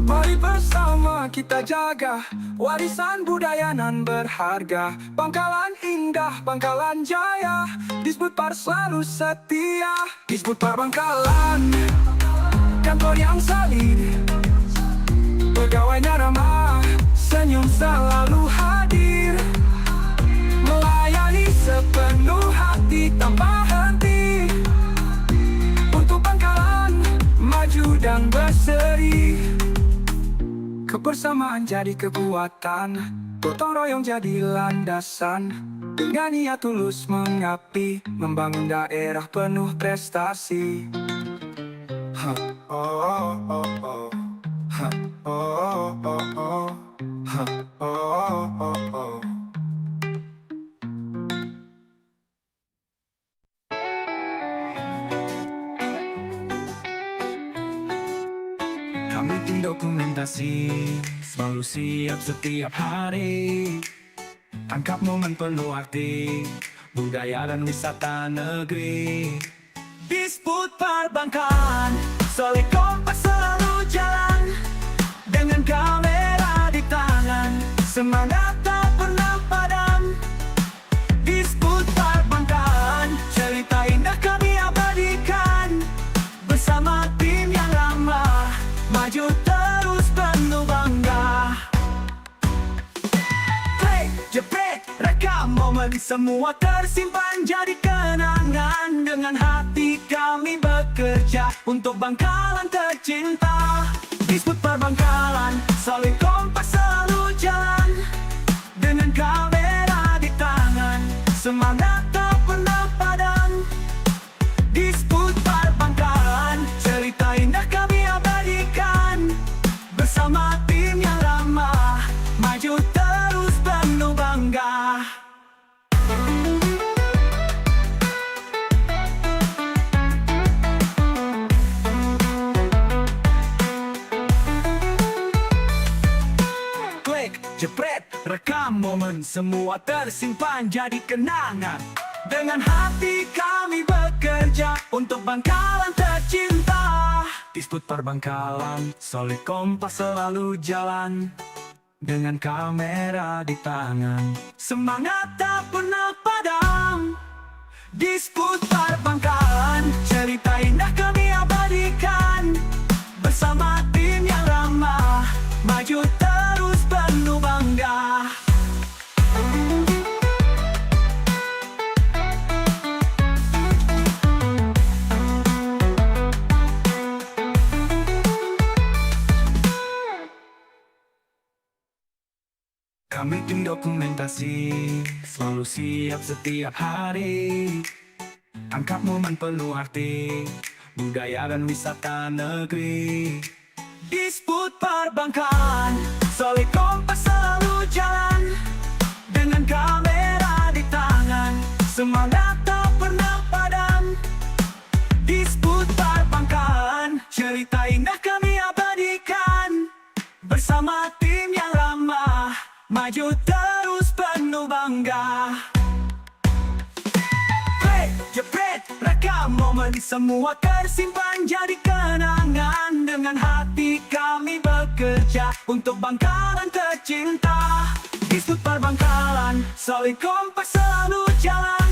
Mari bersama kita jaga warisan budaya nan berharga. Bangkalan indah, Bangkalan jaya, Disbudpar selalu setia. Disbudpar Bangkalan, kantor yang solid. Pegawainya ramah, senyum selalu hadir. Melayani sepenuh hati tanpa henti. Untuk Bangkalan, maju dan berseri. Kebersamaan jadi kekuatan, gotong royong jadi landasan. Dengan niat tulus mengabdi, membangun daerah penuh prestasi. Ha, oh, oh, oh. Ha, oh, oh, oh. Ha, oh, oh, oh. Kami tim dokumentasi selalu siap setiap hari. Tangkap momen penuh arti budaya dan wisata negeri. Disbudpar Bangkalan, solid kompak selalu jalan. Dengan kamera di tangan, semangat tak pernah padam. Disbudpar Bangkalan, cerita indah kami abadikan. Bersama tim yang ramah, maju terus penuh bangga. Play, jepret, rekam momen, semua tersimpan jadi kenangan. Dengan hati kami bekerja untuk Bangkalan tercinta. Disbudpar Bangkalan, solid kompak selalu jalan. Dengan kamera di tangan, semangat tak pernah padam. Disbudpar Bangkalan, cerita indah kami abadikan. Bersama tim yang ramah, maju terus penuh bangga. Jepret, rekam momen, semua tersimpan jadi kenangan. Dengan hati kami bekerja untuk Bangkalan tercinta. Disput Parbangkalan, solid kompak selalu jalan. Dengan kamera di tangan, semangat tak pernah padam. Disput Parbangkalan, cerita indah kami abadikan. Bersama tim yang ramah, maju terus penuh bangga. Kami tim dokumentasi selalu siap setiap hari. Tangkap momen penuh arti, budaya dan wisata negeri. Disput Parbangkalan, solid kompak selalu jalan. Dengan kamera di tangan, semangat tak pernah padam. Disput Parbangkalan, cerita indah kami abadikan. Bersama tim yang ramah, maju terus penuh bangga. Play, jepret, rekam momen, semua tersimpan jadi kenangan. Dengan hati kami bekerja untuk Bangkalan tercinta. Disput Parbangkalan, solid kompak selalu jalan.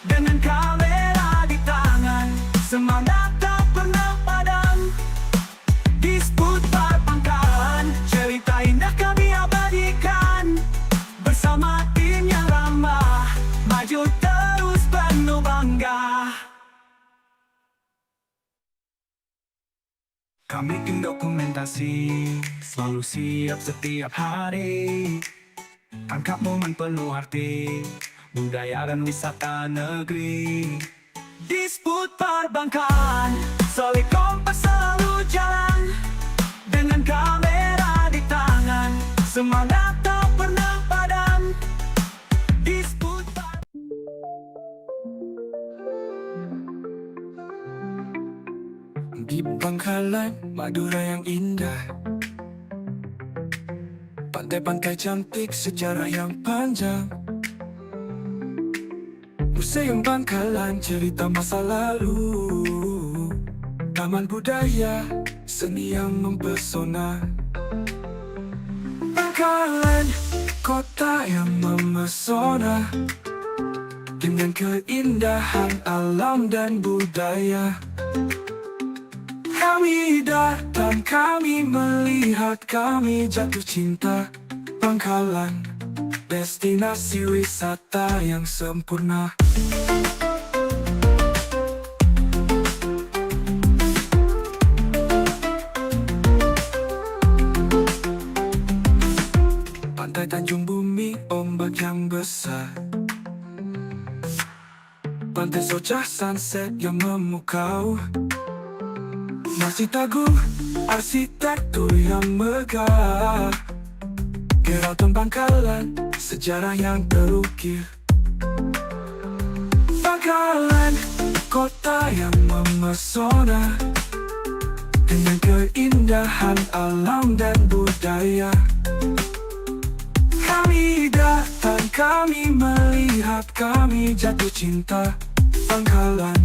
Dengan kamera di tangan, semangat tak pernah padam. Disput Parbangkalan, cerita indah kami abadikan. Bersama tim yang ramah, maju terus penuh bangga. Kami tim dokumentasi selalu siap setiap hari. Tangkap momen penuh arti, budaya dan wisata negeri. Disput Parbangkalan, solid kompak selalu jalan. Dengan kamera di tangan, semangat tak pernah padam. Disput Par- Di Bangkalan, Madura yang indah. Pantai-pantai cantik, sejarah yang panjang. Museum Bangkalan, cerita masa lalu. Taman budaya, seni yang mempesona. Bangkalan, kota yang memesona. Dengan keindahan alam dan budaya. Kami datang, kami melihat, kami jatuh cinta. Bangkalan, destinasi wisata yang sempurna. Pantai Tanjung Bumi, ombak yang besar. Pantai Socah, sunset yang memukau. Masjid Agung, arsitektur yang megah. Keraton Bangkalan, sejarah yang terukir. Bangkalan, kota yang memesona. Dengan keindahan alam dan budaya. Kami datang, kami melihat, kami jatuh cinta. Bangkalan,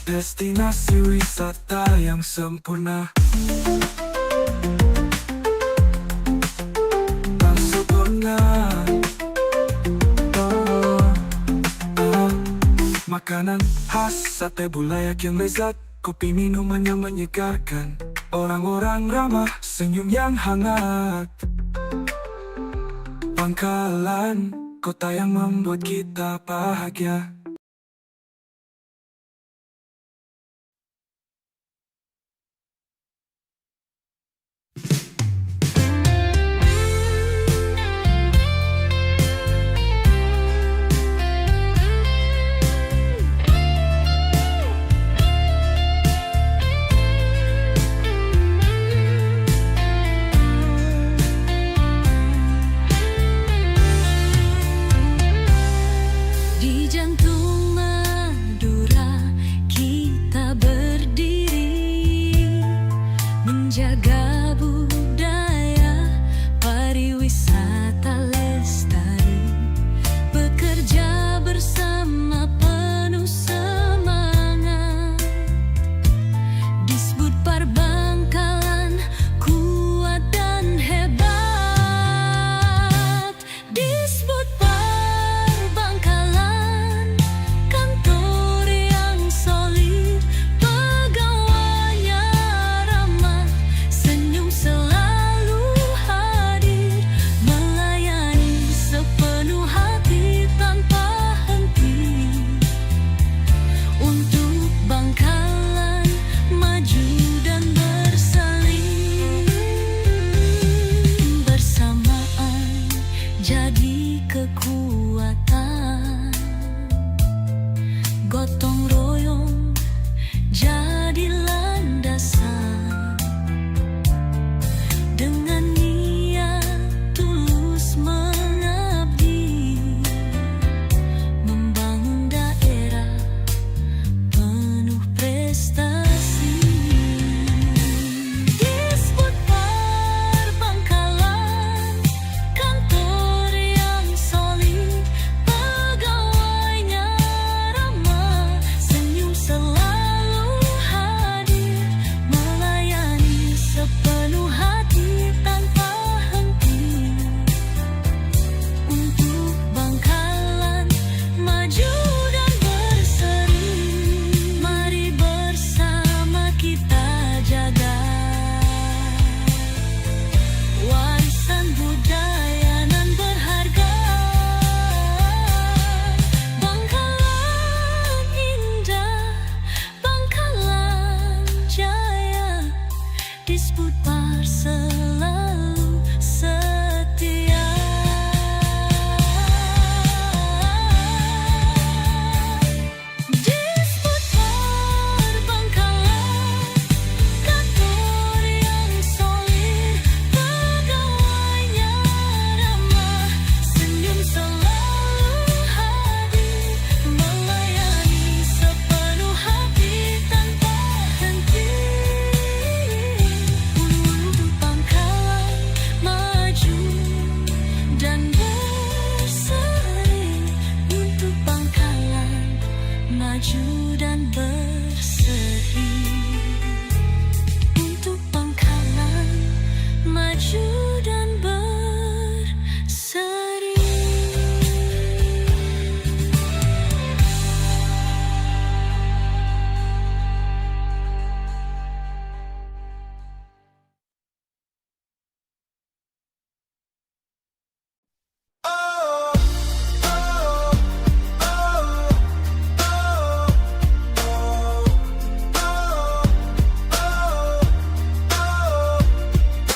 destinasi wisata yang sempurna. Yang sempurna. Oh, ah. Makanan khas, sate bulayak yang lezat. Kopi minuman yang menyegarkan, orang-orang ramah, senyum yang hangat. Bangkalan, kota yang membuat kita bahagia. Di jantung Madura kita berdiri, menjaga budaya pariwisata. Disbudpar selalu setia. Disbudpar Bangkalan, kantor yang solid, pegawainya ramah, senyum selalu hadir, melayani sepenuh hati tanpa henti. Untuk Bangkalan maju dan berseri, untuk Bangkalan maju dan berseri, untuk Bangkalan maju dan berseri.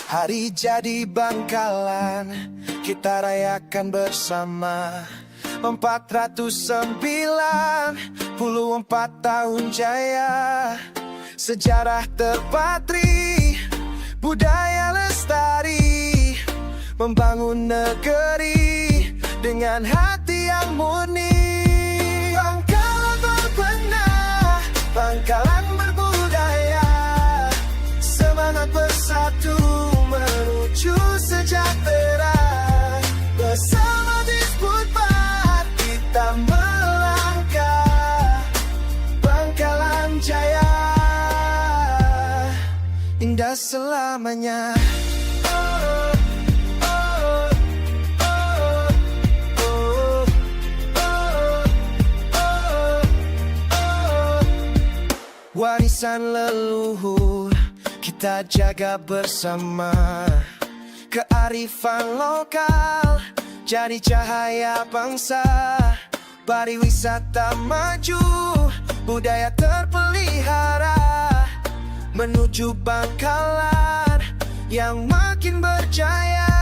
Hari jadi Bangkalan kita rayakan bersama. Empat ratus sembilan puluh empat tahun jaya, sejarah terpatri, budaya lestari, membangun negeri dengan hati yang murni. Bangkalan berbenah, Bangkalan berbudaya, semangat bersatu menuju sejahtera. Bersama Disbudpar kita melangkah, Bangkalan Jaya indah selamanya. Warisan leluhur kita jaga bersama. Kearifan lokal jadi cahaya bangsa. Pariwisata maju, budaya terpelihara, menuju Bangkalan yang makin berjaya.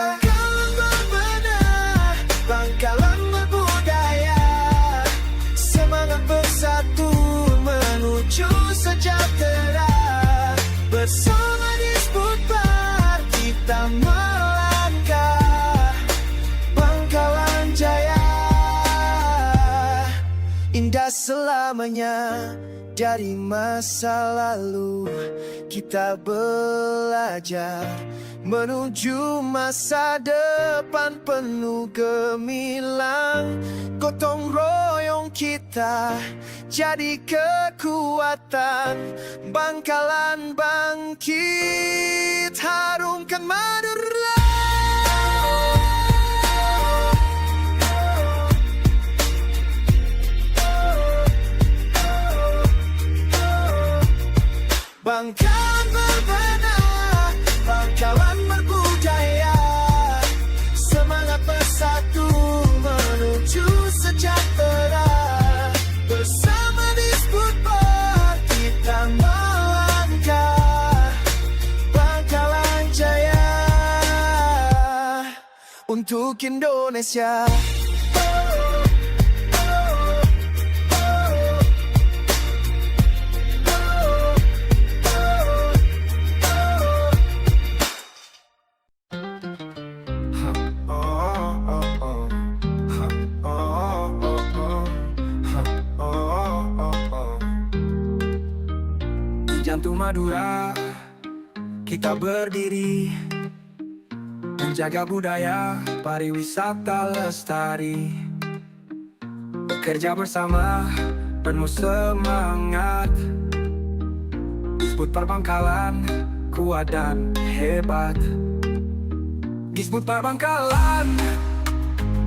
Bangkalan berbenah, Bangkalan berbudaya, semangat bersatu menuju sejahtera. Bersama Disbudpar kita melangkah, Bangkalan Jaya indah selamanya. Dari masa lalu kita belajar menuju masa depan penuh gemilang. Gotong royong kita jadi kekuatan. Bangkalan bangkit, harumkan Madura. Bangkalan berbenah, Bangkalan berbudaya, semangat bersatu menuju sejahtera. Bersama Disbudpar kita melangkah, Bangkalan Jaya untuk Indonesia. Di jantung Madura kita berdiri, menjaga budaya pariwisata lestari. Bekerja bersama penuh semangat. Disbudpar Bangkalan kuat dan hebat. Disbudpar Bangkalan,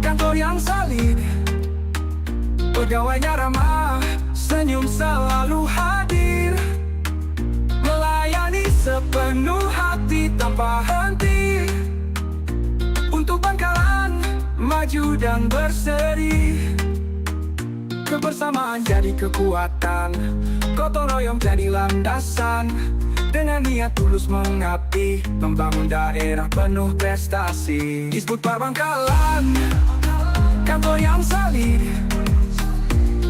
kantor yang solid, pegawainya ramah, senyum selalu hadir, melayani sepenuh hati tanpa henti. Untuk Bangkalan maju dan berseri, kebersamaan jadi kekuatan, gotong royong jadi landasan, Dengan niat tulus mengabdi, membangun daerah penuh prestasi. Disbud Parbangkalan, kantor yang solid,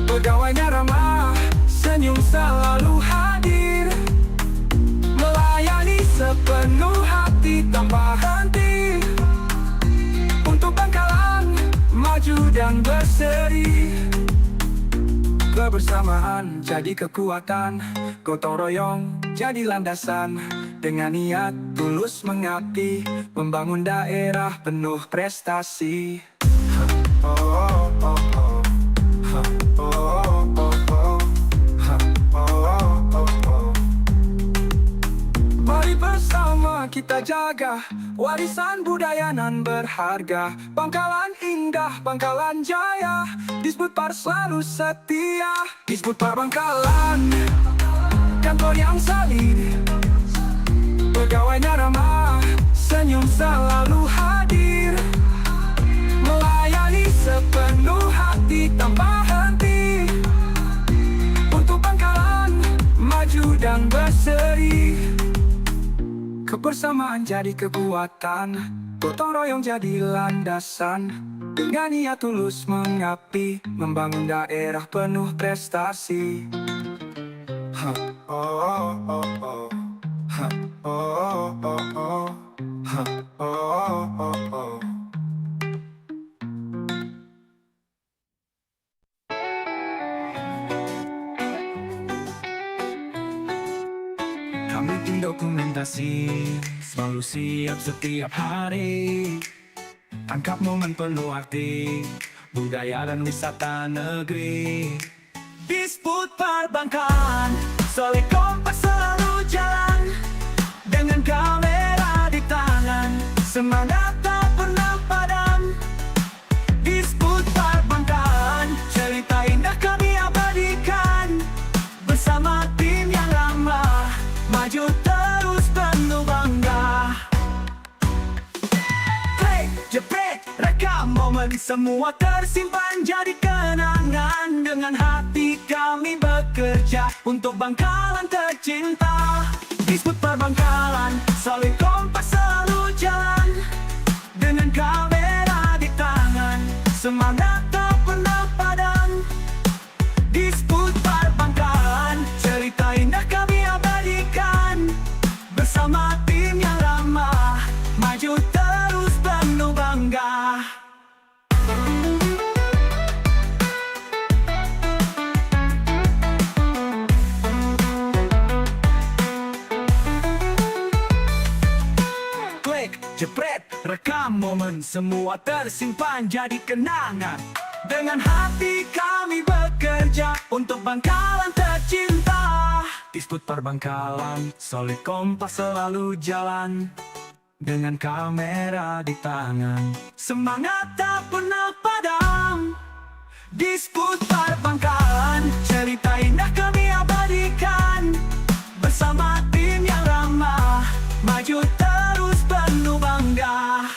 pegawainya ramah, senyum selalu hadir, melayani sepenuh hati tanpa henti. Untuk Bangkalan, maju dan berseri. Kebersamaan jadi kekuatan, gotong royong jadi landasan. Dengan niat tulus mengabdi, membangun daerah penuh prestasi. Mari bersama kita jaga warisan budaya nan berharga. Bangkalan Indah, Bangkalan Jaya, Disbud Par selalu setia. Disbud Parbangkalan, kantor yang solid, pegawainya ramah, senyum selalu hadir, melayani sepenuh hati tanpa henti. Untuk Bangkalan, maju dan berseri. Kebersamaan jadi kekuatan, gotong royong jadi landasan. Dengan niat tulus mengabdi, membangun daerah penuh prestasi. Ha, oh, oh, oh. Ha, oh, oh, oh. Ha, oh, oh, oh. Kami tim dokumentasi selalu siap setiap hari. Tangkap momen penuh arti, budaya dan wisata negeri. Disbud Parbangkalan, solid kompak selalu jalan. Dengan kamera di tangan, semangat tak pernah padam. Disbud Parbangkalan, cerita indah kami abadikan. Bersama tim yang ramah, maju terus penuh bangga. Klik, jepret, rekam momen, semua tersimpan jadi kenangan. Dengan hati kami bekerja untuk Bangkalan tercinta. Disbud Parbangkalan, solid kompak selalu jalan. Dengan kamera di tangan, semangat tak pernah padam. Disbud Parbangkalan, cerita indah kami abadikan. Bersama tim yang ramah, maju terus penuh bangga. Klik, jepret, rekam momen, semua tersimpan jadi kenangan. Dengan hati kami bekerja untuk Bangkalan tercinta. Disbud Parbangkalan, solid kompak selalu jalan. Dengan kamera di tangan, semangat tak pernah padam. Disbud Parbangkalan, cerita indah kami abadikan. Bersama tim yang ramah, maju terus penuh bangga.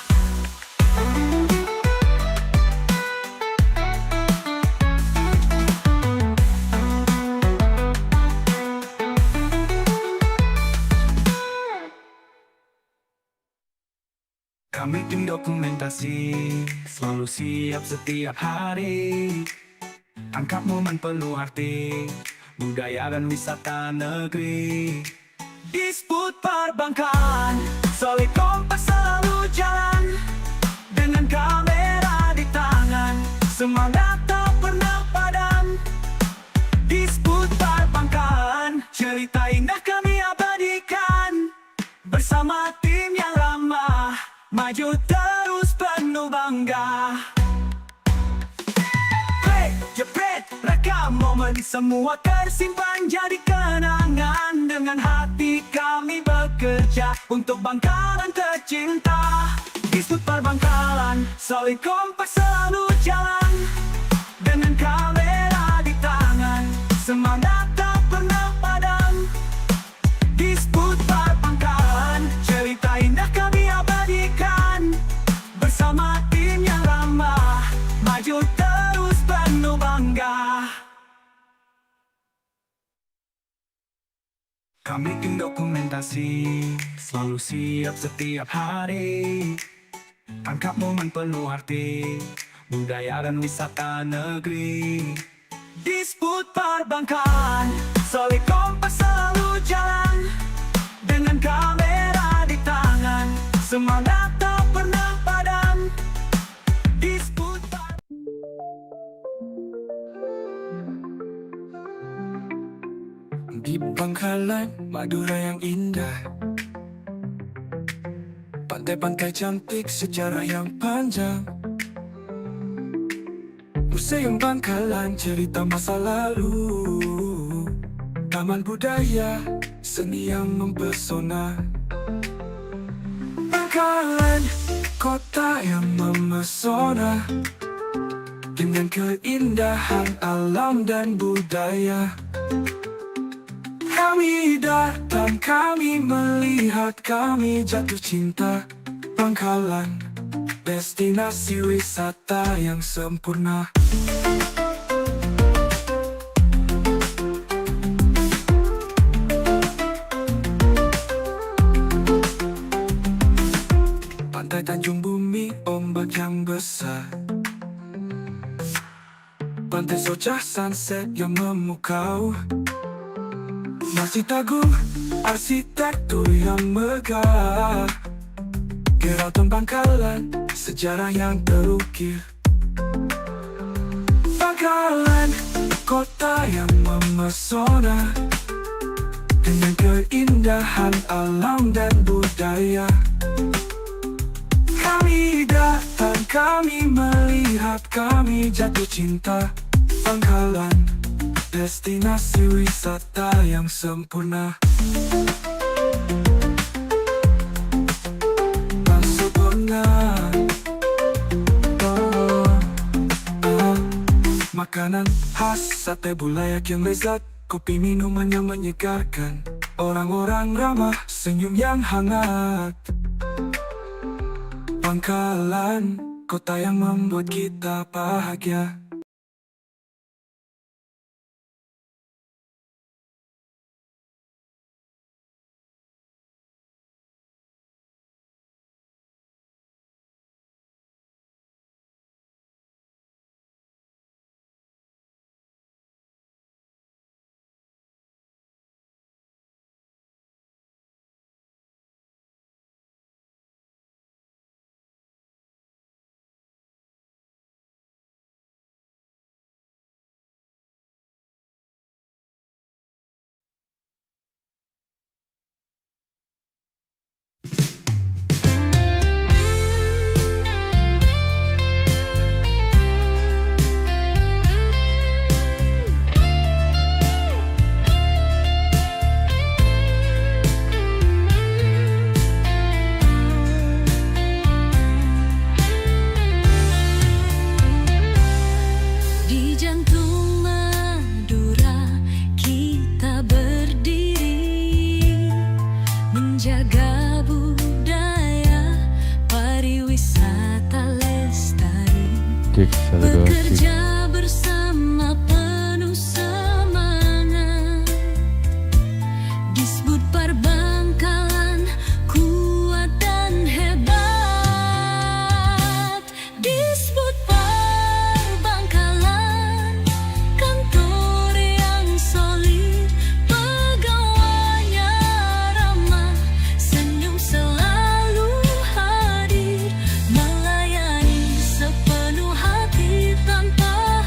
Kami tim dokumentasi selalu siap setiap hari. Tangkap momen penuh arti, budaya dan wisata negeri. Disbud Parbangkalan, solid kompak selalu jalan. Dengan kamera di tangan, semangat tak pernah padam. Disbud Parbangkalan, cerita indah kami abadikan. Bersama tim yang ramah, maju terus penuh bangga. Klik, jepret, rekam momen, semua tersimpan jadi kenangan. Dengan hati kami bekerja untuk Bangkalan tercinta. Disbud Parbangkalan, solid kompak selalu jalan. Dengan kamera di tangan, semangat tak pernah padam. Disbud Parbangkalan, cerita indah kami abadikan. Bersama tim yang ramah, maju terus penuh bangga. Kami tim dokumentasi Selalu siap setiap hari. Angkat momen penuh arti, budaya dan wisata negeri. Disbud Parbangkalan, solid kompak selalu jalan. Dengan kamera di tangan, semangat tak pernah padam. Disbud Par- Di Bangkalan, Madura yang indah. Pantai-pantai cantik, sejarah yang panjang. Museum Bangkalan, cerita masa lalu. Taman budaya, seni yang mempesona. Bangkalan, kota yang memesona. Dengan keindahan alam dan budaya. Kami datang, kami melihat, kami jatuh cinta. Bangkalan, destinasi wisata yang sempurna. Pantai Tanjung Bumi, ombak yang besar. Pantai Socah, sunset yang memukau. Masjid Agung, arsitektur yang megah. Keraton Bangkalan, sejarah yang terukir. Bangkalan, kota yang memesona. Dengan keindahan alam dan budaya. Kami datang, kami melihat, kami jatuh cinta. Bangkalan, destinasi wisata yang sempurna. Yang sempurna. Oh, ah. Makanan khas, sate bulayak yang lezat. Kopi minuman yang menyegarkan, orang-orang ramah, senyum yang hangat. Bangkalan, kota yang membuat kita bahagia. Di jantung Madura kita berdiri, menjaga budaya pariwisata lestari. Cek, satu, dua, cek. Bekerja bersama penuh semangat. Disbud Parbangkalan kuat dan hebat. Disbud Parbangkalan, kantor yang solid, pegawainya ramah, senyum selalu hadir, melayani sepenuh hati tanpa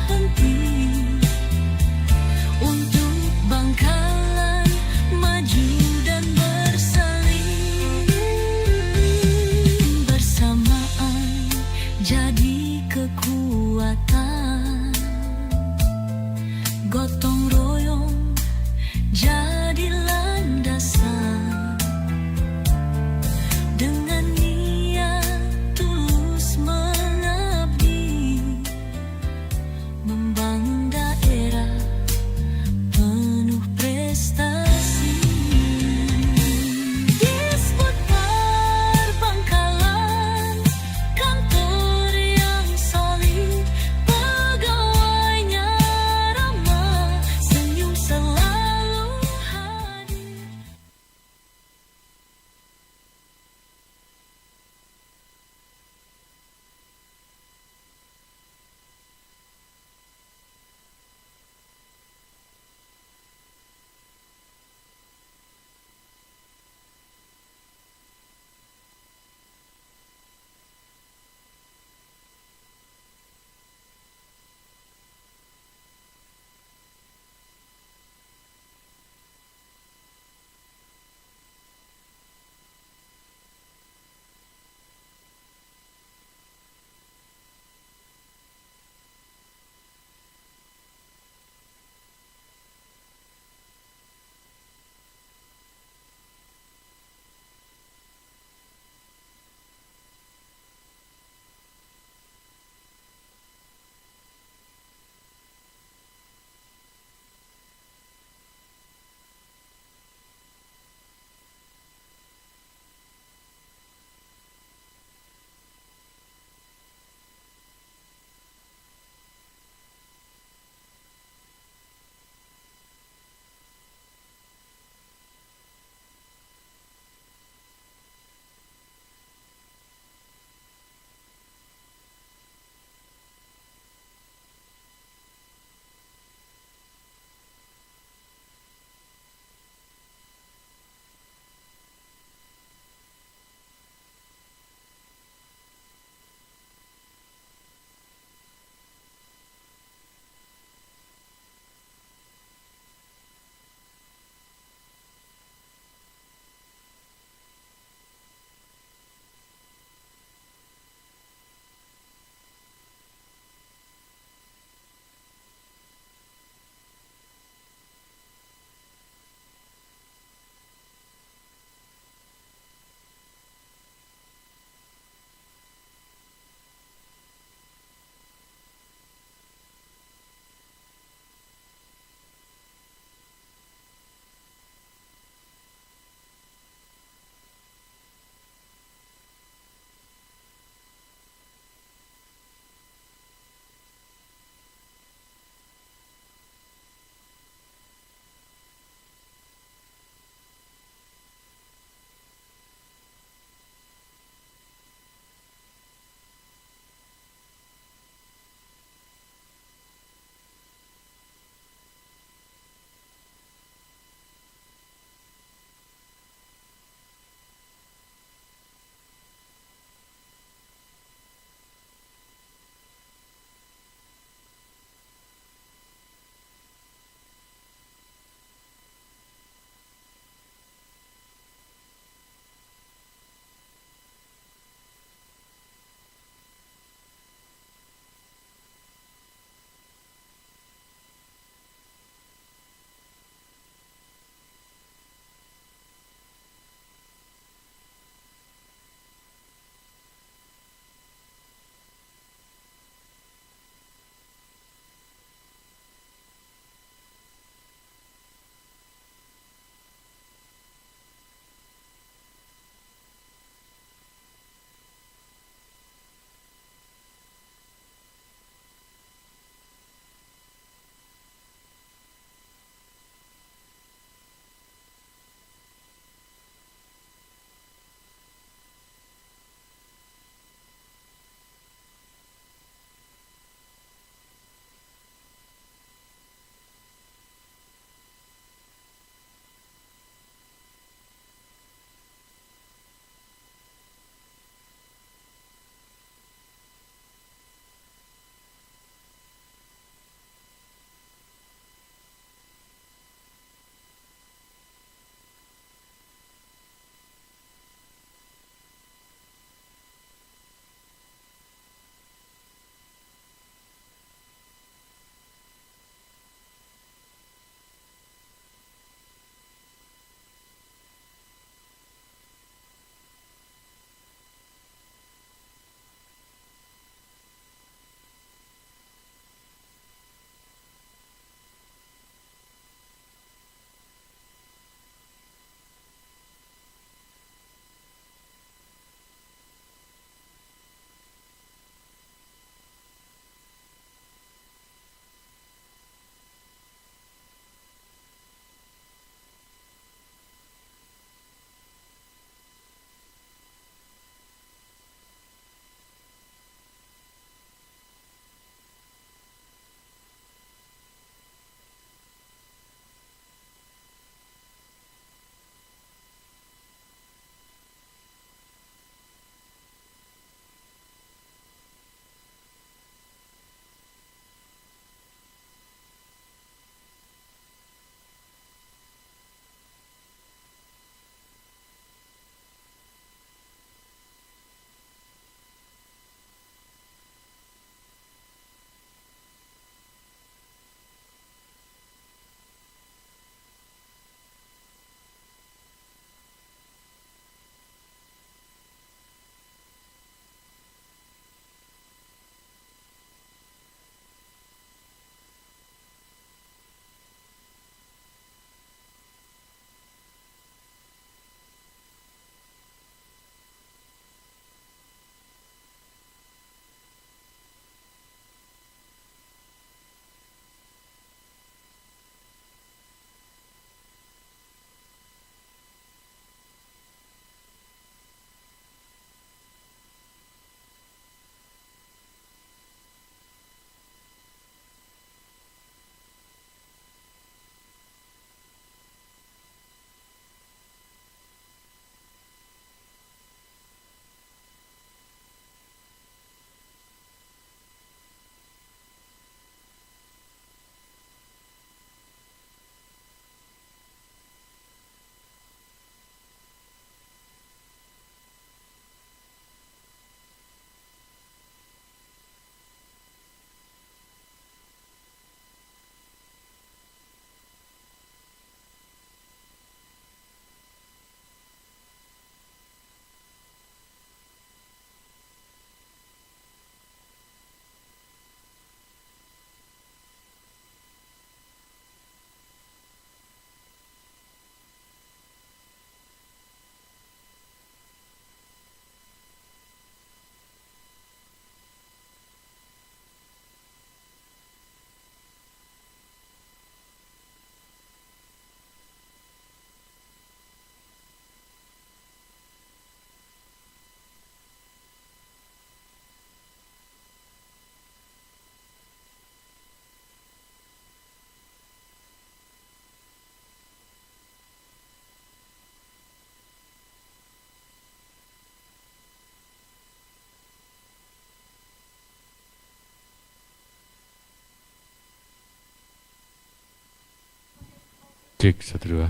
Cek, satu, dua.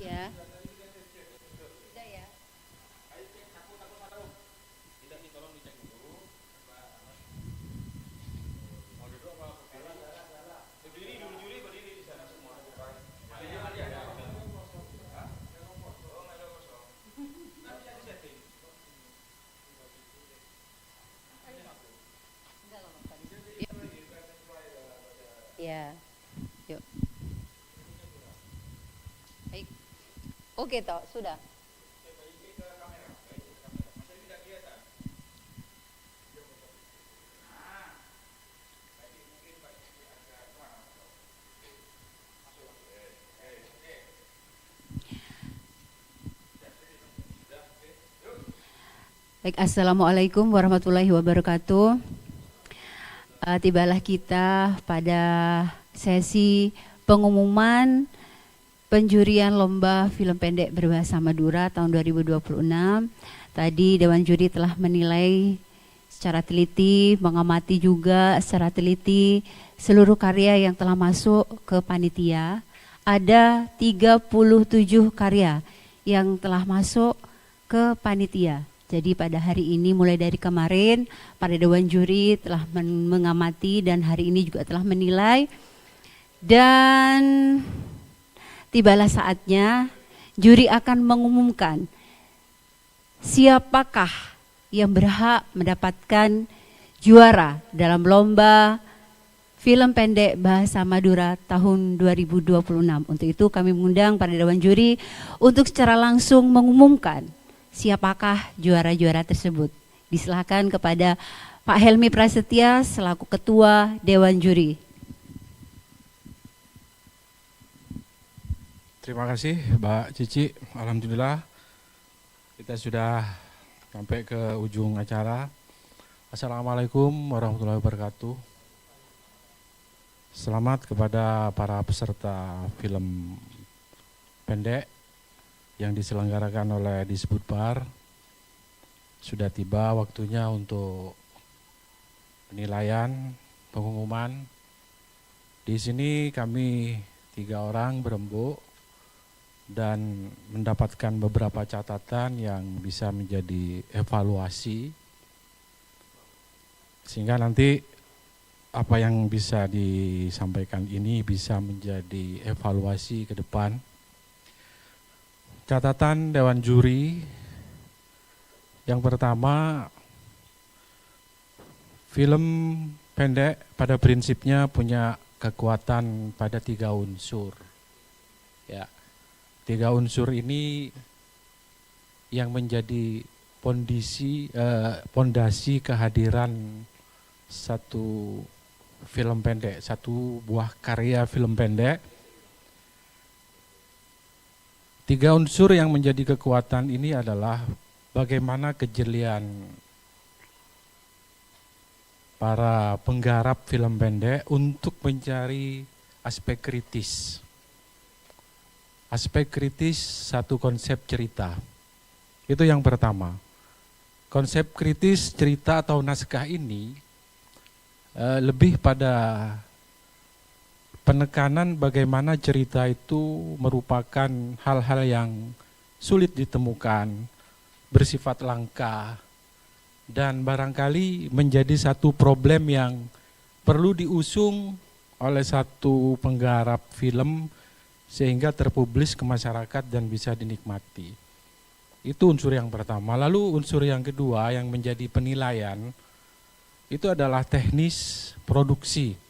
Ya. Udah ya. Ya, yuk. Baik. Oke, toh, sudah. Baik, assalamualaikum warahmatullahi wabarakatuh. Eh, tibalah kita pada sesi pengumuman penjurian lomba film pendek berbahasa Madura tahun dua ribu dua puluh enam. Tadi Dewan Juri telah menilai secara teliti, mengamati juga secara teliti seluruh karya yang telah masuk ke panitia. Ada tiga puluh tujuh karya yang telah masuk ke panitia. Jadi pada hari ini, mulai dari kemarin, para dewan juri telah men-, mengamati dan hari ini juga telah menilai. Dan tibalah saatnya juri akan mengumumkan siapakah yang berhak mendapatkan juara dalam lomba film pendek bahasa Madura tahun dua ribu dua puluh enam. Untuk itu, kami mengundang para dewan juri untuk secara langsung mengumumkan siapakah juara-juara tersebut. Disilahkan kepada Pak Helmi Prasetya selaku ketua dewan juri. Terima kasih, Mbak Cici. Alhamdulillah, kita sudah sampai ke ujung acara. Assalamualaikum warahmatullahi wabarakatuh. Selamat kepada para peserta film pendek yang diselenggarakan oleh Disbudpar. Sudah tiba waktunya untuk penilaian, pengumuman. Di sini kami tiga orang berembuk dan mendapatkan beberapa catatan yang bisa menjadi evaluasi, sehingga nanti apa yang bisa disampaikan ini bisa menjadi evaluasi ke depan. Catatan Dewan Juri, yang pertama, film pendek pada prinsipnya punya kekuatan pada tiga unsur. Ya, tiga unsur ini yang menjadi pondisi, eh, pondasi kehadiran satu film pendek, satu buah karya film pendek. Tiga unsur yang menjadi kekuatan ini adalah bagaimana kejelian para penggarap film pendek untuk mencari aspek kritis. Aspek kritis satu konsep cerita. Itu yang pertama. Konsep kritis cerita atau naskah ini, eh, lebih pada penekanan bagaimana cerita itu merupakan hal-hal yang sulit ditemukan, bersifat langka, dan barangkali menjadi satu problem yang perlu diusung oleh satu penggarap film sehingga terpublis ke masyarakat dan bisa dinikmati. Itu unsur yang pertama. Lalu unsur yang kedua yang menjadi penilaian itu adalah teknis produksi.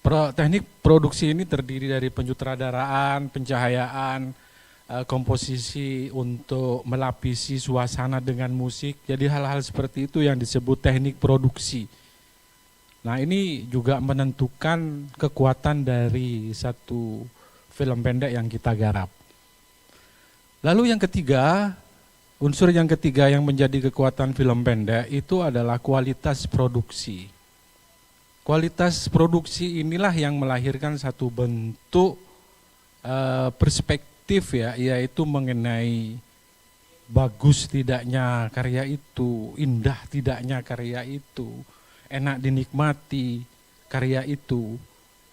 Pro-, teknik produksi ini terdiri dari penyutradaraan, pencahayaan, eh, komposisi untuk melapisi suasana dengan musik. Jadi hal-hal seperti itu yang disebut teknik produksi. Nah, ini juga menentukan kekuatan dari satu film pendek yang kita garap. Lalu yang ketiga, unsur yang ketiga yang menjadi kekuatan film pendek itu adalah kualitas produksi. Kualitas produksi inilah yang melahirkan satu bentuk, eh, perspektif, ya, yaitu mengenai bagus tidaknya karya itu, indah tidaknya karya itu, enak dinikmati karya itu.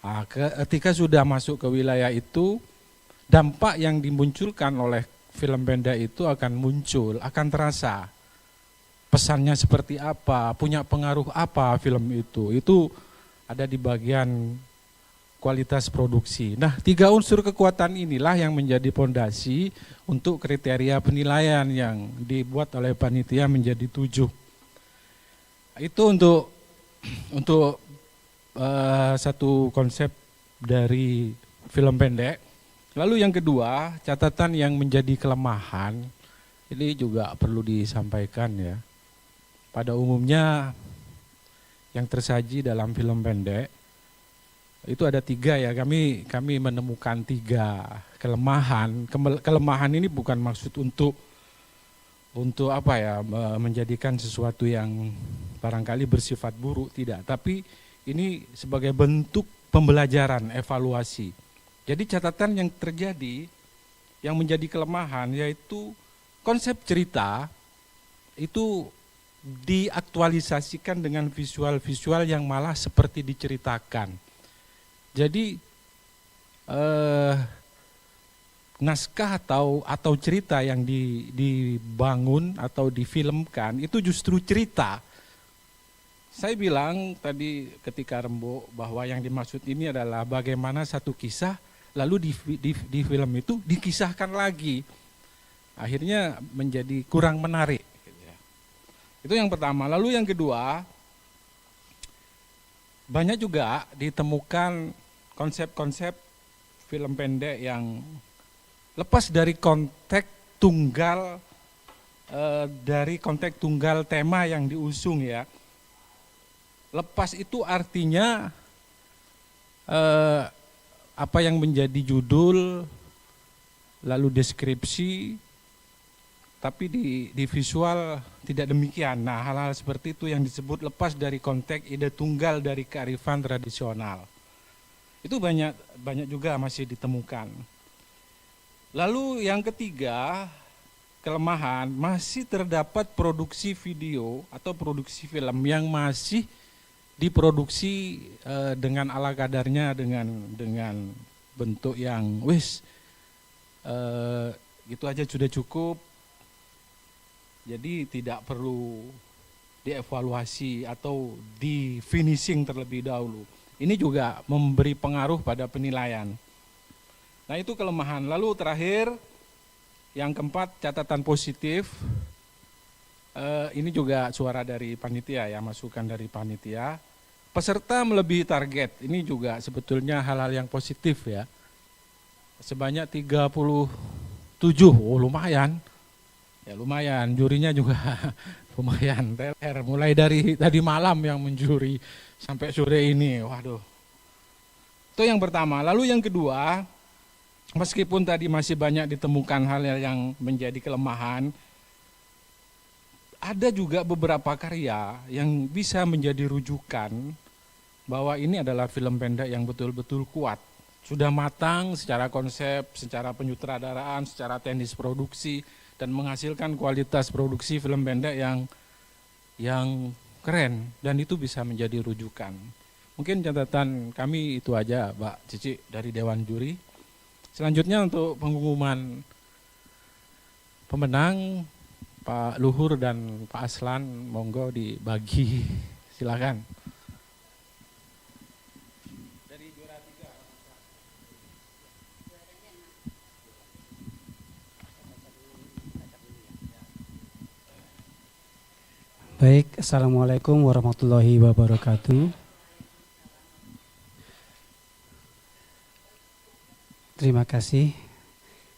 Ah, ke-, ketika sudah masuk ke wilayah itu, dampak yang dimunculkan oleh film pendek itu akan muncul, akan terasa. Pesannya seperti apa, punya pengaruh apa film itu, itu ada di bagian kualitas produksi. Nah, tiga unsur kekuatan inilah yang menjadi pondasi untuk kriteria penilaian yang dibuat oleh panitia menjadi tujuh. Itu untuk untuk eh, satu konsep dari film pendek. Lalu yang kedua, catatan yang menjadi kelemahan ini juga perlu disampaikan, ya. Pada umumnya yang tersaji dalam film pendek itu ada tiga, ya. Kami kami menemukan tiga kelemahan. Kemel- kelemahan ini bukan maksud untuk untuk apa, ya, me- menjadikan sesuatu yang barangkali bersifat buruk, tidak, tapi ini sebagai bentuk pembelajaran, evaluasi. Jadi catatan yang terjadi, yang menjadi kelemahan, yaitu konsep cerita itu diaktualisasikan dengan visual-visual yang malah seperti diceritakan. Jadi eh, naskah atau atau cerita yang di- dibangun atau difilmkan itu justru cerita. Saya bilang tadi ketika rembuk bahwa yang dimaksud ini adalah bagaimana satu kisah lalu di, fi- di, di film itu dikisahkan lagi. Akhirnya menjadi kurang menarik, gitu, ya. Itu yang pertama. Lalu yang kedua, banyak juga ditemukan konsep-konsep film pendek yang lepas dari konteks tunggal, eh, dari konteks tunggal tema yang diusung, ya. Lepas itu artinya eh, apa yang menjadi judul, lalu deskripsi, tapi di, di visual tidak demikian. Nah, hal-hal seperti itu yang disebut lepas dari konteks ide tunggal dari kearifan tradisional. Itu banyak banyak juga masih ditemukan. Lalu yang ketiga, kelemahan, masih terdapat produksi video atau produksi film yang masih diproduksi eh, dengan ala kadarnya, dengan dengan bentuk yang wis eh, gitu aja sudah cukup. Jadi tidak perlu dievaluasi atau di finishing terlebih dahulu. Ini juga memberi pengaruh pada penilaian. Nah, itu kelemahan. Lalu terakhir, yang keempat, catatan positif. Eh, ini juga suara dari panitia, ya, masukan dari panitia. Peserta melebihi target. Ini juga sebetulnya hal-hal yang positif, ya. Sebanyak tiga puluh tujuh, oh, lumayan. Ya, lumayan, jurinya juga lumayan teler. Mulai dari tadi malam yang menjuri sampai sore ini. Waduh. Itu yang pertama. Lalu yang kedua, meskipun tadi masih banyak ditemukan hal yang menjadi kelemahan, ada juga beberapa karya yang bisa menjadi rujukan bahwa ini adalah film pendek yang betul-betul kuat. Sudah matang secara konsep, secara penyutradaraan, secara teknis produksi, dan menghasilkan kualitas produksi film pendek yang yang keren, dan itu bisa menjadi rujukan. Mungkin catatan kami itu aja, Mbak Cici, dari Dewan Juri. Selanjutnya untuk pengumuman pemenang, Pak Luhur dan Pak Aslan, monggo dibagi. Silakan. Baik, assalamualaikum warahmatullahi wabarakatuh. Terima kasih,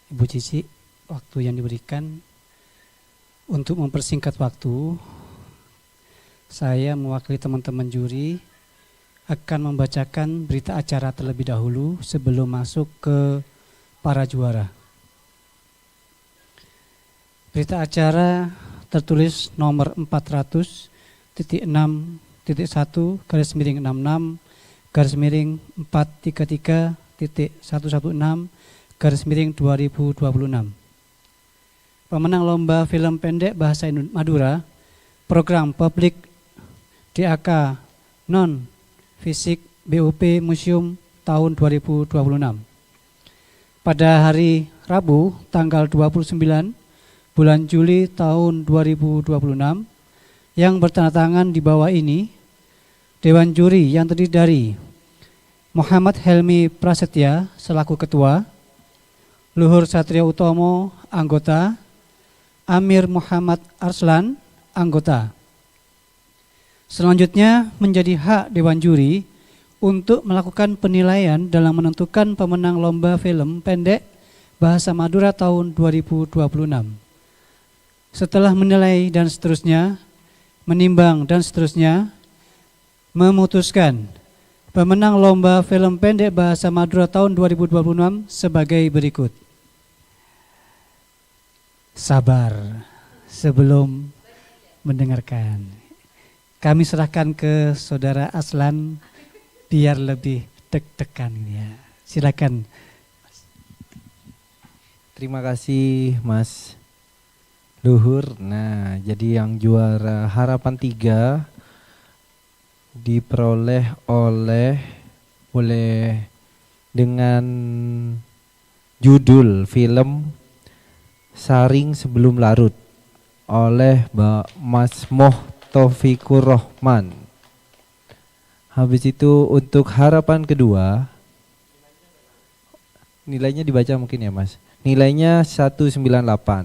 Ibu Cici, waktu yang diberikan. Untuk mempersingkat waktu, saya mewakili teman-teman juri akan membacakan berita acara terlebih dahulu sebelum masuk ke para juara. Berita acara tertulis nomor empat ratus titik enam titik satu garis miring enam enam garis miring empat tiga tiga titik satu satu enam garis miring dua ribu dua puluh enam. Pemenang lomba film pendek bahasa Indo- Madura, program publik D A K Non, fisik B U P Museum tahun dua ribu dua puluh enam. Pada hari Rabu, tanggal dua puluh sembilan bulan Juli tahun dua ribu dua puluh enam, yang bertanda tangan di bawah ini, Dewan Juri yang terdiri dari Muhammad Helmi Prasetya selaku ketua, Luhur Satrio Utomo, anggota, Amir Muhammad Arslan, anggota. Selanjutnya, menjadi hak Dewan Juri untuk melakukan penilaian dalam menentukan pemenang lomba film pendek bahasa Madura tahun dua ribu dua puluh enam. Setelah menilai dan seterusnya, menimbang dan seterusnya, memutuskan pemenang lomba film pendek bahasa Madura tahun dua ribu dua puluh enam sebagai berikut. Sabar sebelum mendengarkan. Kami serahkan ke Saudara Aslan biar lebih deg-degan, ya. Silakan. Terima kasih, Mas Luhur. Nah, jadi yang juara harapan tiga diperoleh oleh, oleh dengan judul film Saring Sebelum Larut oleh Ba-, Mas Moh Taufikur Rahman. Habis itu untuk harapan kedua, nilainya dibaca mungkin ya, Mas. Nilainya seratus sembilan puluh delapan.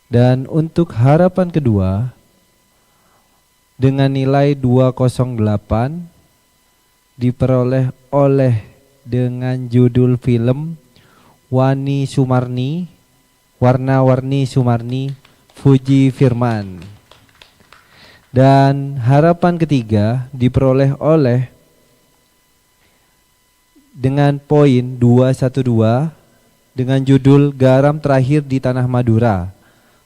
Dan untuk harapan kedua, dengan nilai dua kosong delapan, diperoleh oleh dengan judul film Wani Sumarni, Warna-Warni Sumarni, Fuji Firman. Dan harapan ketiga diperoleh oleh dengan poin dua satu dua dengan judul Garam Terakhir di Tanah Madura,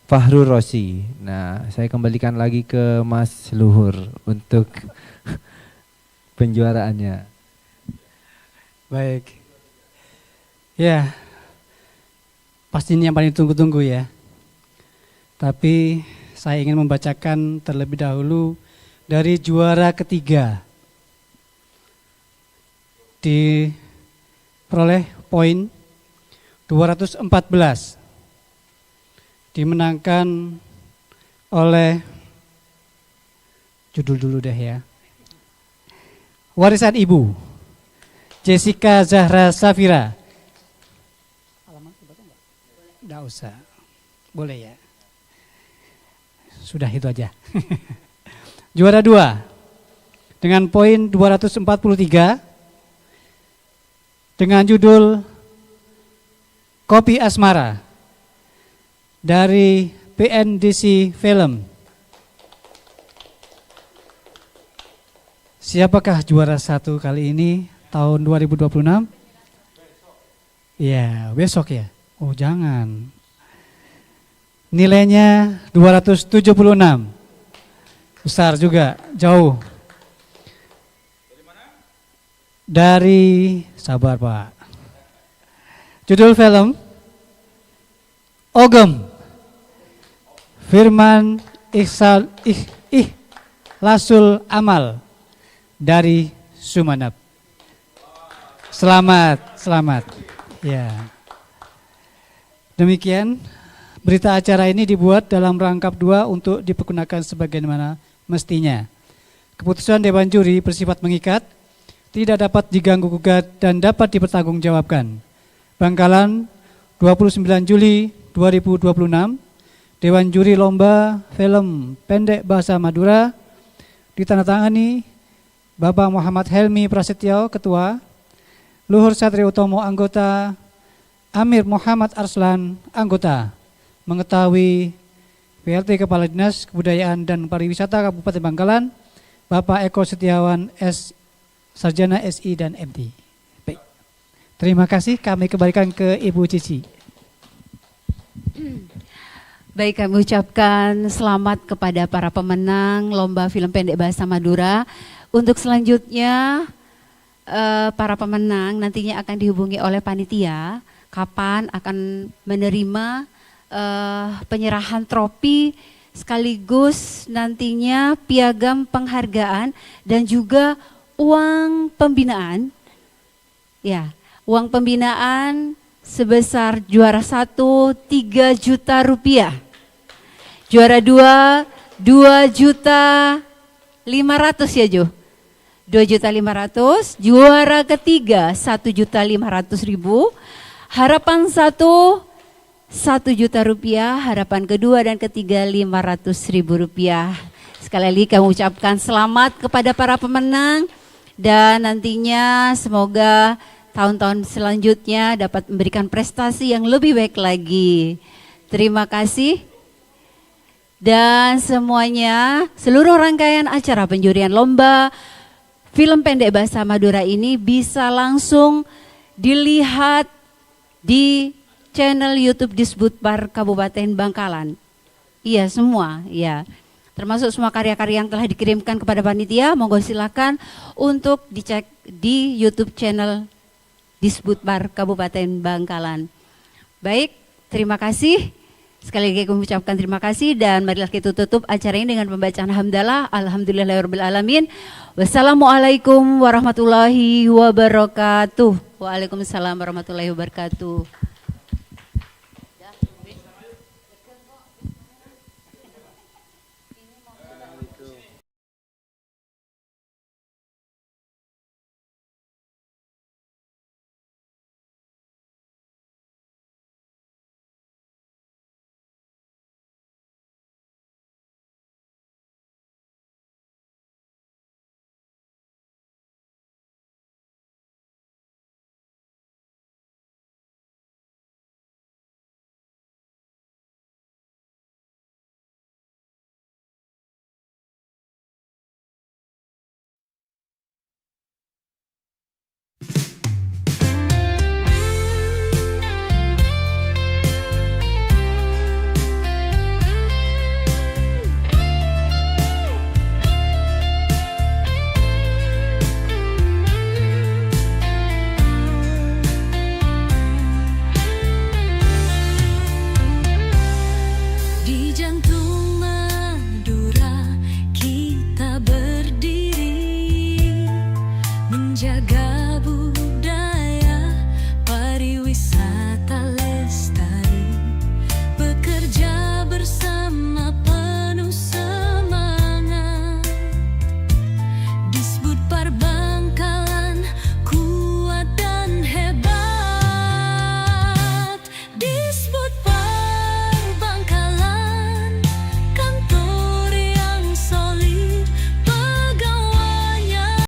Fahrur Rosi. Nah, saya kembalikan lagi ke Mas Luhur untuk penjuaraannya. Baik. Ya, pasti ini yang paling ditunggu-tunggu, ya. Tapi saya ingin membacakan terlebih dahulu dari juara ketiga. Diperoleh poin dua ratus empat belas. Dimenangkan oleh, judul dulu deh, ya. Warisan Ibu, Jessica Zahra Safira. Halaman dibaca nggak? Nggak usah. Boleh, ya. Sudah itu aja. Juara dua dengan poin dua ratus empat puluh tiga dengan judul Kopi Asmara dari P N D C Film. Siapakah juara satu kali ini tahun dua ribu dua puluh enam? Ya, besok ya. Oh, jangan. Nilainya dua ratus tujuh puluh enam. Besar juga, jauh. Dari, sabar, Pak. Judul film Ogem. Firman Ihsal Ih, Ih Lasul Amal dari Sumenep. Selamat, selamat. Ya. Demikian, berita acara ini dibuat dalam rangkap dua untuk dipergunakan sebagaimana mestinya. Keputusan Dewan Juri bersifat mengikat, tidak dapat diganggu gugat dan dapat dipertanggungjawabkan. Bangkalan, dua puluh sembilan Juli dua ribu dua puluh enam, Dewan Juri Lomba Film Pendek Bahasa Madura ditandatangani Bapak Muhammad Helmi Prasetyo, Ketua, Luhur Satrio Utomo, Anggota, Amir Muhammad Arslan, Anggota, mengetahui P L T Kepala Dinas Kebudayaan dan Pariwisata Kabupaten Bangkalan, Bapak Eko Setiawan, S, Sarjana S I dan M T. Baik. Terima kasih, kami kembalikan ke Ibu Cici. Baik, kami ucapkan selamat kepada para pemenang Lomba Film Pendek Bahasa Madura. Untuk selanjutnya, eh, para pemenang nantinya akan dihubungi oleh panitia kapan akan menerima, eh, penyerahan tropi sekaligus nantinya piagam penghargaan dan juga uang pembinaan. Ya, uang pembinaan sebesar juara satu, tiga juta rupiah. Juara dua, dua juta lima ratus ya, Jo? Dua juta lima ratus. Juara ketiga, satu juta lima ratus ribu. Harapan satu, satu juta rupiah. Harapan kedua dan ketiga, lima ratus ribu rupiah. Sekali lagi kami ucapkan selamat kepada para pemenang. Dan nantinya semoga tahun-tahun selanjutnya dapat memberikan prestasi yang lebih baik lagi. Terima kasih. Dan semuanya, seluruh rangkaian acara penjurian lomba film pendek bahasa Madura ini bisa langsung dilihat di channel YouTube Disbudpar Kabupaten Bangkalan. Iya, semua, ya. Termasuk semua karya-karya yang telah dikirimkan kepada panitia, monggo silakan untuk dicek di YouTube channel Disbudpar Kabupaten Bangkalan. Baik, terima kasih. Sekali lagi kami ucapkan terima kasih dan marilah kita tutup acara ini dengan pembacaan hamdalah. Alhamdulillahirabbil alamin. Wassalamualaikum warahmatullahi wabarakatuh. Waalaikumsalam warahmatullahi wabarakatuh. Di jantung Madura kita berdiri, menjaga budaya pariwisata.